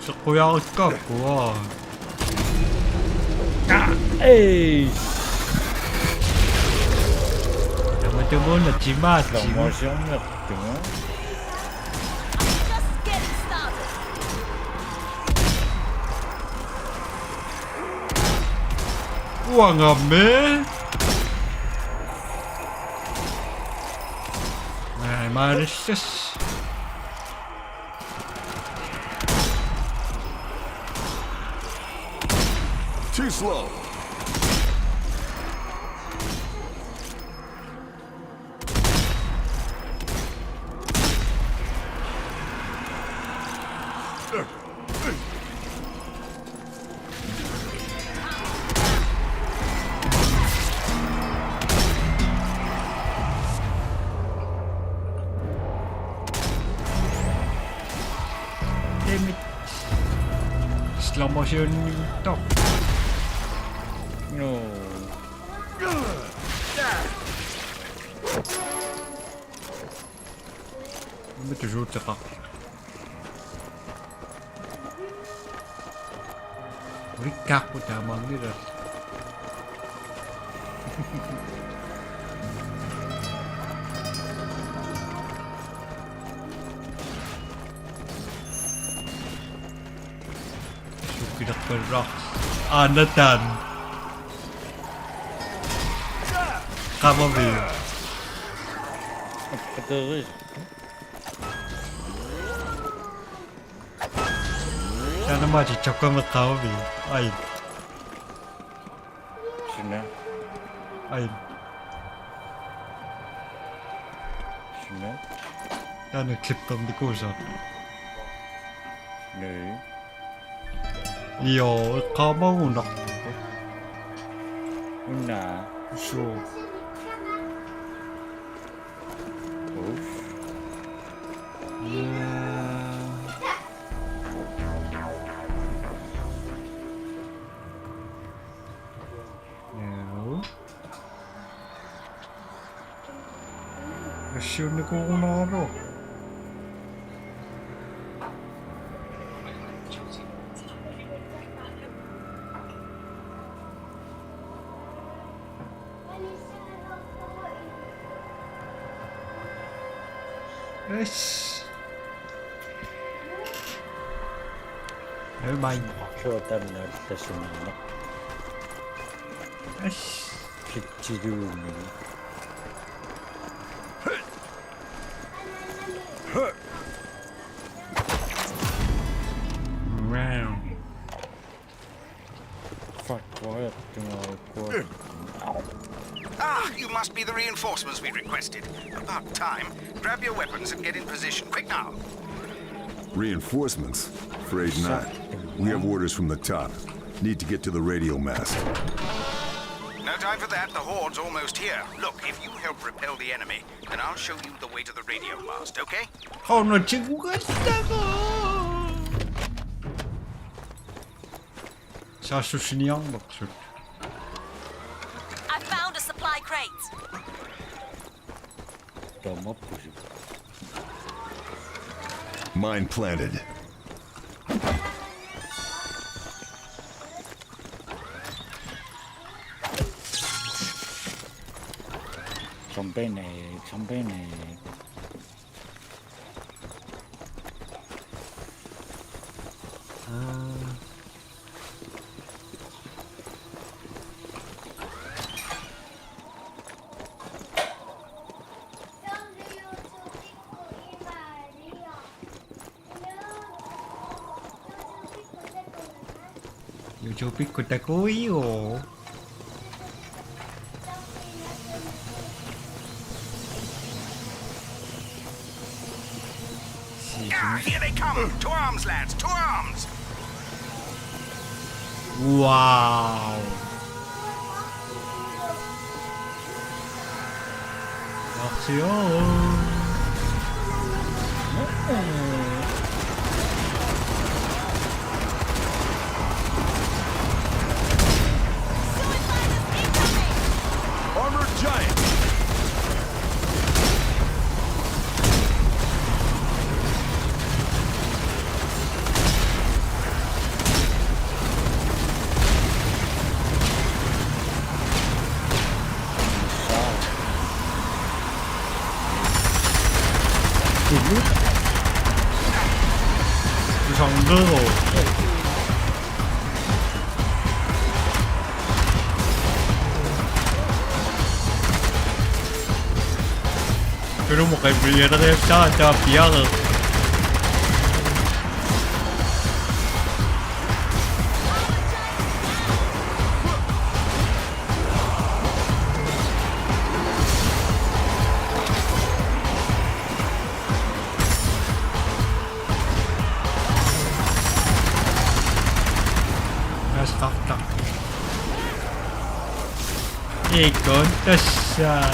Seqqujaarikkaakku. Ei! Tamatumuuna timaattigu. Slow motion. Uangami. Ai, maalisas. Too slow. Damn it. Slow motion. No. Mitusuuteqaq. Ulikkaarput taamaanngilaq. Sukkilerpalluaq. Aa, Nathan. Qamavii. Qateri. Taanna maati chokkami qamavii. Ai. Suna. Ai. Suna. Taanna klippernikuusara. Nei. Joo, eqqaamagunarpoq. Una. Suu. Uff. Naa. Joo. Assiunnikuugunaraluaq. Yes. Never mind. Sure, taanna allasunnerneq. Yes. Pitsiluunniit. Wow. Fuck, why up to my record? Ah, you must be the reinforcements we requested. About time. Grab your weapons and get in position. Quick now. Reinforcements? Afraid not. We have orders from the top. Need to get to the radio mast. No time for that. The horde's almost here. Look, if you help repel the enemy, then I'll show you the way to the radio mast, okay? Qawna tigugattaga. Saassussiniarnersut. I found a supply crate. Mine planted. Zombie, zombie. Ah. Yuusuupikkut takuiu. Ah, here they come! To arms, lads! To arms! Wow. Action. Armored giant. Pero mo kay Brianna na yung sa, sa piyangan. Nasqartaq. Ikun tassa.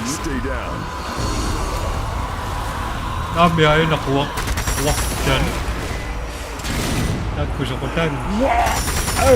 Stay down. Naammi aina quaq, quaqqan. Takkusoqutaq. Oh.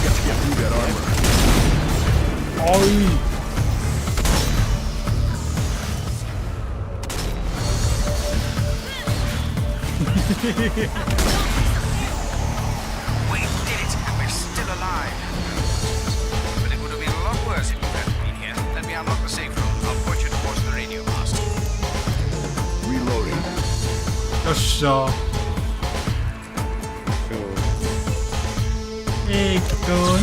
Got to get through that armor. Oi. We did it, and we're still alive. But it would have been a lot worse if you hadn't been here. Let me unlock the safe room. I'll point you towards the radio mast. Reloading. Tassa. Ikkun.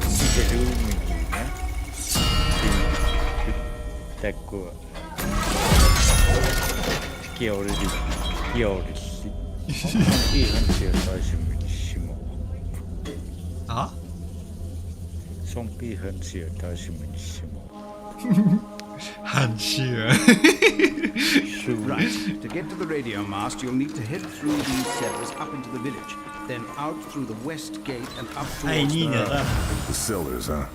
Sisaluunniit, eh? Takkua. Kiorili. Kiorili. Ihan sieltä esimerkiksi. Ah? Zombie hansia taasimani simo. Hansia. Right. To get to the radio mast, you'll need to head through these cellars up into the village, then out through the west gate and up towards the... Ai niin, the... The cellars, huh?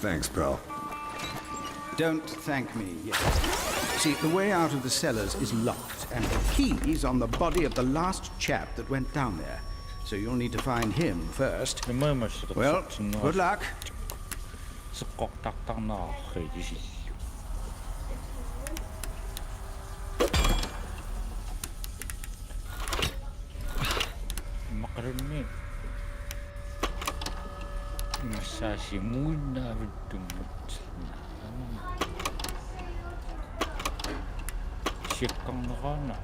Thanks, pal. Don't thank me yet. See, the way out of the cellars is locked, and the key is on the body of the last chap that went down there. So you'll need to find him first. Well, good luck. Seqqortartarnararsi. Maqalunni. Massaasimuinnaavittummat. Siakkarneraana.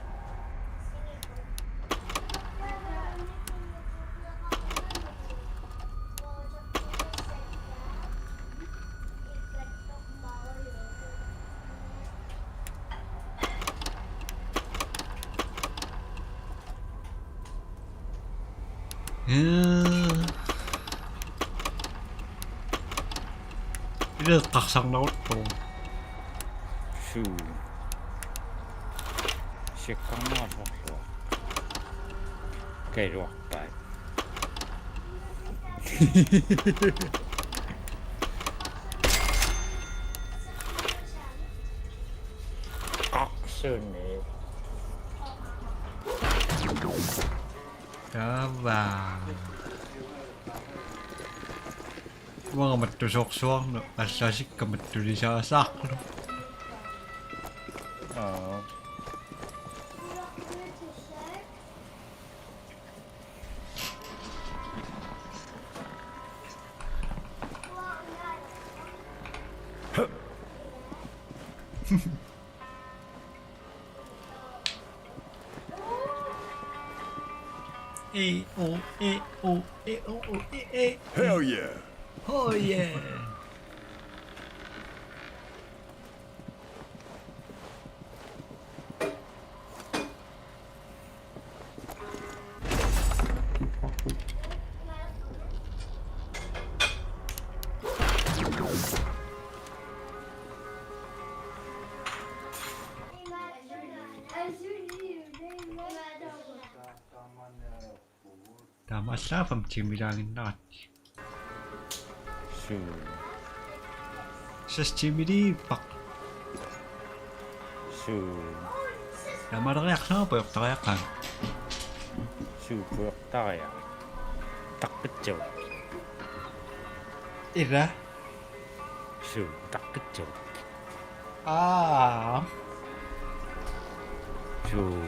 Ee. Ileqqarsarneruttorpoq. Suu. Siakkarnera sorluaq. Kajuarpaat. Qarsuni. Taava. Uanga mattusorsuarnu allaasikka mattulisaasaarlu. Aa. Ei, o, e, o, e, o, o, e, e. Hell yeah! Oh yeah! Taama allaat fem tiimilaaginnaratta. Suu. Seks tiimiliippara. Suu. Taamaaleriarlunga pujortariaqaanga. Suu pujortariaq. Taqqitsuuk. Ila. Suu taqqitsuuk. Aa. Suu.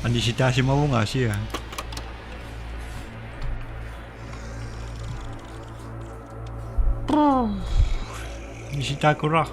Anisitaasimavunga asia. Anisitaakkula.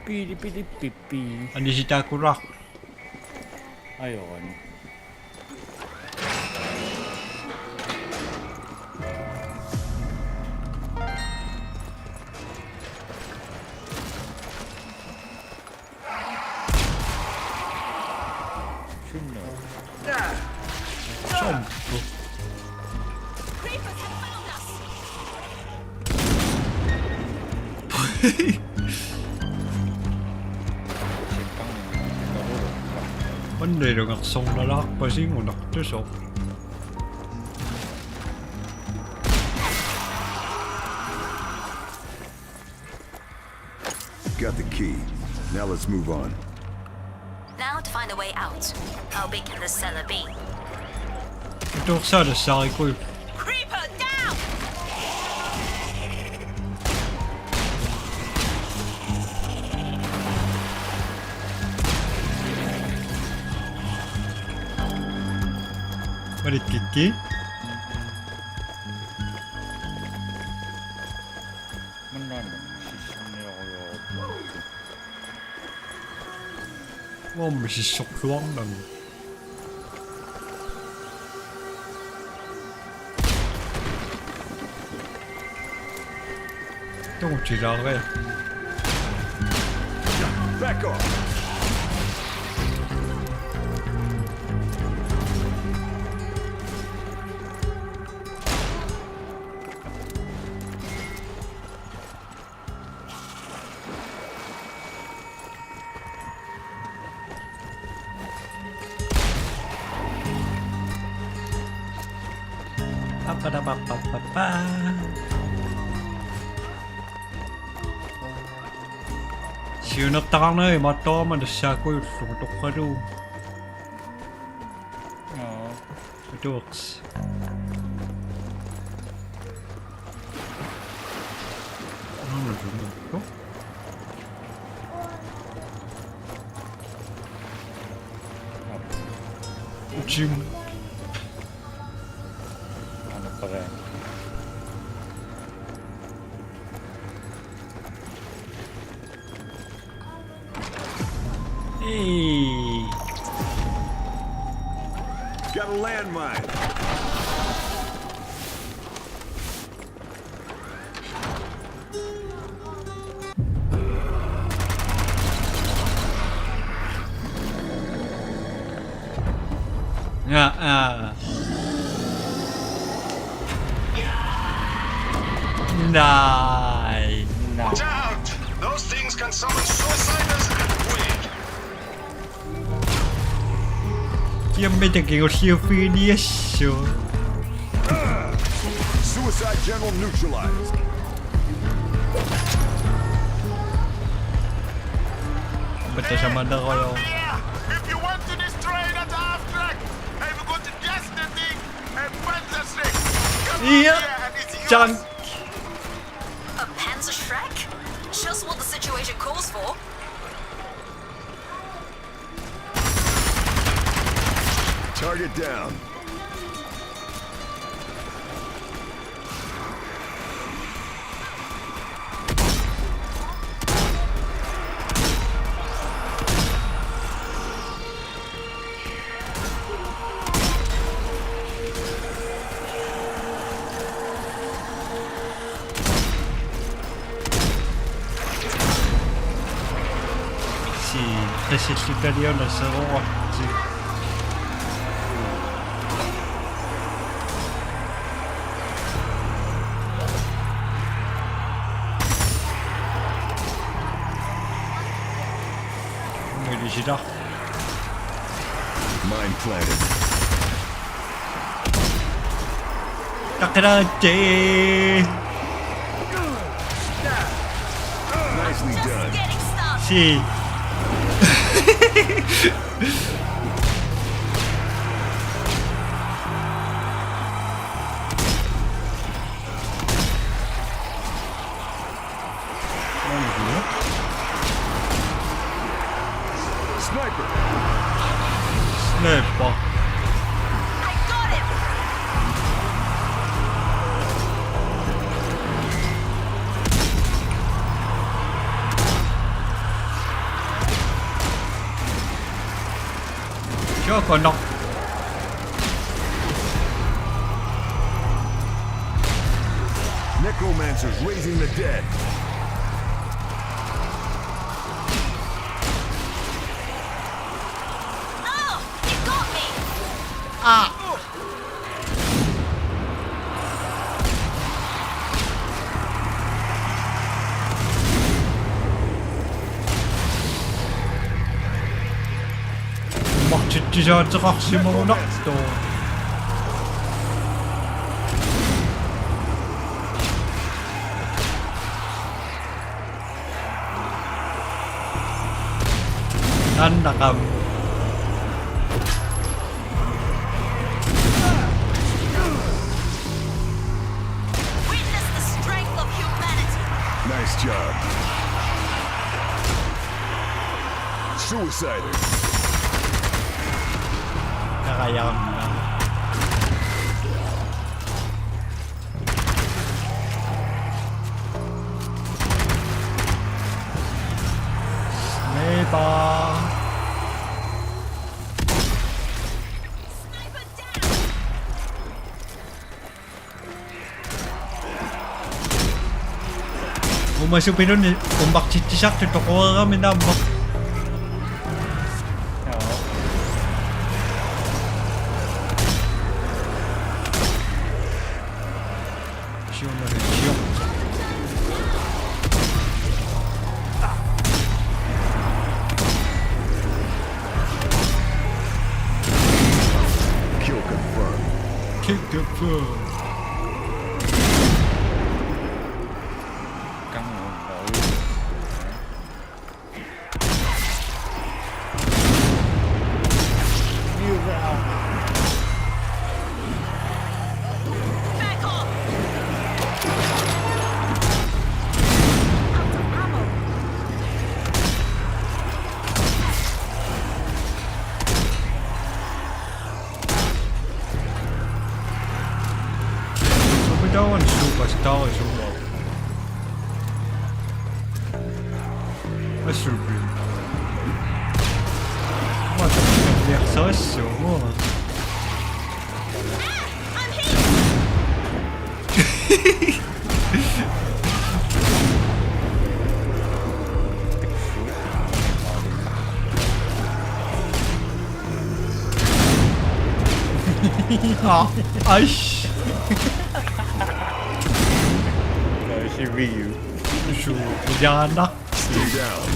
Pili, pili, pipi. Anisitaakkula. Ajoran. Somppu. Creepers have found us. Annerungersornalaarpasi ngunartusoq. Got the key. Now let's move on. Now to find a way out. How big can this cellar be? Tuossa saarikui. Creeper down! Malikkikki. Mannaana sissorniarujoorput. Uummi sissorluarnami. Tungutilaare. Back off. Pappadapappappappa. Siunertaqarneri mattorama nassaakujullugu toqqalu. Joo. Atuuts. Naamik tunukku. Utim. Anappagaa. Hey. Got a landmine. Ja, ja. Nej. Nej. Watch out! Those things can summon suiciders and bleed. Kiammi takigu siuffiginiassuu. Suicide General neutralized. Patasamandaroyo. If you want to destroy that half track, I've got just the thing. A Panzerschreck. Come on, yeah, and it's yours. Chunk. A Panzerschreck? Just what the situation calls for. Target down. Si, qisillutaliuna seruarti. Sila. Mind planted. Takarachi. Nicely done. Getting stuck. Si. Sniper. Sniper. I got him. Sure, knock. Necromancer's raising the dead. Oh, you got me. Ah. Martitsisaateqarsimagunartoq. Nannaqam. Witness the strength of humanity. Nice job. Suicider. Narayaram. Sniper. Umasupiluni ummartitsisartut toqoreerami naamma. Joo. Siumani siu. Kill confirmed. Kill confirmed. Superstar isuuvoq. Assuupi. Maata liarsarissuu. Ah, aish. Aish, Ryu. Shu, jana. Stay down.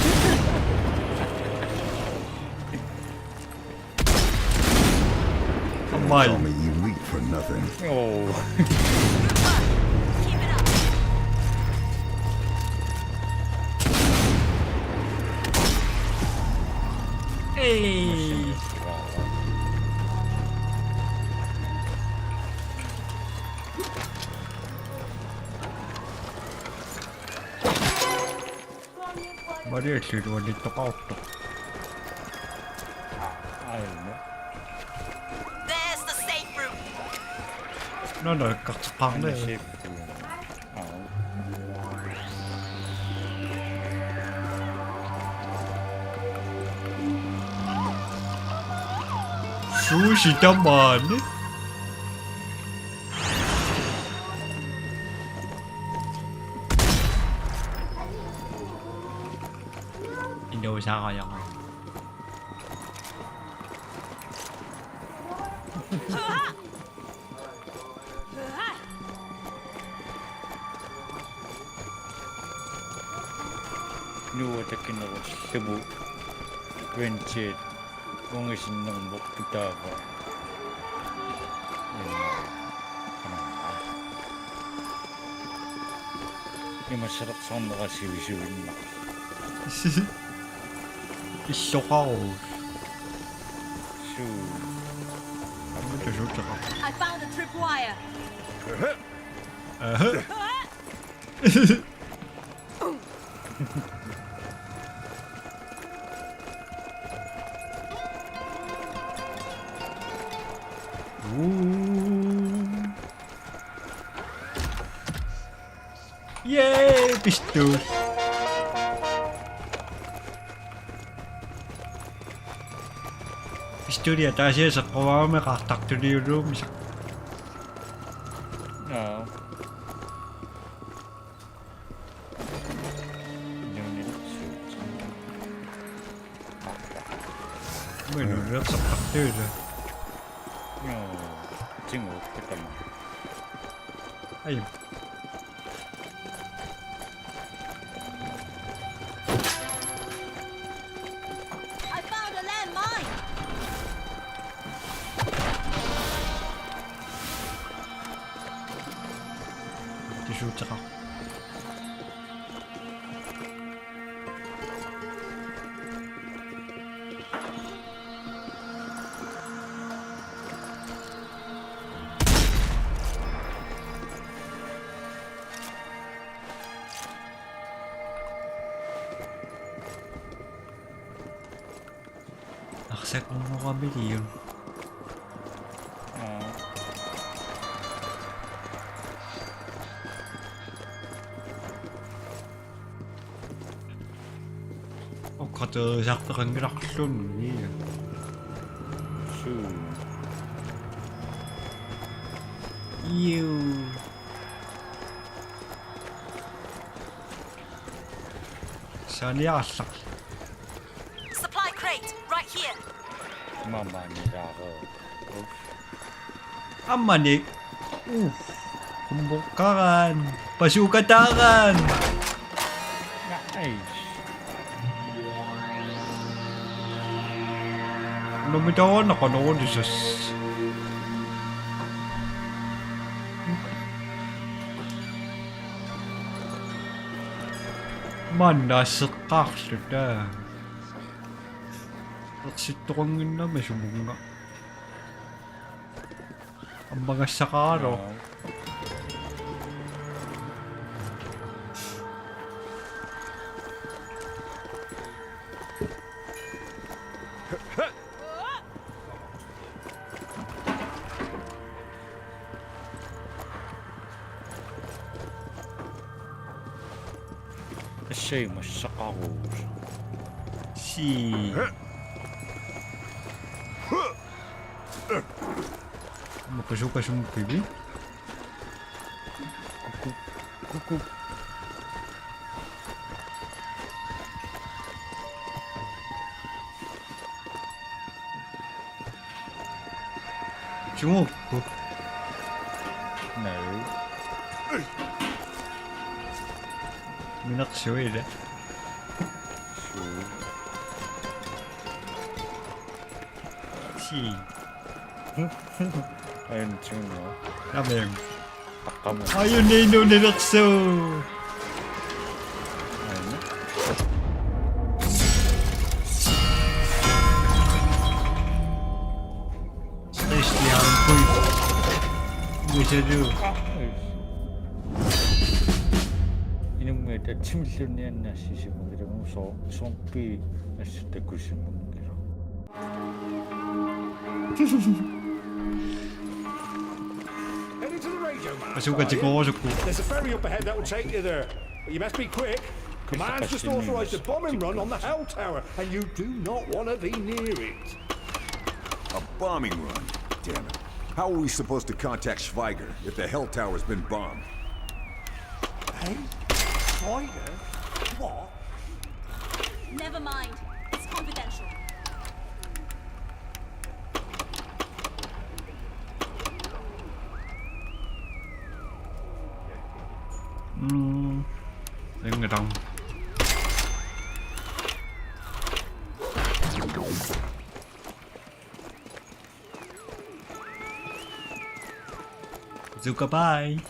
Come on. Call me elite for nothing. Oh. Hey. Mariallu uanittoqartoq. Aina. There's the safe room. Nuna, karteqqaarne. Aina safe room. Aa. Sushi tamaani. Indosaarajara. Nuutakkinerullugu. Twenty ungasinnermut pitaava. Imma. Kanaa. Ima salersornera sivisuinnaq. Illoqaruit. Suu. Aamma tusuuteqarpoq. I found a tripwire. Aha. Uu. Yay, pistol. Pistoli ataasiaq seqquaarami qaartartuliuluummisa. Aa. Nuunilersuut. Bueno, nuunilersortartuusa. Joo, tinguupput tama. Ai. I found a landmine. Tusuuteqarpoq. Arsaq unnuramiliun. Aa. Oqaterisartoqanngilarluni. Suu. Iu. Saniarlaq. Supply crate, right here. Mama ni raro. Uff. Ammani. Uff. Kumbukaran. Pasukataraan. Nice. Numitoon ako no Jesus. Manna seqqaarluta. Ersittoqannginnama sumunnga. Ammangassaqaalo. Aa. Assai massaqaruus. Sii. Mapasuka sumpivi. Kuku. Kuku. Sumukku. No. Minaq suila. Suu. Sii. Ain tunno. Amen. Taqqamu. Ajunniinnut nilersu. Aina. Christian, kui. Misalu. Inummiut atsimilluunniit annaasisimanngilaq, so-, zombie assut takusimanngilaq. Heading to the radio mast, are you? There's a ferry up ahead that will take you there. But you must be quick. Command's just authorized a bombing run on the Hell Tower, and you do not want to be near it. A bombing run? Damn it. How are we supposed to contact Schweiger if the Hell Tower's been bombed? Hey? Schweiger? What? Never mind. It's confidential. Mm. Ding dong. Zuckerberg.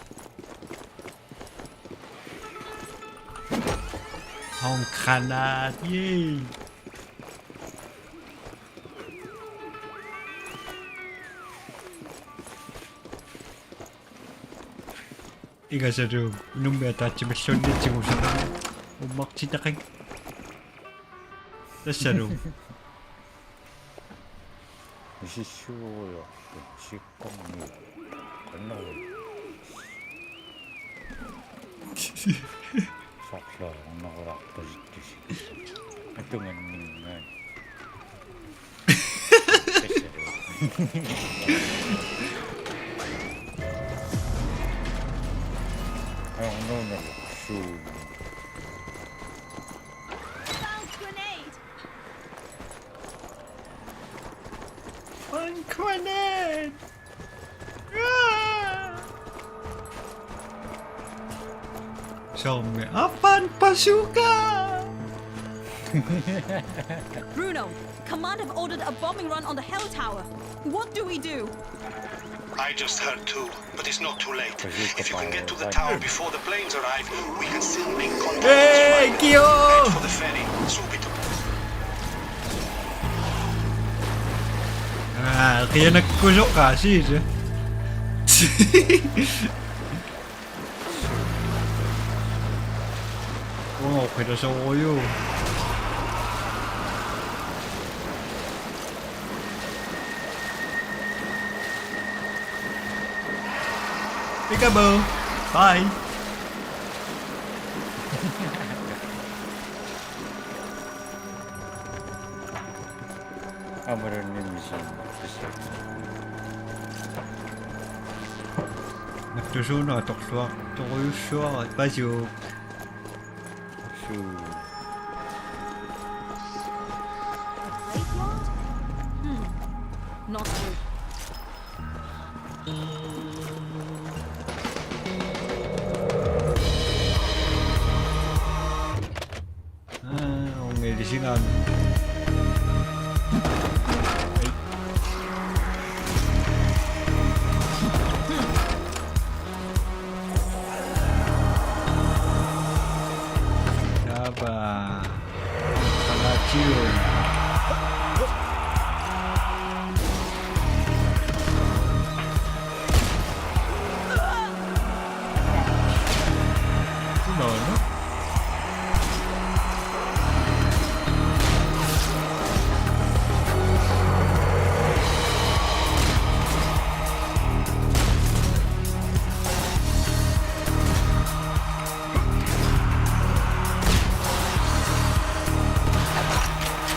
Håndgranat, yay. Igasalu nummi ataatsimalluunniit tigusaqarami. Ummartitaqik. Tassalu. Misissuurujoorput sikkorniit. Qanoq. Soorlu ornerulaarpasittusi. Atunganninngaanniit. Tassalu. Ornerulaarsuun. Found grenade! One grenade! Ah! Soormi apan bazooka! Bruno, Command have ordered a bombing run on the Hell Tower. What do we do? I just heard too, but it's not too late. If you can get to the tower before the planes arrive, we can still make contact. Hey, Kyo! Head for the ferry, subito. Ah, qianakkusoqaasiisa. Uanga oqitasorujuk. Peekaboo. Bye. Amarunni mission. Mattusuuneq atorluartorujussuara, pasuuk. Suu. Hmm. Not good. Ah, ungelisingaan. Ai. Taava. Qangatsiu. Unaana.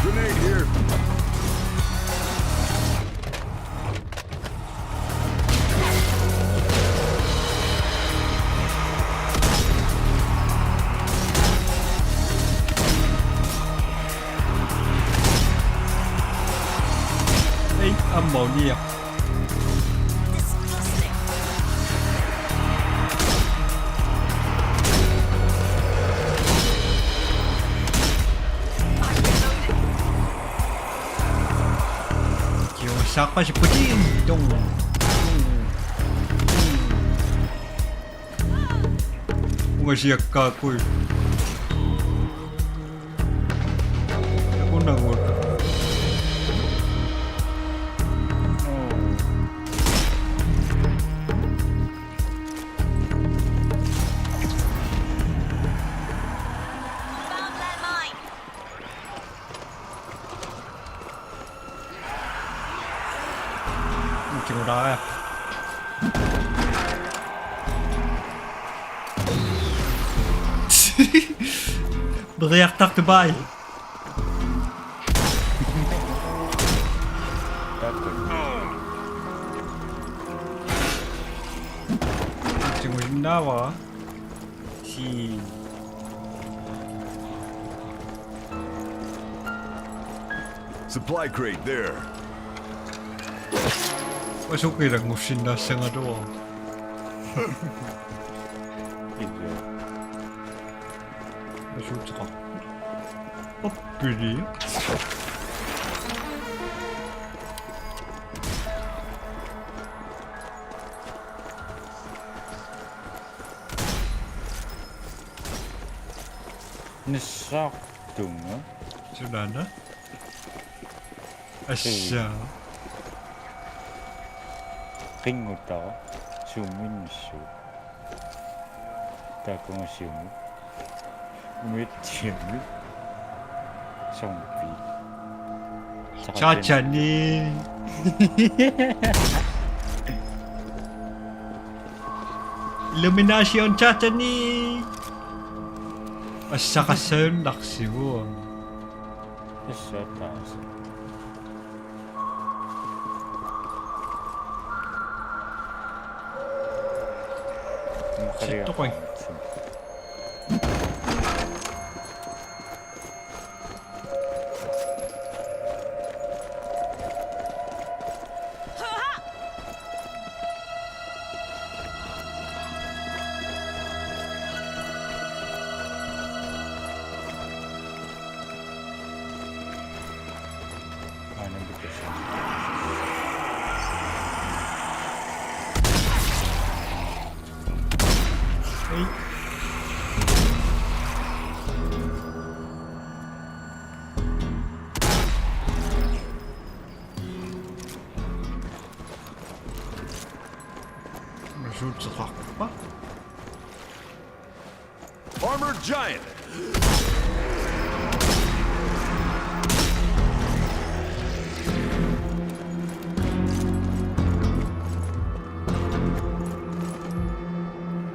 Grenade here. Ei, ammonia. Kiumassaarpasipputit. Tung. Ungasiakkaakkui. Takunagut. Ukimuraa. Beriartartupai. Ukimusinnaavara. Si. Supply crate there. Pasuukilanngussinnaassagaluaruk. Pasuuteqarpoq. Oppili. Nissartunga. Sulaana. Assa. Qinngutara. Suminnissuu. Taakkunga siumut. Umiatsiammi. Zombie. Satani. Illumination Satani. Assaqassagunnarsivoq. Issa taas. Sittoqui. Armored Giant.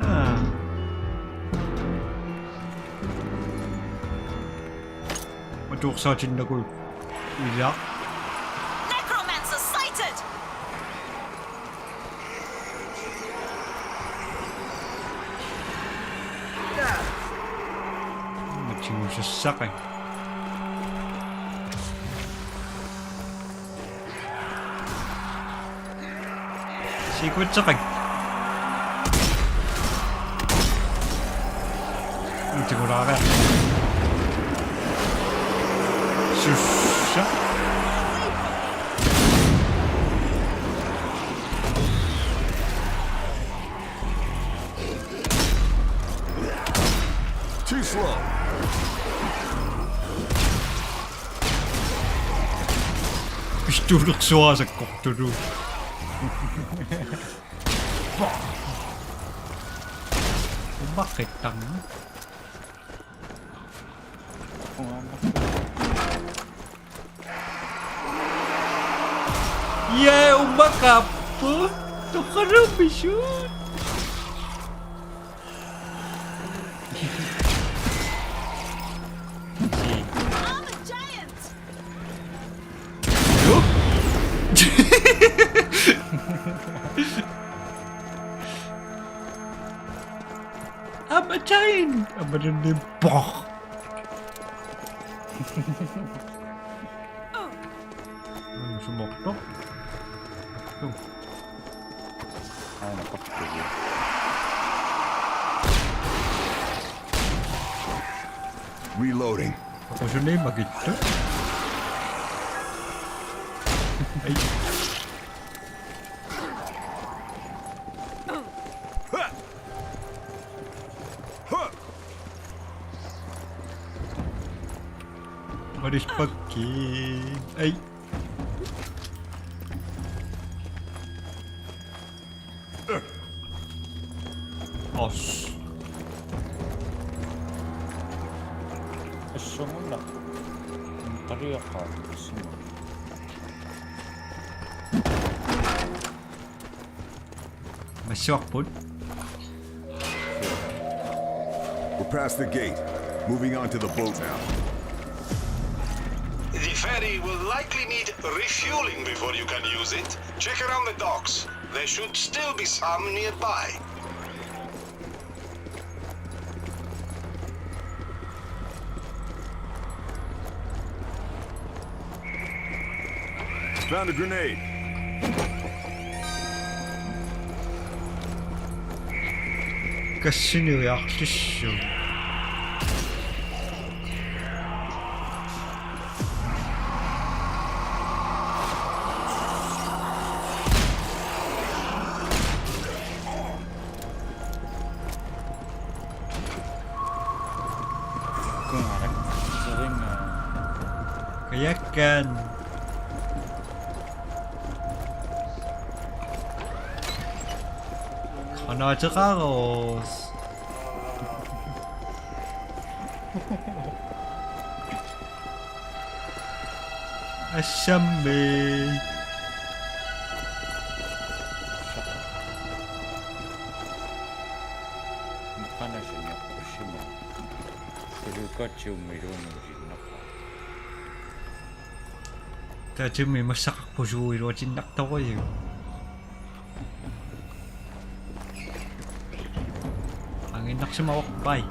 Aa. Matuursaatinnagu. Ilaa. Necromancer sighted! Matiusassaqan. Sequenceqan. Utigulaariaq. Sussa. Too slow. Pistuulersuaasakkortulu. Umaqqittarna. Ie, umaqqapput. Toqqarummisuut. I'm a giant! I'm a giant! I'm a little boy. Mm, sumortoq. Tuu. Aana qappugu. Reloading. Oqusuniimmagittu. Ai. Malispakki. Ai. Os. Assungunnaq. Tariaqaat assungunnaq. Massuarput. We're past the gate. Moving on to the boat now. The ferry will likely need refueling before you can use it. Check around the docks. There should still be some nearby. Found a grenade. Kassiniarlissu. Kunga Kan. Qanaateqaroos. Assammi. Qanasiniaqqussimaarpoq. Sulukatsiummiluunniusinnaqaaq. Tatimmi massaqarpusuuiluatinnartorujuk. Anginnarsimavoq, bye.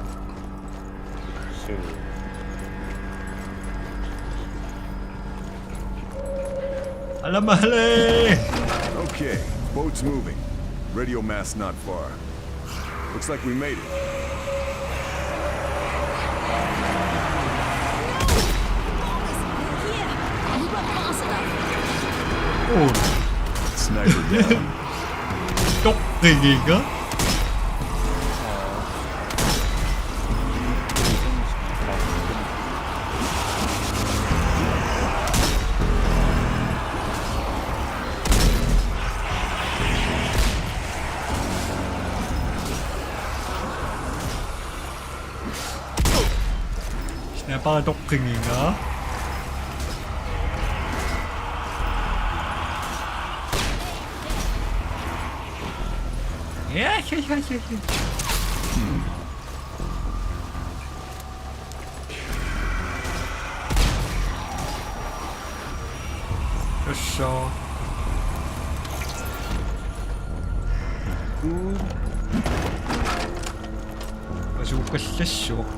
Suu. Alamale! Okay, boat's moving. Radio mast not far. Looks like we made it. Sniper down. Toqqigiga. Sniper toqqigiga. Ja, ja, ja, ja, ja. Tassa. Good. Asuukallassuaq.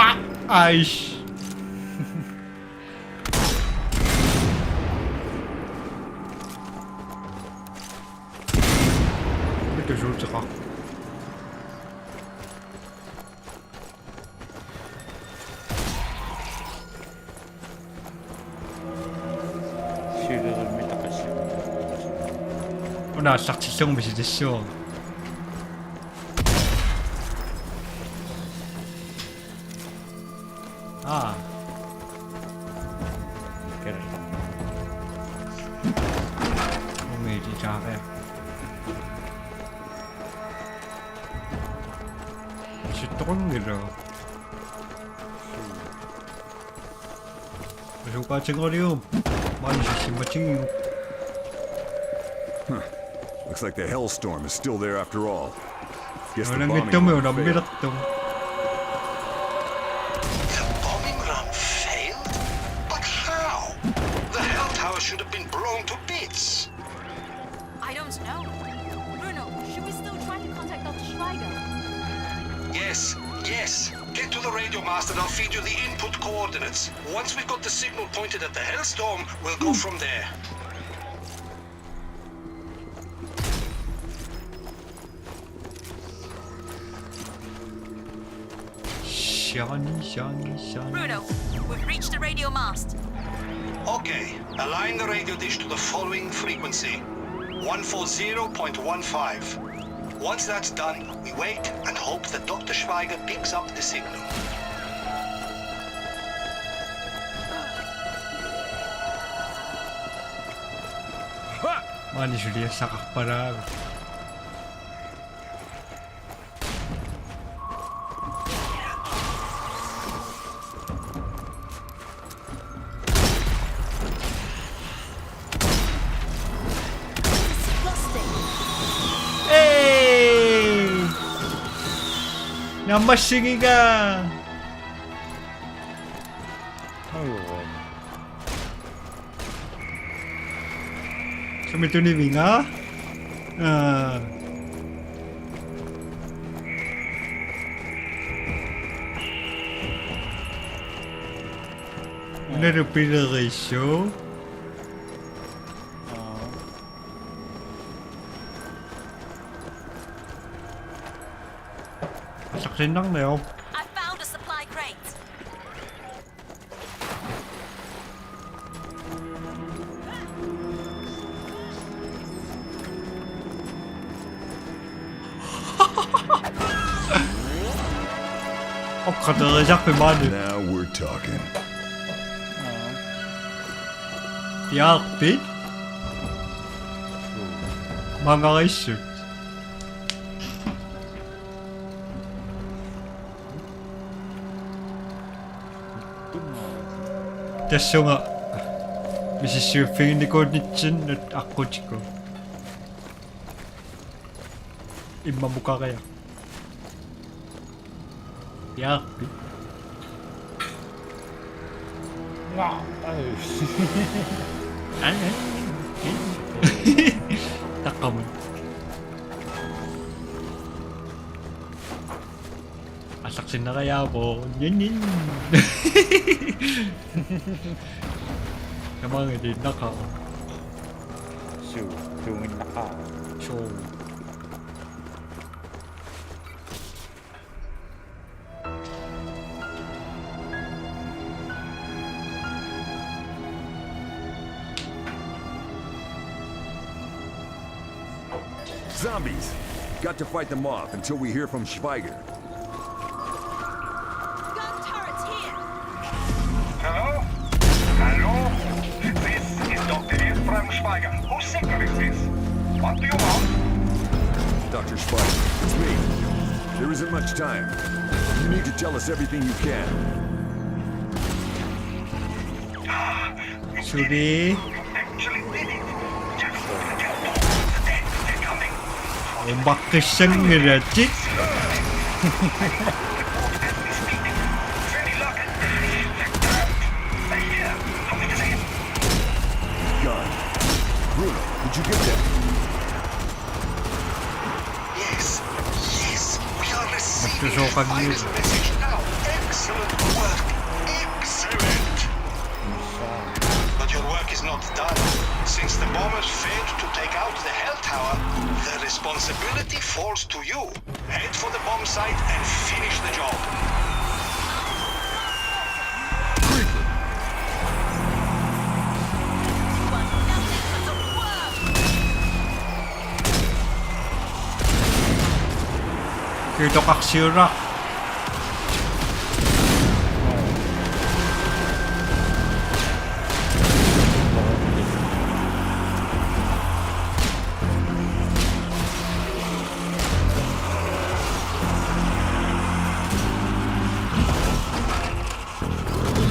Ah, aish. Mikä sultseqa? Siulermik taqassi. Una aallartillugu misilissivoq. Aa. Kerta. Umiititaare. Sittoqunngilaq. Asukaatigooriu. Maani sissimatigiuk. Huh. Looks like the hellstorm is still there after all. Guess the bombing run failed. Nalangittumiuna milertum. The bombing run failed? But how? The hell tower should have been blown to bits. I don't know. Bruno, should we still try to contact Doctor Schweiger? Yes, yes. Get to the radio mast and I'll feed you the input coordinates. Once we've got the signal pointed at the hellstorm, we'll go from there. Shiny, shiny, shiny. Bruno, we've reached the radio mast. Okay, align the radio dish to the following frequency, one four zero point one five. Once that's done, we wait and hope that Doctor Schweiger picks up the signal. Maani suliassaqarpalaagut. Hey! Namassingiga! Aiwa. Sumi tunivinga? Aa. Unalu pileriissuuvoq. Aa. Aallartiinnarniaruk. I found a supply crate. Oqaterisarpit maani. Now we're talking. Piaarpit? Mangarissut. Tassunga misissuiffiginikuunitsinni aqqutikku. Immamukariaq. Piaarpit? Nga. Ai. Ai, ai. Taqqamut. Aallartiinnariaruk. Nin, nin. Tamaanga tiinnaqaaq. Suu, suunginnaqaaq. Suu. Zombies! Got to fight them off until we hear from Schweiger. Gun turret here. Hello? Hello? This is Doctor Ephraim Schweiger. Whose signal is this? What do you want? Doctor Schweiger, it's me. There isn't much time. You need to tell us everything you can. Suli. Actually did it. Just, just don't. They're coming. Umaqqissanngilaatit. Report as we speak. Friendly lock. They're here. How many to say it? God. Bruno, did you get that? Yes, yes, we are receiving the final message now. Excellent work, excellent. But your work is not done. Since the bombers failed to take out the Hell Tower, the responsibility falls to you. Head for the bomb site and finish the job. Kiitoqarsiulaa.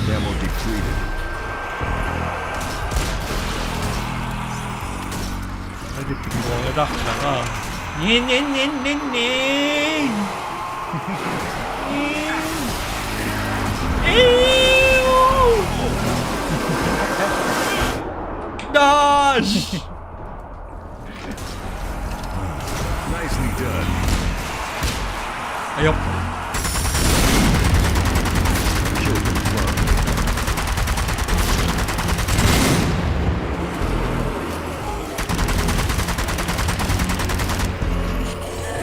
Ammo depleted. Nin, nin, nin, nin, nin. Dash! Nicely done. Ayo. Kill confirmed.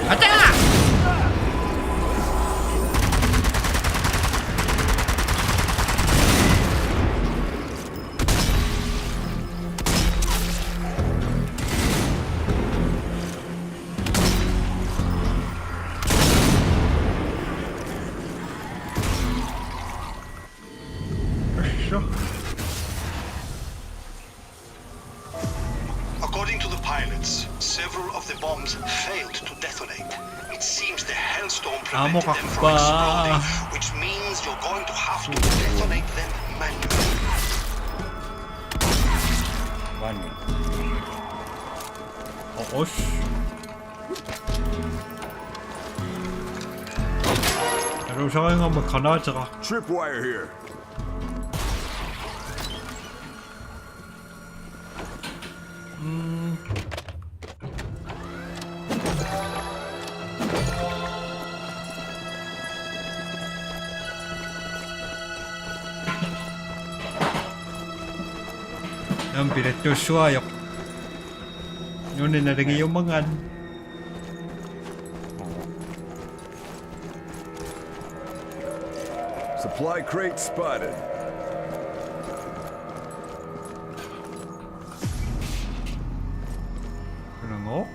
Attack! According to the pilots, several of the bombs failed to detonate. It seems the hellstorm prevented them from exploding, which means you're going to have to detonate them manually. One minute. Oh, osh. Hello, sorry, I'm a Tripwire here. Mm, Pilattuussuajoq. Nuunni nalingiumangan. Supply crate spotted. Kunango?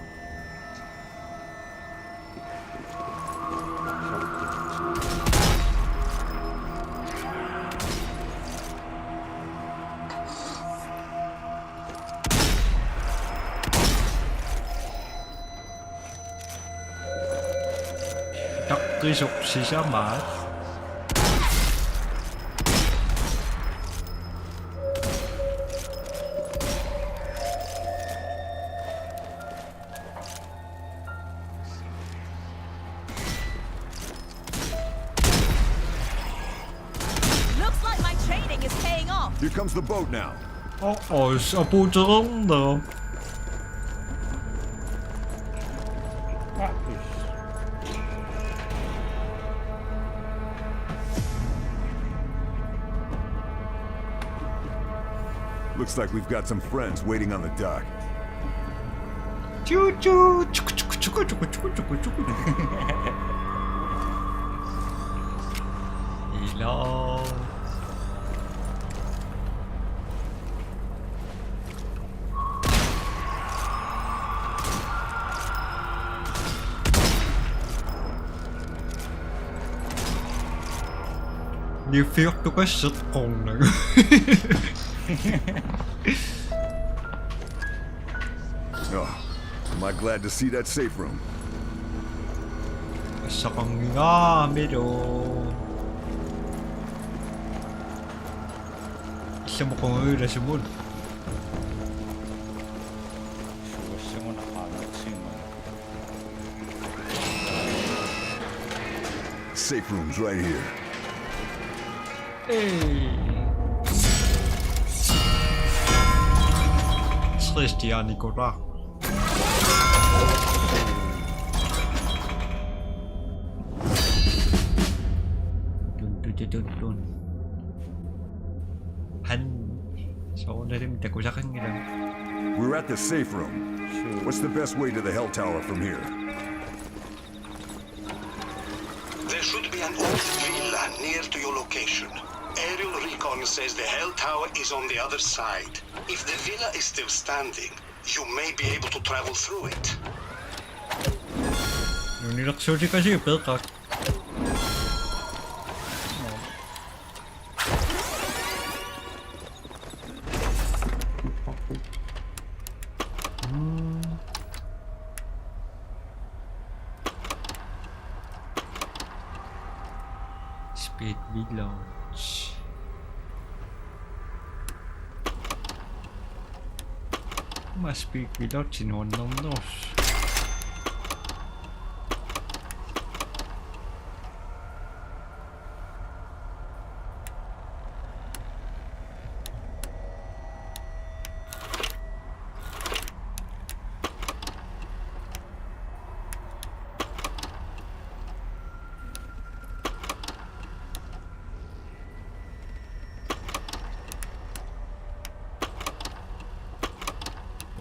Taqqisoq sisamaat. Looks like my training is paying off. Here comes the boat now. Oh, oh, it's a boat around there. Looks like we've got some friends waiting on the dock. Choo choo, chuku chuku chuku chuku chuku chuku chuku. Hello. Niuffiortukasseq qornagu. Oh, am I glad to see that safe room. Assaqanngigaamilu. Illamut qungujula sumut. Suassagunaqaangatsigu. Safe room's right here. Kristian Nicola. Tun, tun, tun, tun, tun. Han. Soorunalimi takusaqanngilaq. We're at the safe room. What's the best way to the Hell Tower from here? There should be an old villa near to your location. Aerial recon says the Hell Tower is on the other side. If the villa is still standing, you may be able to travel through it. Nuunnilersuutikasiuk peeqqaak. Mm. Speed Village. Must be without in one of those.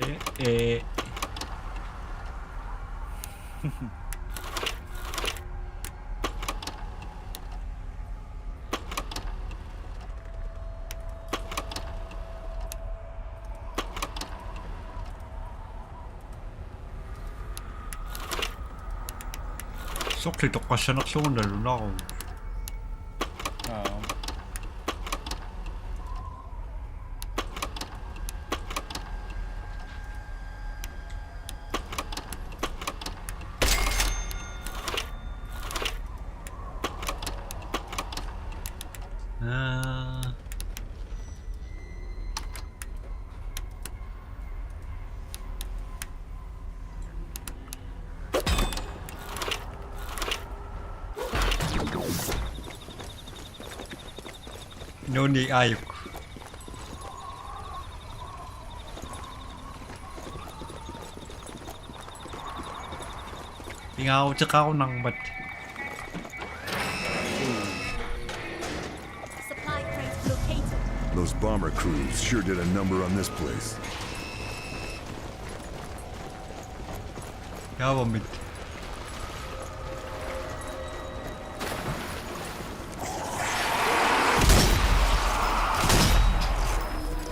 Eh, eh. Soqutigineqarsinnaanngilaq. Aa. Aa. Nuunni aajuku. Pingaaruteqarunarmat. Supply crate located. Those Bomber crews sure did a number on this place. Government.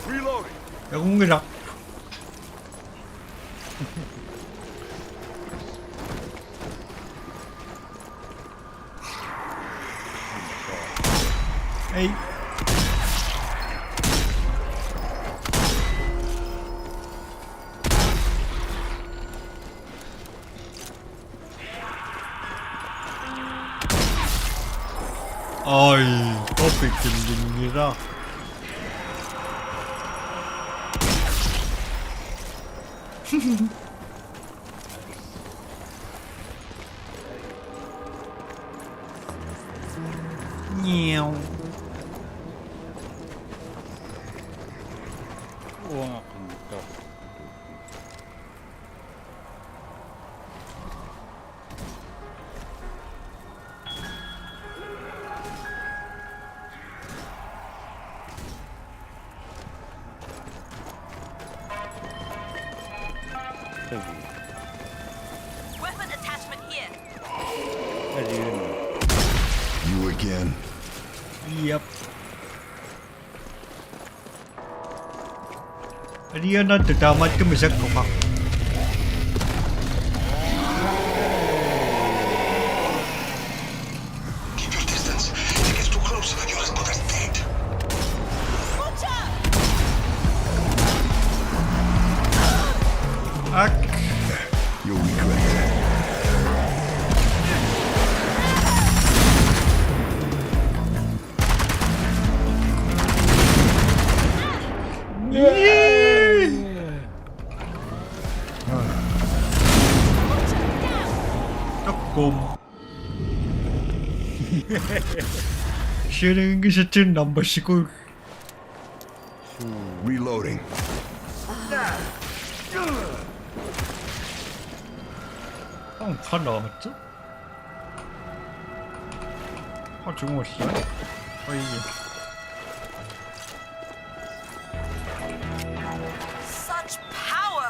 Reloading. Erungila. Ei. Ai, topic killingira. Nyew. Uanga qinto. Weapon attachment here. You again. Yep. Alianat tamaat misakkoqa. Keep your distance. If it gets too close, your spotter's dead. Ak. You'll regret that. Tokkum. Sianingisatsin nammasiku. Reloading. Oh, hello. What you want here? Oh, yeah. Such power.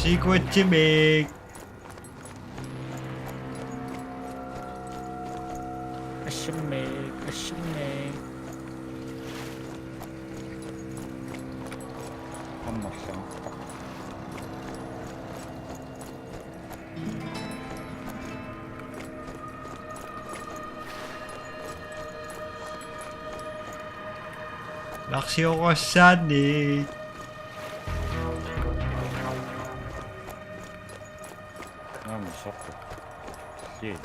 Siikuatsimik. Assammik, assammik. Ammarlanga. Larsiorassaanik. Aamma soqqu. Kiin.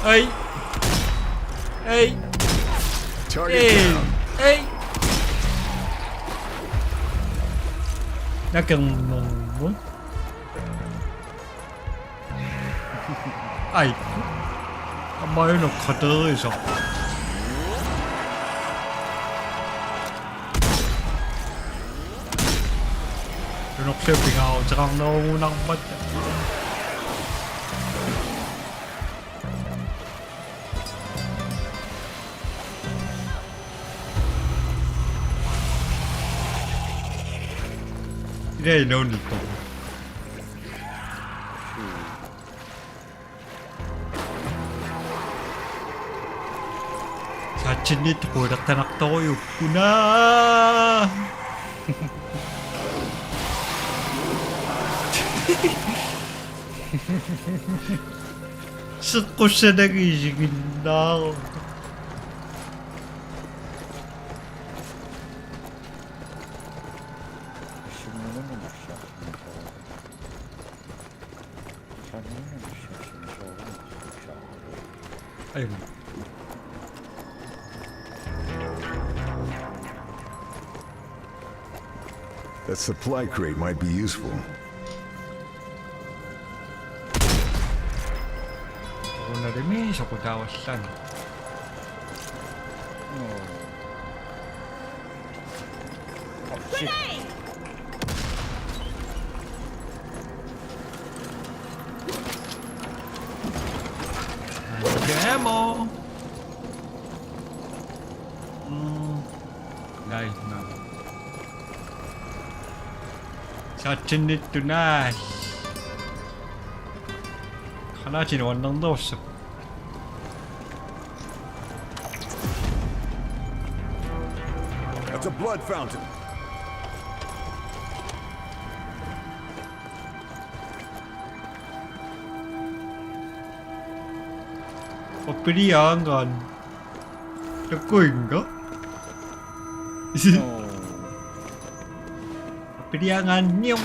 Ei. Ei. Target Ei. down. Ei. Nakernermut. Ai. Aamma unoqqateriisoq. Unoqqateriisoq pingaaruteqarnerunarmat. Ilaa inuunittoq. Saatsinniit quleqanartorujukkuna. Seqqussanagit isiginnaaruk. Ai. That supply crate might be useful. Unalimi soqutaavallaannaq. Oh, shit. Ammo. Mm. Nice, no. Saatsinnittut nice. Qanaatsini uannernerussap. That's a blood fountain. Oppiliaangaan. Takuinga. Oh. Oppiliaangaan nium.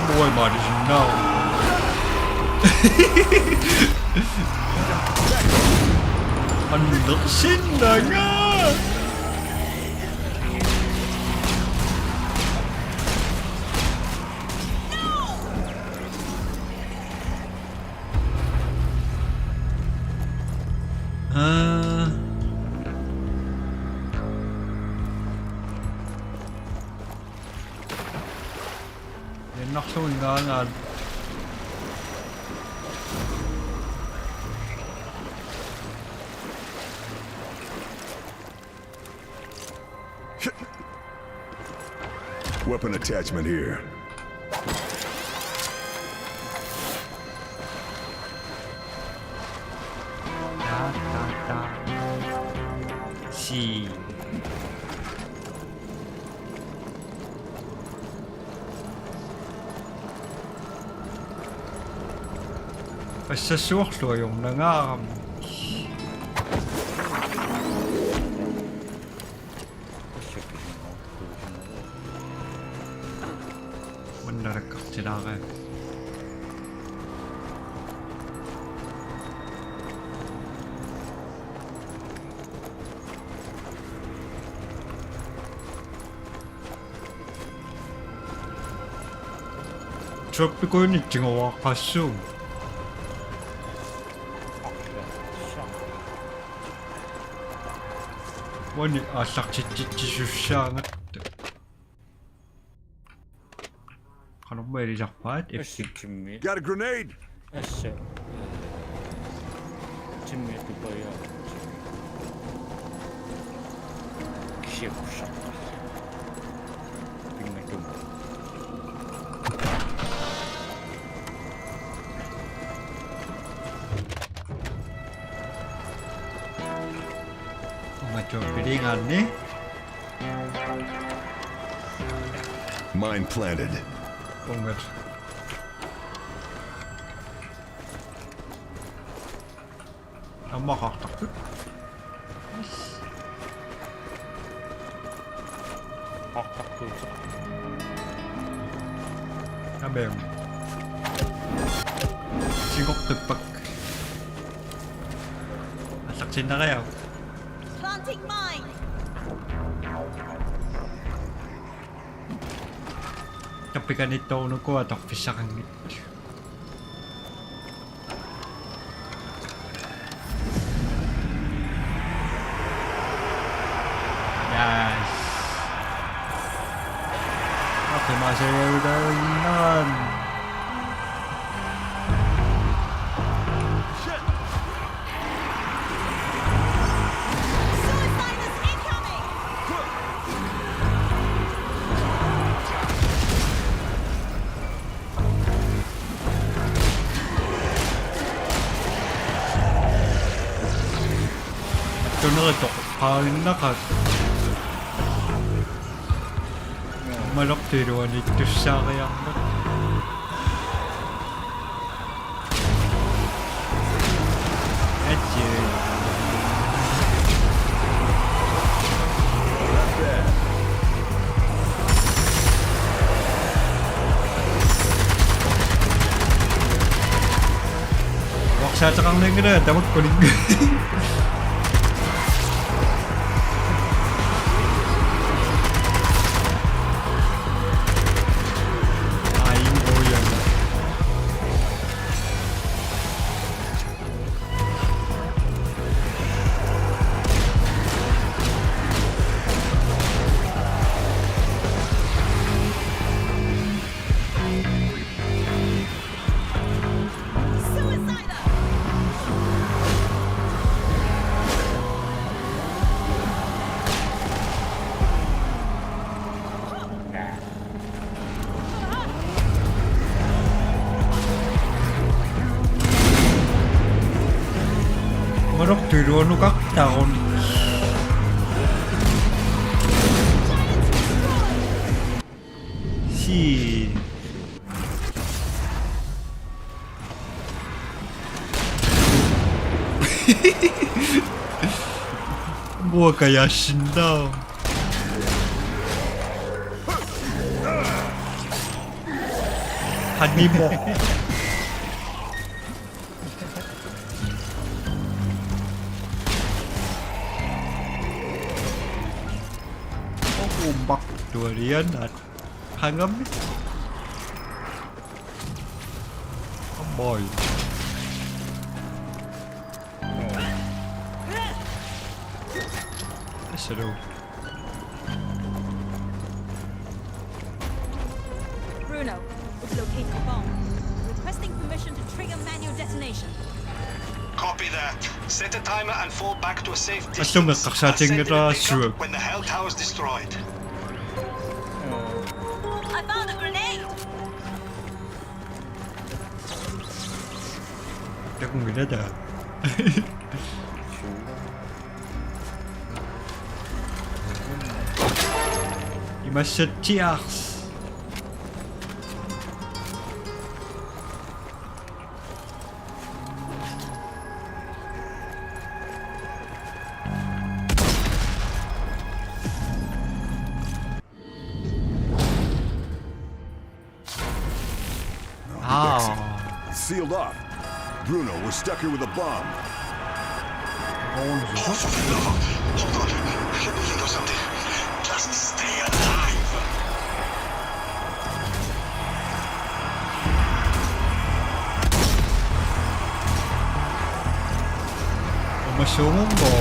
Boy, might as know. Annersinnanga. Ah. Ennarluinnaangaat. Weapon attachment here. Da, da, da. Si. Assassuarlu ajornangaarami. Mannalakkartilaare. Tropicoinitsingoraqqassuugut. Uani aallartitsitsisussaagatsigit. Qanormi ilisarpaat? F C. Got a grenade? Assa. Timmi tupajaa. Kisianni kussartarsi. Pingaartumik. Uunga tupilingaanni. Mine planted. Uunga. Aamma qaartartut. Qaartartut. Amen. Sigoqqippak. Aallartinnariaruk. Planting mine. Tappikaniittoq uku atorfissaqanngitsut. Yes. Okay, masayudan. Tuneritoq qaanginnaqaaq. Malortiluani tussaariarmat. Atsi. Uarsaateqarnianngilanga tamakkuninnga. Tuluanukartarun. Si. Muakajassinda. Hanimo. Ombak durian at hangami. Boy. That's a Bruno, we've located a bomb. Requesting permission to trigger manual detonation. Copy that. Set a timer and fall back to a safe distance. Assume qaqsaatinngilara suak. When the hell tower's destroyed. I found a grenade! Takunngilara. Imassatsiars. Sealed off. Bruno, we're stuck here with a bomb. Hold on. Let me think of something. Just stay alive. Masumumbo.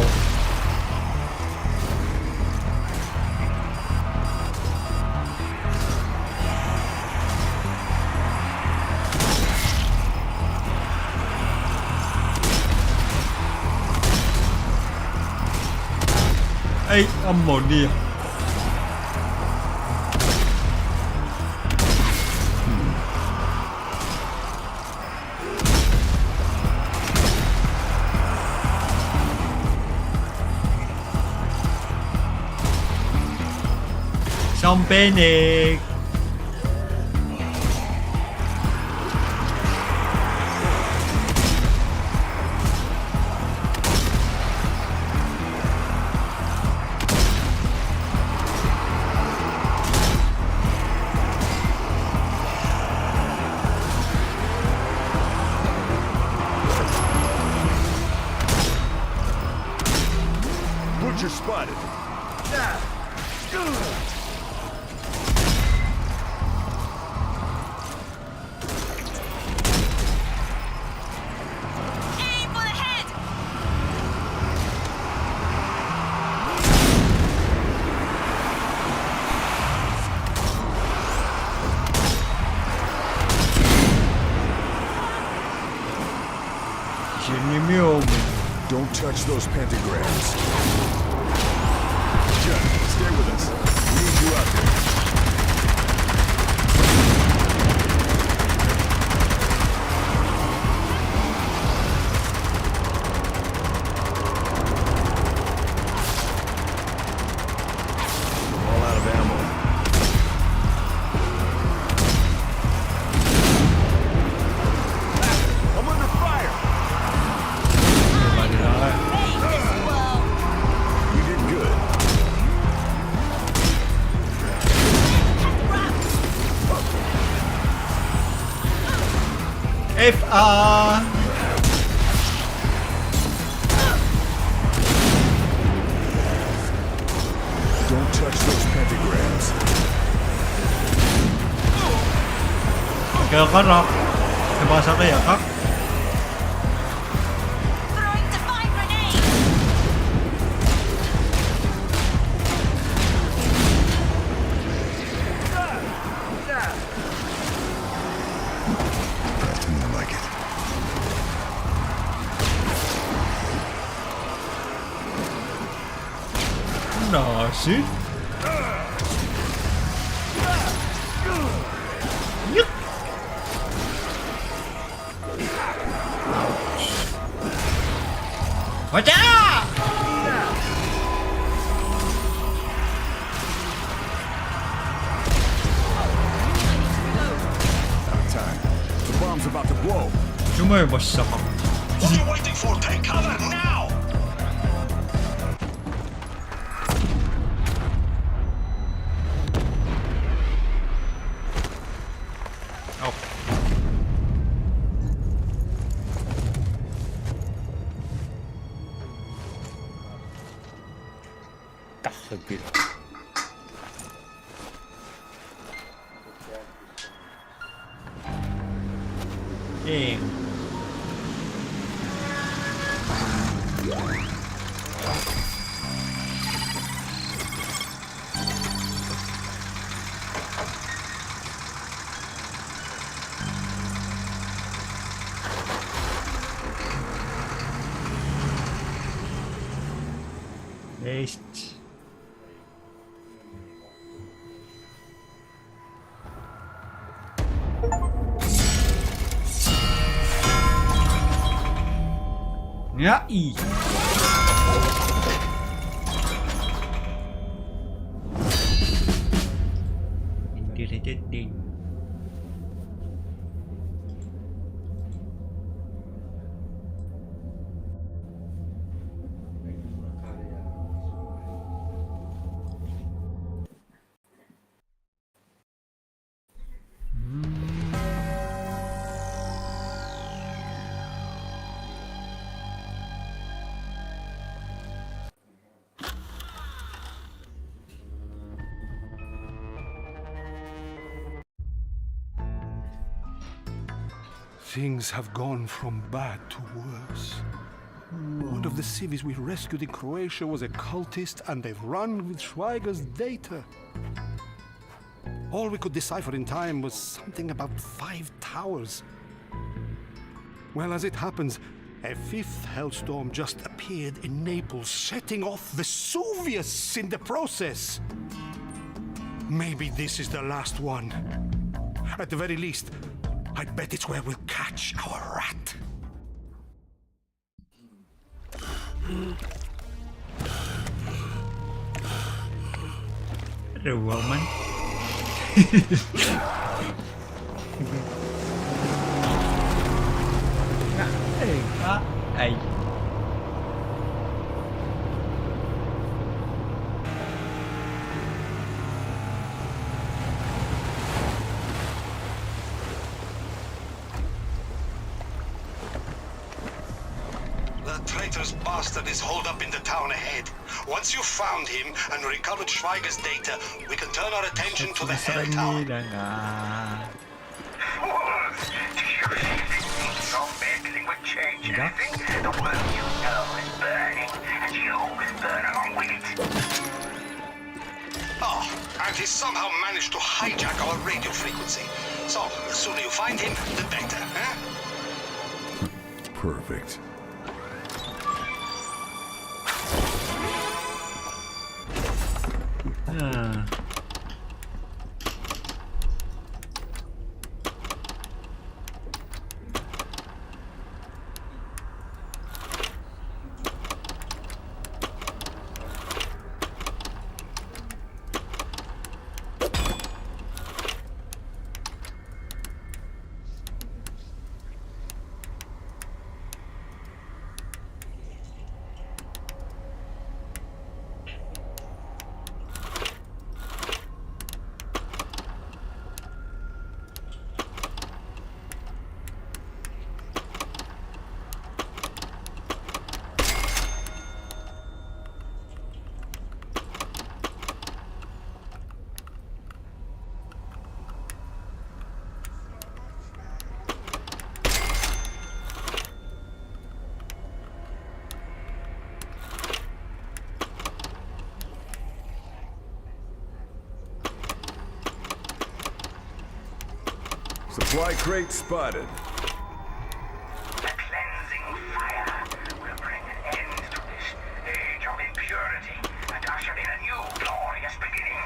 Ei, ammonia. Som Benedict. Butcher spotted. Jimmy Omen. Don't touch those pentagrams. Jack, stay with us. We need you out there. All out of ammo. I'm under fire. You did good. F R. Don't touch those pentagrams. Kaya ka na. Sabasa kaya ka? Throwing divine grenade! I like it. Nasi. What? Whoa! Sumai bassaqarpoq. What are you waiting for? Take cover now! Oh. Tarripil. Ee. Paste. Ja, i. Ding, ding, ding, ding. Things have gone from bad to worse. One of the civvies we rescued in Croatia was a cultist, and they've run with Schweiger's data. All we could decipher in time was something about five towers. Well, as it happens, a fifth hellstorm just appeared in Naples, setting off Vesuvius in the process. Maybe this is the last one. At the very least, I bet it's where we'll catch our rat. Hello, woman. Hey, ah, hey. The traitorous bastard is holed up in the town ahead. Once you've found him and recovered Schweiger's data, we can turn our attention to the Hell Tower. Sarangilanga. Fools! Do you really think your meddling would change Yeah. anything? The world you know is burning, and you burn along with it. Oh, and he somehow managed to hijack our radio frequency. So, the sooner you find him, the better, eh? Perfect. Ah. Supply crate spotted. The cleansing fire will bring an end to this age of impurity and usher in a new glorious beginning.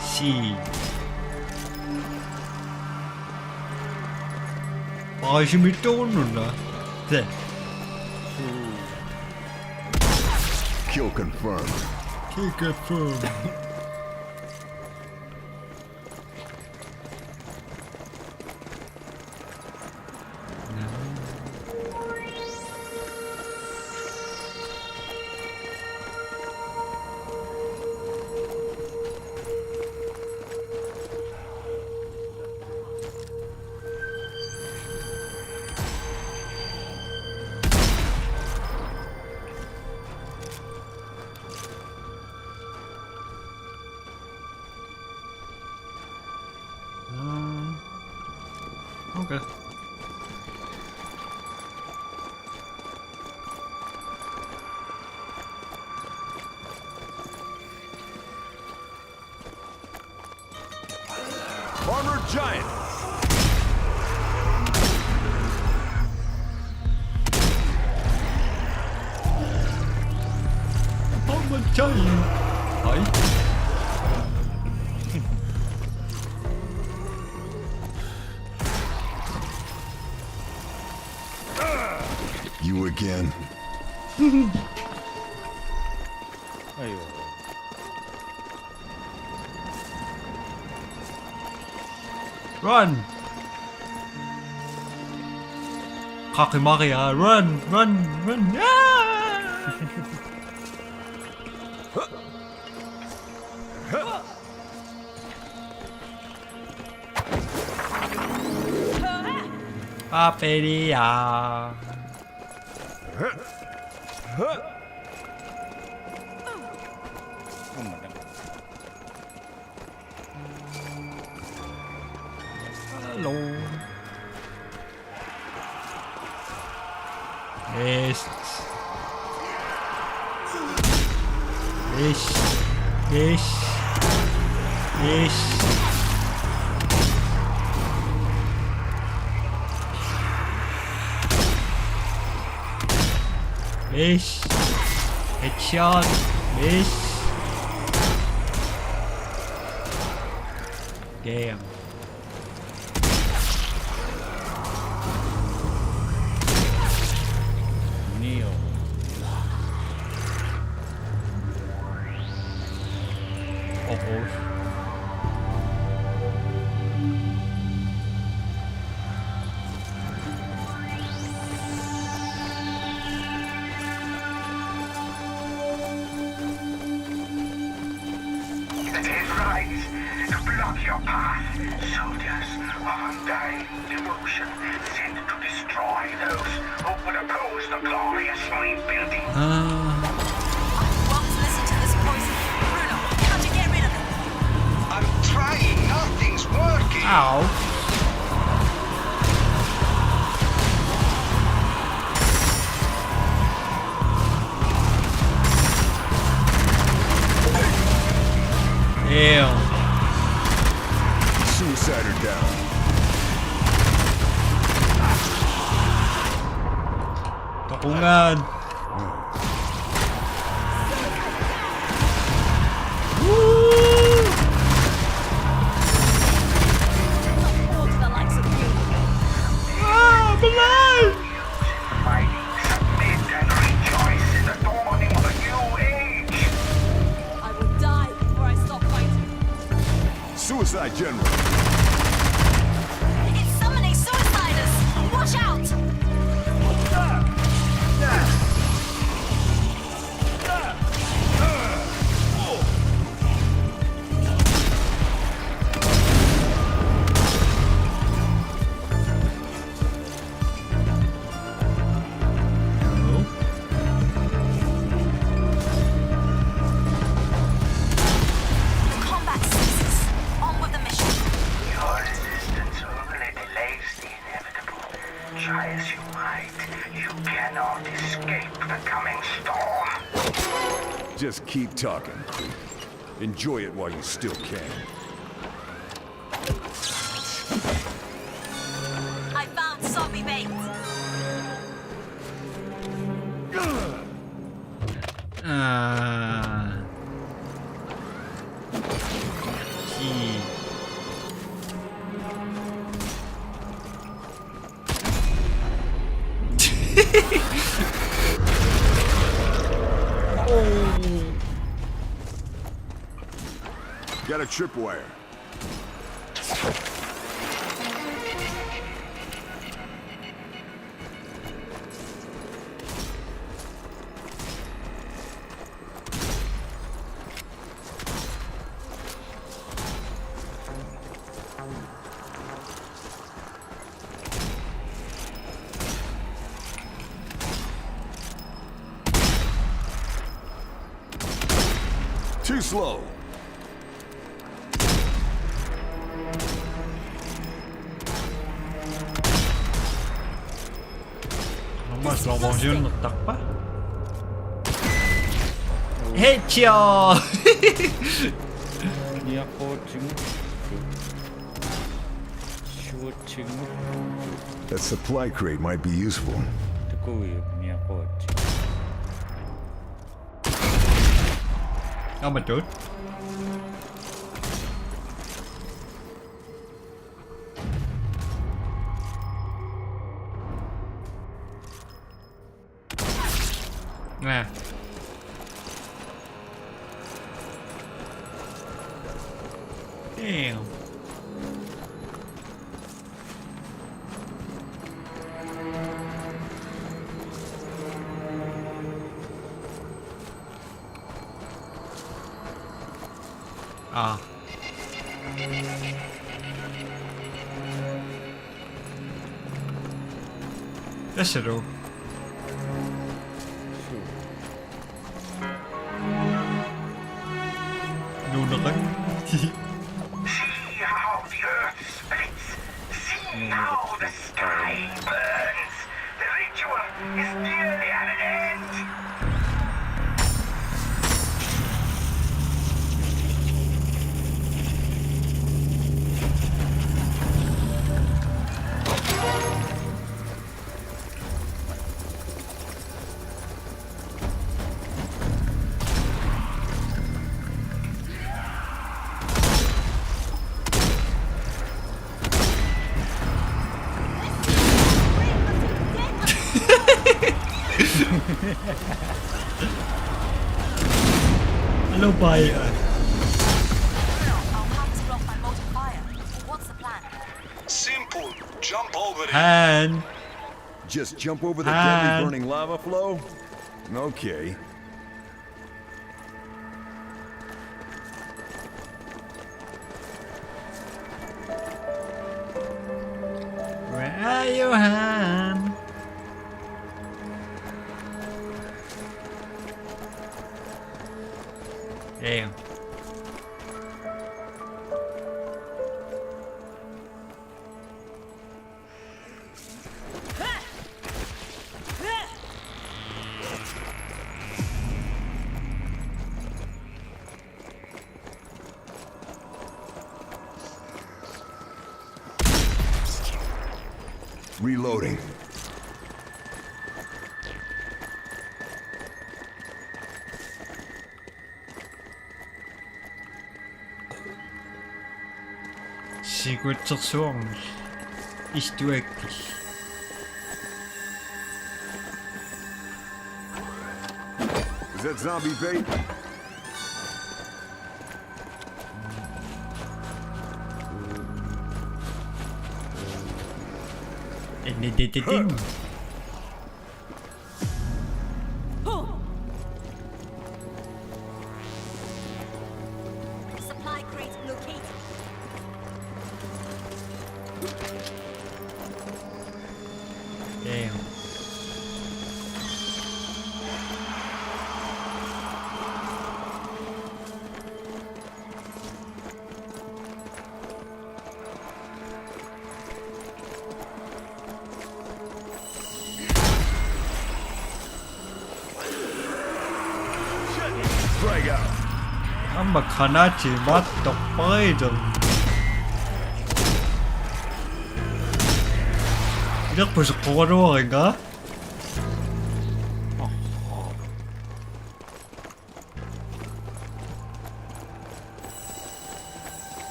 Sì. Paasimiittuunnuna. Te. Kill confirmed. Kill confirmed. Good. Armored Giant. Armored Giant. Hi. You again. Aiwa. Run! Kakimaria, run, run, run! Ah! Paperia. Oh my God. Hello. Yes. Yes. Yes. Yes. Yes. Headshot. Yes. Damn. Kneel. Oh, oh. The dead rise to block your path. Soldiers of undying devotion sent to destroy those who would oppose the glorious rebuilding. Ah. I won't listen to this poison. Bruno, can't you get rid of it? I'm trying. Nothing's working. Ow. Damn. Suicider down. Toqungaan. Woo! Ah, I'm alive! Fighting, submit, and rejoice in the dawning of a new age. I will die before I stop fighting. Suicide General. It's summoning suiciders! Watch out! The combat ceases. On with the mission. Your resistance only delays the inevitable. Try as you might, you cannot escape the coming storm. Just keep talking, creep. Enjoy it while you still can. I found zombie bait. Ah. Gee. Oh. Got a tripwire. Too slow. Slow motion-ertarpa? Headshot! Niaqqutsigu. Suutsigu. That supply crate might be useful. Tukuiuk niaqqutsigu. Aamma tuut. Nah. Damn. Ah. Tassalu. Nuunneqaaq. See how the earth splits. See how the sky burns. The ritual is nearly at an end. Hello, bye. Our path is blocked by mortar fire. What's the plan? Simple. Jump over it. Han. Just jump over the deadly Han. Burning lava flow? Okay. Where are you, Han? Damn. Reloading. Siikutsersuarmi istuakki. Is that zombie bait? Ini titing. Supply crate located. Damn. Frag out. Aamma granati mattoq pariitum. Ilerpuseqqoraluariga.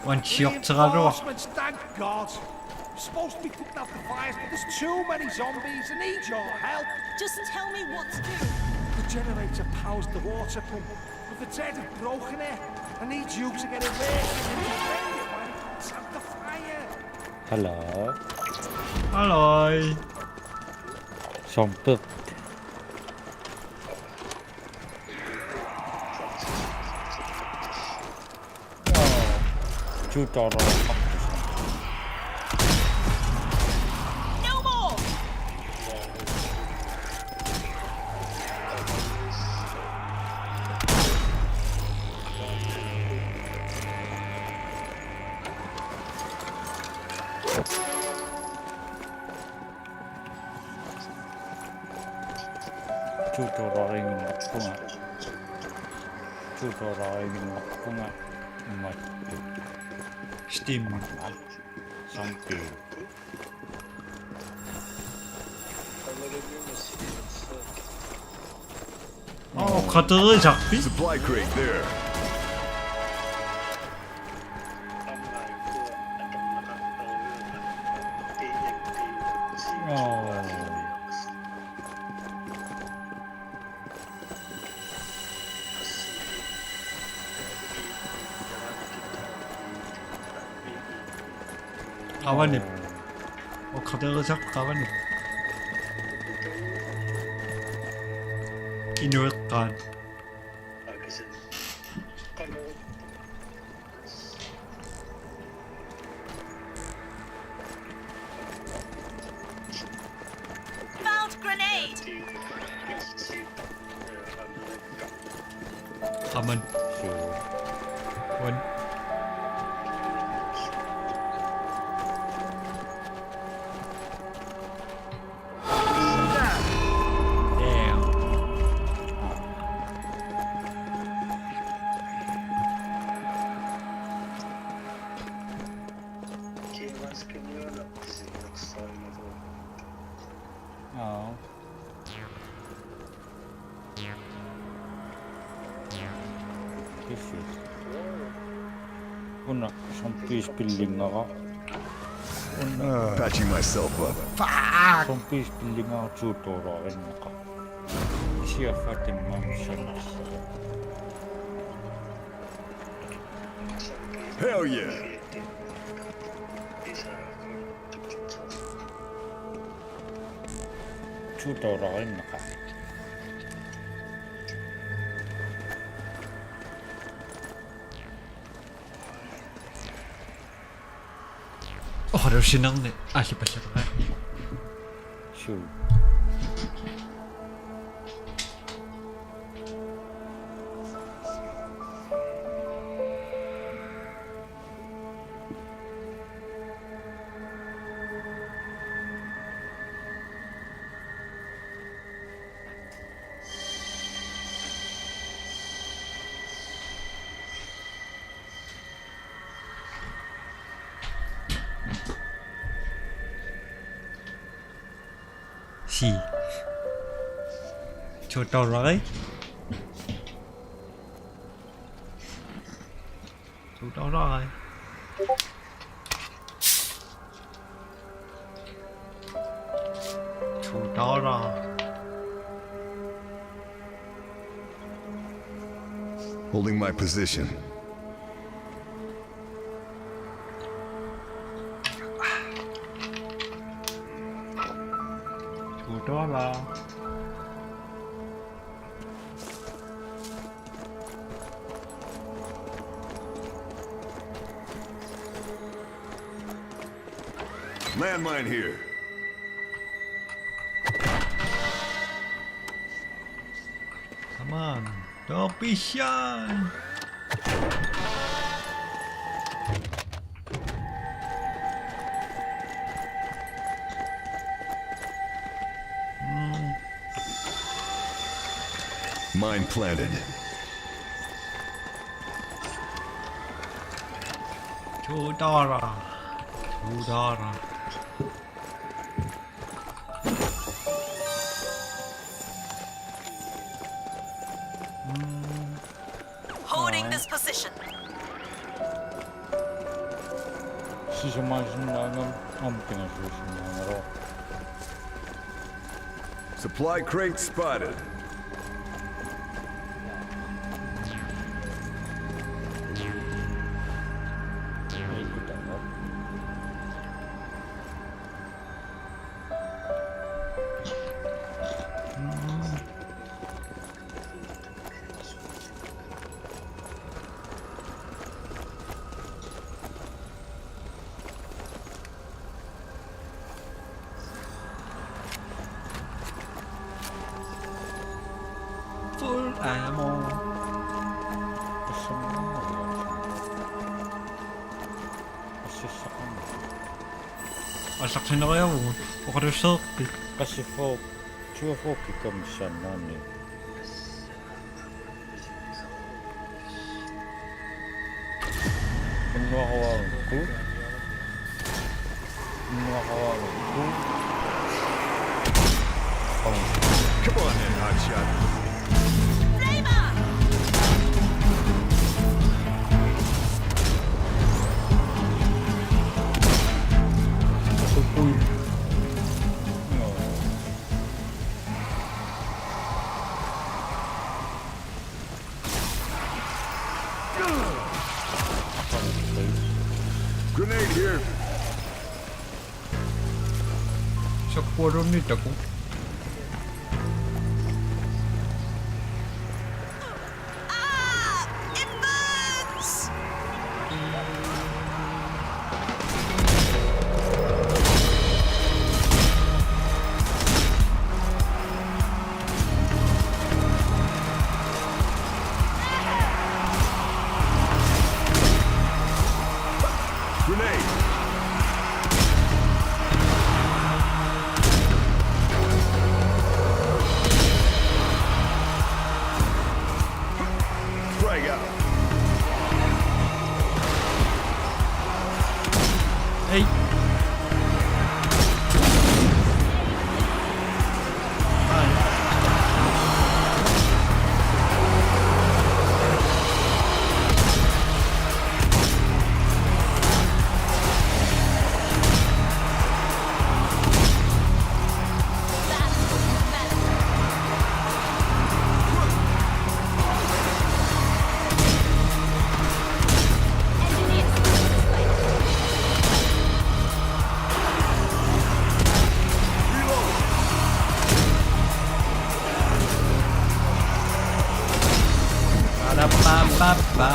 One shot. Reinforcements, thank God. Supposed to be putting out the fires, but there's too many zombies. I need your help. Just tell me what to do. The generator powers the water pump, but the dead have broken it. I need you to get it working. Set the fire. Hello. Hello. Sompit. Tutoro. No more. Tutorialinnarpunga. Tutorialinnarpunga. Imatut. Steam. Sampi. Oh, katerisarpi. Supply crate there. Oh. Qavanip. Oqaterisaq qavanip. Inueqqaat. Found grenade! Come on. One. Damn. Oh. Kisiat. Una zombies pillinngara. Una. Patching myself up. Fuck! Zombies pillinngara tutorialinnarpunga. Siaffa tammaammissanersoq. Hell yeah! Tutorialinnarpunga. Oqaluussinerni aallipallataqaaq. Suu. Si. Tutorial. Tutorial. Tutorial. Holding my position. Tutorial. Landmine here. Come on, don't be shy. Mm. Mine planted. Tutorial. Tutorial. Mm. Holding this position. Sisamaasinnaagami aamma pingasuusinnaanngilaq. Supply crate spotted. Full ammo. Aallaqqinniariarugut oqalusseeqqit. Qassiffooq. Uahoki kamsanani. Unnuaruarukku. Unnuaruarukku. Come on then, hotshot. Sukui. No. Grenade here. Sakkuarunni taku. Ah! It burns! Grenade! Frag out. Hey. Ba-da-ba-ba-ba.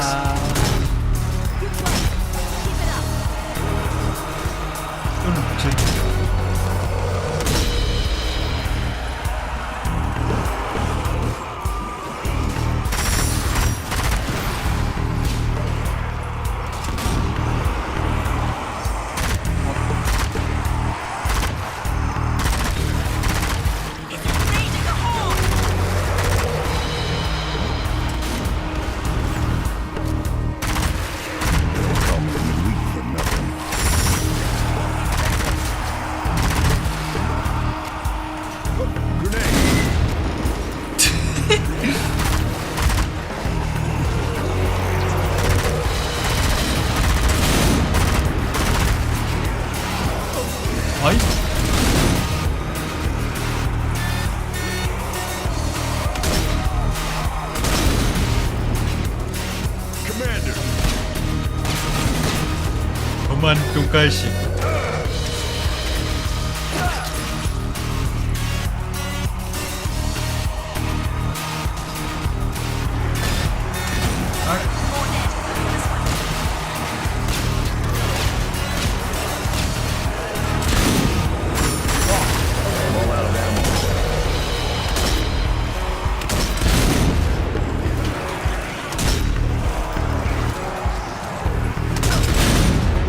Hi. Commander. Command to Kaisi.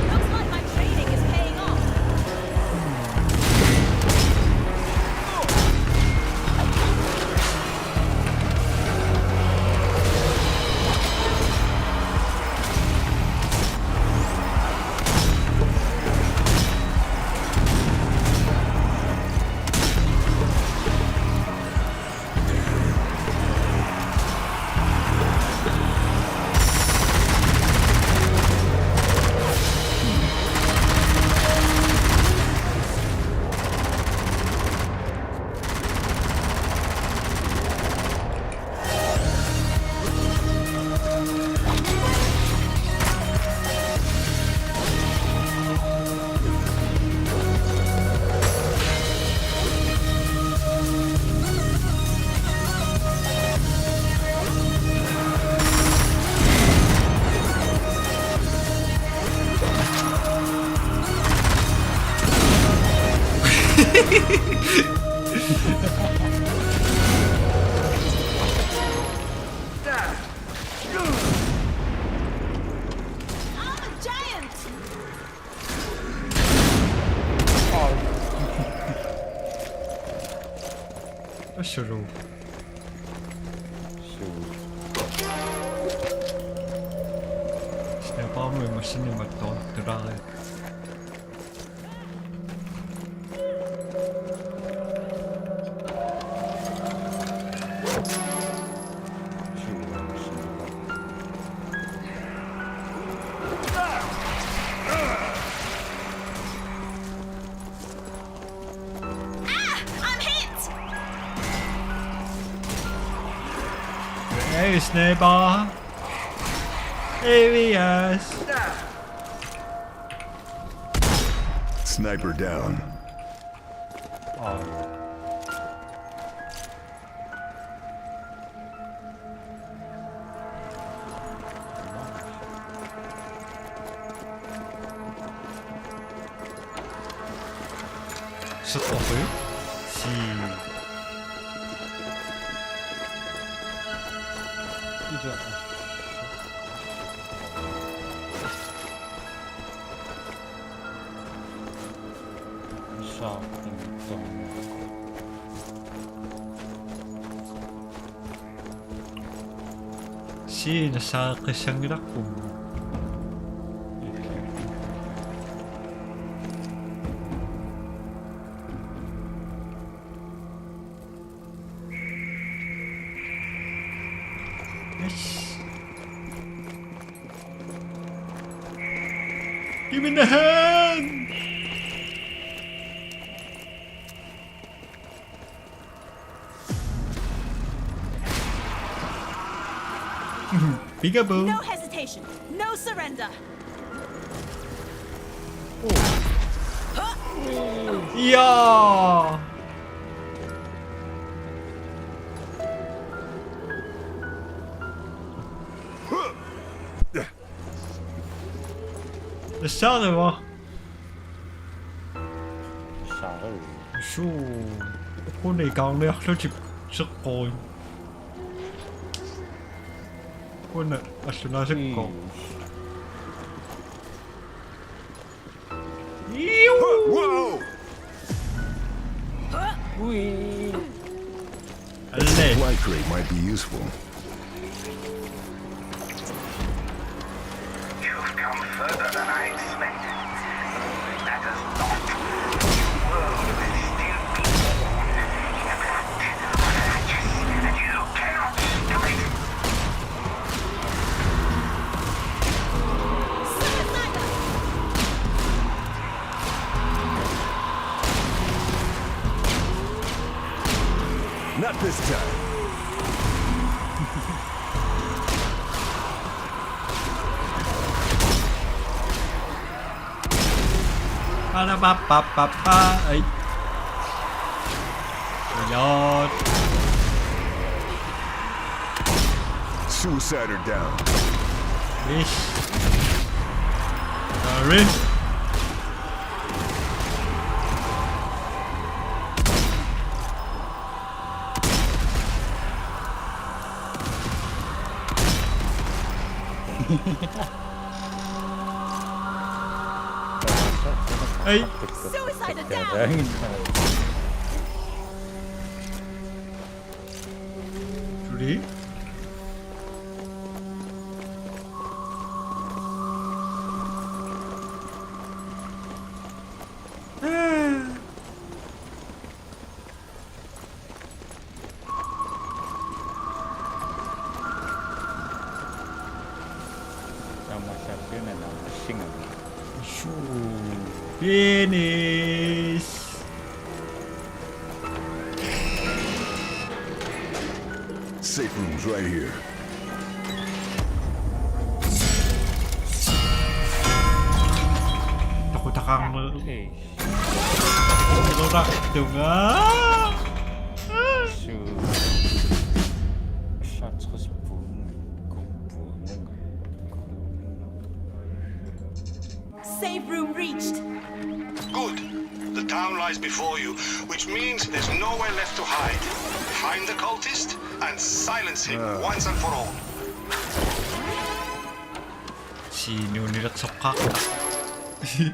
Looks like my training is Assulu. Suu. Snipermut imassani mattoortulaariat. Ah! I'm hit! Hey, sniper! Here he is! Sniper down. Oh. Seqquffii? Si. Ija. Saaqtinngitsoq. Siina saaqqissanngilarput. Yes. Give me the hand! Peekaboo. No hesitation, no surrender. Huh? Ja. Tassa aamma. Suu. Kuni kaarniarlutik seqquit. Kuna allunaasikku. Iu! Wow! Ui. Alle. Supply crate might be useful. You've come further than I expected. That is not the world will still be born. You're not righteous, and you cannot stop it. Not this time. Ba-da-ba-ba-ba-ba. Hey. Reload. Suicider down. Ish. Sorry. Hey. Suicide down. Julie? Naammassaapput, naammassinnginnami. Suu. Finish. Safe room's right here. Taqutaqarneq. Hey. Ilorartunga. Suu. Satsruspuun. Safe room reached. Good. The town lies before you, which means there's nowhere left to hide. Find the cultist and silence him once and for all. Sinuunilersoqqaaq. Sure.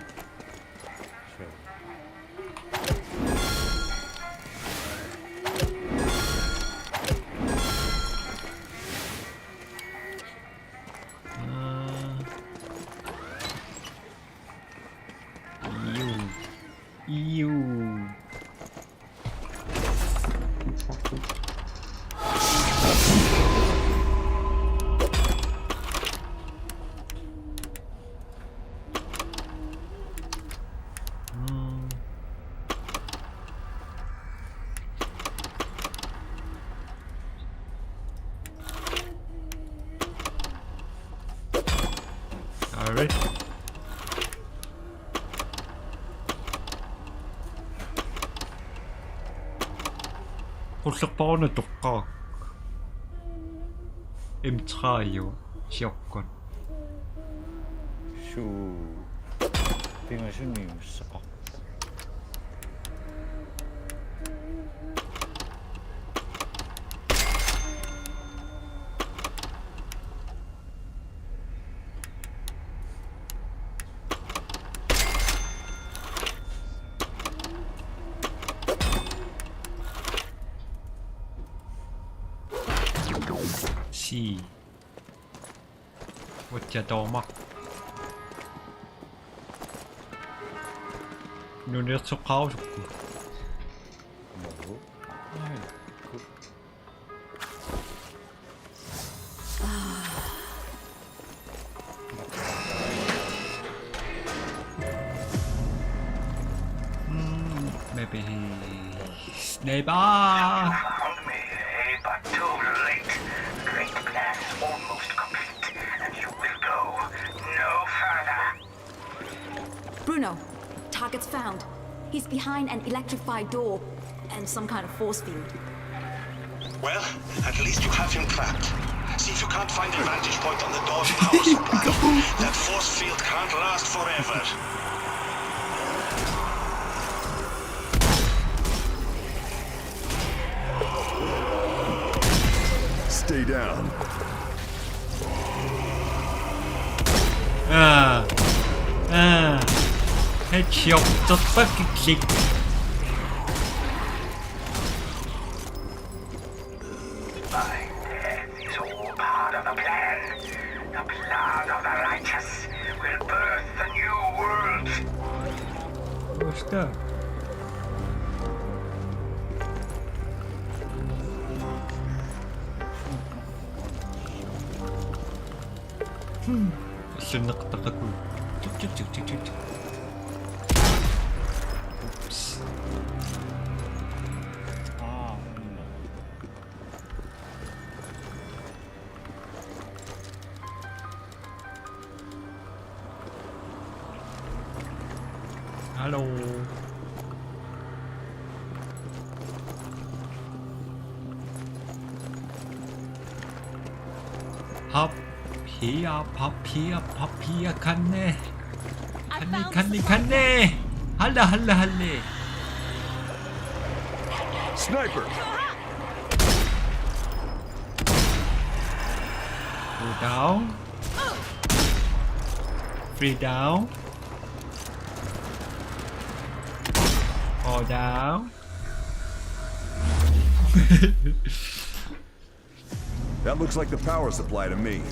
Hmm. All right. Qullerpaaruna toqqaaq. M tre jo, sioqqun. Suu. Pingasunniussaqarpoq. Sii. Uatsiaq toormaq. Nunarsuarsuuvoq. Mm, maybe he sniper. Found me, but too late. Great plan almost complete, and you will go no further. Bruno, target's found. He's behind an electrified door and some kind of force field. Well, at least you have him trapped. See if you can't find a vantage point on the door's power supply. That force field can't last forever. Stay down. Ah. Ah. Headshot. The fucking click. My death is all part of the plan. The blood of the righteous will birth the new world. What's that? Hmm. Иллуннеқартаққакку. Чук, чук, чук, чук, чук. Oops. Ah, mm. Hello. Hop here, hop here, hop here, kanne. Kanne, kanne, kanne. Halle, halle, halle. Sniper. Two down. Three down. Four down. That looks like the power supply to me.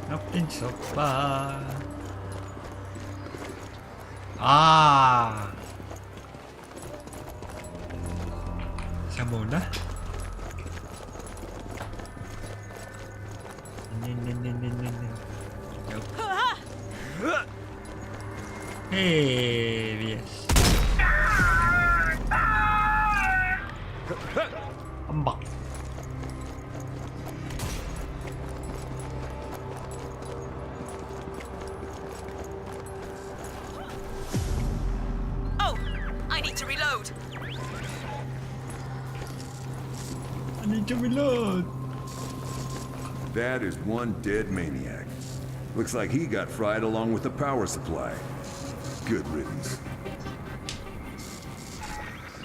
Nothing so far. Ah. Samona. Nin, nin, nin, nin, nin, nin. Nope. Hey, yes. Ambaq. Oh, I need to reload. I need to reload. That is one dead maniac. Looks like he got fried along with the power supply. Good riddance.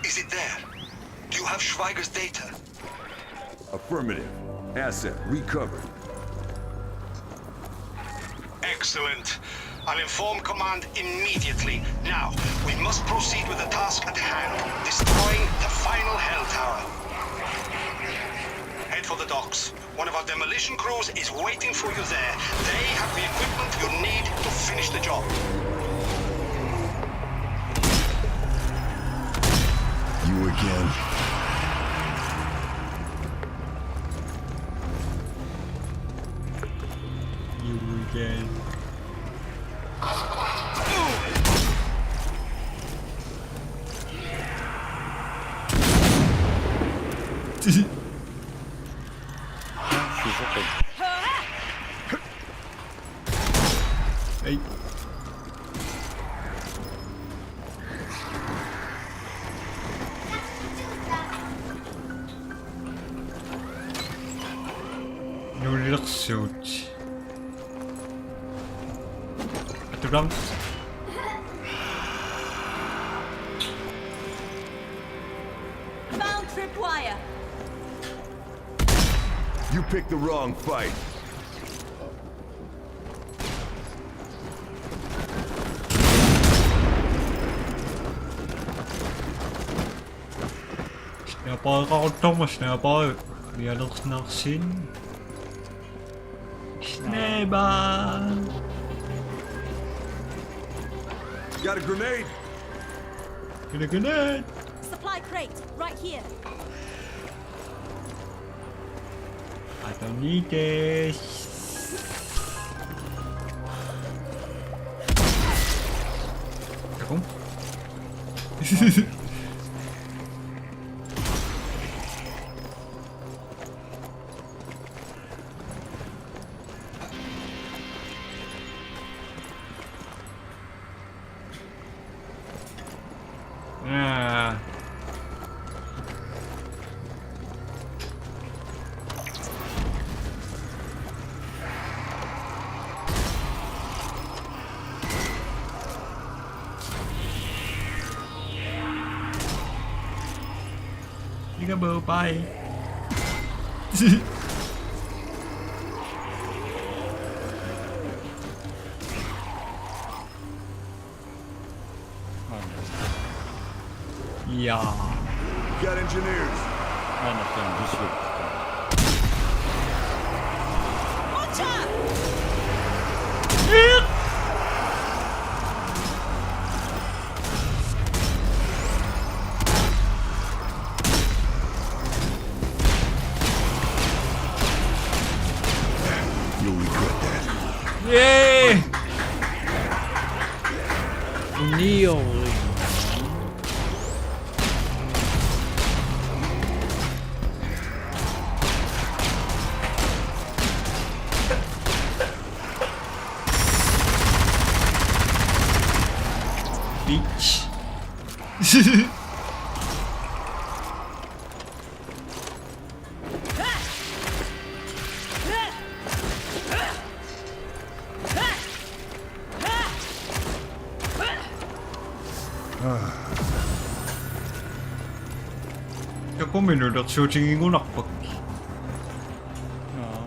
Is it there? Do you have Schweiger's data? Affirmative. Asset recovered. Excellent. I'll inform command immediately. Now, we must proceed with the task at hand, destroying the final Hell Tower. Head for the docks. One of our demolition crews is waiting for you there. They have the equipment you need to finish the job. You again. You again. Hey. Nulilersuut. Atulang. Found tripwire. You picked the wrong fight. Sniper qaquttorma sniper nialersinarsin. Sniper. Got a grenade. Grenade, grenade. Supply crate, right here. I don't need this. Takuuk. Aa. Peekaboo, bye. Ja. Got engineers. Aana taanna hisiuk. Watch out! You'll regret that. Yay! Neo. Bitch. Takuuk nulilersuutigigunarpakka. Aa.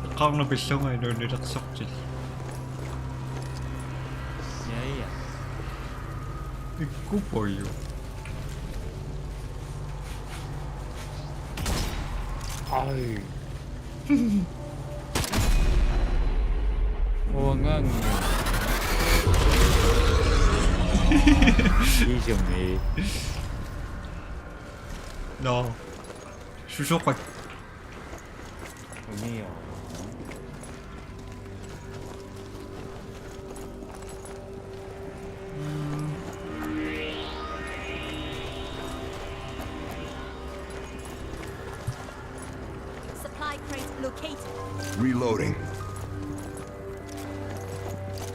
Eqqaanna pillunga nulilersortillugu. Ja, ja. Ikkupoju. Ai. Uangaangia. Isumi. No. Susoqat. Unia. Supply crate located. Reloading.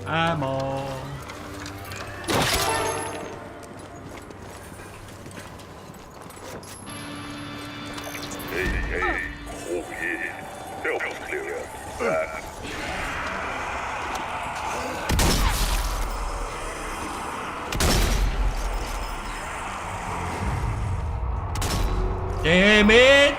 Ammo. Hey, hey, over here. Help clear up. Damn it!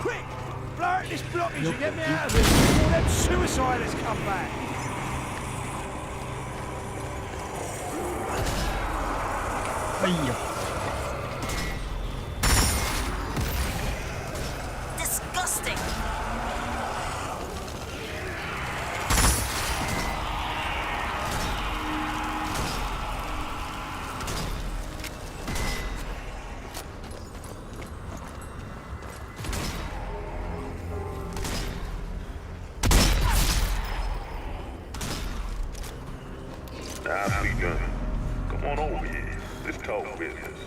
Quick! Blow out this blockage and get me out of here before them suiciders come back. Aija. Disgusting. Nicely done. Come on over here. Let's talk business.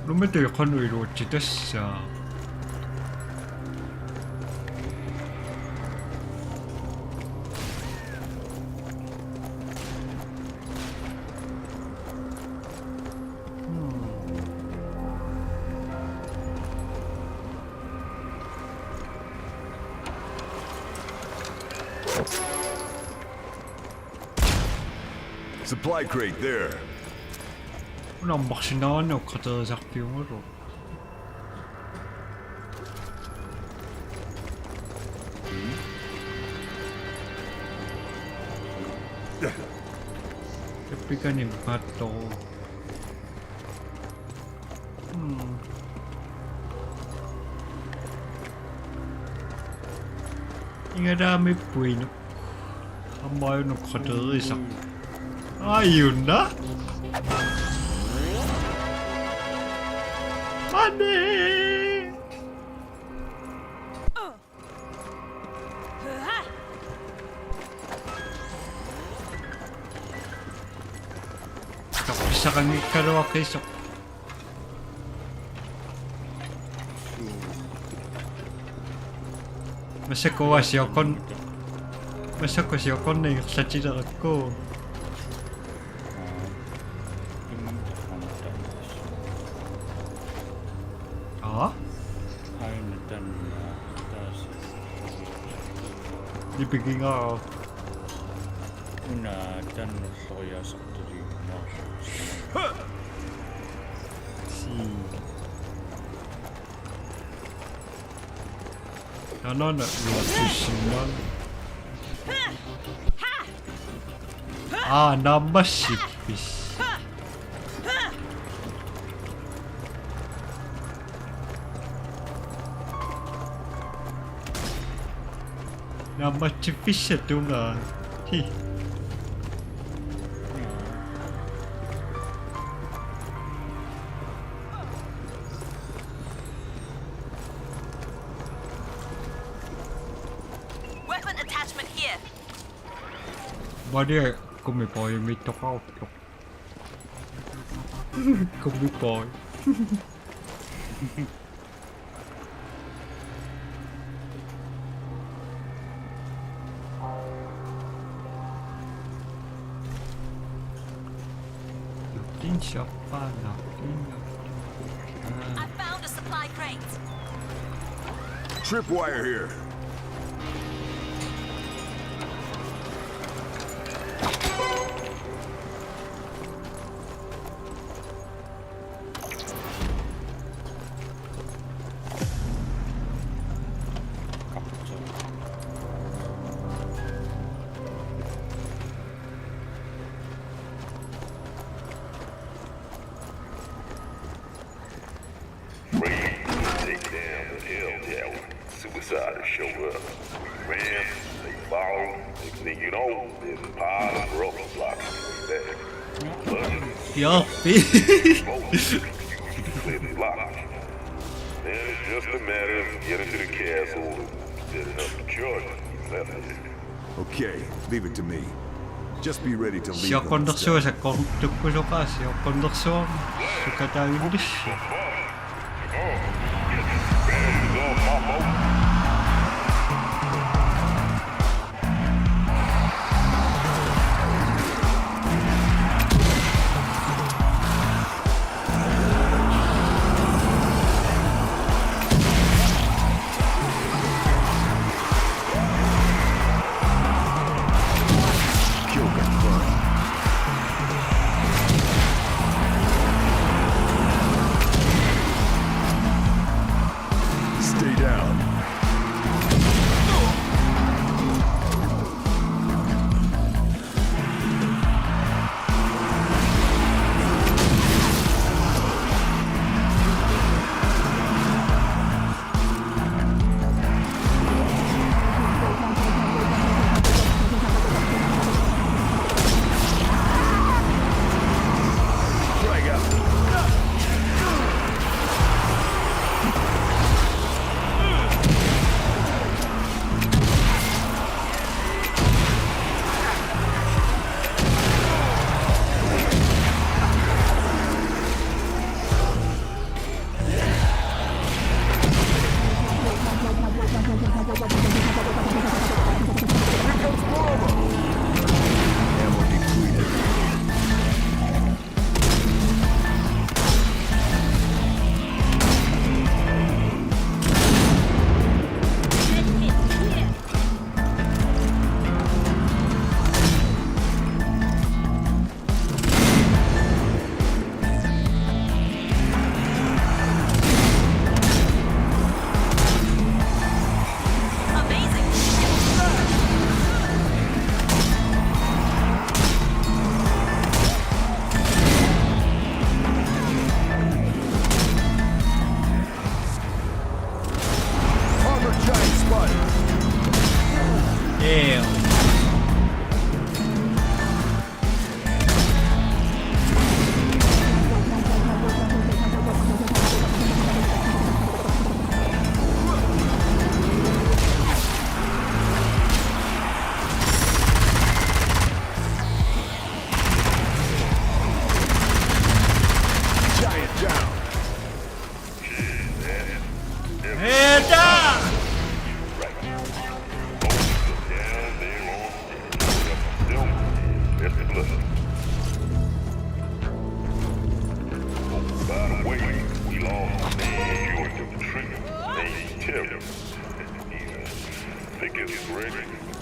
Nummitui qanoq iluatsittassaaq? Supply crate there. Una marsinnaanera uqqaterisarpiumalu. Eppikani matto. Hmm. Inga dami puino. Amma uqqaterisaq. Ajunna. Mani. Toqqissaqanngikkaluaqisoq. Massakkut sioqqun-, massakkut sioqqunneq ingerlatilerakku. Aa? Aina tanna taas. Nipikingaa. Una tannulloriaasartuliumaarlusi. Sii. Anana luotsissinnaan. Aa, naammassippis. Naammassiffissaq tungaa. Hi. Weapon attachment here. Maria, kummi poi mittoqarpoq. Kummi poi. Nothing shop, nothing, nothing. I found a supply crate. Tripwire here. Raid, take down the L Tower. Suiciders show up. We ran, they followed. Next thing you know, there's a pile of rubber blocks in the back. Luckily, Joppi. most of you clear the blockage. Then it's just a matter of getting to the castle and setting up the charges. That's it. Okay, leave it to me. Just be ready to leave them. Sioqqunnersuaq sakkortukkusoqaaq, sioqqunnersuaq sukataavillissi. Kyoga Prime.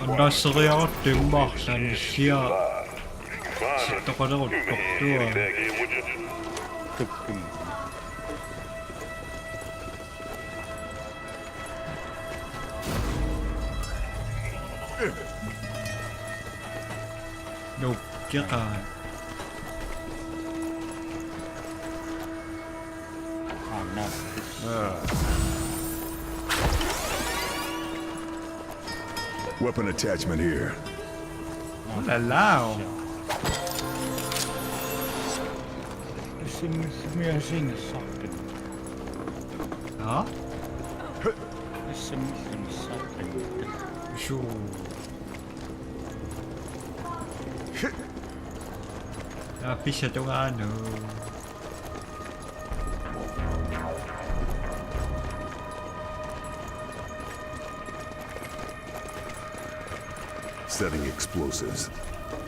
Annaaseriarutta immaartaanni sia sittoqaleruttortua. Nukkeqaat. Weapon attachment here. Ooh la la. Simi simi simi sappin. Huh? Simi simi sappin. Shoo. Aa, pissaq tungaanut. Setting explosives.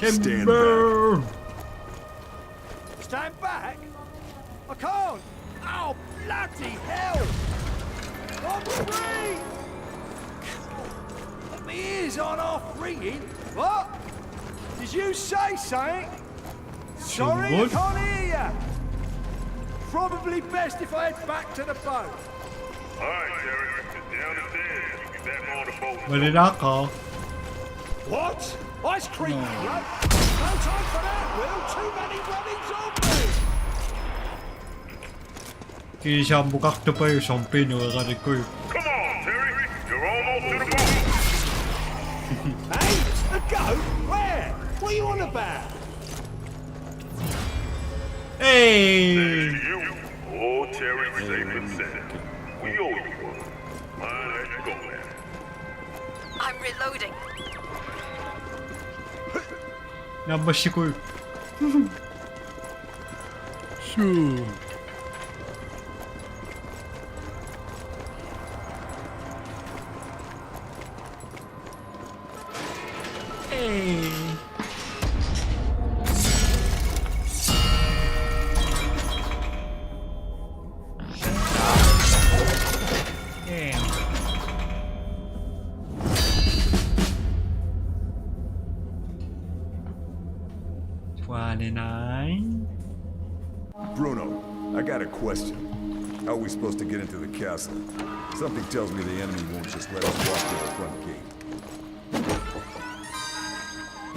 Timber. Stand back! I can't! Oh, bloody hell! I'm free! But my ears aren't half ringing. What? Did you say something? Sorry, I What? Can't hear you. Probably best if I head back to the boat. All right, Terry. Down the stairs. You can back on the boat. Malinaqa. What? Ice cream float? No time for that, Will. Too many running zombies. Kiisaammukartupajuk zombiinut eqalikkujuk. Come on, Terry. You're almost to the boat. Hey, the goat? Where? What are you on about? Hey! You. Oh, Terry, safe and sound. We owe you one. Mind how you go, man. I'm reloading. Naammassikujuk. Suu. Hey. Damn. Twenty-nine. Bruno, I got a question. How are we supposed to get into the castle? Something tells me the enemy won't just let us walk through the front gate.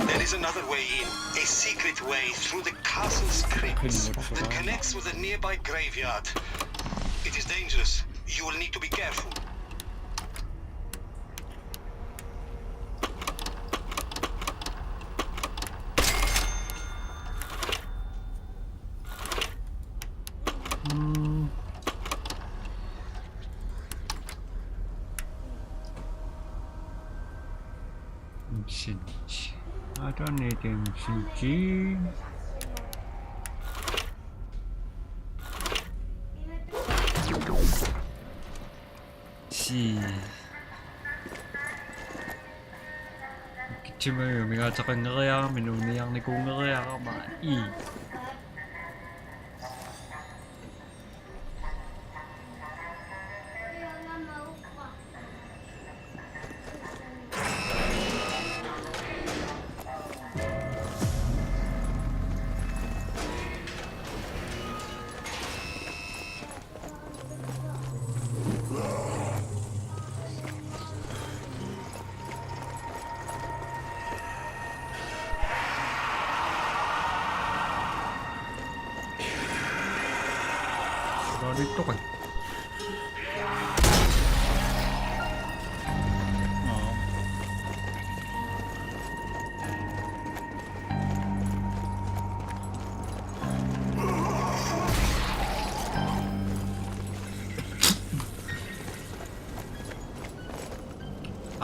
There is another way in, a secret way through the castle's crypts that connects with a nearby graveyard. It is dangerous. You will need to be careful. Mm. Message. I don't need a message. See. Kitsimajumigaataqanngeriarami nuunniarnikuunngeriarama i.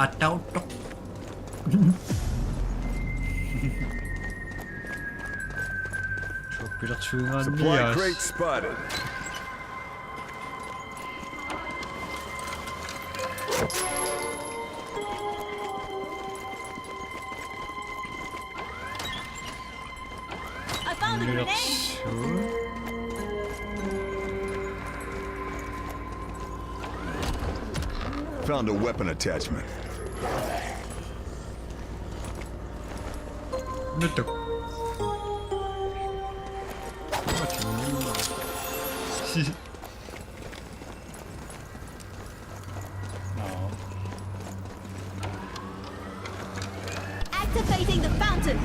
Atauttoq. Supply Supply crate spotted. I found a grenade. Found a weapon attachment. Nutuk. No. Activating the fountain.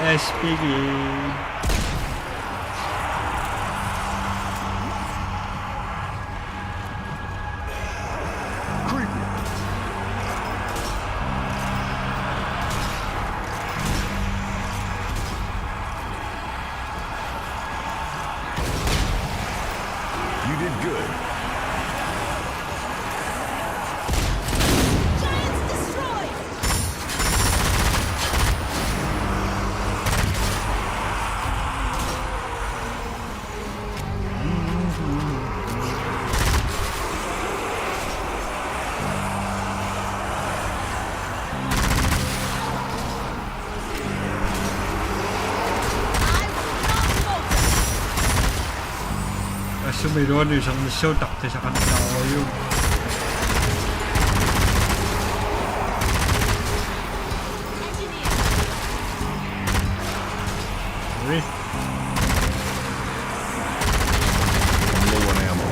Let's begin. Creepy. You did good. Giants destroyed. Assummi iluani usernissaq taqqisaqattaarujuu. Ui. I'm low on ammo.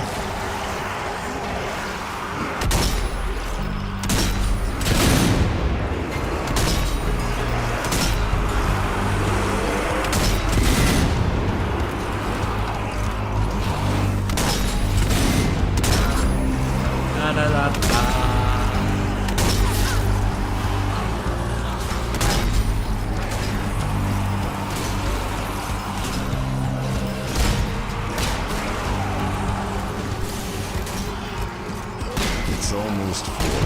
It's almost full.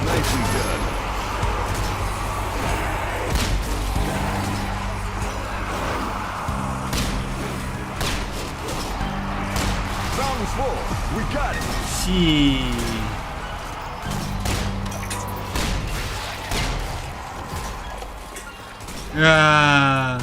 Nicely done. Round four. We got it. Shit. Ah.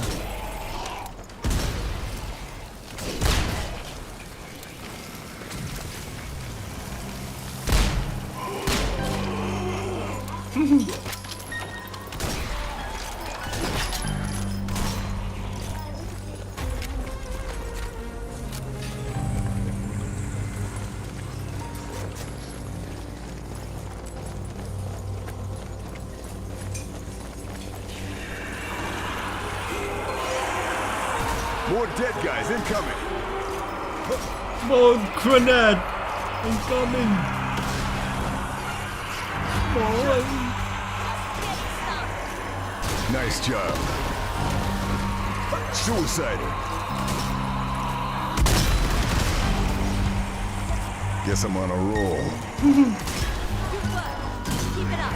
More dead guys incoming. More grenade incoming. More. Nice job. Suicider. Guess I'm on a roll. Good work. Keep it up.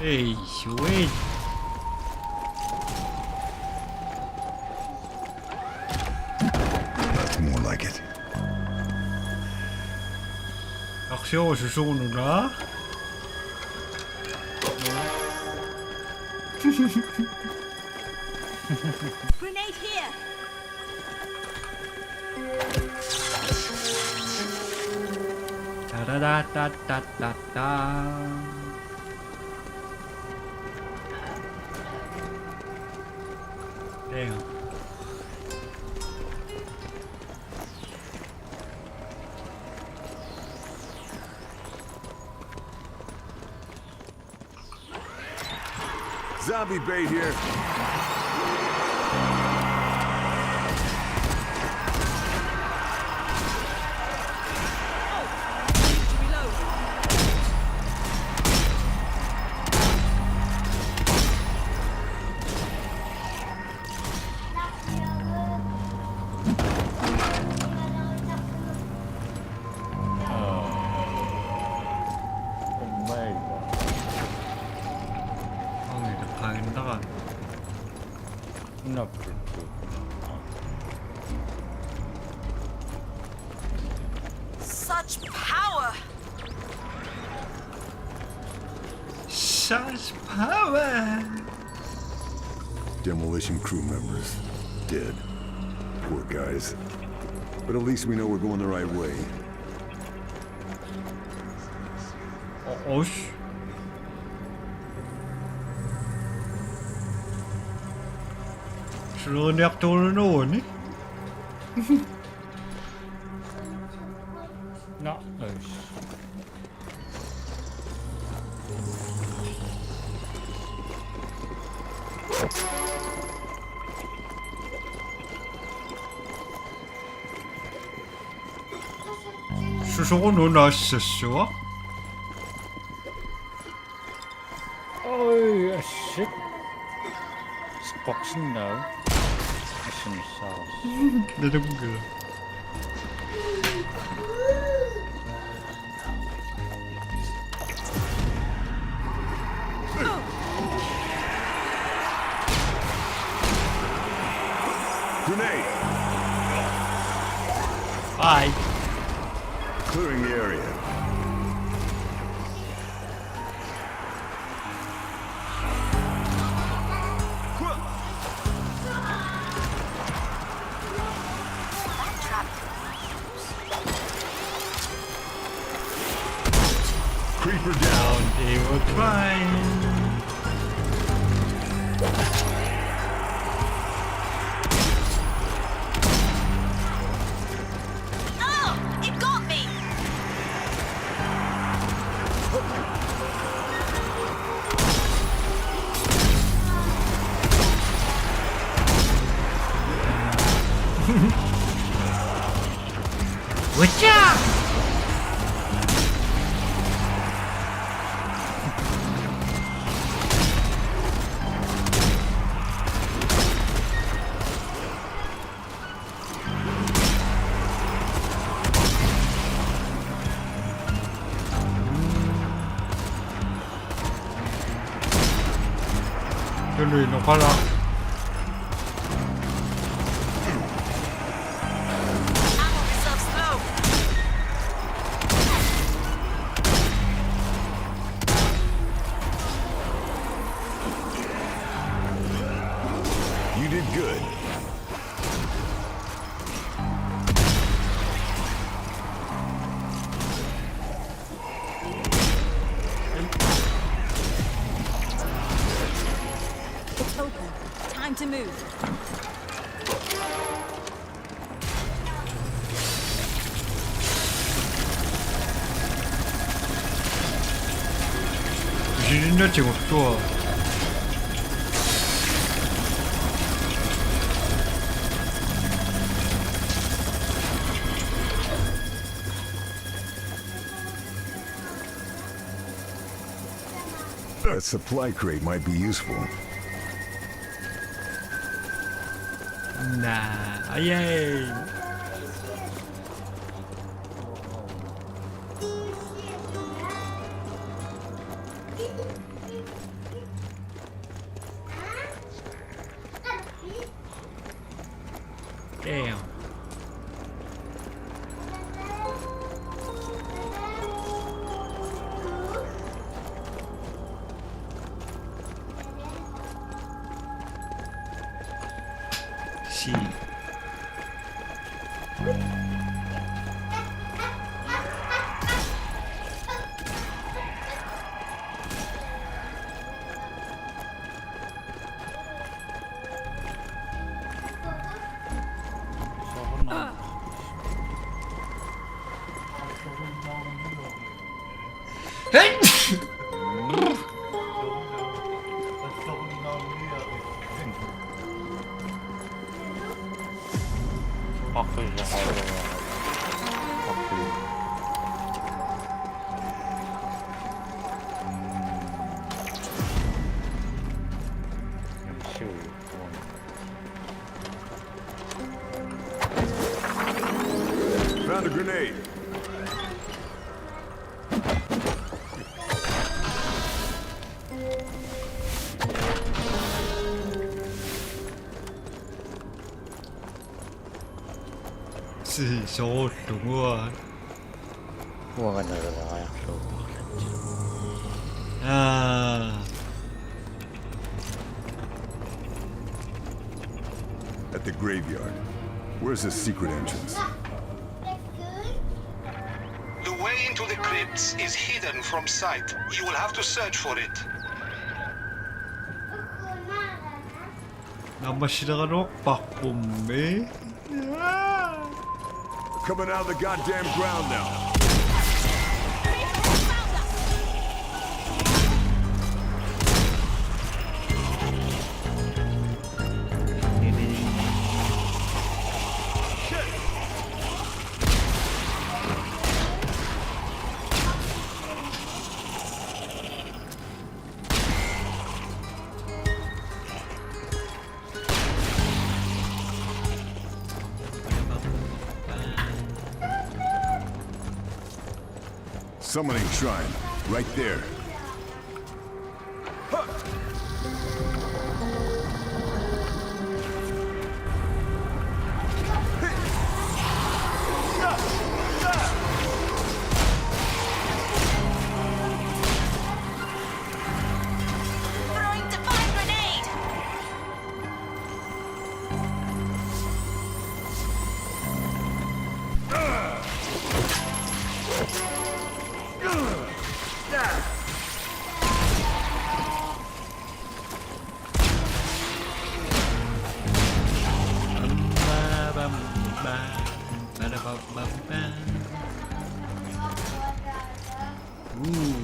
Hey, sweet. That's more like it. Aksiu susuununa. Grenade here. Ta-da-da-da-da-da. Damn. Zombie bait here. Aa. Ongi taqqaaginnaraat. Unappittu. Power! Such power! Demolition crew members dead. Poor guys. But at least we know we're going the right way. Osh. Suluuniartuunuuani. Nå, nice. Susorununaassassua. Oj, shit. Spoksen now. Asimsaas. Nalukkulu. Grenade. Bye. Clearing the area. Creeper down. They were trying. Oh, it got me! What's up? Tuli noqala. Ammo reserves low. You did good. It's open. Time to move. Isiginnaartigut tuo. That supply crate might be useful. Nah, ayay. Damn. Shit. Found a grenade. Si, soorlu. Uanga nalunariarlugu parlatsi. Aa. At the graveyard. Where's the secret entrance? The way into the crypts is hidden from sight. You will have to search for it. Naammassileraluarparpummi. Coming out of the goddamn ground now. Summoning shrine, right there. Throwing divine grenade! Ooh.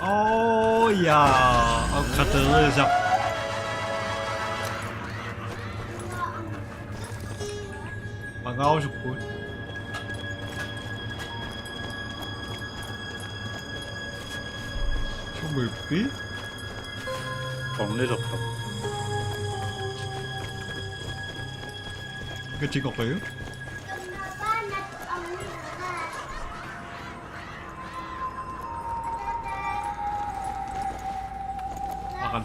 Oh, ja. Oh, Katharina. Mangausukku. Sumippi? Tornilerpa. Katikoqiu? Akan.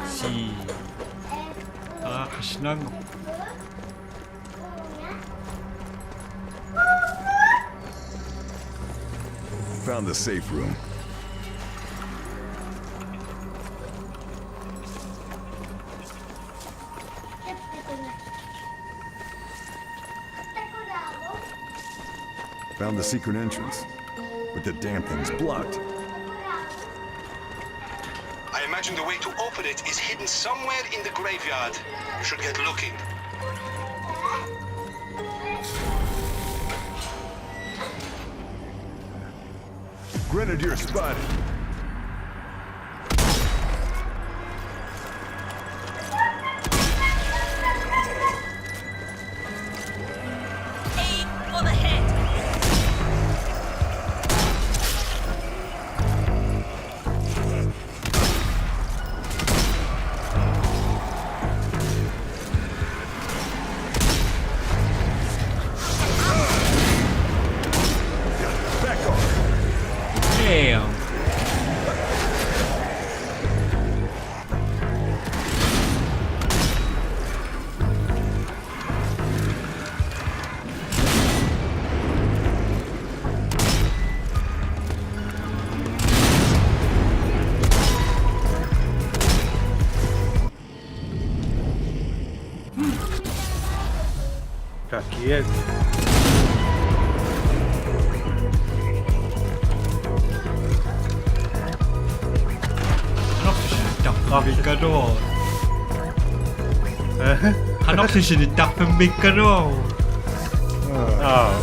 Si. Ah, kasnang. Found the safe room. Found the secret entrance, but the damn thing's blocked. I imagine the way to open it is hidden somewhere in the graveyard. Should get looking. Grenadier spotted. Aim for the head. Damn. Takiet. Qanoq sinittaarfimmikkaluarpoq? Eh? Qanoq sinittaarfimmikkaluarpoq? Aa.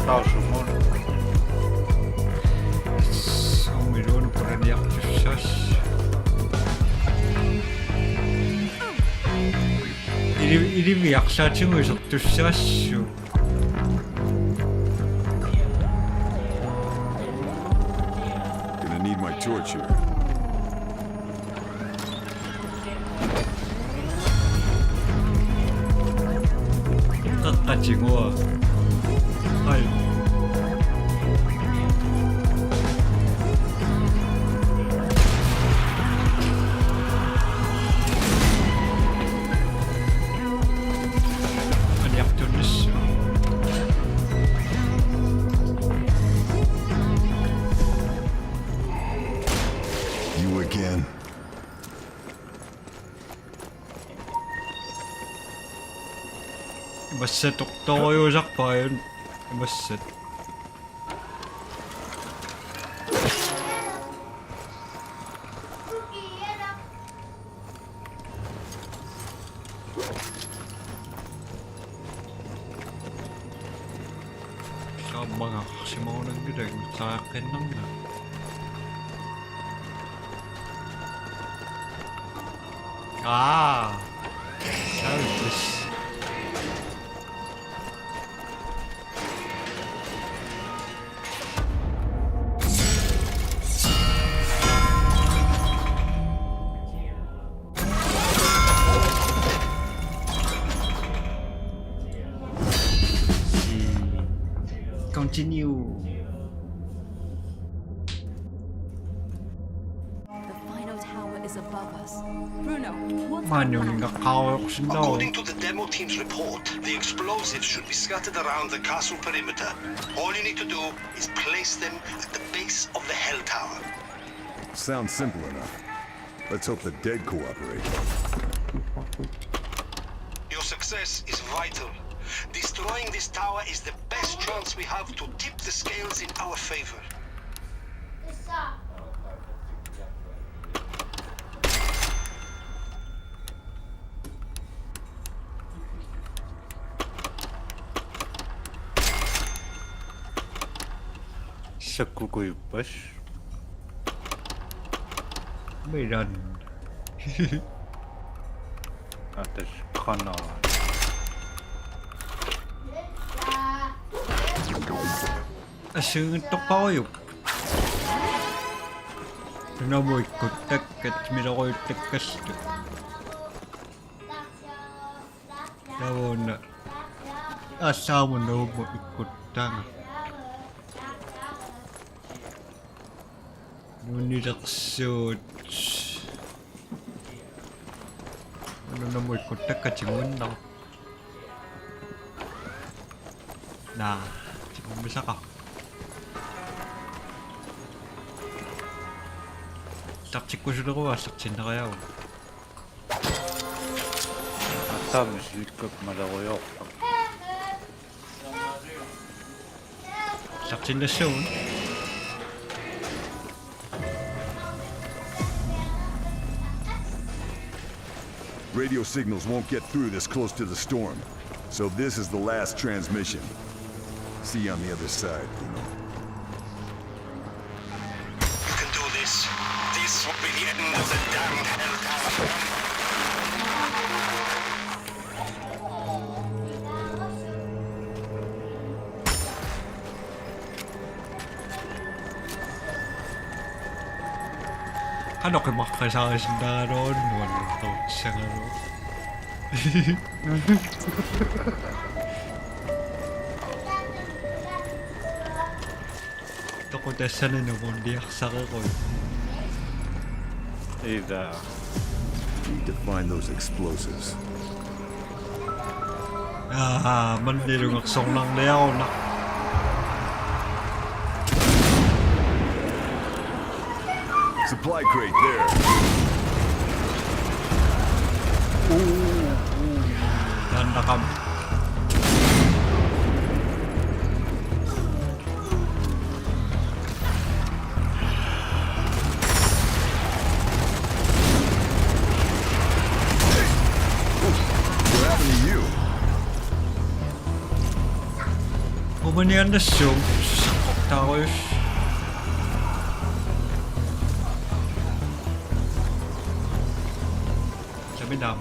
Tausumut. Sumiluunniit pulaniartussaasoq. Ili-, ilivit arlaatigut isertussaasoq. Gonna need my torch here. Tigua. Ai. Aniartunnissaa. You again? Imassaq tortorujuusarpara, imassaq. Saammaga simaunanngilaq saaqqinnerna. Aa. Selfish. Continue. The final tower is above us. Bruno, what's our plan? Maannakkut qaarujorsinnaavat. According to the demo team's report, the explosives should be scattered around the castle perimeter. All you need to do is place them at the base of the Hell Tower. Sounds simple enough. Let's hope the dead cooperate. Your success is vital. Destroying this tower is the best chance we have to tip the scales in our favor. Sakkukujuppassi. Milan. Atas kana. Asingittoqarujuk. Nunamut ikkuttakkat milorujuttakkallutik. Taava una aallaamut Nuummut ikkuttaanga. Nunilersuut. Nunamut ikkuttakkat tiguinnarput. Naa, tigummisaqaaq. Aallartikkusuleruit aallartinnariaruit. Aatsaat misilikkakku malerujoorpara. Aallartinnassavugut. Radio signals won't get through this close to the storm, so this is the last transmission. See you on the other side, Bruno. You can do this. This will be the end of the damned Hell Tower. Qanoq qimaqqasaarisinnaagaluaruni nuannertortissagaluaq. Toqutassanik nungunniarsareruit. Ida. Need to find those explosives. Aa, mannilu ngersornarniaruna. Supply crate there. Ooh, ooh. Taannaqaaq. What happened to you? Umaniannassuum saqqortaarujus. Taminam.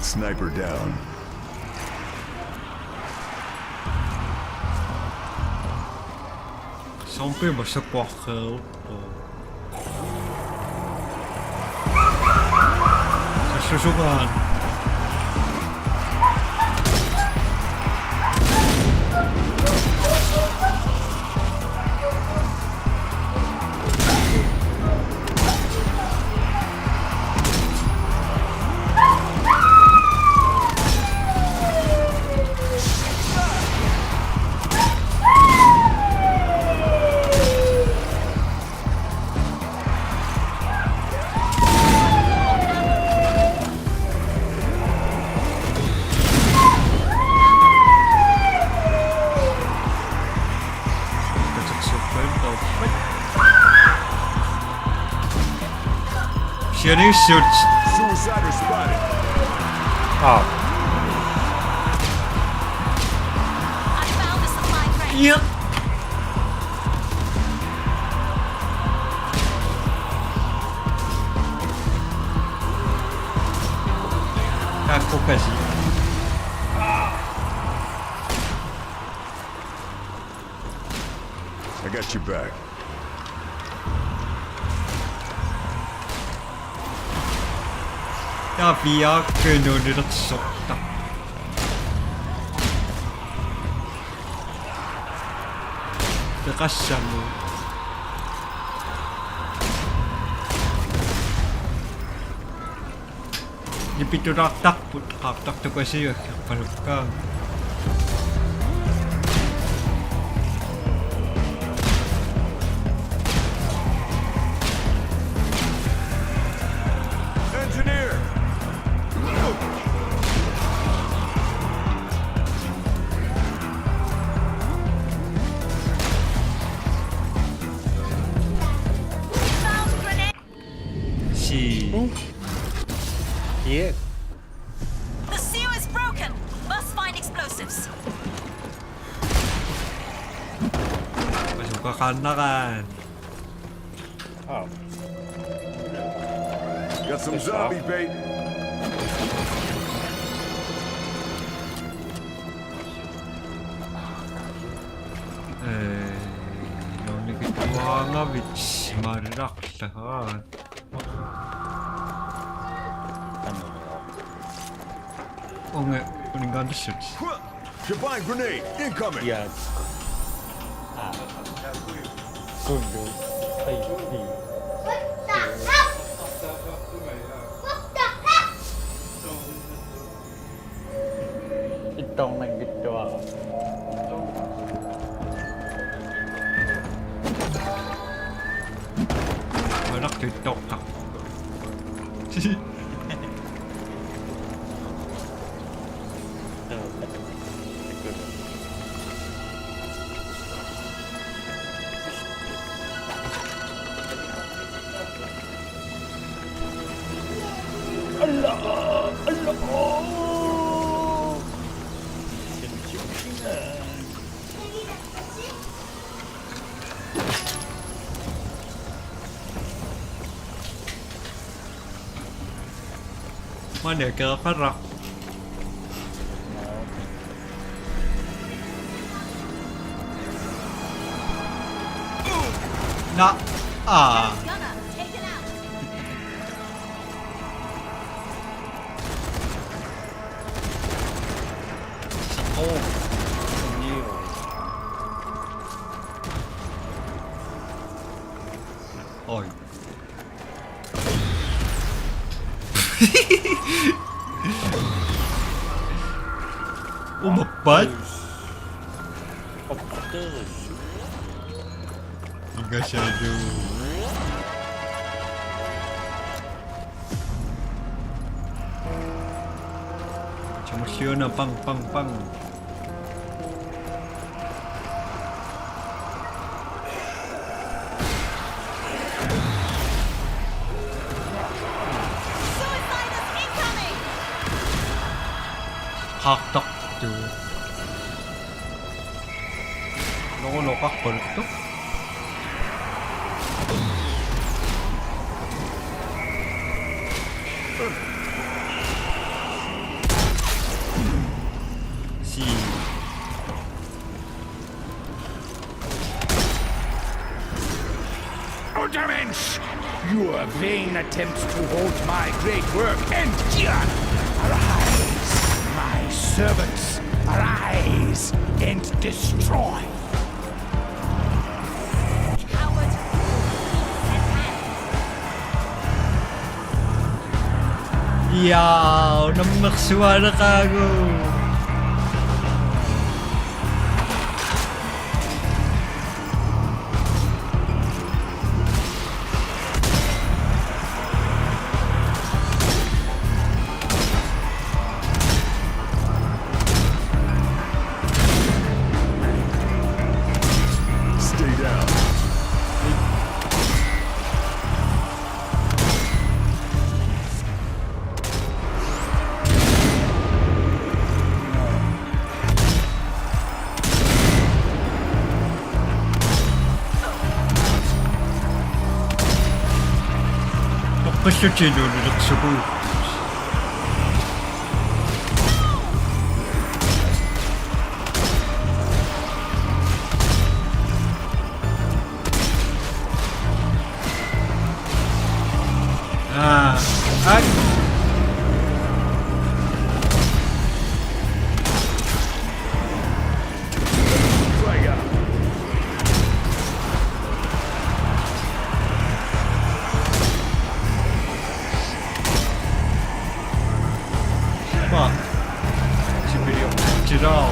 Sniper down. Zombie massakkut. Susugaan. Sianiussut. Suicide is spotted. Aa. I found the supply crate. Iaq. Takkukasi. I got your back. Tapiaq nunulersorta. Peqassamut. Nipitulaartarput qaartartukasiuakka palukkaa. Engineer! Si. Yeah. The sewer's broken. Must find explosives. Masukaqaannaraan. Oh. Got some zombie bait. Eh, nunnikittuaangavit marlaqlaraa. Unge, uningaantassut. Combine grenade incoming. Yeah. Ah. Kundu. Hey, hey. Ittornanngittuara. Manaqtittoqqa. Allah, Allah. Mane ke qaraq. Na. Ah. Gunner, taken out. Oh. Oi. Umappat. Ingasadu. Chamasiona pang pang pang. Suiciders incoming! Qaartartut. Norunoqarpaluttoq. Your vain attempts to halt my great work end here. Arise, my servants, arise and destroy. Coward, peace at hand. Jaa, nammersuaaleqaagu. Stay down. Toqqissutiinnarlugu. Ah, ah. Fuck. Superior. Tiraao.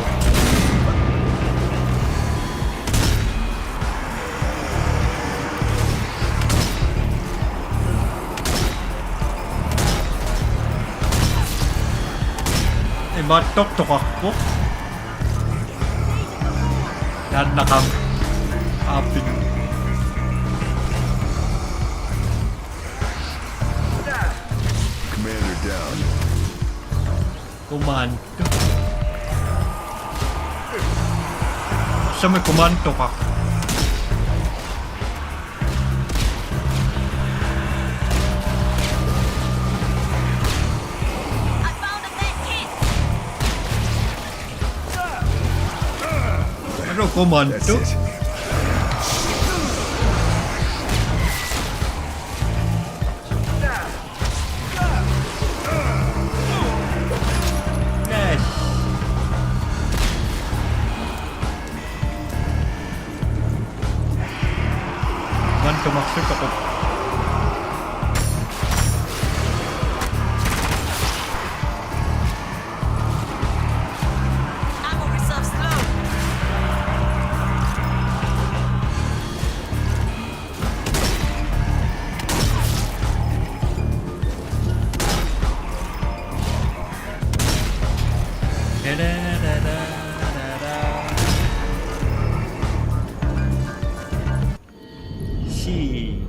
Imaattortoqarpoq. Taannaqaaq. Aappin. Commander down. Commando. Sumi commando ka. I found a med kit. Ano commando? That's it. Yes. Mantumarsutoqut. Ammo reserves low. See.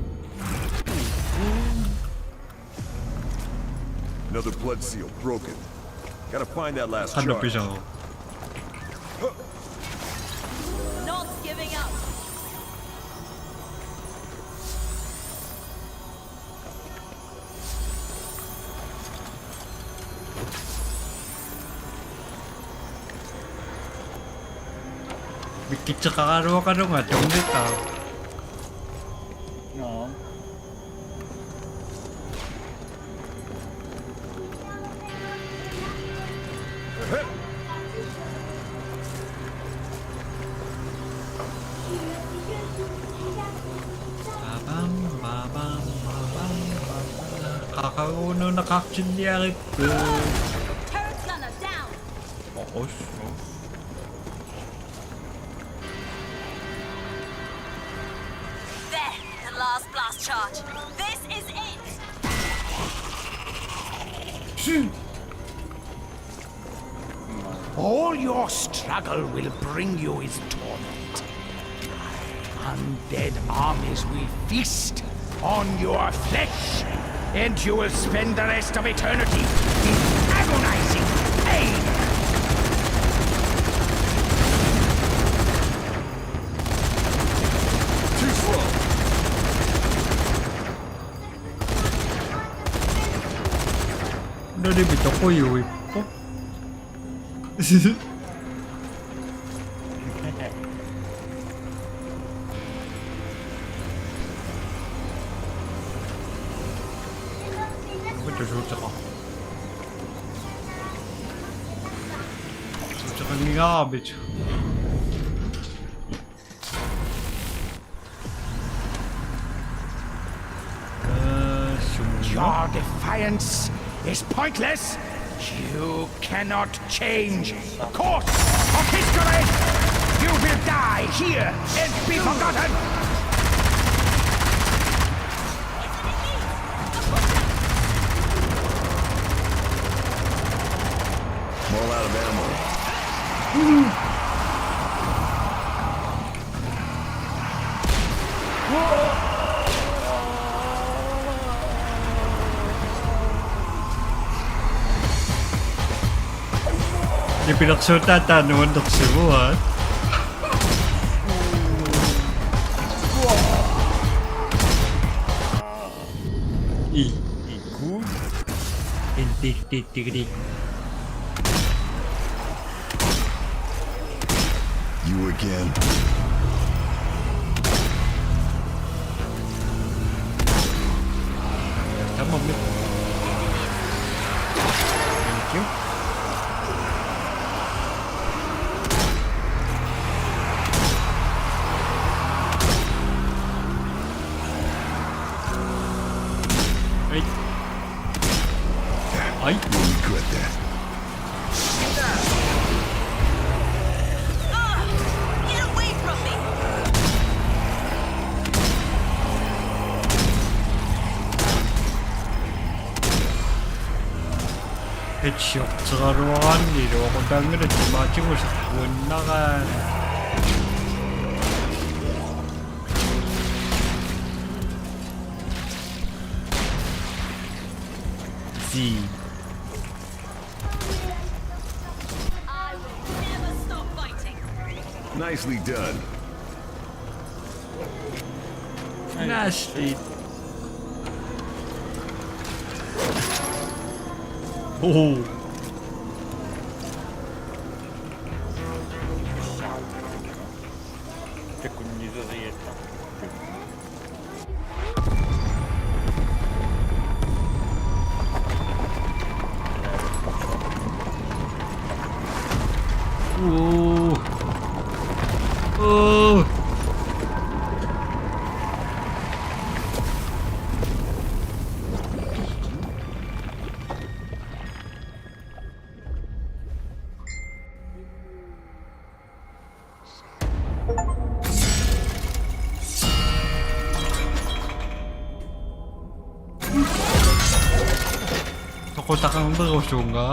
Another blood seal broken. Gotta find that last charge. Not giving up. Mikkitseqaraluaqalunga tunngitsoq. Naa. Babam, babam, babam, babam. Qaqugu nunaqartinniarippoq. Turret gunner down. Oh, oh, oh. There, the last blast charge. This is it. All your struggle will bring you is torment. Undead armies will feast on your flesh, and you will spend the rest of eternity in agonizing pain. Too slow. Nalimi toqujuippoq. Suuteqa. Suuteqanngigaarpit. Your defiance is pointless. You cannot change course of history. You will die here and be forgotten. I'm all out of ammo. Nipilersuutaa taanna nuannersivuat. I. Inti, ti, ti, ti. You again. Come on, mate. Thank you. Hey. Hey. You'll regret that. Ah! Get away from me! Headshot-eraluaraanni iluaqutaanngilaq timaatigut uinnaraan. Zii. I will never stop fighting. Nicely done. Nasty. Oh. Ooh. Oh. Toqutaqarnerusunga.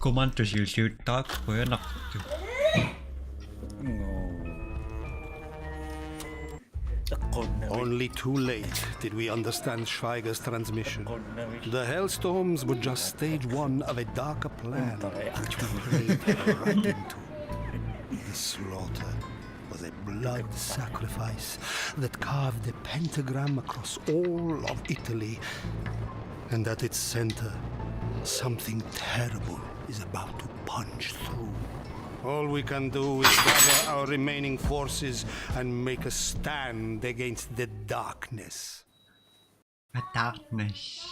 Komandosi usiuttaaq qujanartut. Only too late did we understand Schweiger's transmission. The Hellstorms were just stage one of a darker plan which we played right into. The slaughter was a blood sacrifice that carved a pentagram across all of Italy. And at its center, something terrible is about to punch through. All we can do is gather our remaining forces and make a stand against the darkness. Atarnas.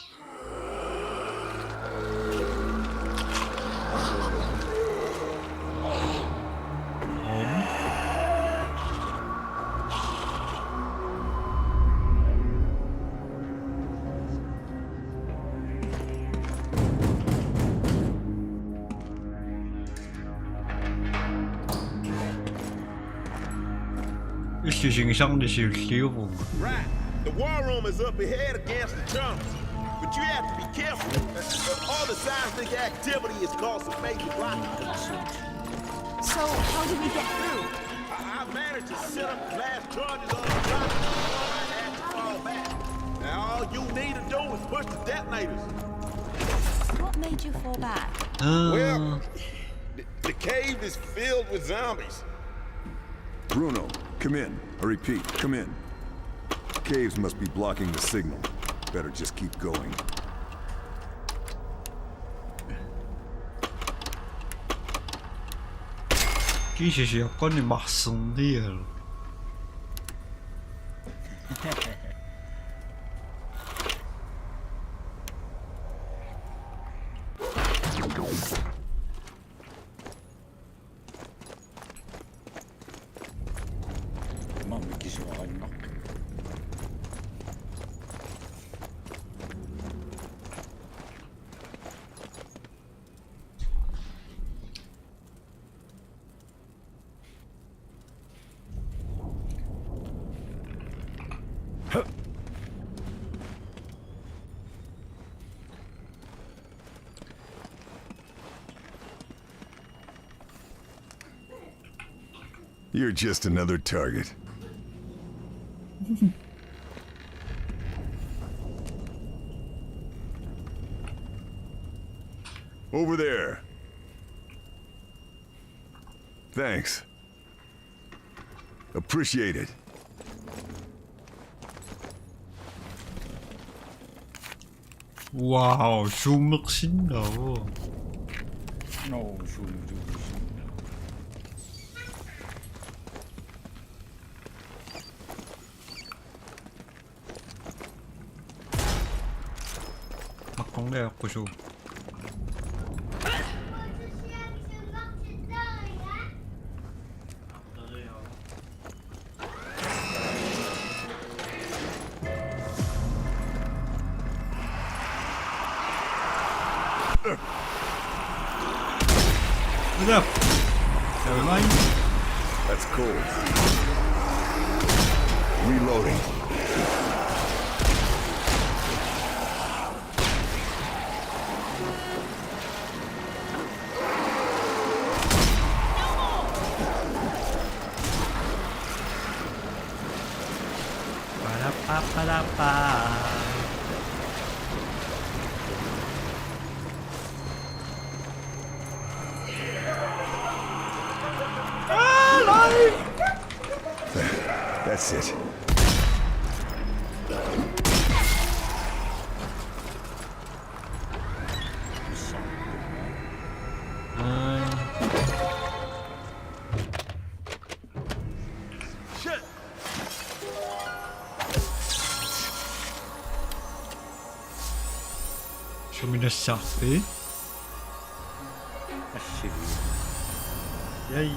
Illusigisarni siulliuvugut. Right. The war room is up ahead against the tunnels. But you have to be careful. All the seismic activity has caused some major blockages. So, how do we get through? I, I managed to set up glass charges on the top. I had to fall back. All you need to do is push the detonators. What made you fall back? Well, the, the cave is filled with zombies. Bruno, come in. I repeat, come in. Caves must be blocking the signal. Better just keep going. Kiisisiaqqani marsernialu. Maanna kisivarinngaq. You're just another target. Over there. Thanks. Appreciate it. Wow, suumersinnaavoq. No, suumersinnaavoq. Maqqorniaqqusuu. What up? Never mind. That's cool. Reloading. Ba-da-ba-ba-da-ba. That's it. Suminassarpi. Assi. Yay.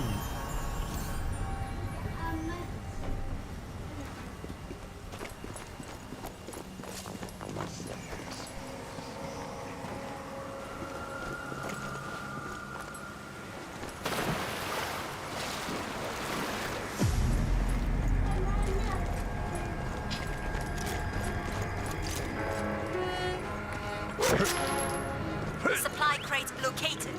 Supply crate located.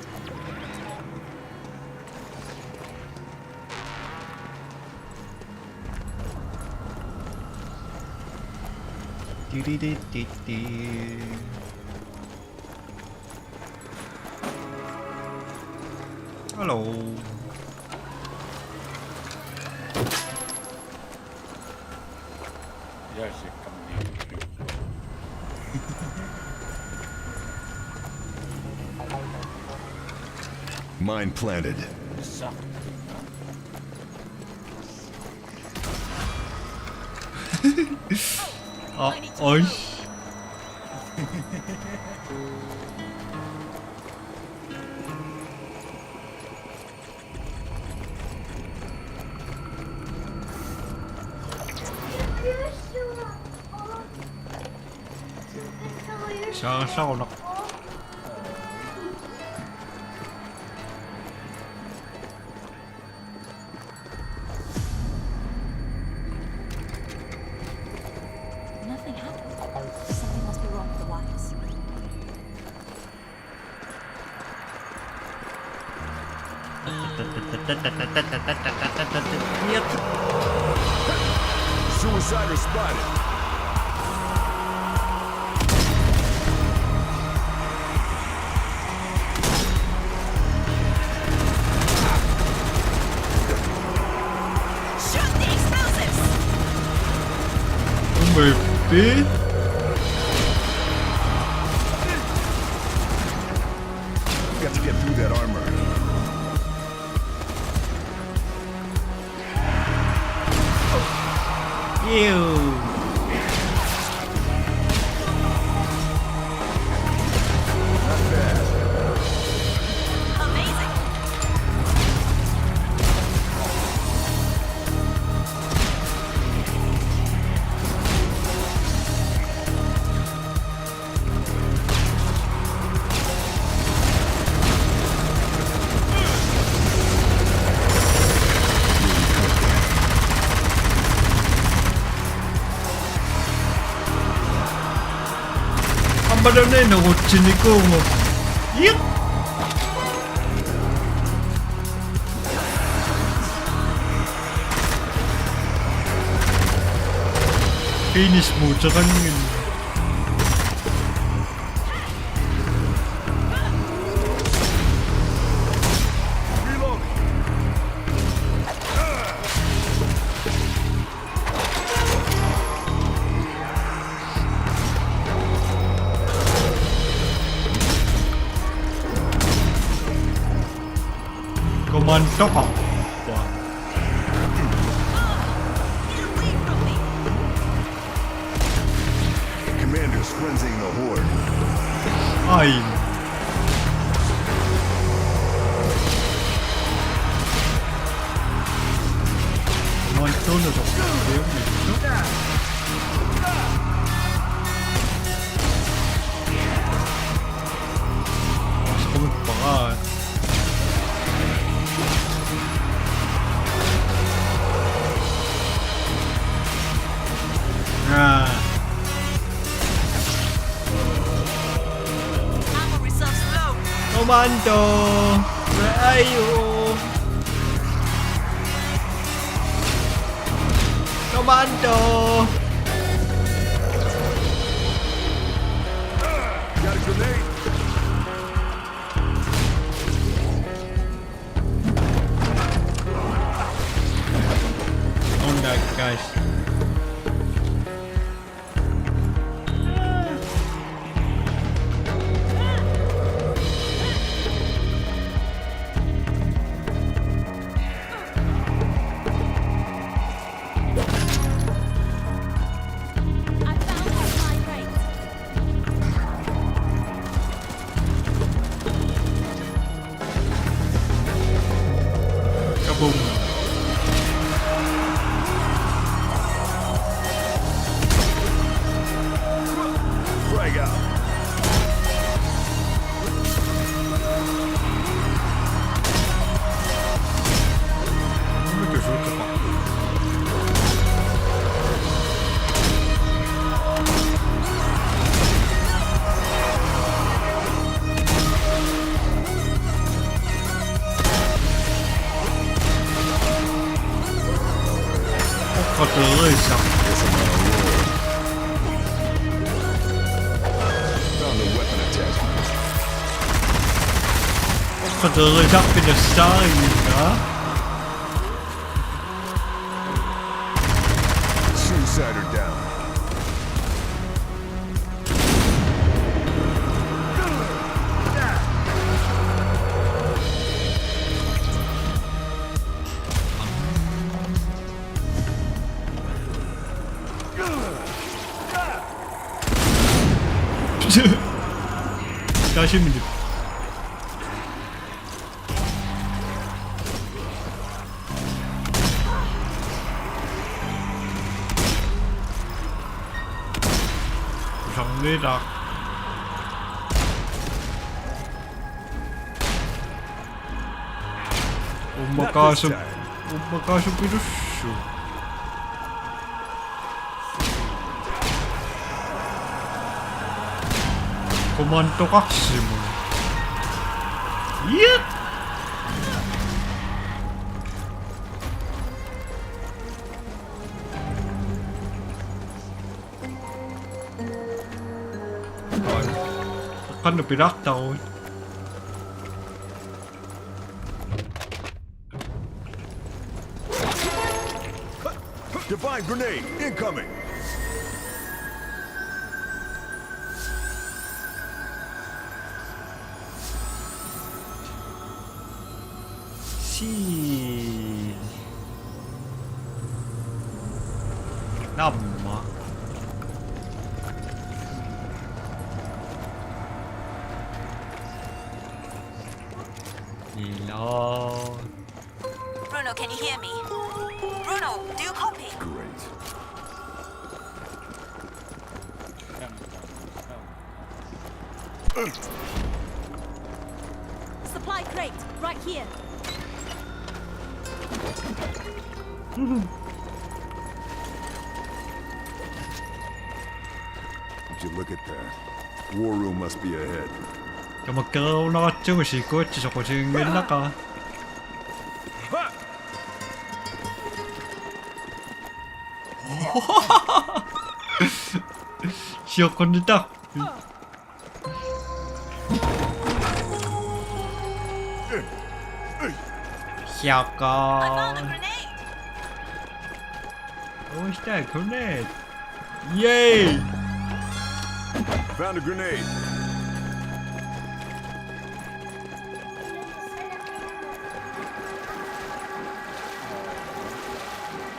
Hello. Mine planted. Ah, oi. Saasarunaq. Nothing happened. Something must be wrong with the wires. Suicide spotted. That armor. Ew. Not bad. Amazing. Aamma taanna inuutsinikuuvoq. Iq. Finish-muuteqanngilaq. Komandoqarpoq. Commander's cleansing the horde. Ai. Komandoneq. Paraa. Ah. Ammo reserves low. Commando, where are you? Commando. Got a grenade? On that, guys. I found a fine rate. Kaboom. Frag out. Oqateerisa. Found a weapon attachment. Oqateerisa pinassaarinnginnaa. Suicider down. Tasimili. Kusanniitaq. Ummakaasut, ummakaasupilussuuvoq. Komandoqarsimavoq. Iit! Qanoq pilaartarut? Divine grenade incoming. Tii. Namma. Ila. Bruno, can you hear me? Bruno, do you copy? Great. Supply crate, right here. Would you look at that? War room must be ahead. Tamakkerunaratsugu sikuatsi soqusiginnginnaqaa. Sioqqunnitaq. Siaqa. Oh, is that a grenade? Yay! Found a grenade.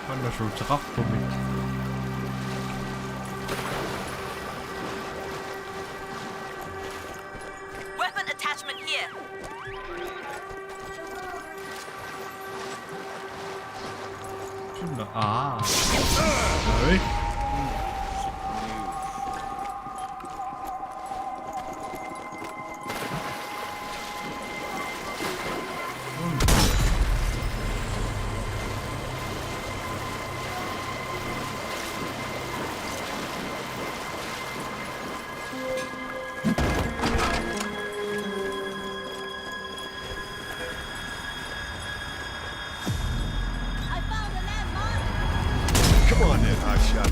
Qanoq suuteqarpumik. Weapon attachment here. Shouldn't have. Ah. Sorry. I found a landmine. Come on, then, hotshot.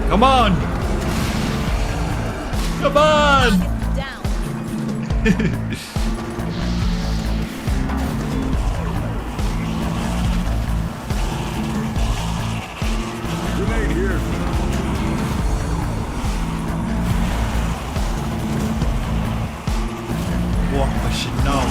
Come on! Come on! Down. Grenade here. What the shit now?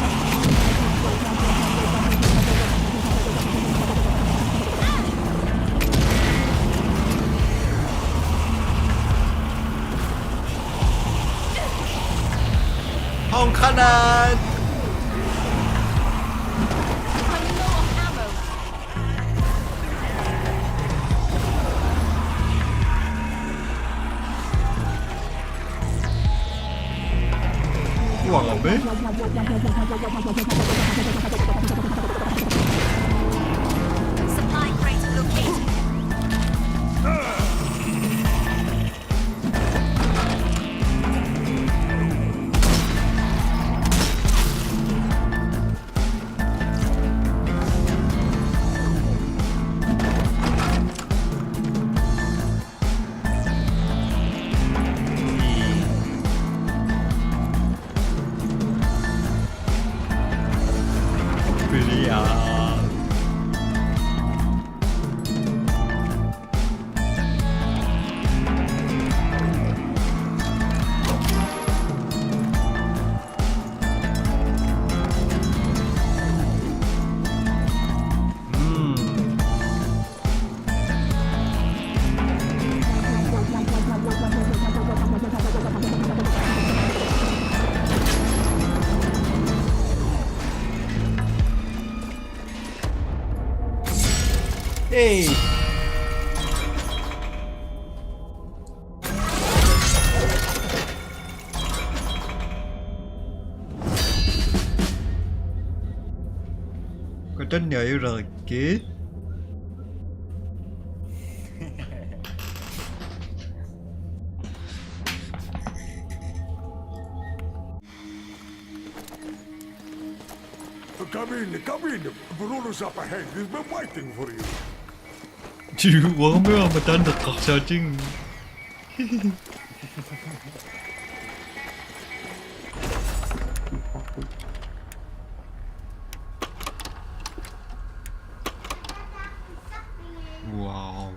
Hong Kanan! I'm low on ammo. Uanga pe? Supply crate located. Hey. Katanni ajulerikkit. Come in, come in. Bruno's up ahead. He's been waiting for you. Tiu, uanga aamma taanna eqqarsaatigiga. Wow.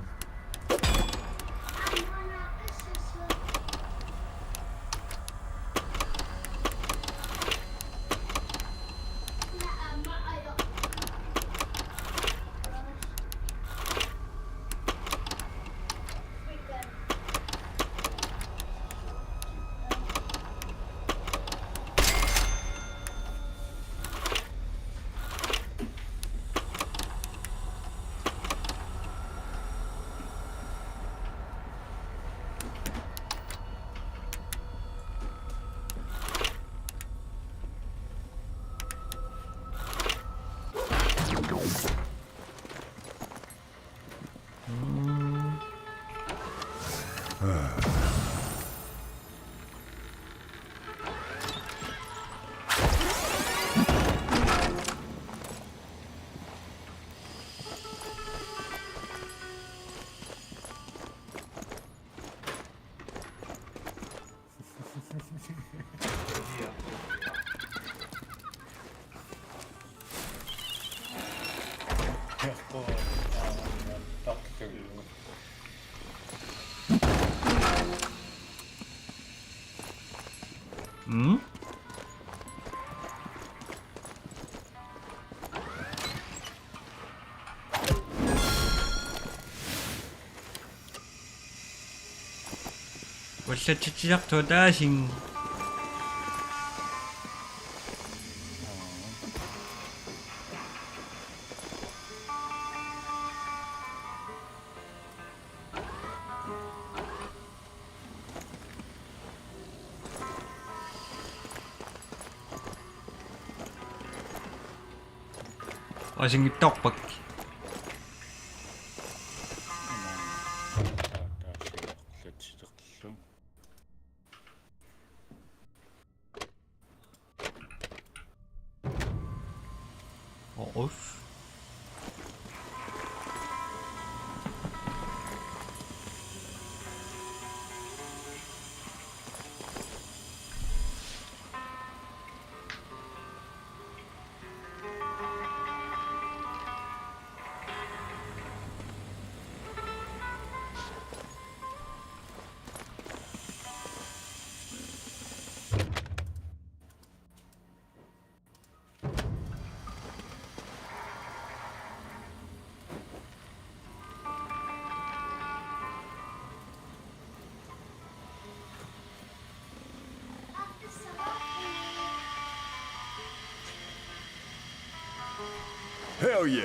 Mm? Ullatsitsisartoq taasin. Asinngittarpakka. Oqus. Hell yeah!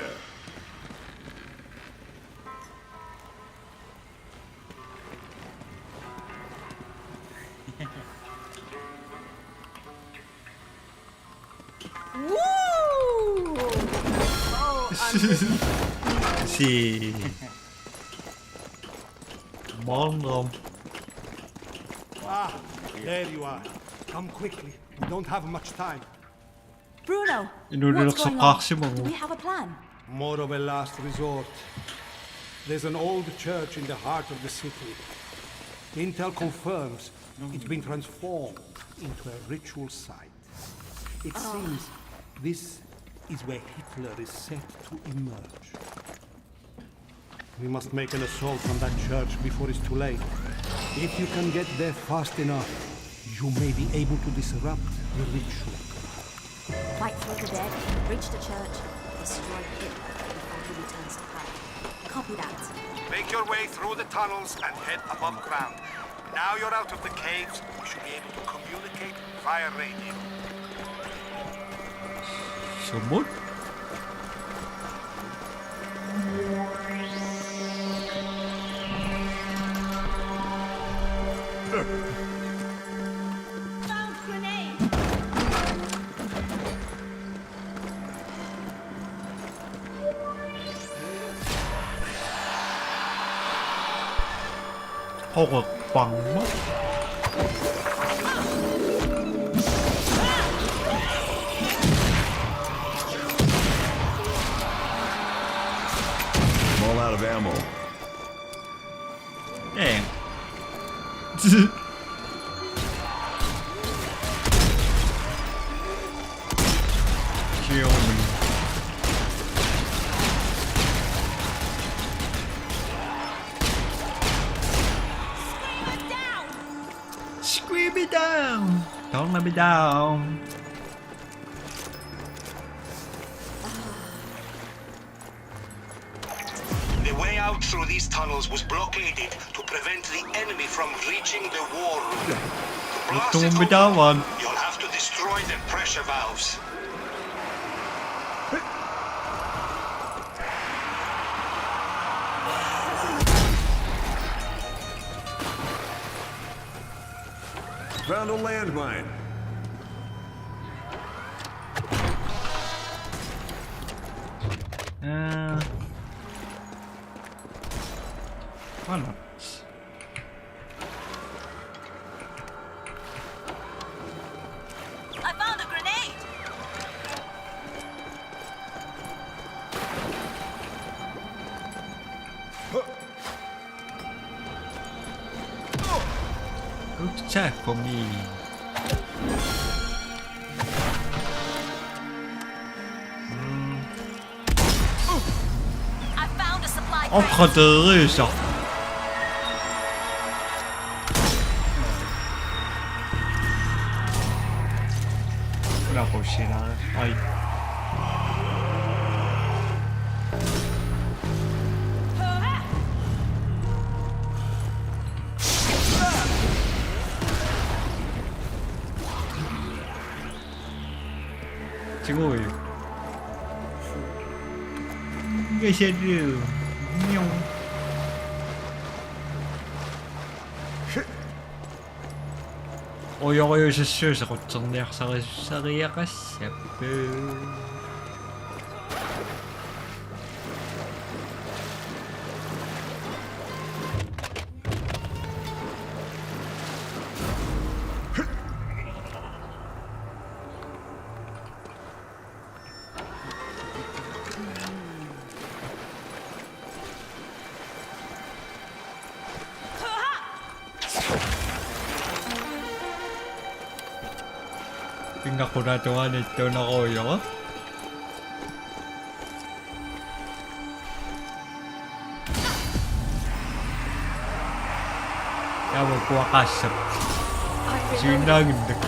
Woo! Oh, I'm Si. Morgenrum. Ah, there you are. Come quickly. We don't have much time. Bruno, what's going on? Do we have a plan? More of a last resort. There's an old church in the heart of the city. Intel confirms it's been transformed into a ritual site. It seems this is where Hitler is set to emerge. We must make an assault on that church before it's too late. If you can get there fast enough, you may be able to disrupt the ritual. Fight for the dead, reach the church, destroy Hitler before he returns to power. Copy that. Make your way through the tunnels and head above ground. Now you're out of the caves, we should be able to communicate via radio. Someone? Found grenade! Oqarpanngimmat. I'm all out of ammo. Ee. Kill me. Scream it down. Don't let me down. The way out through these tunnels was blockaded to prevent the enemy from reaching the war room. To blast it open, you'll have to destroy the pressure valves. Found a landmine. Uh, why not? I found a grenade! Good job for me. Mm. I found a supply crate. Opgraderingsje. Una qussinaa. Ai. Tiguujuk. Ingasalu. Miau. Ujoriusassuusi qutserniarsarissariaqassappu. Pingaqunaatuaani ittuunaruujora. Taava kuaqaassap. Siunnaaginnaq.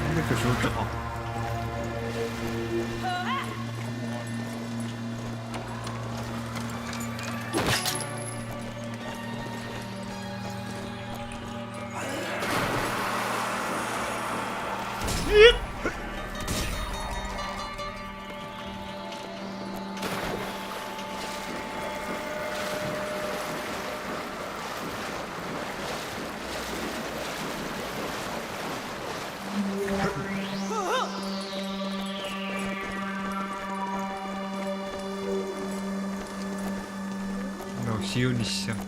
Annikka suutaqarpoq. Nå, siunissaq.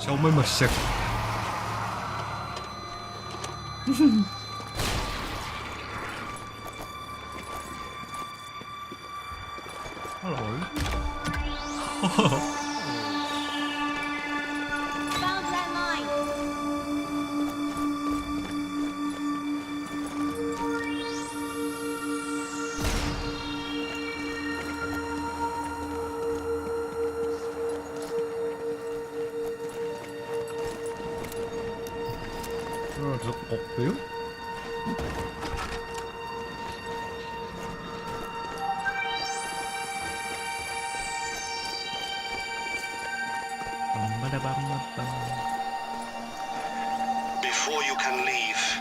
Soormi massakkut. Hello. Found landmine. Nå, så popper jo. Before you can leave,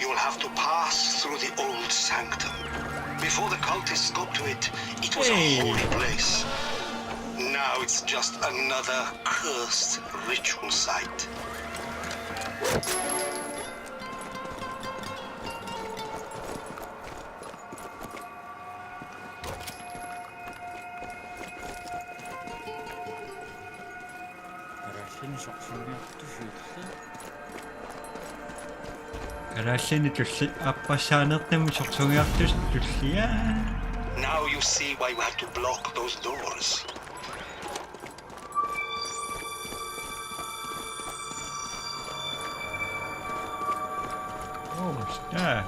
you'll have to pass through the old sanctum. Before the cultists got to it, it was a holy place. Now it's just another cursed ritual site. Kalaallinit tulli-, aappassaanertamik sorsunniartutut tullia. Now you see why we had to block those doors. Oh, what's that?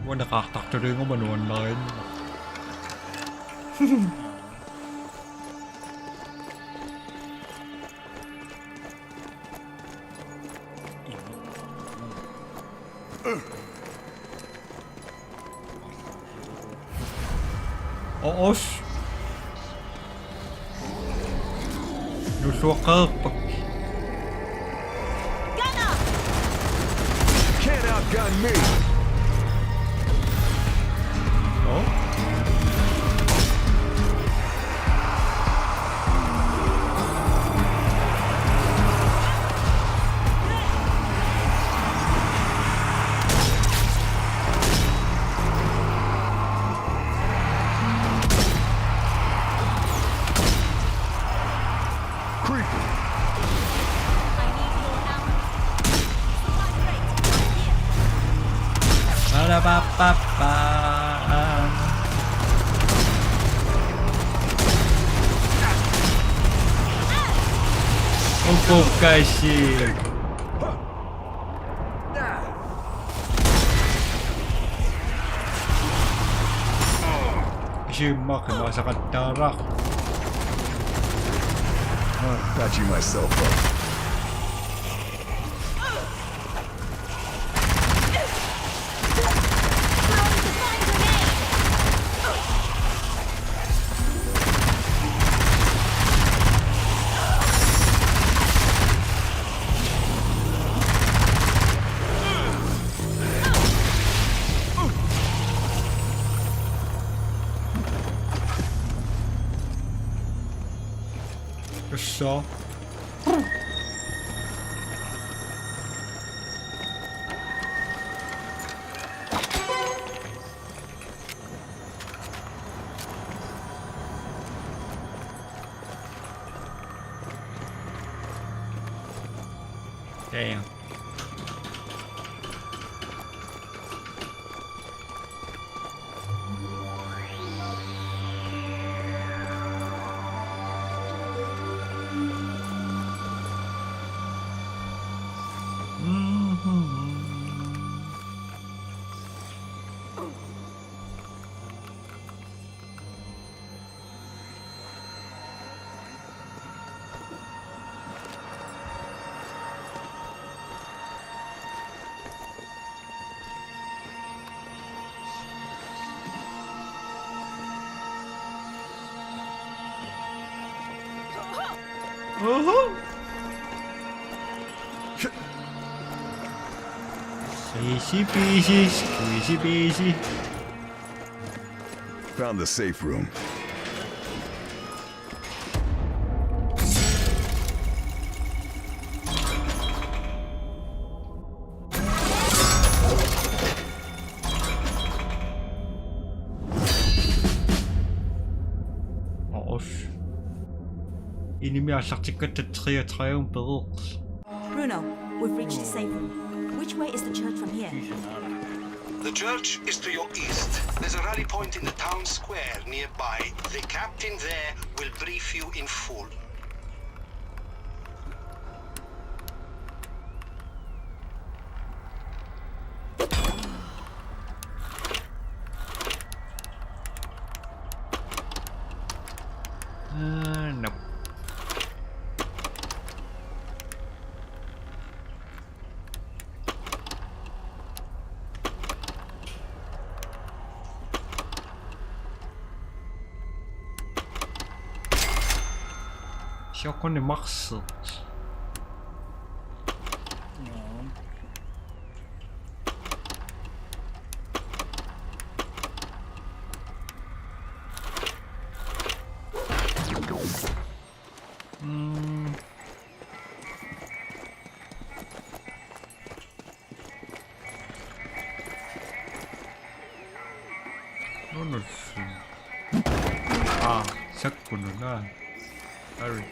Uanga qaartartuluguma nuannarinnginnama. Oos. Nulluaqqaarpakka. Can't outgun me. Oh. Creeper. I need your ammo. Supply crate, right here. Ba-da-ba-ba-ba. Oh, Kaishi. Isimma qimaasaqattaaraq. I'm patching myself up. Tassa. Damn. Uhu. Easy peasy, squeezy peasy. Found the safe room. Os. Inimi aallartikkatta treogtredive pereeq. Bruno, we've reached the safe room. Which way is the church from here? The church is to your east. There's a rally point in the town square nearby. The captain there will brief you in full. Uh, nope. Siaqquni marseq. Nus. Ah, sakkununa. Very.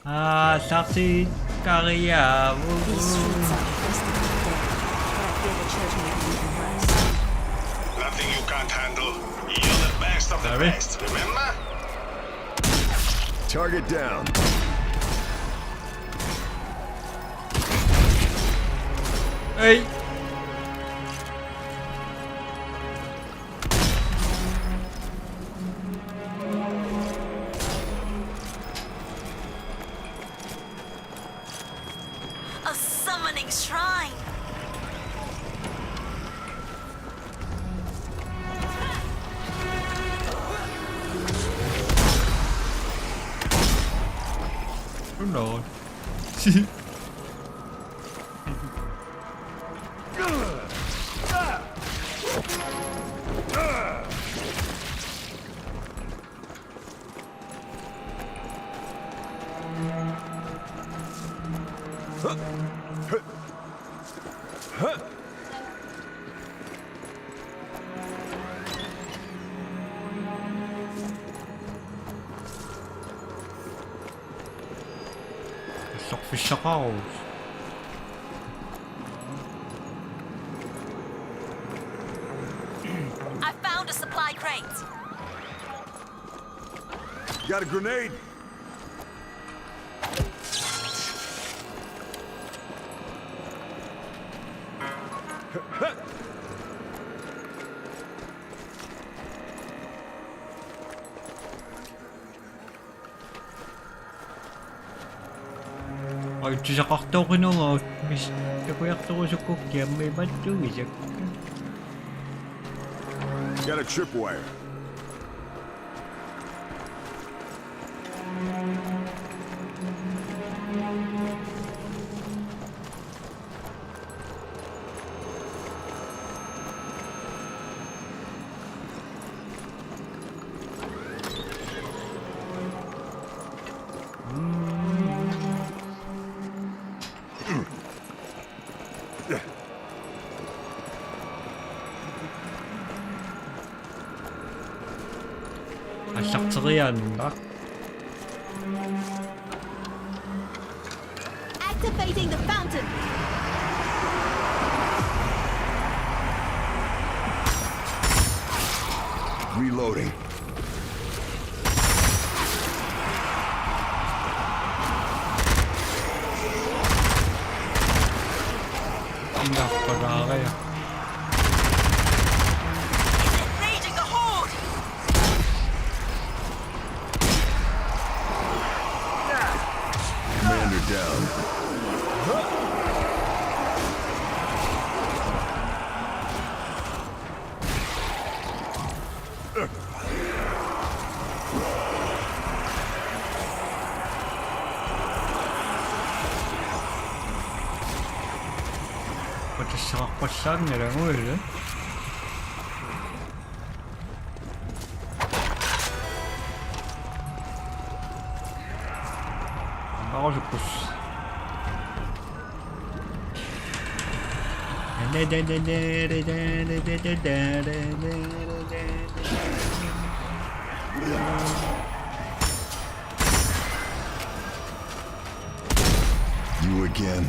Ah, saksi karia. These streets are infested with death. Can't hear the children at the rest. Nothing you can't handle. You're the best of the Sorry? Best, remember? Target down. Hey. A summoning shrine. Oh no. Soqfissaqarus. I found a supply crate. Got a grenade? Oj, tusaqartoqinunga mis takujartorusukkukkit ammimattugisakka. Got a tripwire. Aallarteriaannaq. Activating the fountain. Reloading. Inarpalaaraya. Raiding the horde. Commander down. Patassaqqassaanngilaq uilu. Amarusukkus. You again.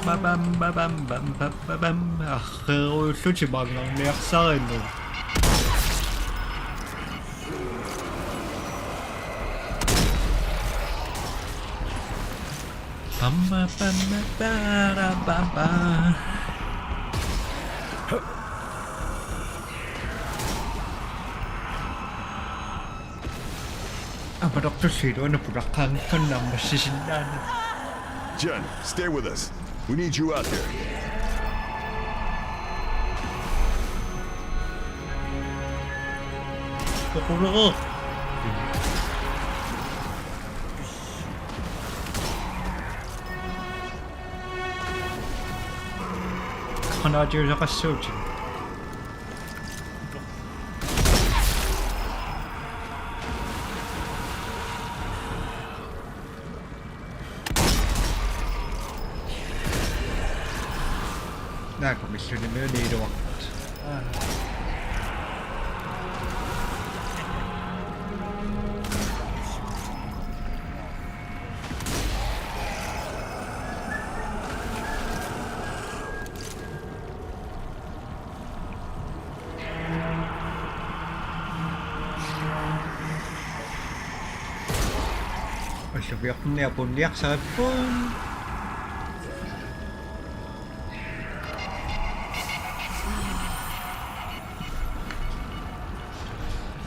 Bam, bam, bam, bam, bam, bam, bam. Arreruullutik maanngarniarsarinnut. Bam, bam, bam, bam, bam, bam. Aamma tortussuilu una pulaqqaanngikkannik naammassisinnaanani. Jen, stay with us. We need you out there. Toqulere. Qanaatiusaqassuutit. Naak millunimi niiluarput. Ullupiorpunniarpunniarsarippoq.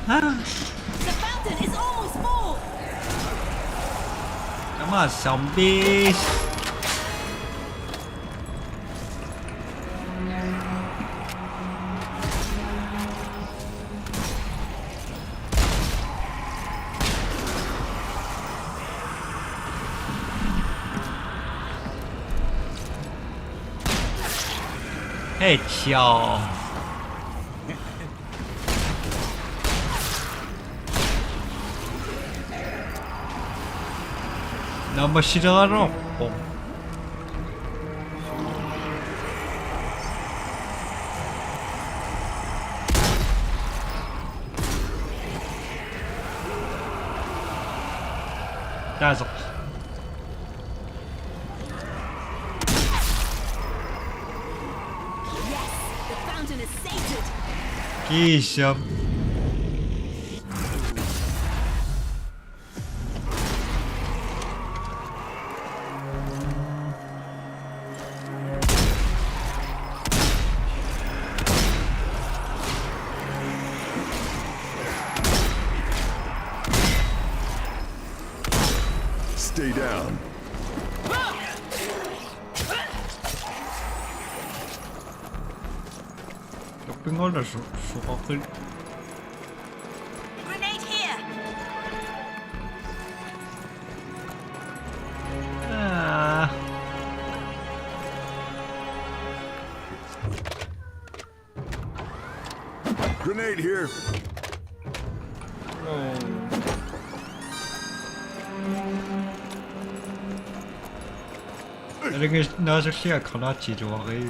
Ah. The fountain is almost full. Come on, zombies. Headshot. Naammassileraloorpoq. Taasoq. Yes, the fountain is sated. Kiisa. Stay down. Toppingolla su-, suqaqil. Grenade here. Ah. Grenade here. Eringi naasullia granatiluari.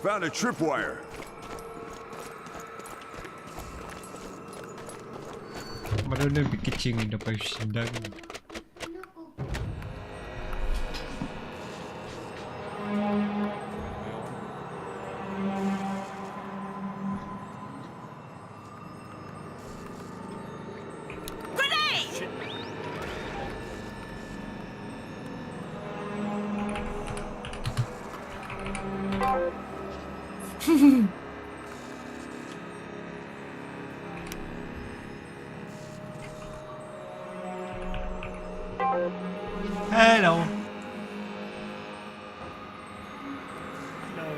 Found a tripwire. Marlunnik pikkitsinngilluinnarpassinnaanngilaq. Grenade! Hello. Hello.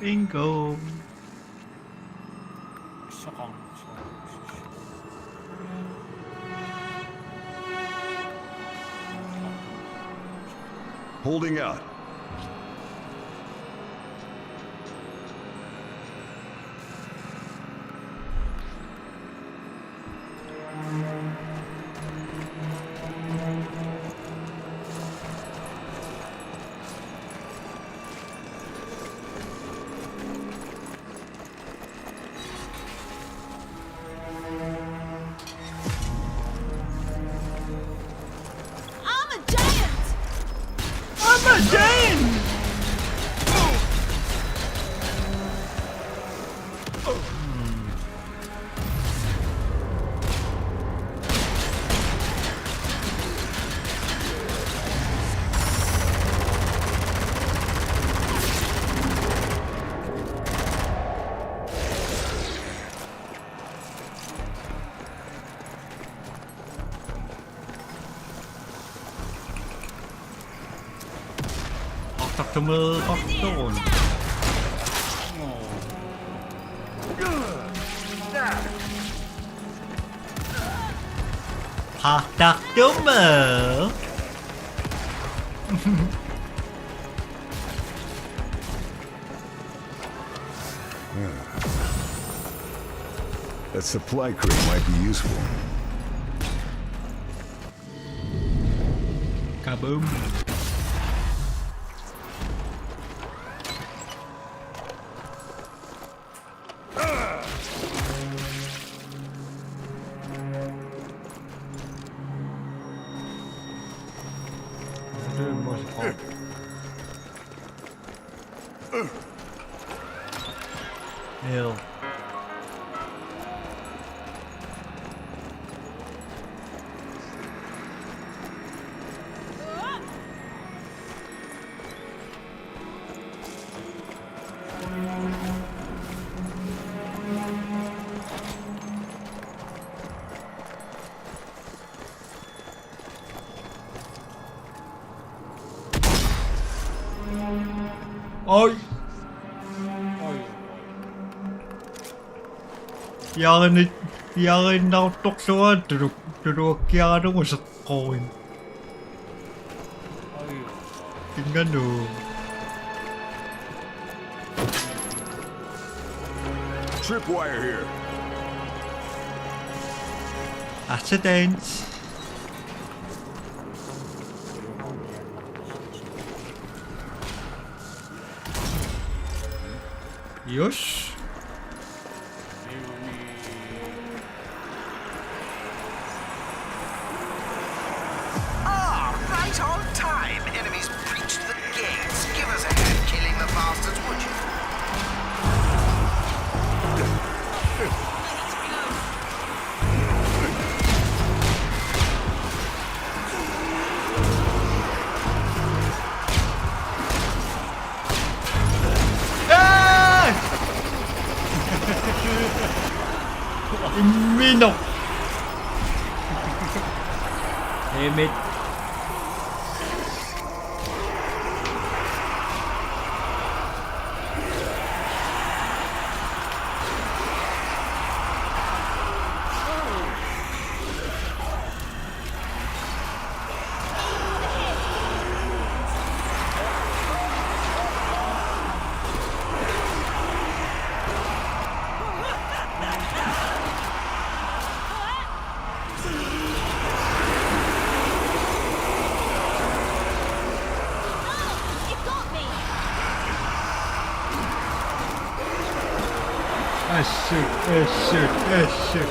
Bingo. Holding out. I'm a giant! Jane! Qaartartumik qaartoruun. Qaartartumik. That supply crate might be useful. Kaboom. Ew. Oj. Oj. Piarini-, piariinnartorlugu tulu-, tuluakkiaralugu seqqoruin. Oj. Pinganuu. Tripwire here. Accident. Yes. Ah, right on time. Enemies breached the gates. Give us a hand killing the bastards, would you? Эй! Иммино. Эмит. Assut, assut, assut.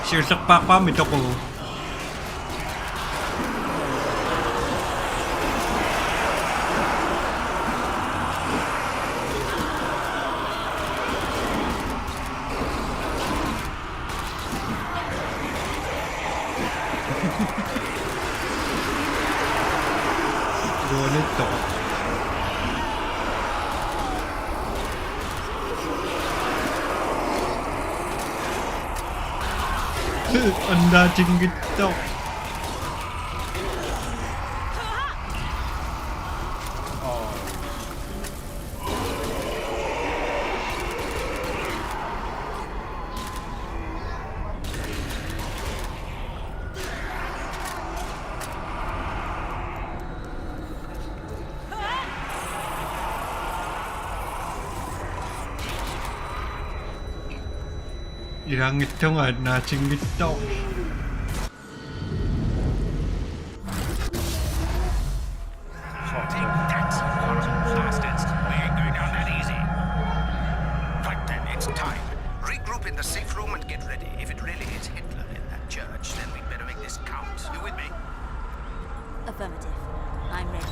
Siullerpaarpaamik toquvoq. Uanittoq. Annaatinngitsoq. Ilaanngitsunga annaatinngitsoq. Take that, you horrible bastards. We ain't going down that easy. Right then, it's time. Regroup in the safe room and get ready. If it really is Hitler in that Church, then we'd better make this count. You with me? Affirmative. I'm ready.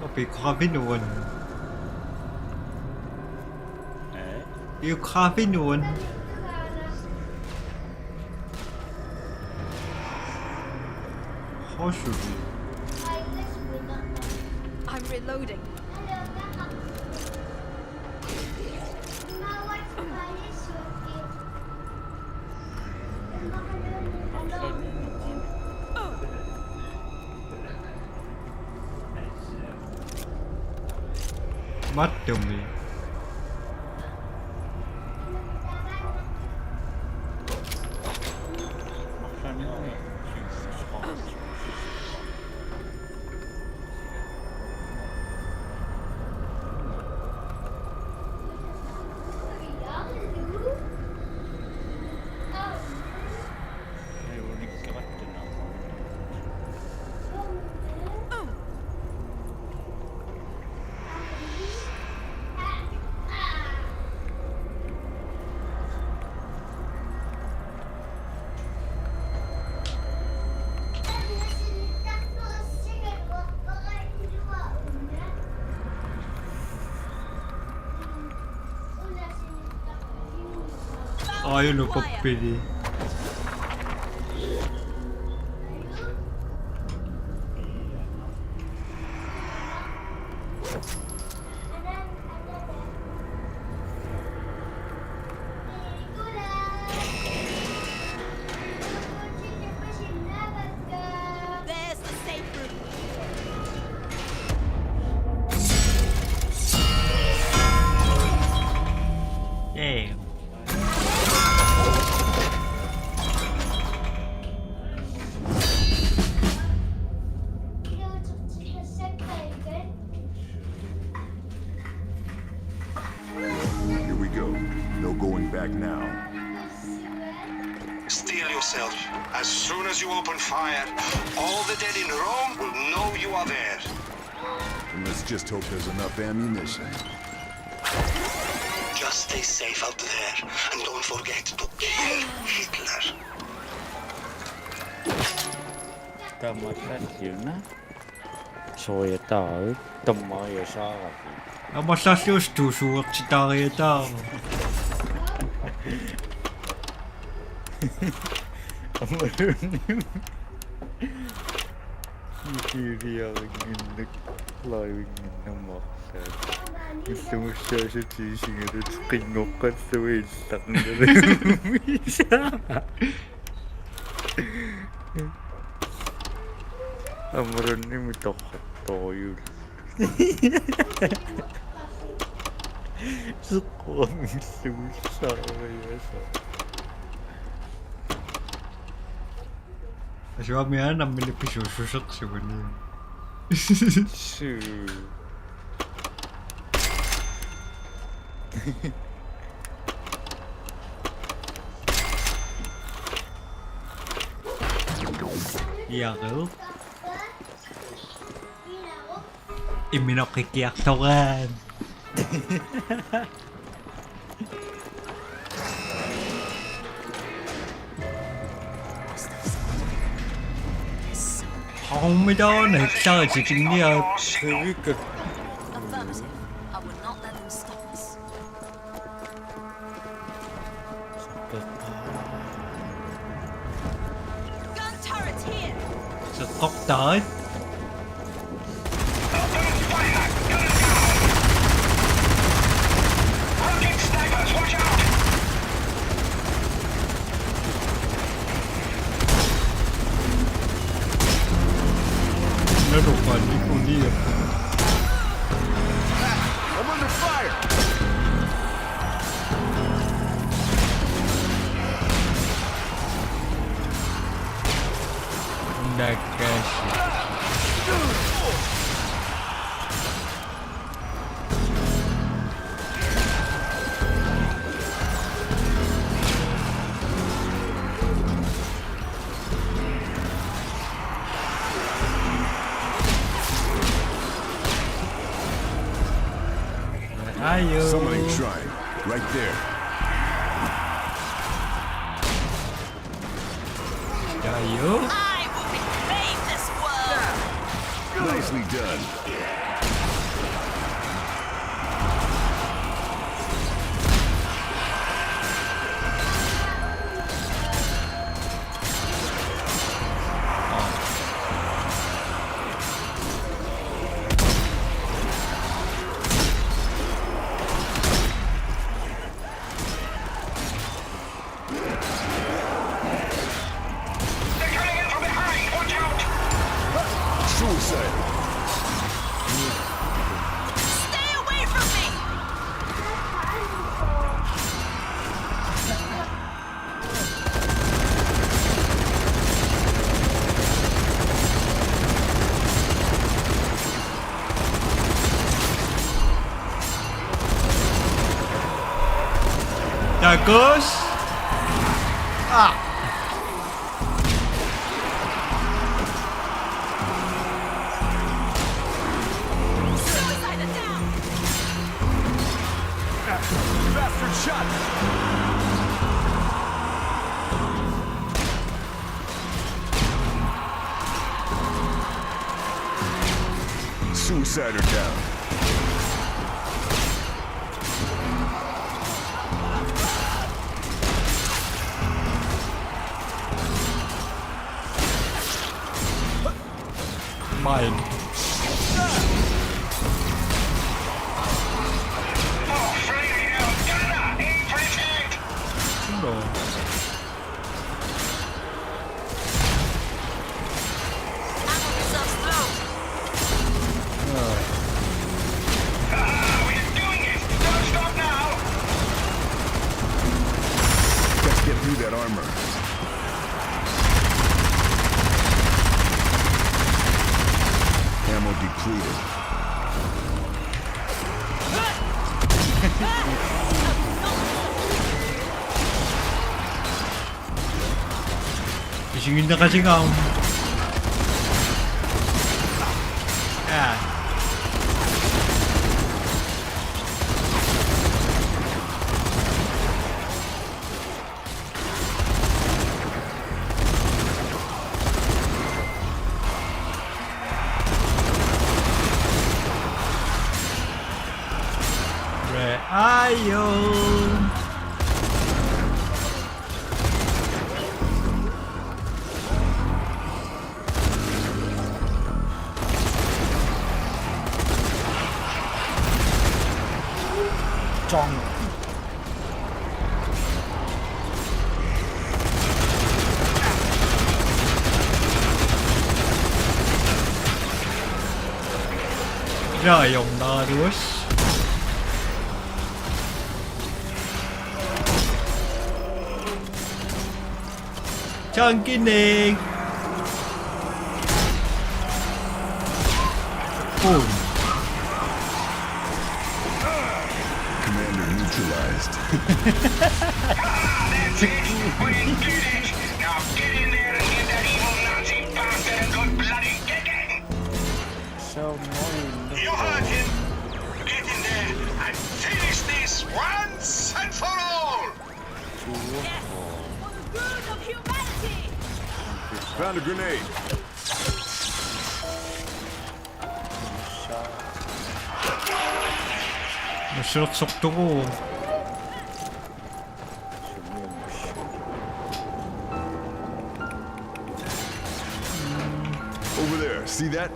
Op i Gravinuen. Biografien uden. Horseshoe. I'm reloading. Mattumik. Aajuna poppili. There's the safe room. Yay. Here we go. No going back now. Steel yourself. As soon as you open fire, all the dead in Rome will know you are there. And let's just hope there's enough ammunition. Just stay safe out there, and don't forget to kill Hitler. Tamassalliuna. Suujataaruk. Tammariasaarami. Aamma salliustuusuuertitaariataarama. Amalunni. Ikiiriarinnginnakku livinginnammaarlaat. Illumussaasut isigilut qinngoqqassuit illarnalugit. Amalunni mitorrartorujuulluni. Seqquamillugu saariasa. Asuami aana nammineq pisuussuseq sumini. Suu. Iareu. Imminut qikkiartoraat. Haumidaana hiksaritikinniat. Sivikka. Affirmative. I will not let them stop us. Gun turret here. Seqqortarit. Nado pani kunia. I'm under fire! Nakashi. There. Got you. I will reclaim this world. Nicely done. They're coming in from behind! Watch out! Suicide. Stay away from me! Takos. Ah. Suicide down. Bastard shot. Suicider down. Mine. No. Ammo reserves low. Ah, we're doing it! Don't stop now! Let's get through that armor. Ammo depleted. Isiginnaqatigaaq. Aa. Where are you? Jong. Ja, Jong, da, du. Chunky Nick. Boom. Commander neutralized. That's it. We did it. Now get in there and get that evil Nazi bastard a good bloody kicking. So annoying. You heard him. Get in there and finish this once and for all. Yes, for the good of humanity. Found a grenade. Massalersortugu. Over there, see that?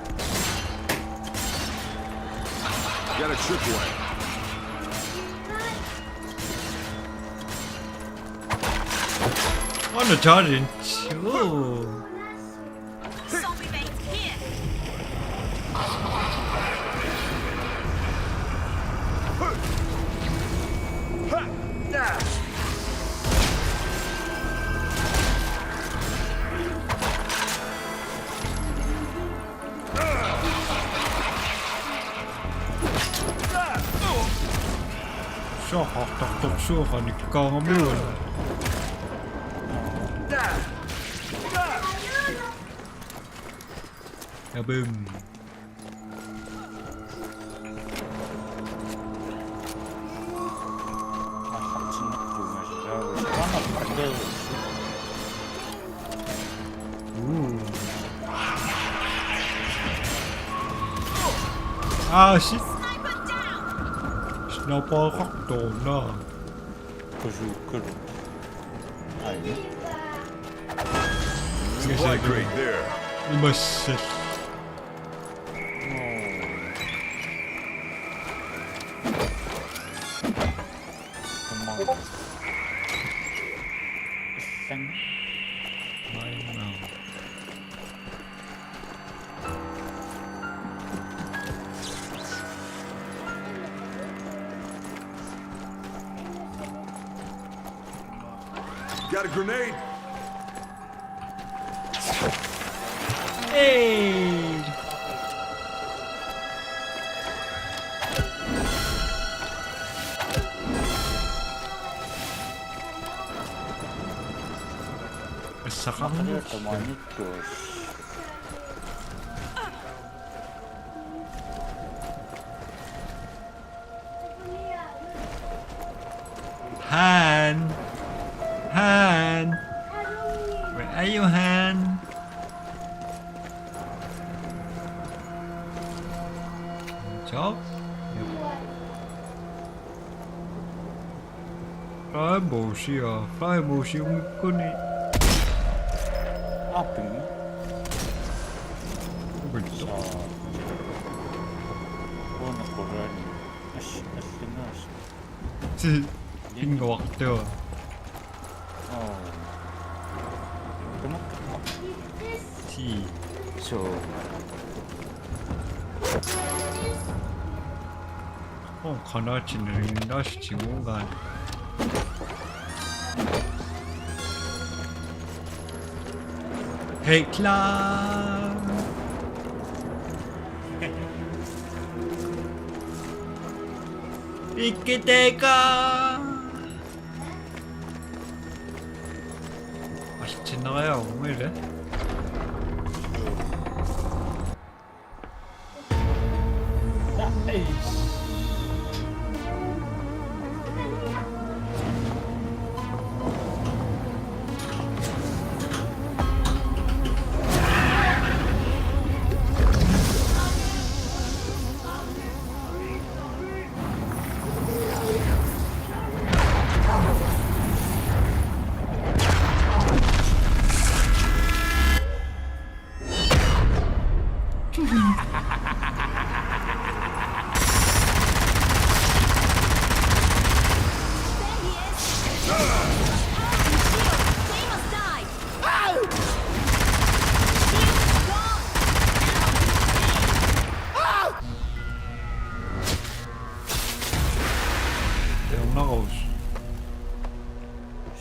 Got a tripwire. On the charging. Ooh. Zombie bait here. Soqartartorsuaq nikkaangamiuna. Kaboom. Ooh. Ah, shit. Sniper-qartoq una. Kasuukkulu. Ai. Supply crate there. Imassal. Come on. Issang. Aina. Got a grenade. Hey. Assaqarnersoq. Han. Han. Where are you, Han? Top? Yep. Flying bullshit, uh, flying bullshit, we couldn't. Api. Ubitto. Saa. Una korani. Ash, ashingas. Si, pingo wakto. Oh. Tumak. Si. So. Oh, qanaatinneq nastimungaan. Hey, klar. Ikke tega. Arsinnaariarummi.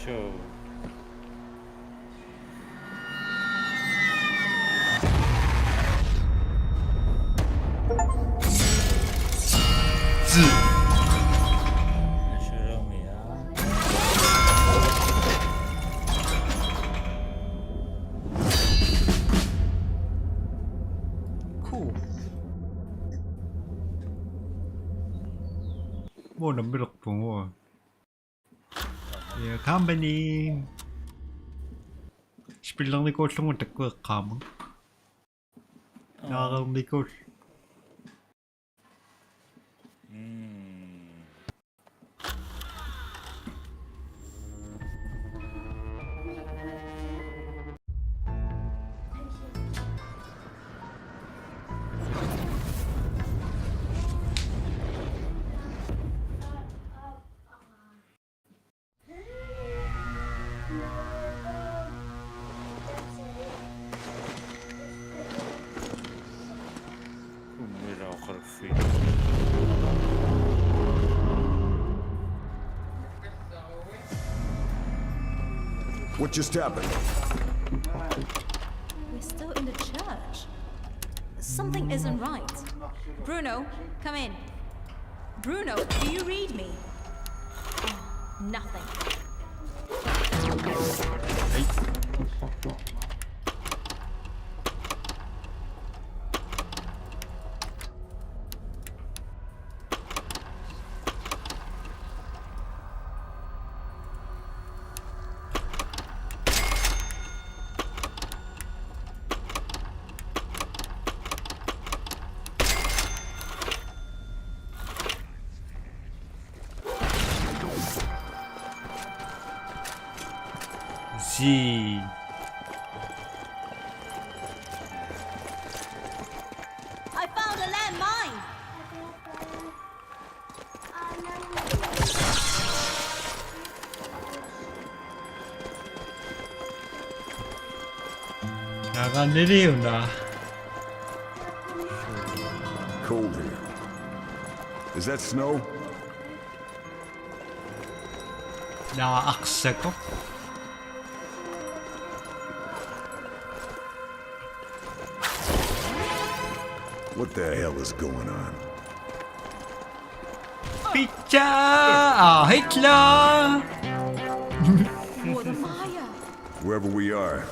Sure. Cool. Muu nammilerpunga. Ja, company. Spillernikuullugu takkua eqqaamut. Naareernikuul. Mm. What just happened? We're still in the church. Something isn't right. Bruno, come in. Bruno, do you read me? Nothing. Gee. I found a landmine. Naga niliuna. Cold here. Is that snow? Naa arsako. What the hell is going on? Pizza! Ah, Hitler! What am I? Wherever we are,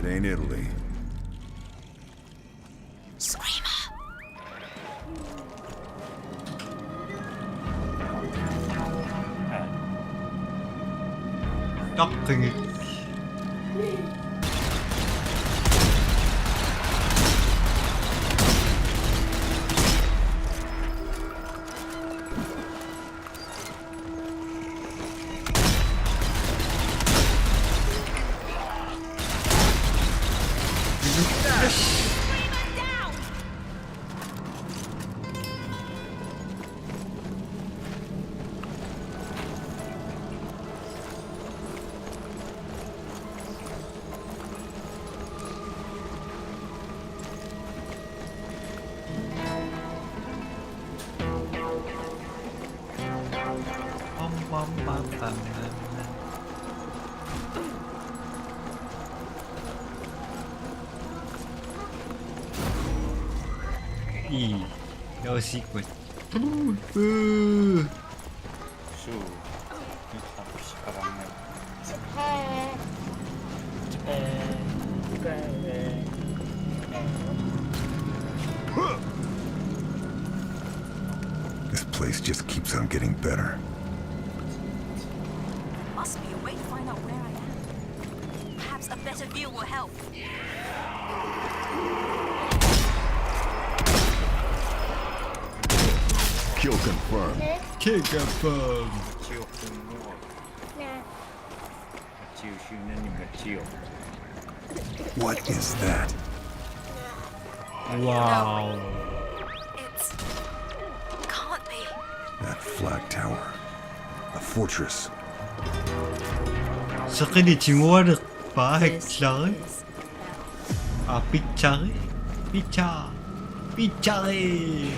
it ain't Italy. Screamer. Taqqigik. Pam, pam, pam, pam, pam, pam. Ii, no sequence. Ooh. Suu. Nyt hapsi parangai. This place just keeps on getting better. Must be a way to find out where I am. Perhaps a better view will help. Kill confirmed. Kick up, um, Chiu kun nuo. Chiu shinani ma chiu. What is that? Wow. It's. Can't be. That flag tower. A fortress. Seqinitigualerpaa Hitlari. Ah, Pizzari. Pizza. Pizzari.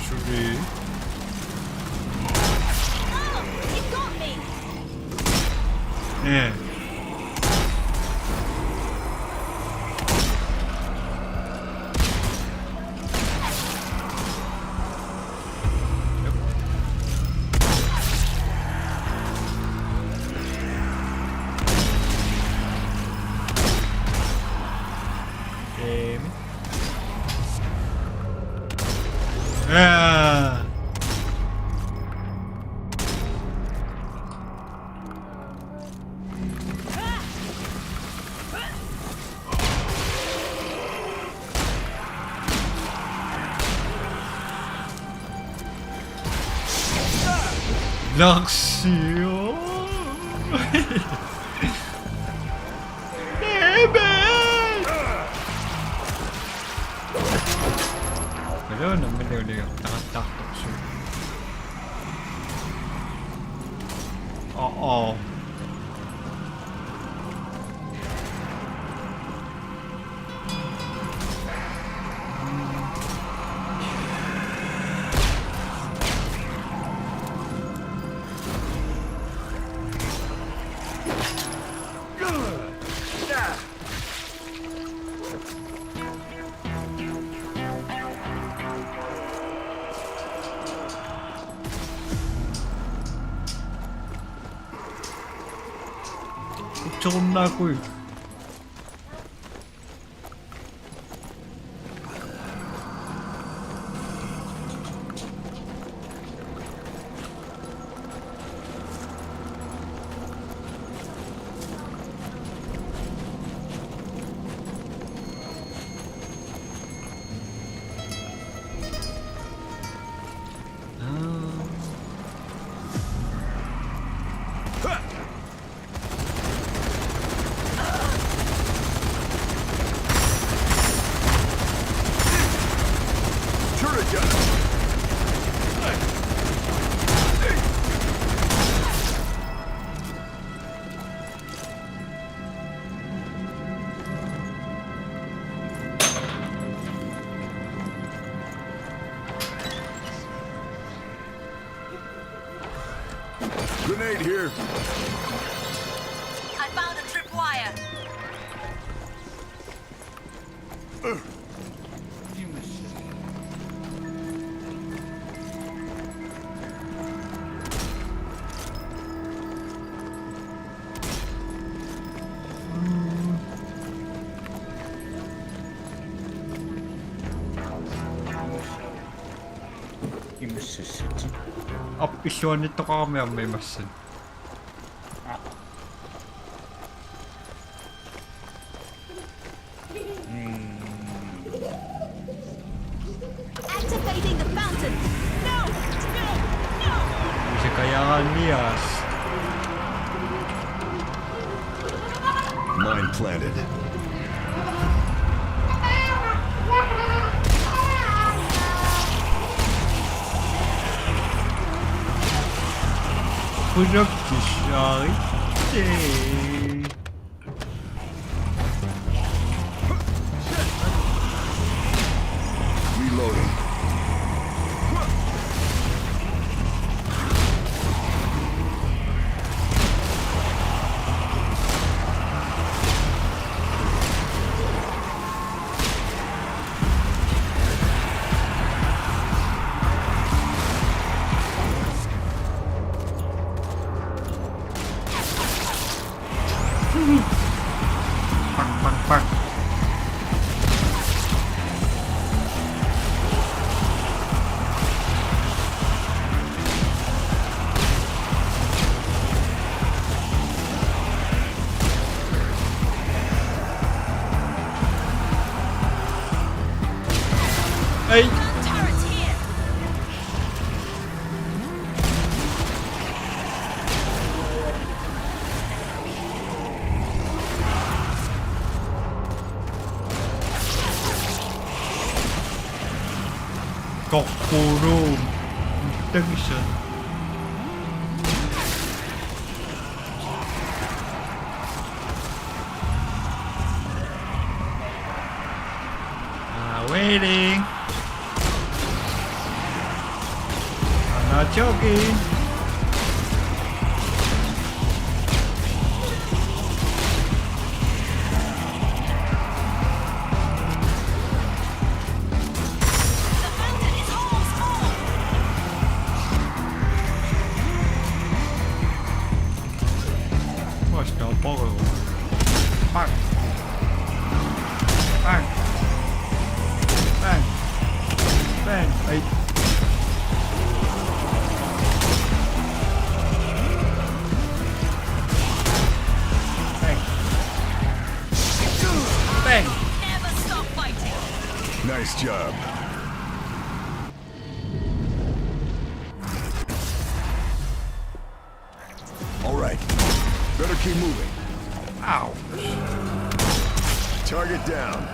Should be. Oh, it got me. Yeah. Damn. Ah. Luxio. Damn it! Hello, number there, there. Uh-oh. Utsurunnaakuit. Grenade here. I found a tripwire. Imassassatit. Aap, illuanittoqarami aamma imassani. Activating the fountain. No! No! No! Isikajaraanniaas. Mine planted. Pulappissaari. Reloading. Pak, pak, pak. Ei. Turret here. Kokkuru. Thanks. Ah, waiting. I'm not joking. What's the ball? Bang. Bang. Bang. Bang. Ay. Bang. Bang. Never stop fighting. Nice job. All right. Better keep moving. Ow. Target down.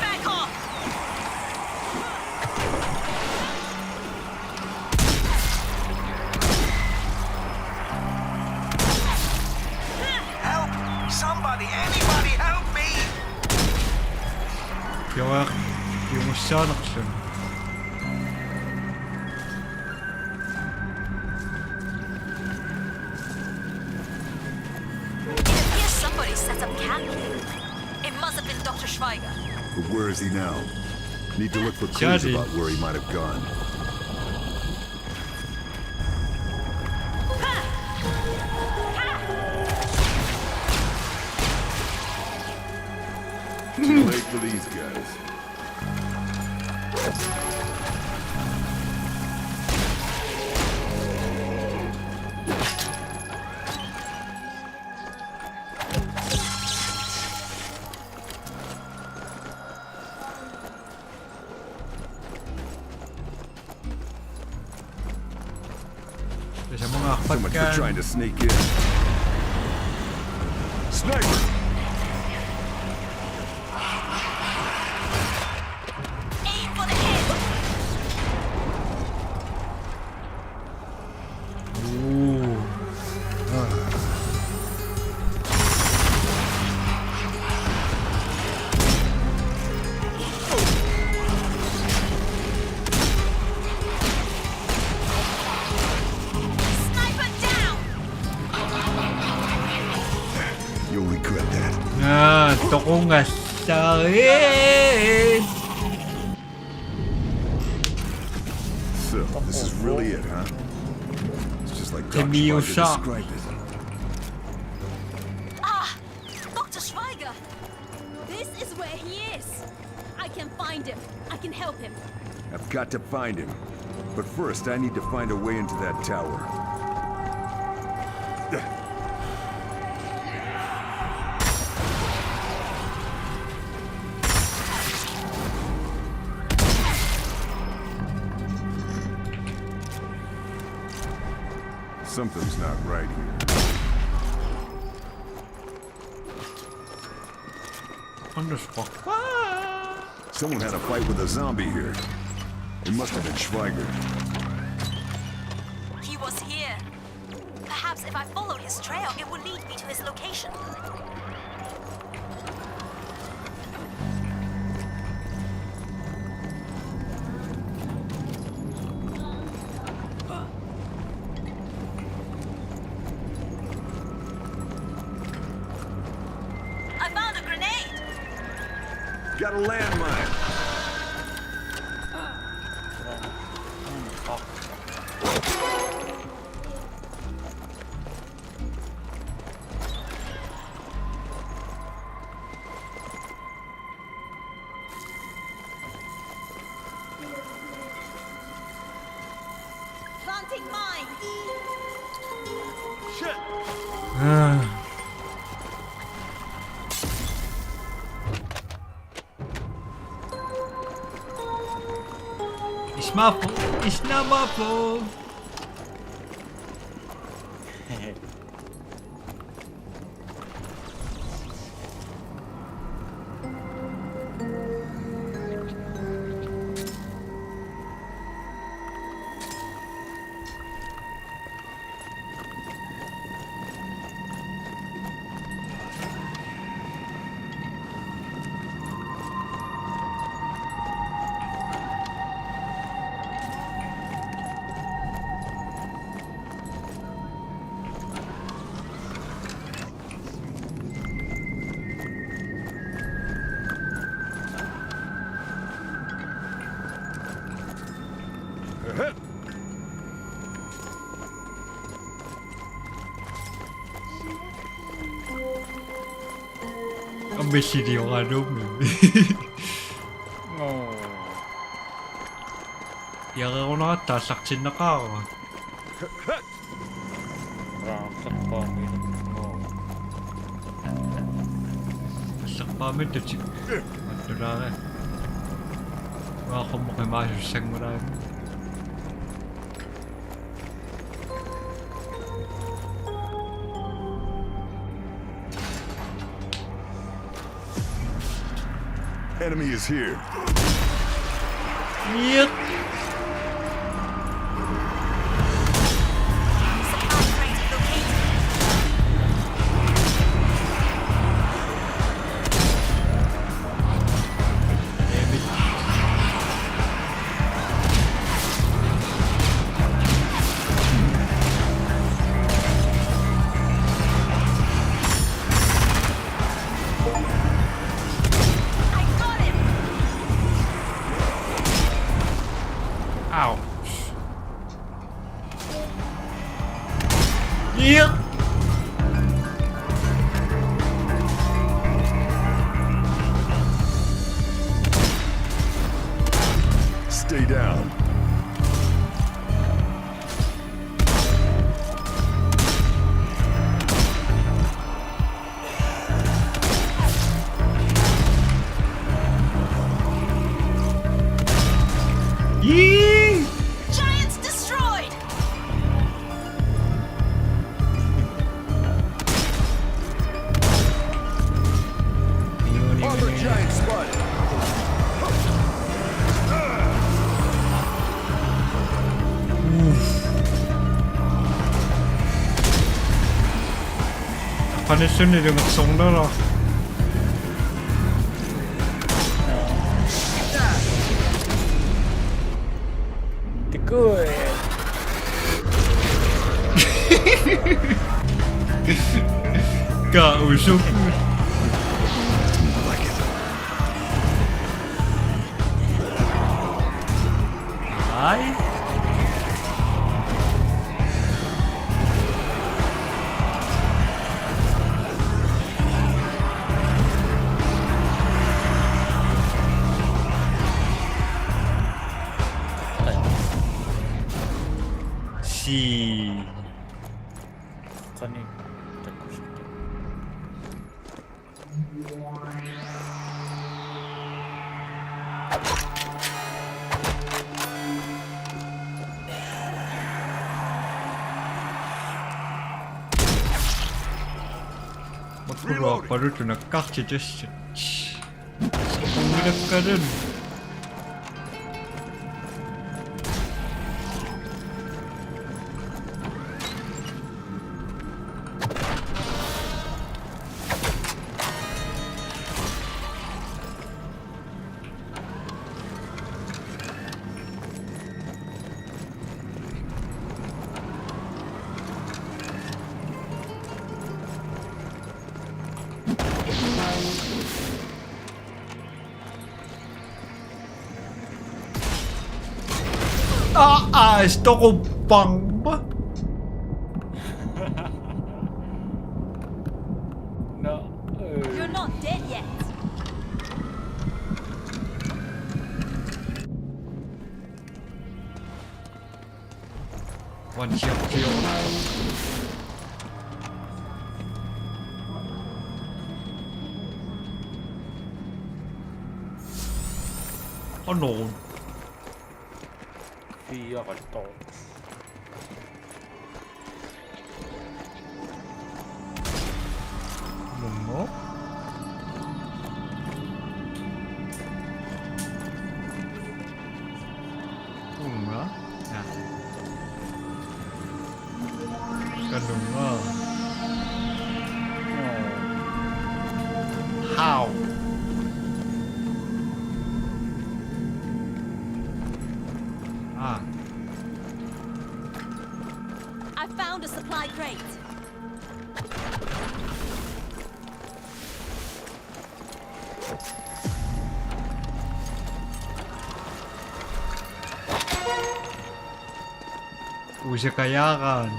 Back off! Help! Somebody, anybody, help me! Kiora, kiumassaanarluni. It appears somebody set up camp here. It must have been Doctor Schweiger. But where is he now? Need to look for clues Charlie. About where he might have gone. Too late for these guys. So much for trying to sneak in. Sniper! Aim for the head! Ooh. Sniper down! You'll regret that. Ah, toqungassaaris. So, this is really it, huh? It's just like Doc Schweiger described it. Ah, Doctor Schweiger! This is where he is. I can find him. I can help him. I've got to find him. But first, I need to find a way into that tower. Something's not right here. Underscore. Someone had a fight with a zombie here. It must have been Schweiger. He was here. Perhaps if I follow his trail, it will lead me to his location. I found a grenade! Got a landmine! Planting mine. Shit. It's my fault. It's not my fault. Ammillilioraluummi. Oo. Iarerunaratta aallartinnaqaara. Aallarpaamik. Oo. Aallarpaamik tatik. Attulaare. Uaqummoqimaasussanngulaami. Enemy is here. Yep. Nassuni ilungersornera. Tikui. Ka usuk. Ai. Si. Qani takkusitta. Makkuruarpaluttunak kartitassat. Sakkunngilakkatun. Aa, aa, stoqupparma. No. You're not dead yet. One shot kill. Oh no. Fire restants. Mummo. Unga. Ja. Kanunga. How? Ah. I found a supply crate. Uusakajaaraan.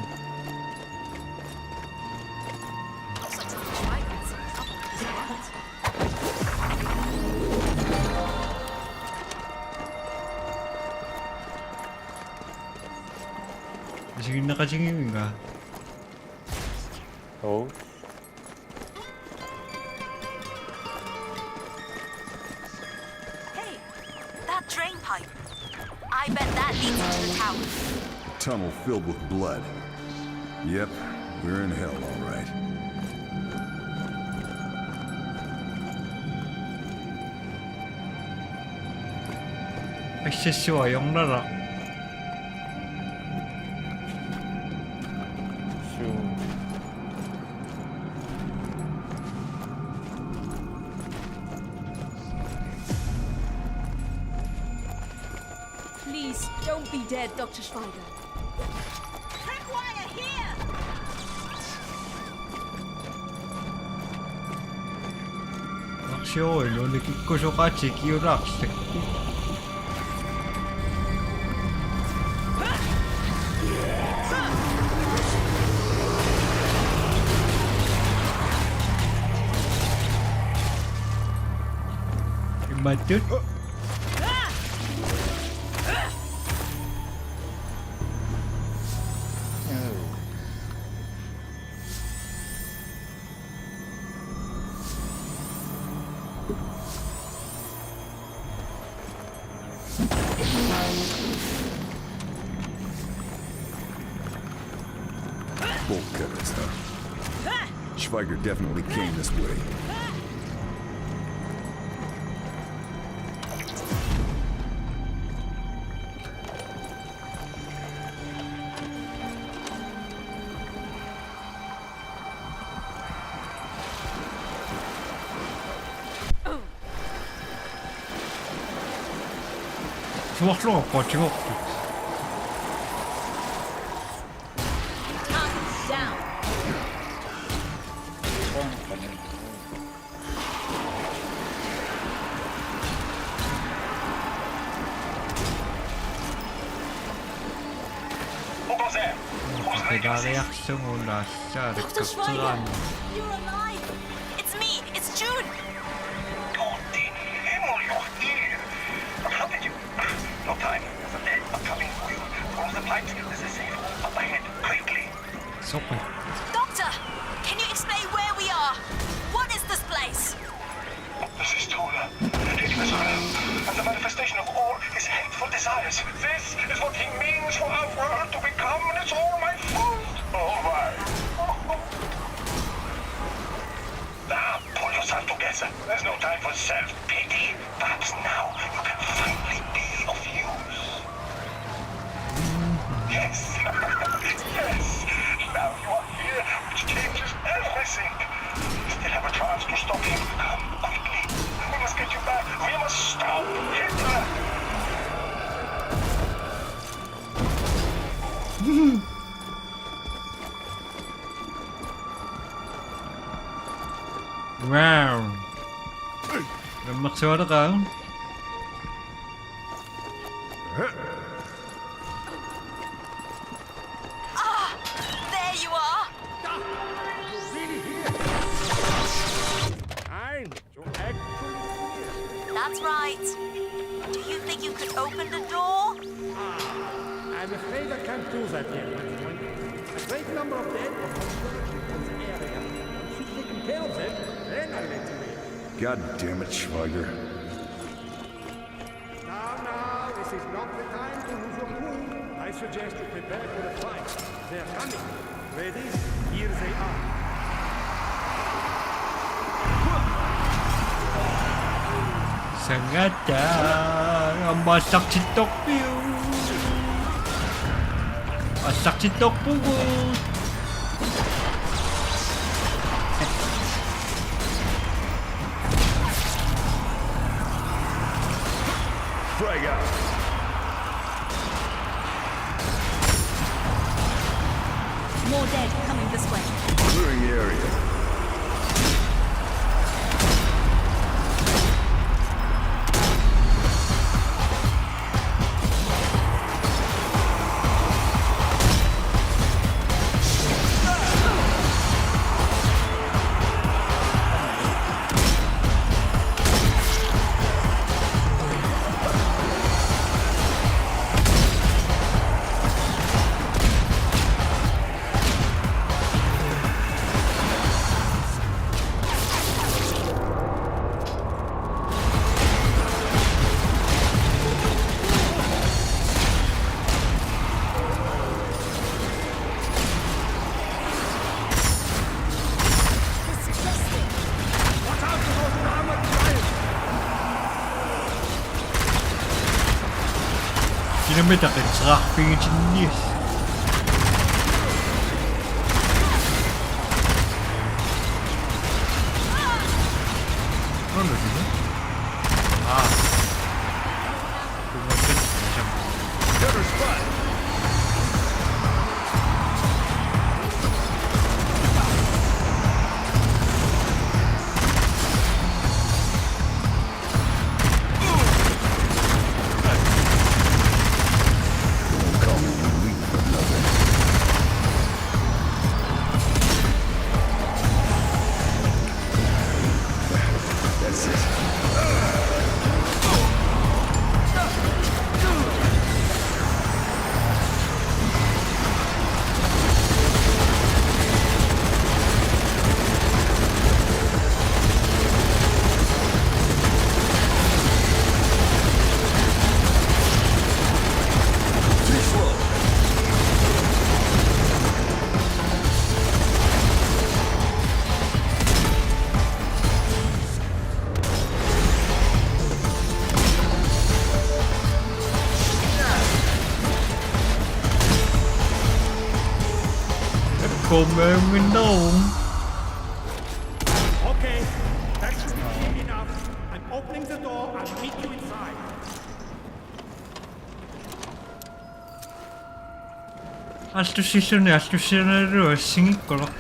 Isiginneqatigiinnga? Oh. Hey, that drain pipe. I bet that leads into the tower. Tunnel filled with blood. Yep, we're in hell, all right. Assassuaq ajornera. Suu. Please, don't be dead, Doctor Schweiger. Tripwire here! Arsio, ilunikikkusoqaatigiulaarlakku. Imattut. Bolt cutters, huh? Schweiger definitely came this way. Tuorluarpoq tigorput. Qilariarlugu naassaaleqqarteraanni. Doctor Schweiger, you're alive. It's me. It's June. God in himmeljoch ihr! How did you... No time. The dead are coming for you. Close the pipes. There's a safe room up ahead. Quickly. Soqi. Doctor, can you explain where we are? What is this place? This is Tola. It is Israel. And the manifestation of all his hateful desires. This is what he means for our world to become, and it's all my fault. All mine. Now, pull yourself together. There's no time for self-pity. Perhaps now you can finally be of use. Yes. Yes. Now you are here, which changes everything. We still have a chance to stop him. Come, quickly. We must get you back. We must stop Hitler. Wow. Nammarsualeqaaq. Ah, there you are. Fine, you're actually here. That's right. Do you think you could open the door? I'm afraid I can't do that yet, my friend. A great number of dead are converging in the area. Once you've taken care of them, then I'll let you in. God damn it, Schweiger. Now, now, this is not the time to lose your cool. I suggest you prepare for the fight. They're coming. Ready? Here they are. Sangata, aamma assartittorpiuk. Assartittorpugut. Frag out. More dead coming this way. Clearing the area. Kilometer qitserarfigitinnias. Qanoq sina? Aa. Better spot. Komeminau. Okay, that should be clear enough. I'm opening the door. I'll meet you inside. Allussilluni, allussilluni assinngikkuloq.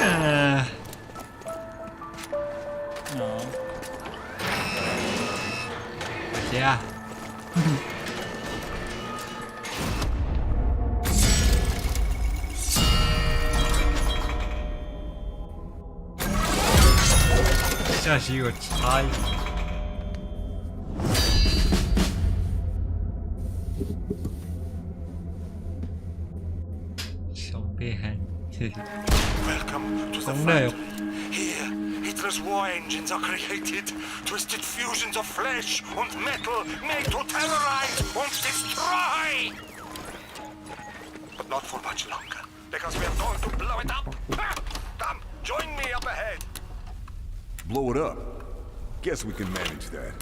Aa. Nå. Ja. Sashiwatch. Hi. Zombie hand. Welcome to the factory. Here, Hitler's war engines are created. Twisted fusions of flesh and metal made to terrorize and destroy. But not for much longer, because we are going to blow it up. Ha! Come, join me up ahead. Blow it up. Guess we can manage that.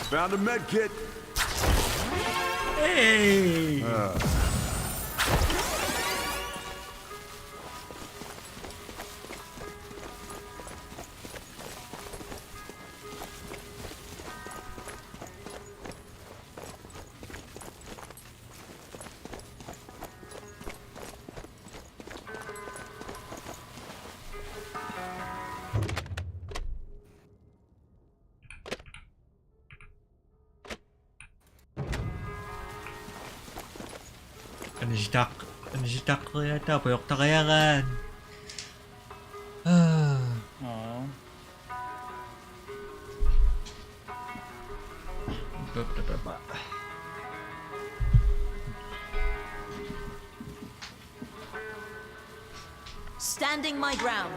Found a med kit. Hey. Uh. Anisitaq-, anisitaqqeriataa pujortariaraan. Aa. Aa. Standing my ground.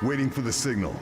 Waiting for the signal.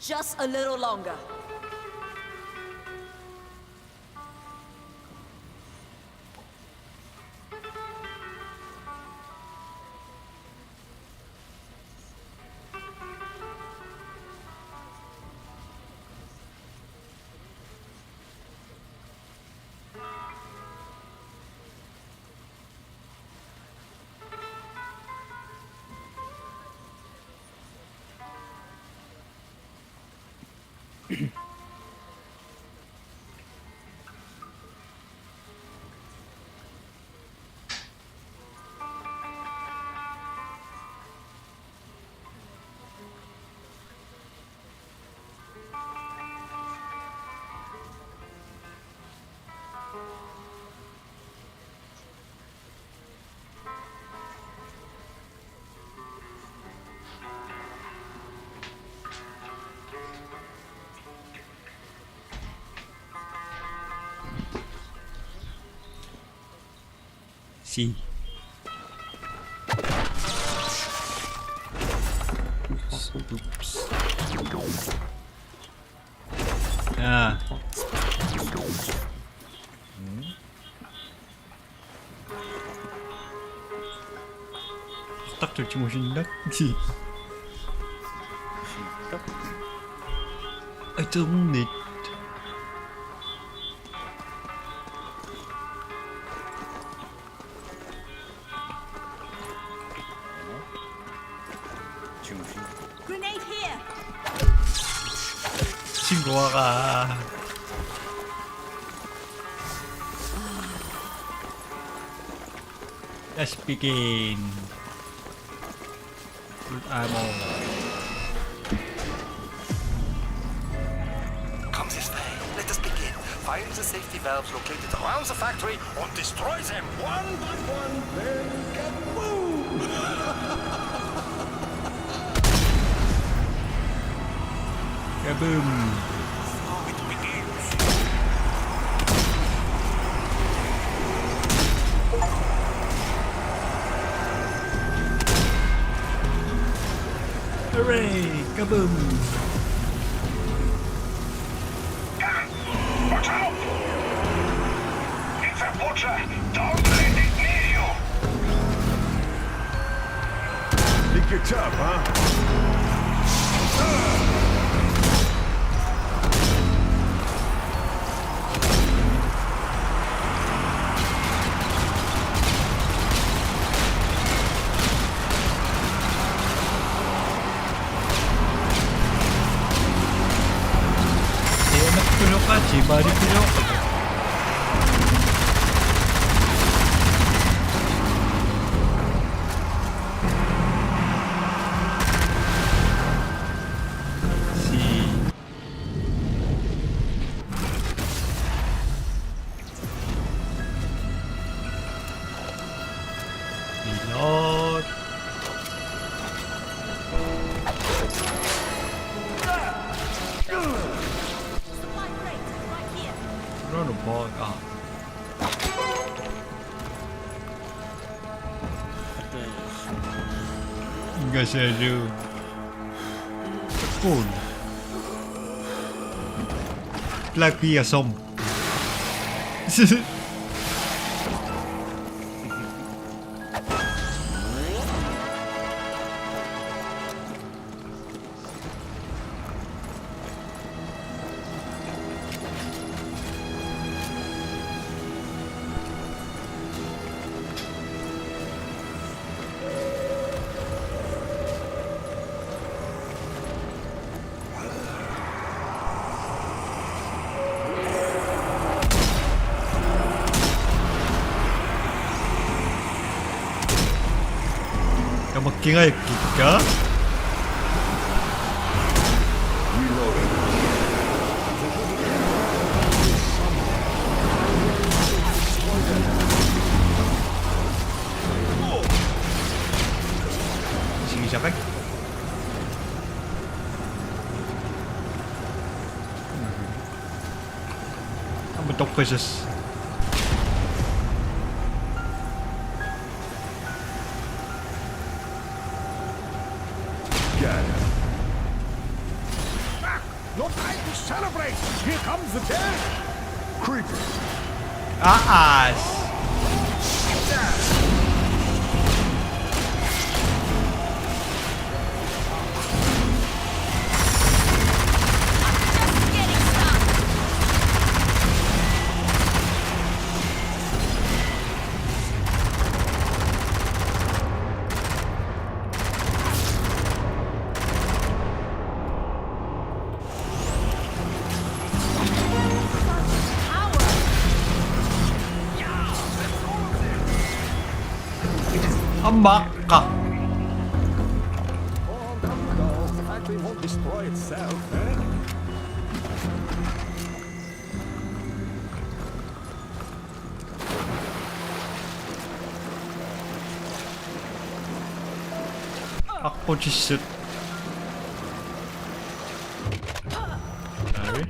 Just a little longer. Tii. Oops. Oops. Aa. Tartut timusinnaq. Tii. Aterniit. Grenade here. Singuara. Let's begin. Good ammo. Come this way. Let us begin. Find the safety valves located around the factory and destroy them one by one. Then kaboom! Kaboom! So it begins. Hooray! Kaboom! Watch out! It's a butcher! Don't let it near you! Think you're tough, huh? Reload. Supply crate, right here. Run a bug up. Inga seru. Cool. Black Widow som. Tamakkingajakkikka? Sigisakak. Aamma toqqissassi. Got it. No time to celebrate! Here comes the dead! Creeper! Aas! Ammaqqa. Oh, there we go. The factory won't destroy itself, eh? Aqqutissut. Sorry.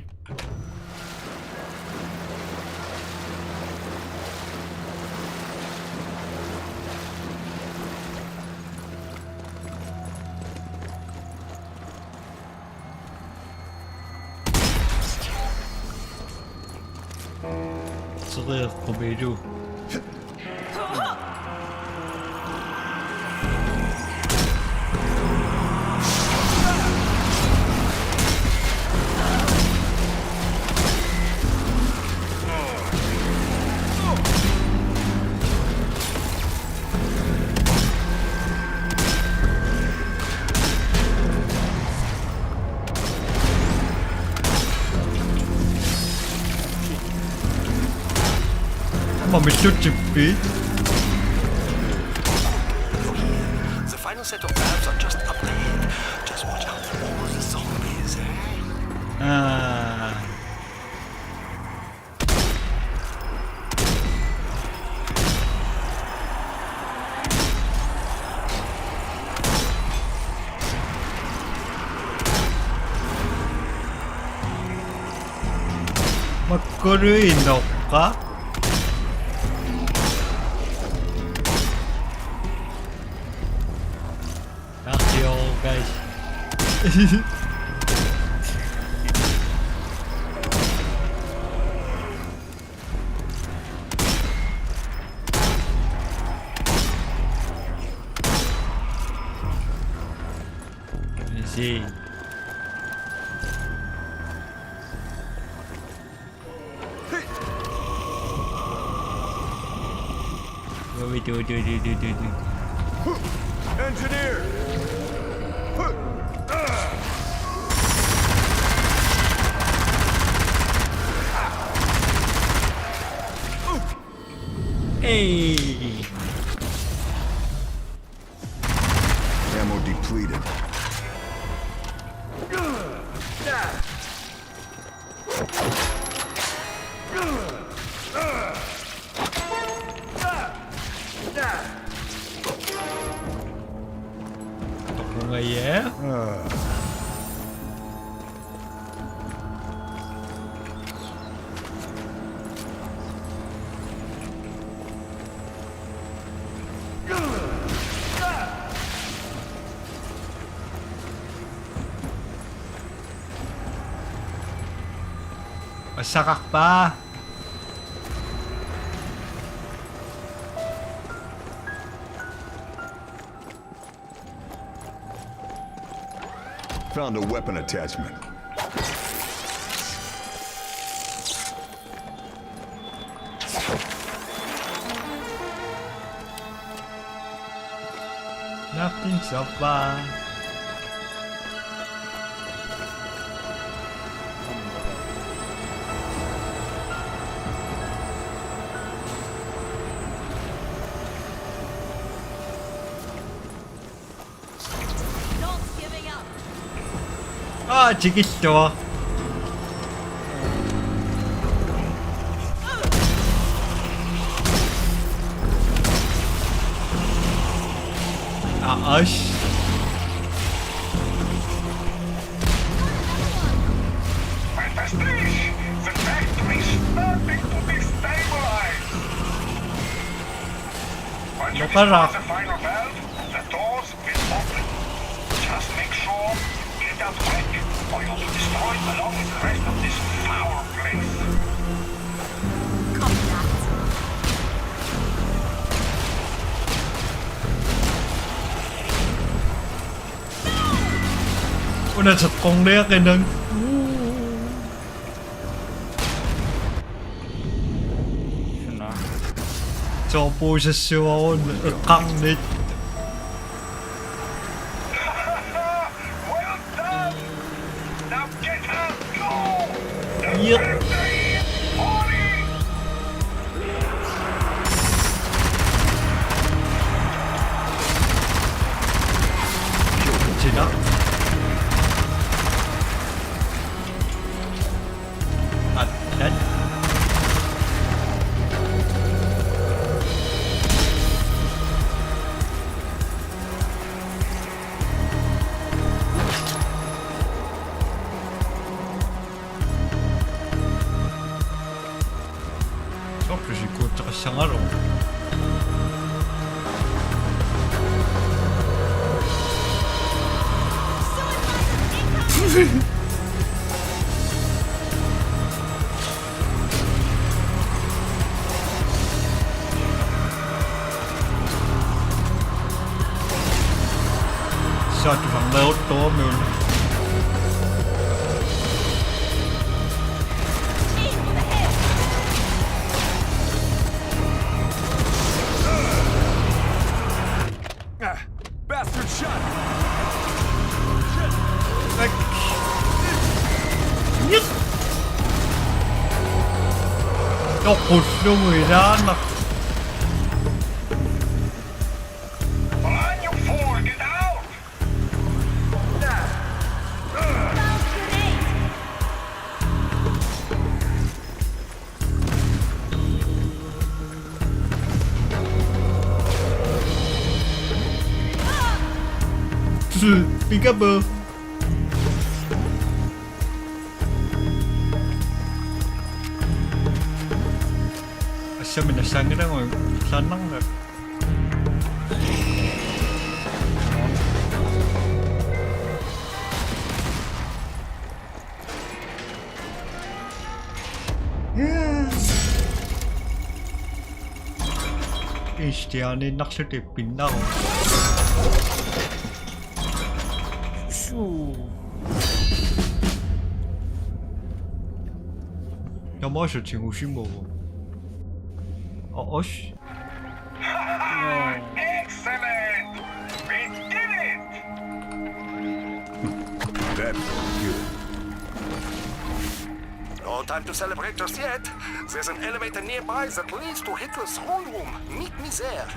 Teriarqumilu. Aamma missutsippi. The final set of valves are just up ahead. Just watch out for all the zombies, eh? Aa. Makkulu inoqqa. Thank you, guys. Let's see. What we do, do, do, do, do, do. Engineer! Hey! Ammo depleted. Toqungaja. Assaqarpa. Found a weapon attachment. Nothing so far. Not giving up. Aa, tikillugu. Aa, ash. My prestige! The factory's starting to destabilize! Once you Look around. Destroy the final valve, the doors will open. Just make sure you get out quick, or you'll be destroyed along with the rest of this foul place. Copy that. Una seqqorniaqinanga. Suna. Soorpuusassuarun eqqarnit. Well done! Now get out! Go! Yep. Tina. At, at. Soorlu sikuutseqassagaluarpoq. Lauttuamiun. Ah, bastard shot. Shit. Ak. Nyit. Toqussumilaana. On your four, get out! Peekaboo. Assaminassaanngilanga saannarnak. Istiaaniinnarlutik pinnarut. Suu. Tamaasa tigusimavugut. Os. Excellent! We did it! That felt good. No time to celebrate just yet. There's an elevator nearby that leads to Hitler's throne room. Meet me there.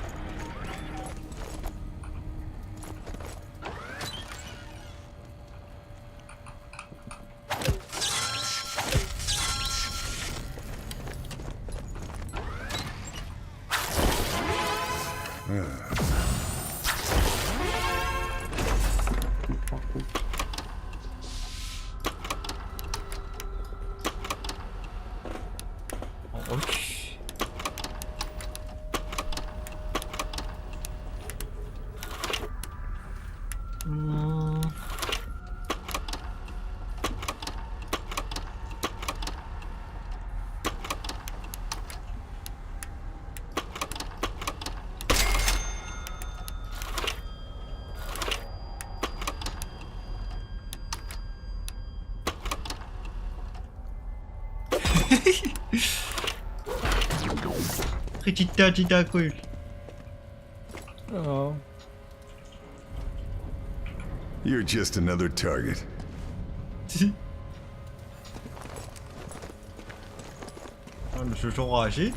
Qitittaati taakkuit. Aa. You're just another target. Aana susoqaasi.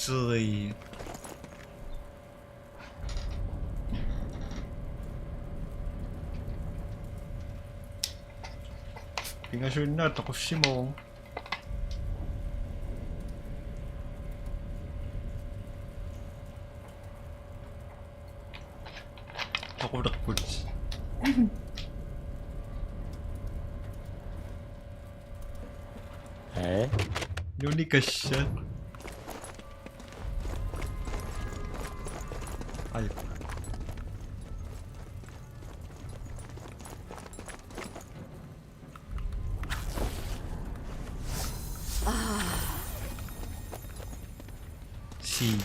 Three. Pingasuinnaat toqussimavugut. Toqulerput. Ee? Nunikassa. Ai. Sii.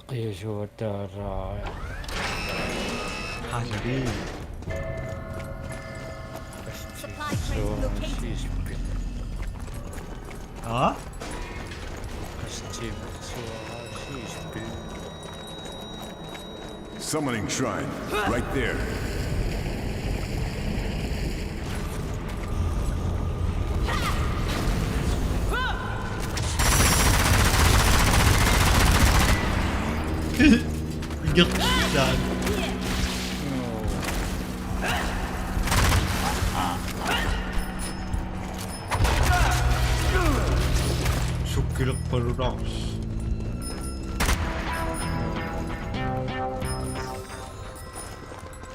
Qiasuataara. Hallelujah. Supply crates located. Aa? Summoning shrine, right there. Igertaan. Sukkilerpalulaarsi.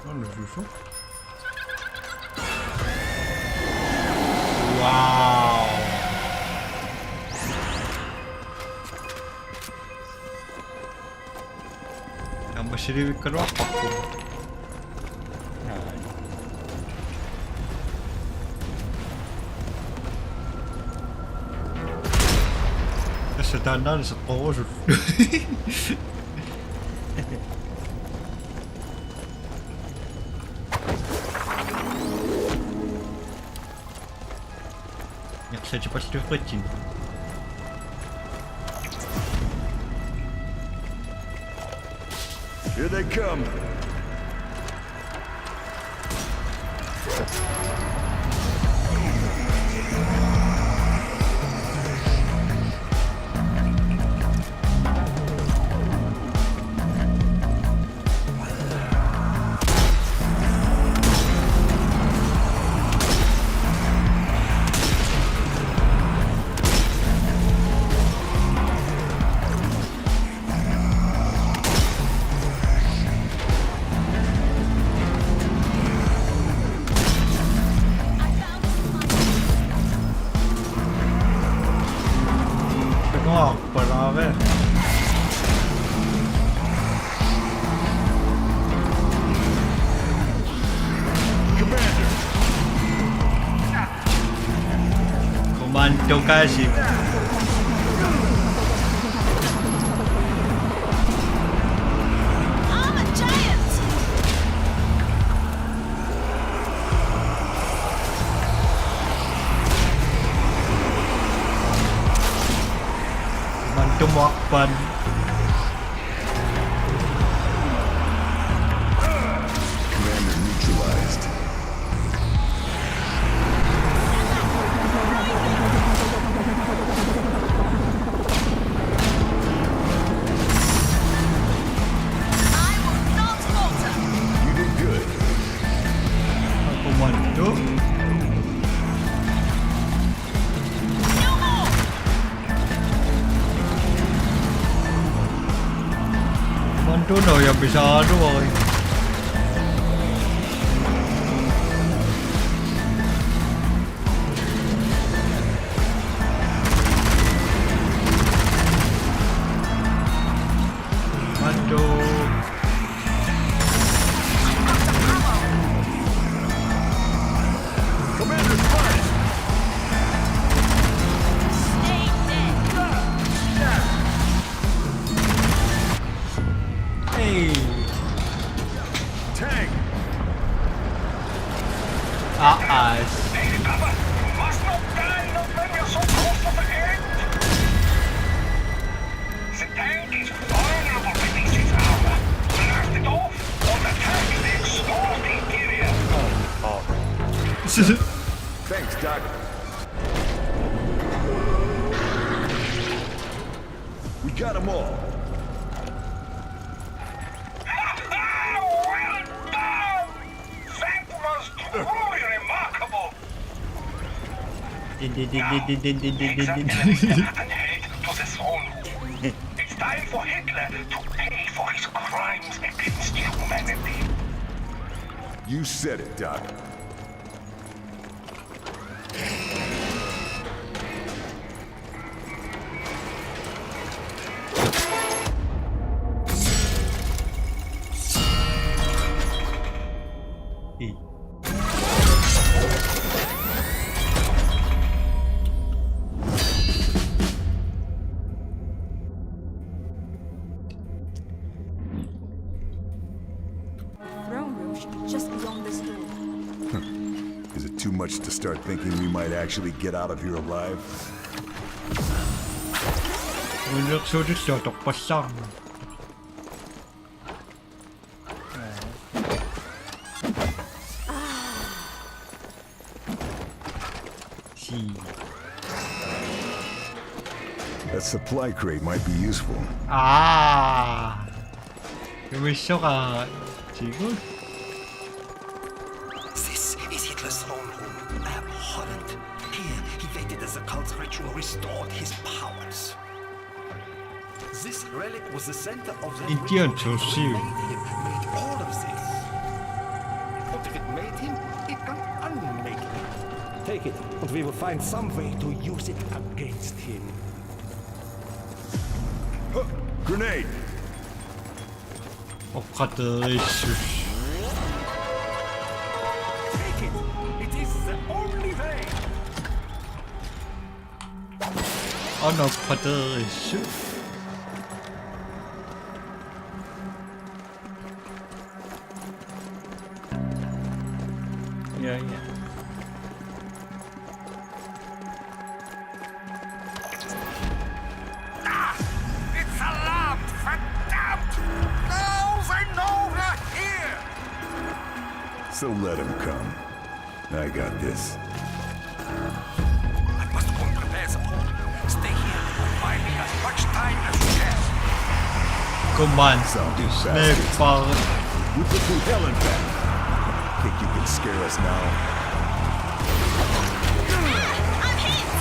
Anna susu. Wow. Silikkaluarparput. Tassa taannaana seqqorusut. Yaqsatipalluuqitsin. Here they come. Come on, but I bet. Commando kasi. I'm a giant! Mantumoqpan. Commander neutralized. I will not falter. You did good. Aku mantu. No more. Mantu no ya bisa adu ai. Mantu. Commander, fire! Stay dead. Hey. Tank. Uh-uh. Must not die, not when you're so close to the end. The tank is vulnerable beneath its armor. Blast it off, or the tank will explode interior. Thanks, Doc. We got 'em all. Well done! That was truly remarkable! Din, din, din, din, din, din, din, din, din. Now, take that elevator and head to the throne room. It's time for Hitler to pay for his crimes against humanity. You said it, Doc. Throne room should be just beyond this door. Is it too much to start thinking we might actually get out of here alive? Unersuutissuaq torpassaarma. Si. That supply crate might be useful. Ah. Kumissoqa tigut. This is Hitler's throne room. Abhorrent. Here, he waited as the cult's ritual restored his powers. This relic was the center of that Indian ritual that Churchill. Made him, made all of this. But if it made him, it can unmake him. Take it, and we will find some way to use it against him. Huh, grenade! Opgraderingssus. Take it. It is the only way. Opgraderingssus. Ja, ja. Ah! It's alarmed! Verdammt! No, they know we're here! So let him come. I got this. I must go and prepare the portal. Stay here and buy me as much time as you can. Come on. Zombie Snap bastards. Power. We put through hell and back. Think you can scare us now? I'm hit!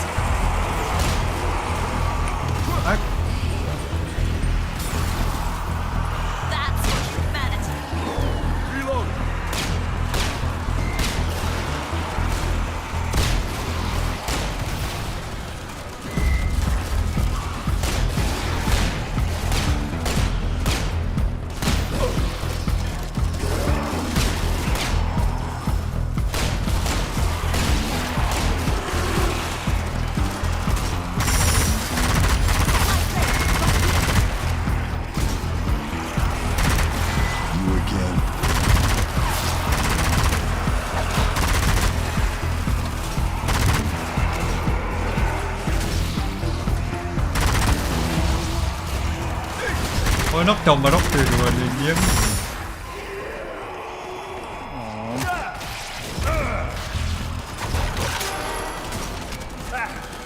Ak. That's what humanity. Reload. You again. Oj, nok dommer, nok døde du af linjen.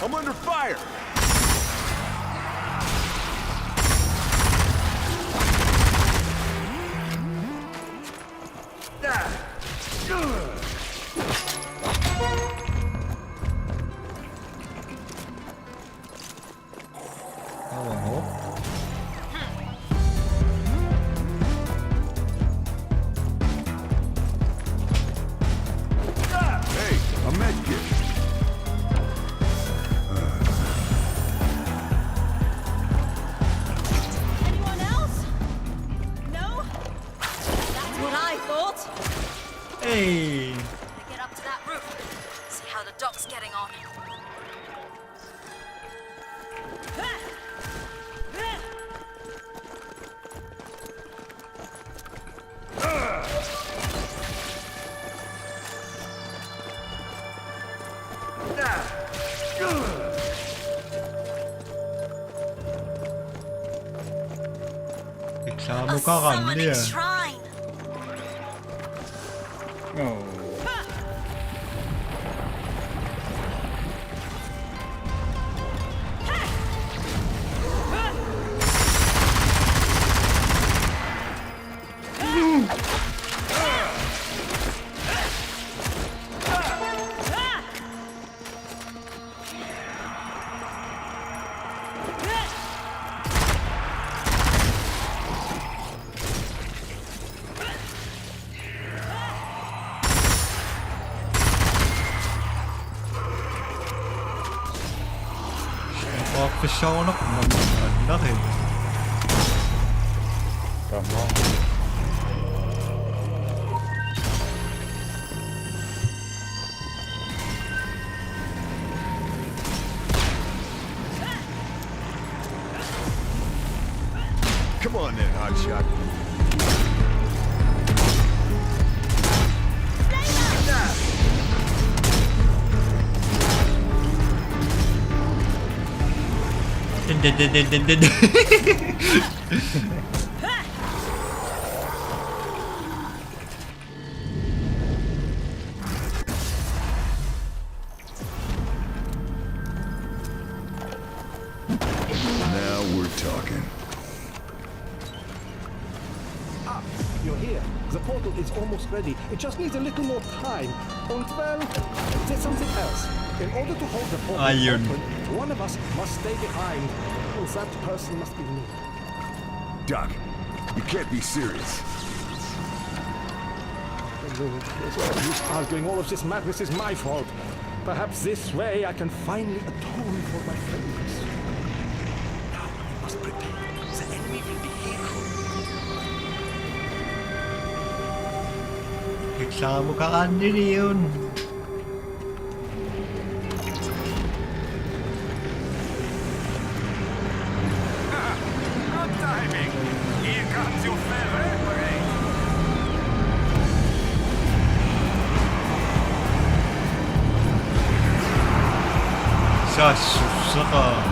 I'm under fire. Hey, a med kit. Anyone else? No? That's what I thought. Hey. Get up to that roof. See how the doc's getting on. Ikke samme karan, Summoning ja. Shrine. Oh. Professional. Nothing. Come on. Come on then, hotshot. Din, din, din, din, din, din. Now we're talking. Ah, you're here. The portal is almost ready. It just needs a little more time. And well, there's something else. In order to hold the portal Iron. Open, one of us must stay behind. And that person must be me. Doc, you can't be serious. Lord, there's no use arguing. All of this madness is my fault. Perhaps this way I can finally atone for my failures. Now I must prepare. The enemy will be here. Saamukaraanniliun. Good timing. Here comes your favorite parade. Saassusseqaaq.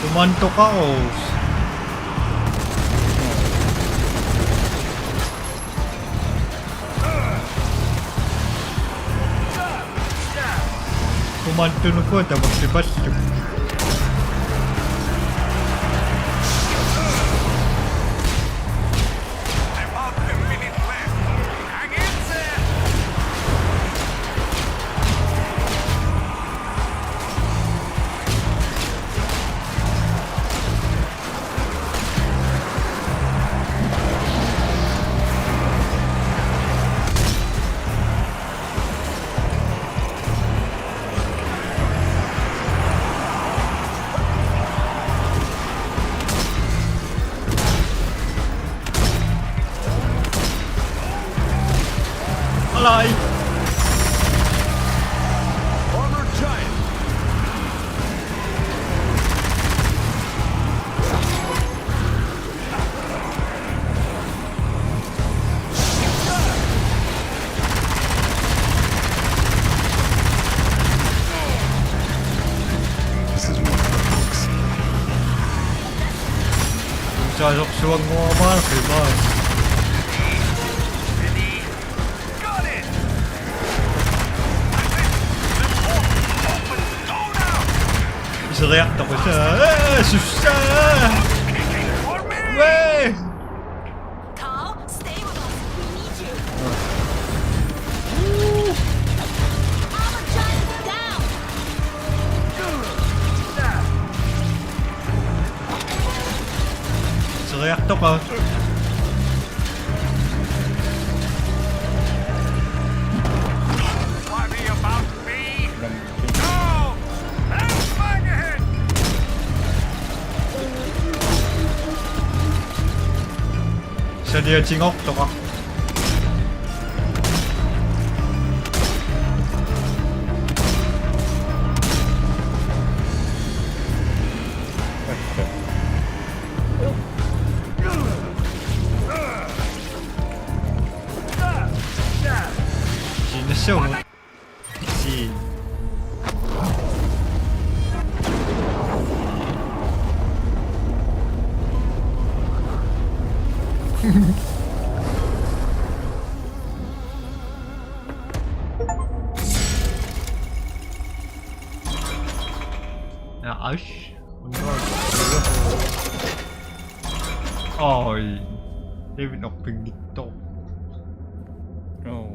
Kumantoqaruus. Kumantunukua tamarlipallu. Alive. Armored giant. This is one of the books. Usaarsuanngorama qimaasoq. Iseriartoq, ee, sussaa. Wee! Tau, stay with us. We need you. Armor giant down. Iseriartoqaaq. Worry about me? No! That's my head! Saniatigooqtoqaq. Siinnassaagut. Siin. Ja, ash. Oj. David orpinngitsoq. Oh.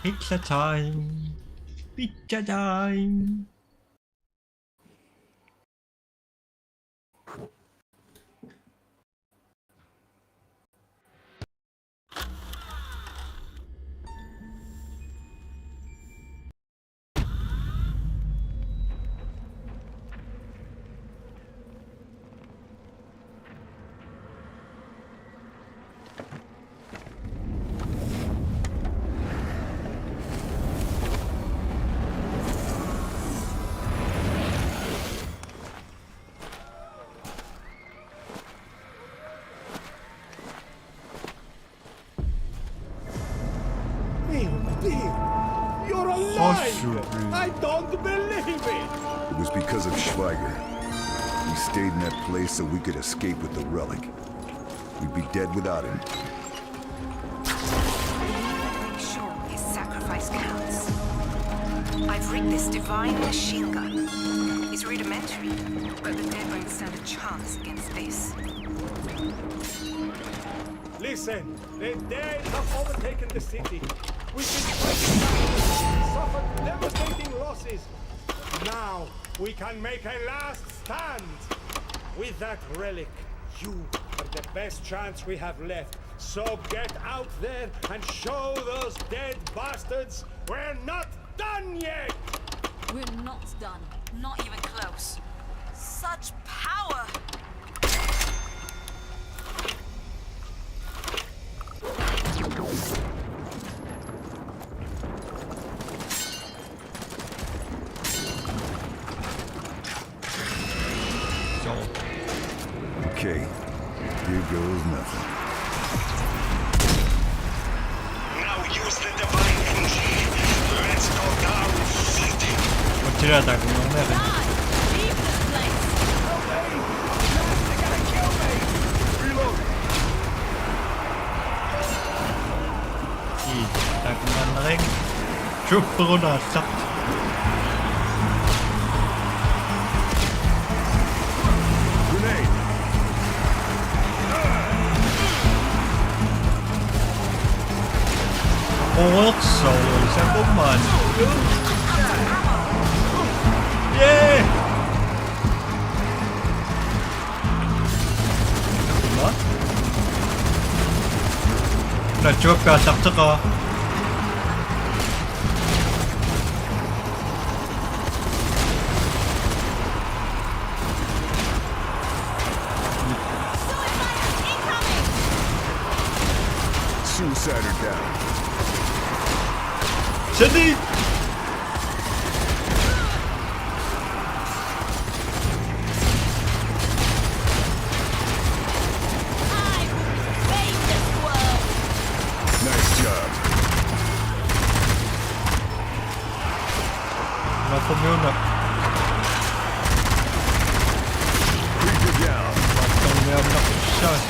Pizza time. Pizza time. You're alive! I don't believe it! It was because of Schweiger. We stayed in that place so we could escape with the relic. We'd be dead without him. Make sure his sacrifice counts. I've rigged this divine machine gun. It's rudimentary, but the dead won't stand a chance against this. Listen, the dead have overtaken the city. We've been suffered devastating losses. Now we can make a last stand. With that relic, you are the best chance we have left. So get out there and show those dead bastards we're not done yet! We're not done. Not even close. Such power! So. Okay, here goes nothing. Now use the divine energy. Let's go down fighting. What did I talk about? Leave this place. Help me! They're gonna kill me! Reload! Ii, takumaannerin. Shufferunaasaq. Grenade. Oversoul, se kumman. Yeah! Una? Una, tjuakka, sarteqa. Suicider down. Sydney! I will save this world. Nice job. Una, come on. Creeper down. Una, come on. Good.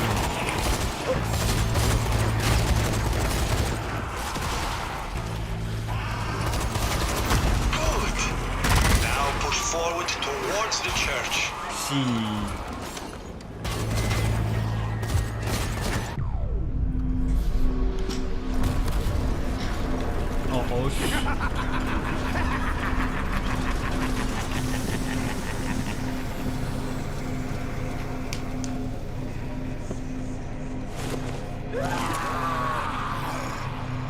Now push forward towards the church. Si. Oh, oh, sh-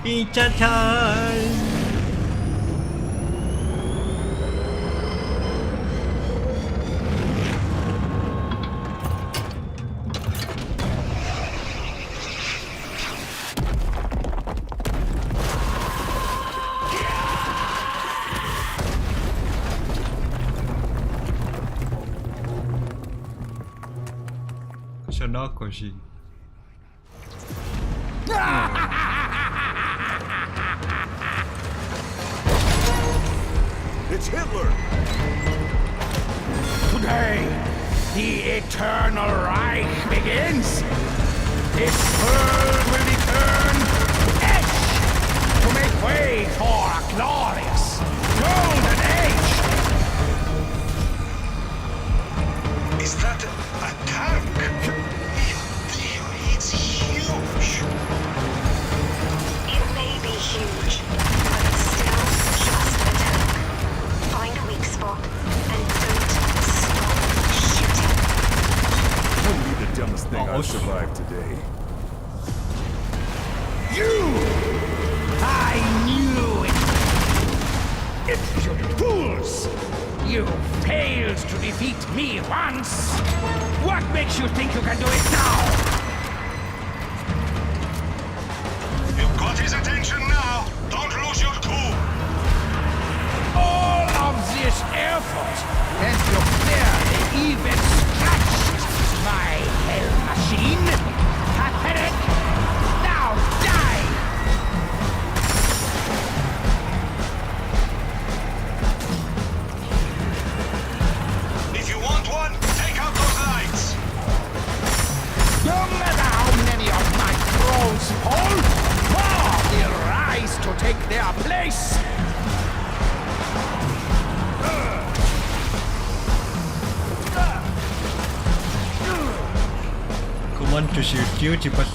Pizza time! It's Hitler! Today, the Eternal Reich begins. This world will be turned to ash to make way for a glorious golden age. Is that a tank? It's huge. It may be huge, but it's still just a tank. Find a weak spot and don't stop shooting. Wouldn't be the dumbest thing I've survived today. You! I knew it! Impudent fools! You failed to defeat me once! What makes you think you can do it now? You've got his attention now. Don't lose your cool. All of this effort and you barely even scratched my hell machine. Pathetic! Now die! Lace! Commander shield duty, but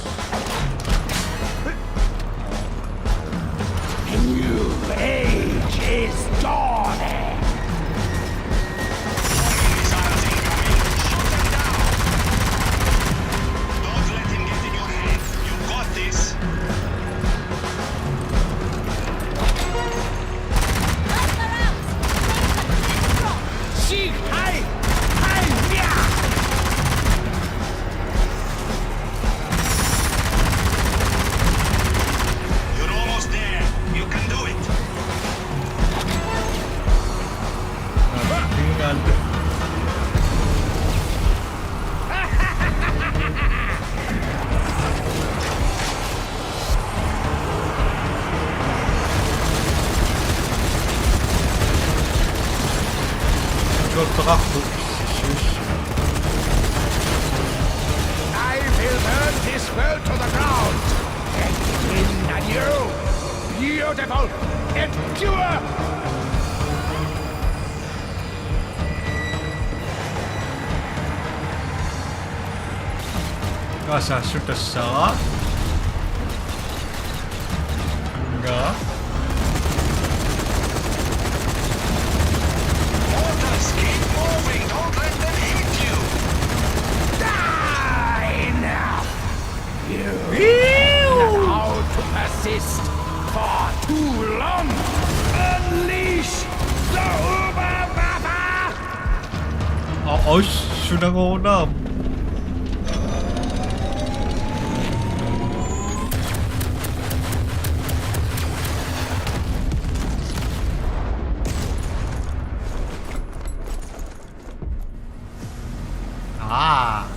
a new age is dawning! Don't let him get in your head. You got this. Sieg Heil! Heil mir! You're almost there. You can do it. Ah, hang on. Tuottaqarpoq. I will burn this world to the ground. And begin anew. Beautiful. Endure. Qasaassutassara. Nga. Mortals, keep moving. Don't let them hit you. Die now. You allowed to persist for too long. Unleash the Uberwaffe. Aa, ois, sunagoruna. Aa.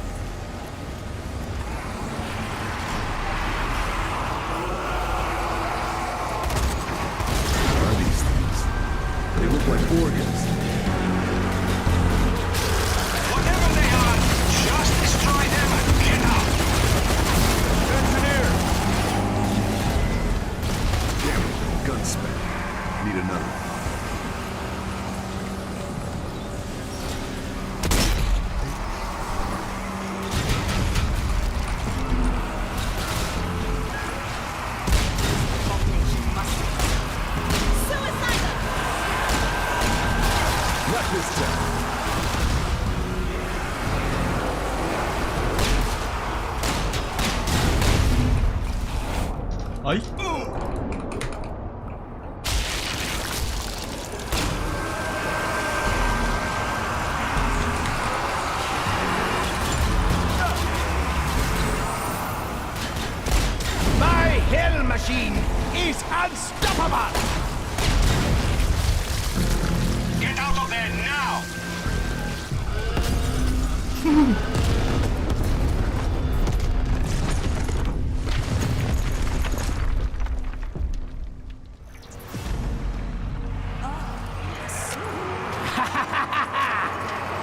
What are these things? They look like organs. Whatever they are, just destroy them and get out. Engineer! Damn it, gun spent. Need another. Ai. My hell machine is unstoppable! Get out of there now!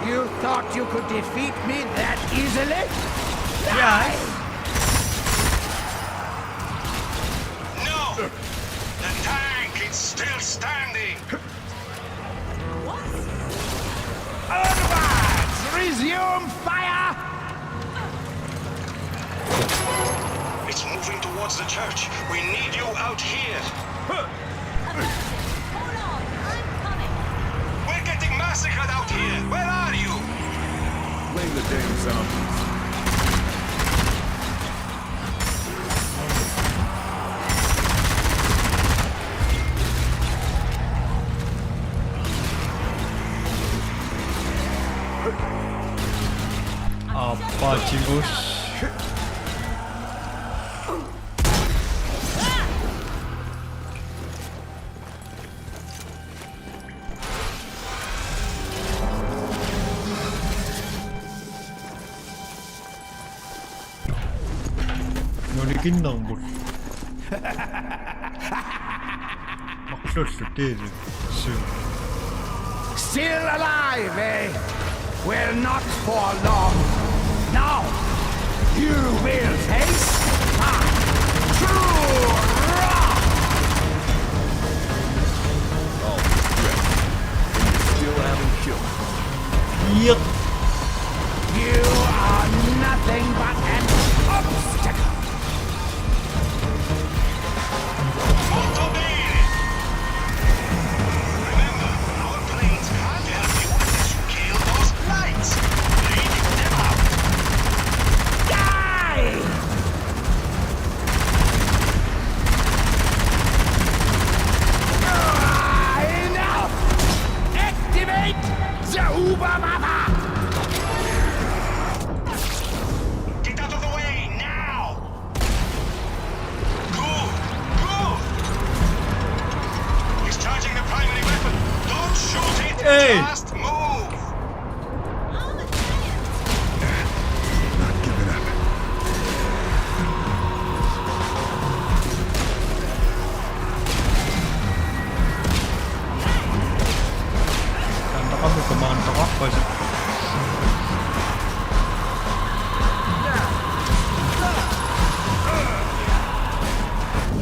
You thought you could defeat me that easily? Yes. No! The tank is still standing! Advance! Resume fire! It's moving towards the church. We need you out here. Hold on, I'm coming. We're getting massacred out here. Where are you? Blame the damn zombies. Aappaatigut. Nunikinnermut. Maqlullu tiilu. Su. Still alive, eh? Well, not for long. Now, you will face my true wrath. Hey! Just move. Not giving up. Tantaqarput, tantaqarput.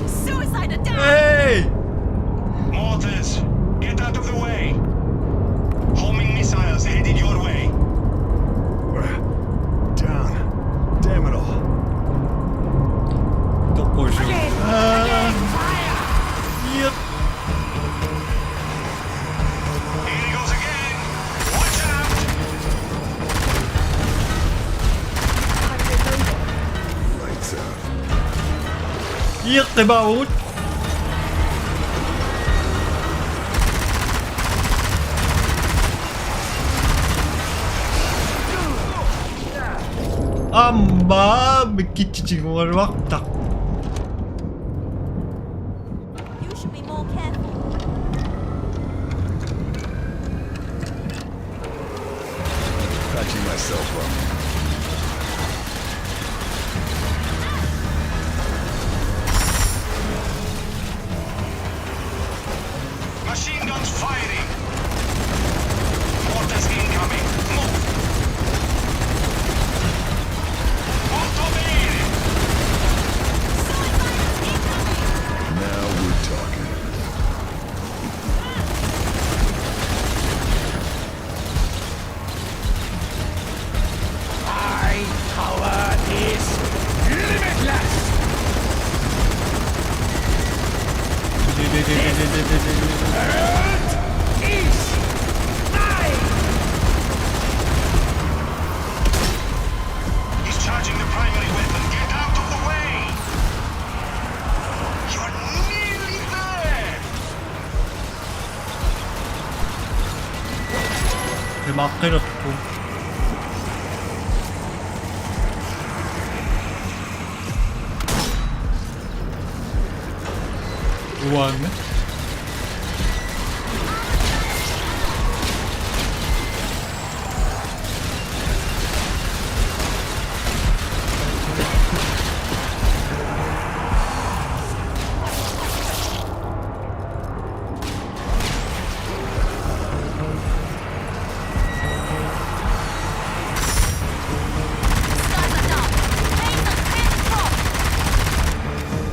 Suicide attack! Hey! Mortars, get out of the way. Homing missiles headed your way. Down. Damn it all. Toqqorsuu. Aa. Iiq. Here he goes again. Watch out! Lights out. Iiq, qimaavugut. Aamma mikkitsitinngualuartaq. You should be more careful. Patching myself up. Machine guns firing. Mortars incoming. Move. Molotov here. Now we're talking. My power is limitless! Earth is mine! He's charging the primary weapon. Get out of the way! You're nearly there! Qimaqqilerpu. Uanne.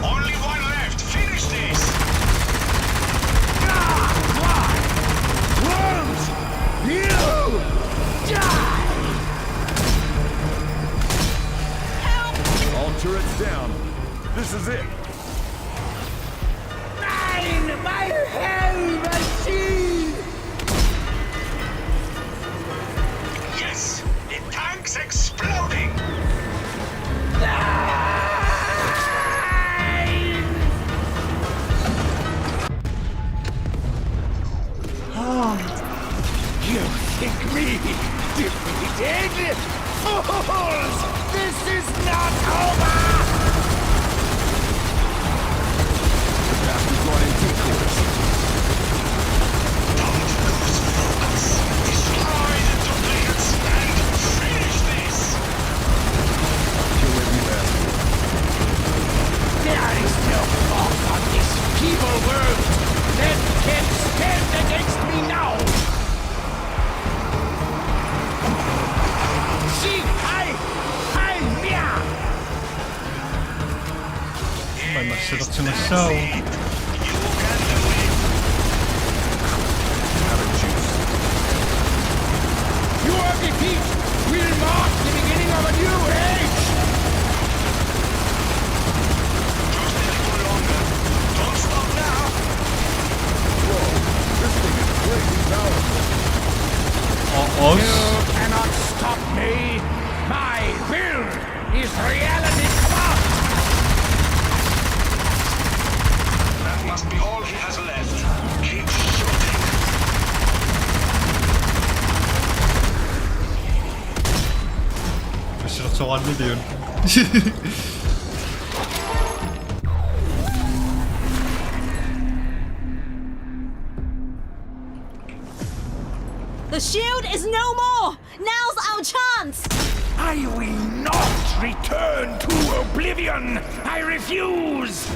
Only one left. Finish this. Worms! You die! All turrets down. This is it. Mine! My hell machine! Yes! The tank's exploding! Mine! You think me defeated? Fools! This is not over! The path is running decoys. Don't lose focus. Destroy the duplicates and finish this. Kill every last one. There is no force on this feeble world that can stand against me now! See, I, I, yeah! Qimaqqilersinnaasoq massakkut. You can do it. Have a juice. Your defeat will mark the beginning of a new age! Just a little longer. Don't stop now. Whoa, this thing is crazy powerful. Oos. You cannot stop me! My will is reality! Come on! That must be all he has left. Keep shooting. Qimaqqilersoraanni tiun. The shield is no more! Now's our chance! I will not return to oblivion! I refuse!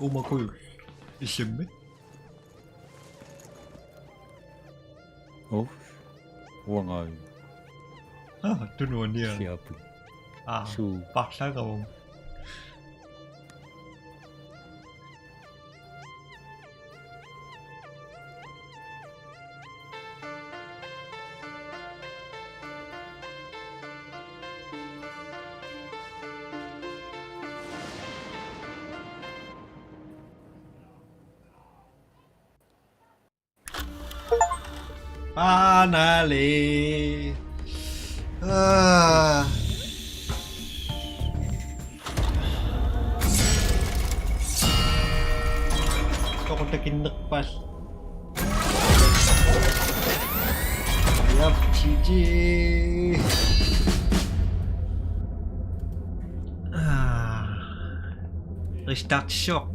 Uumakuju. Illimmi? Oh. Uangai. Ah, tunuania. Siapu. Ah, suu. Parlaagavunga. Finally. Ah. Toqutakinnerpaat. Yep, G G. Ah. Restart shop.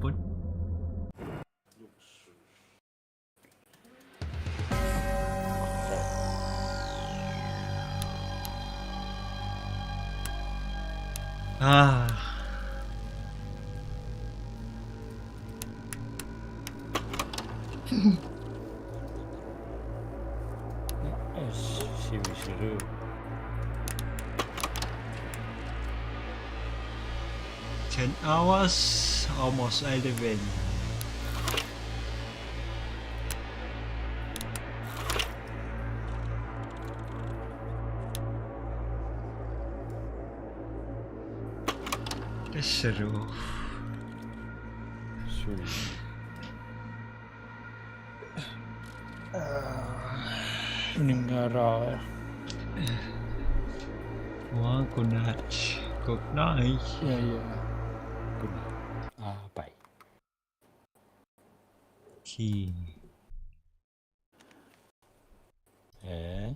Ah. Yes, seriously. Ten hours, almost eleven. Tassalu. Suu. Uninngara. Well, good night. Good night. Yeah, yeah. Good night. Ah, bye. Ki. Eh?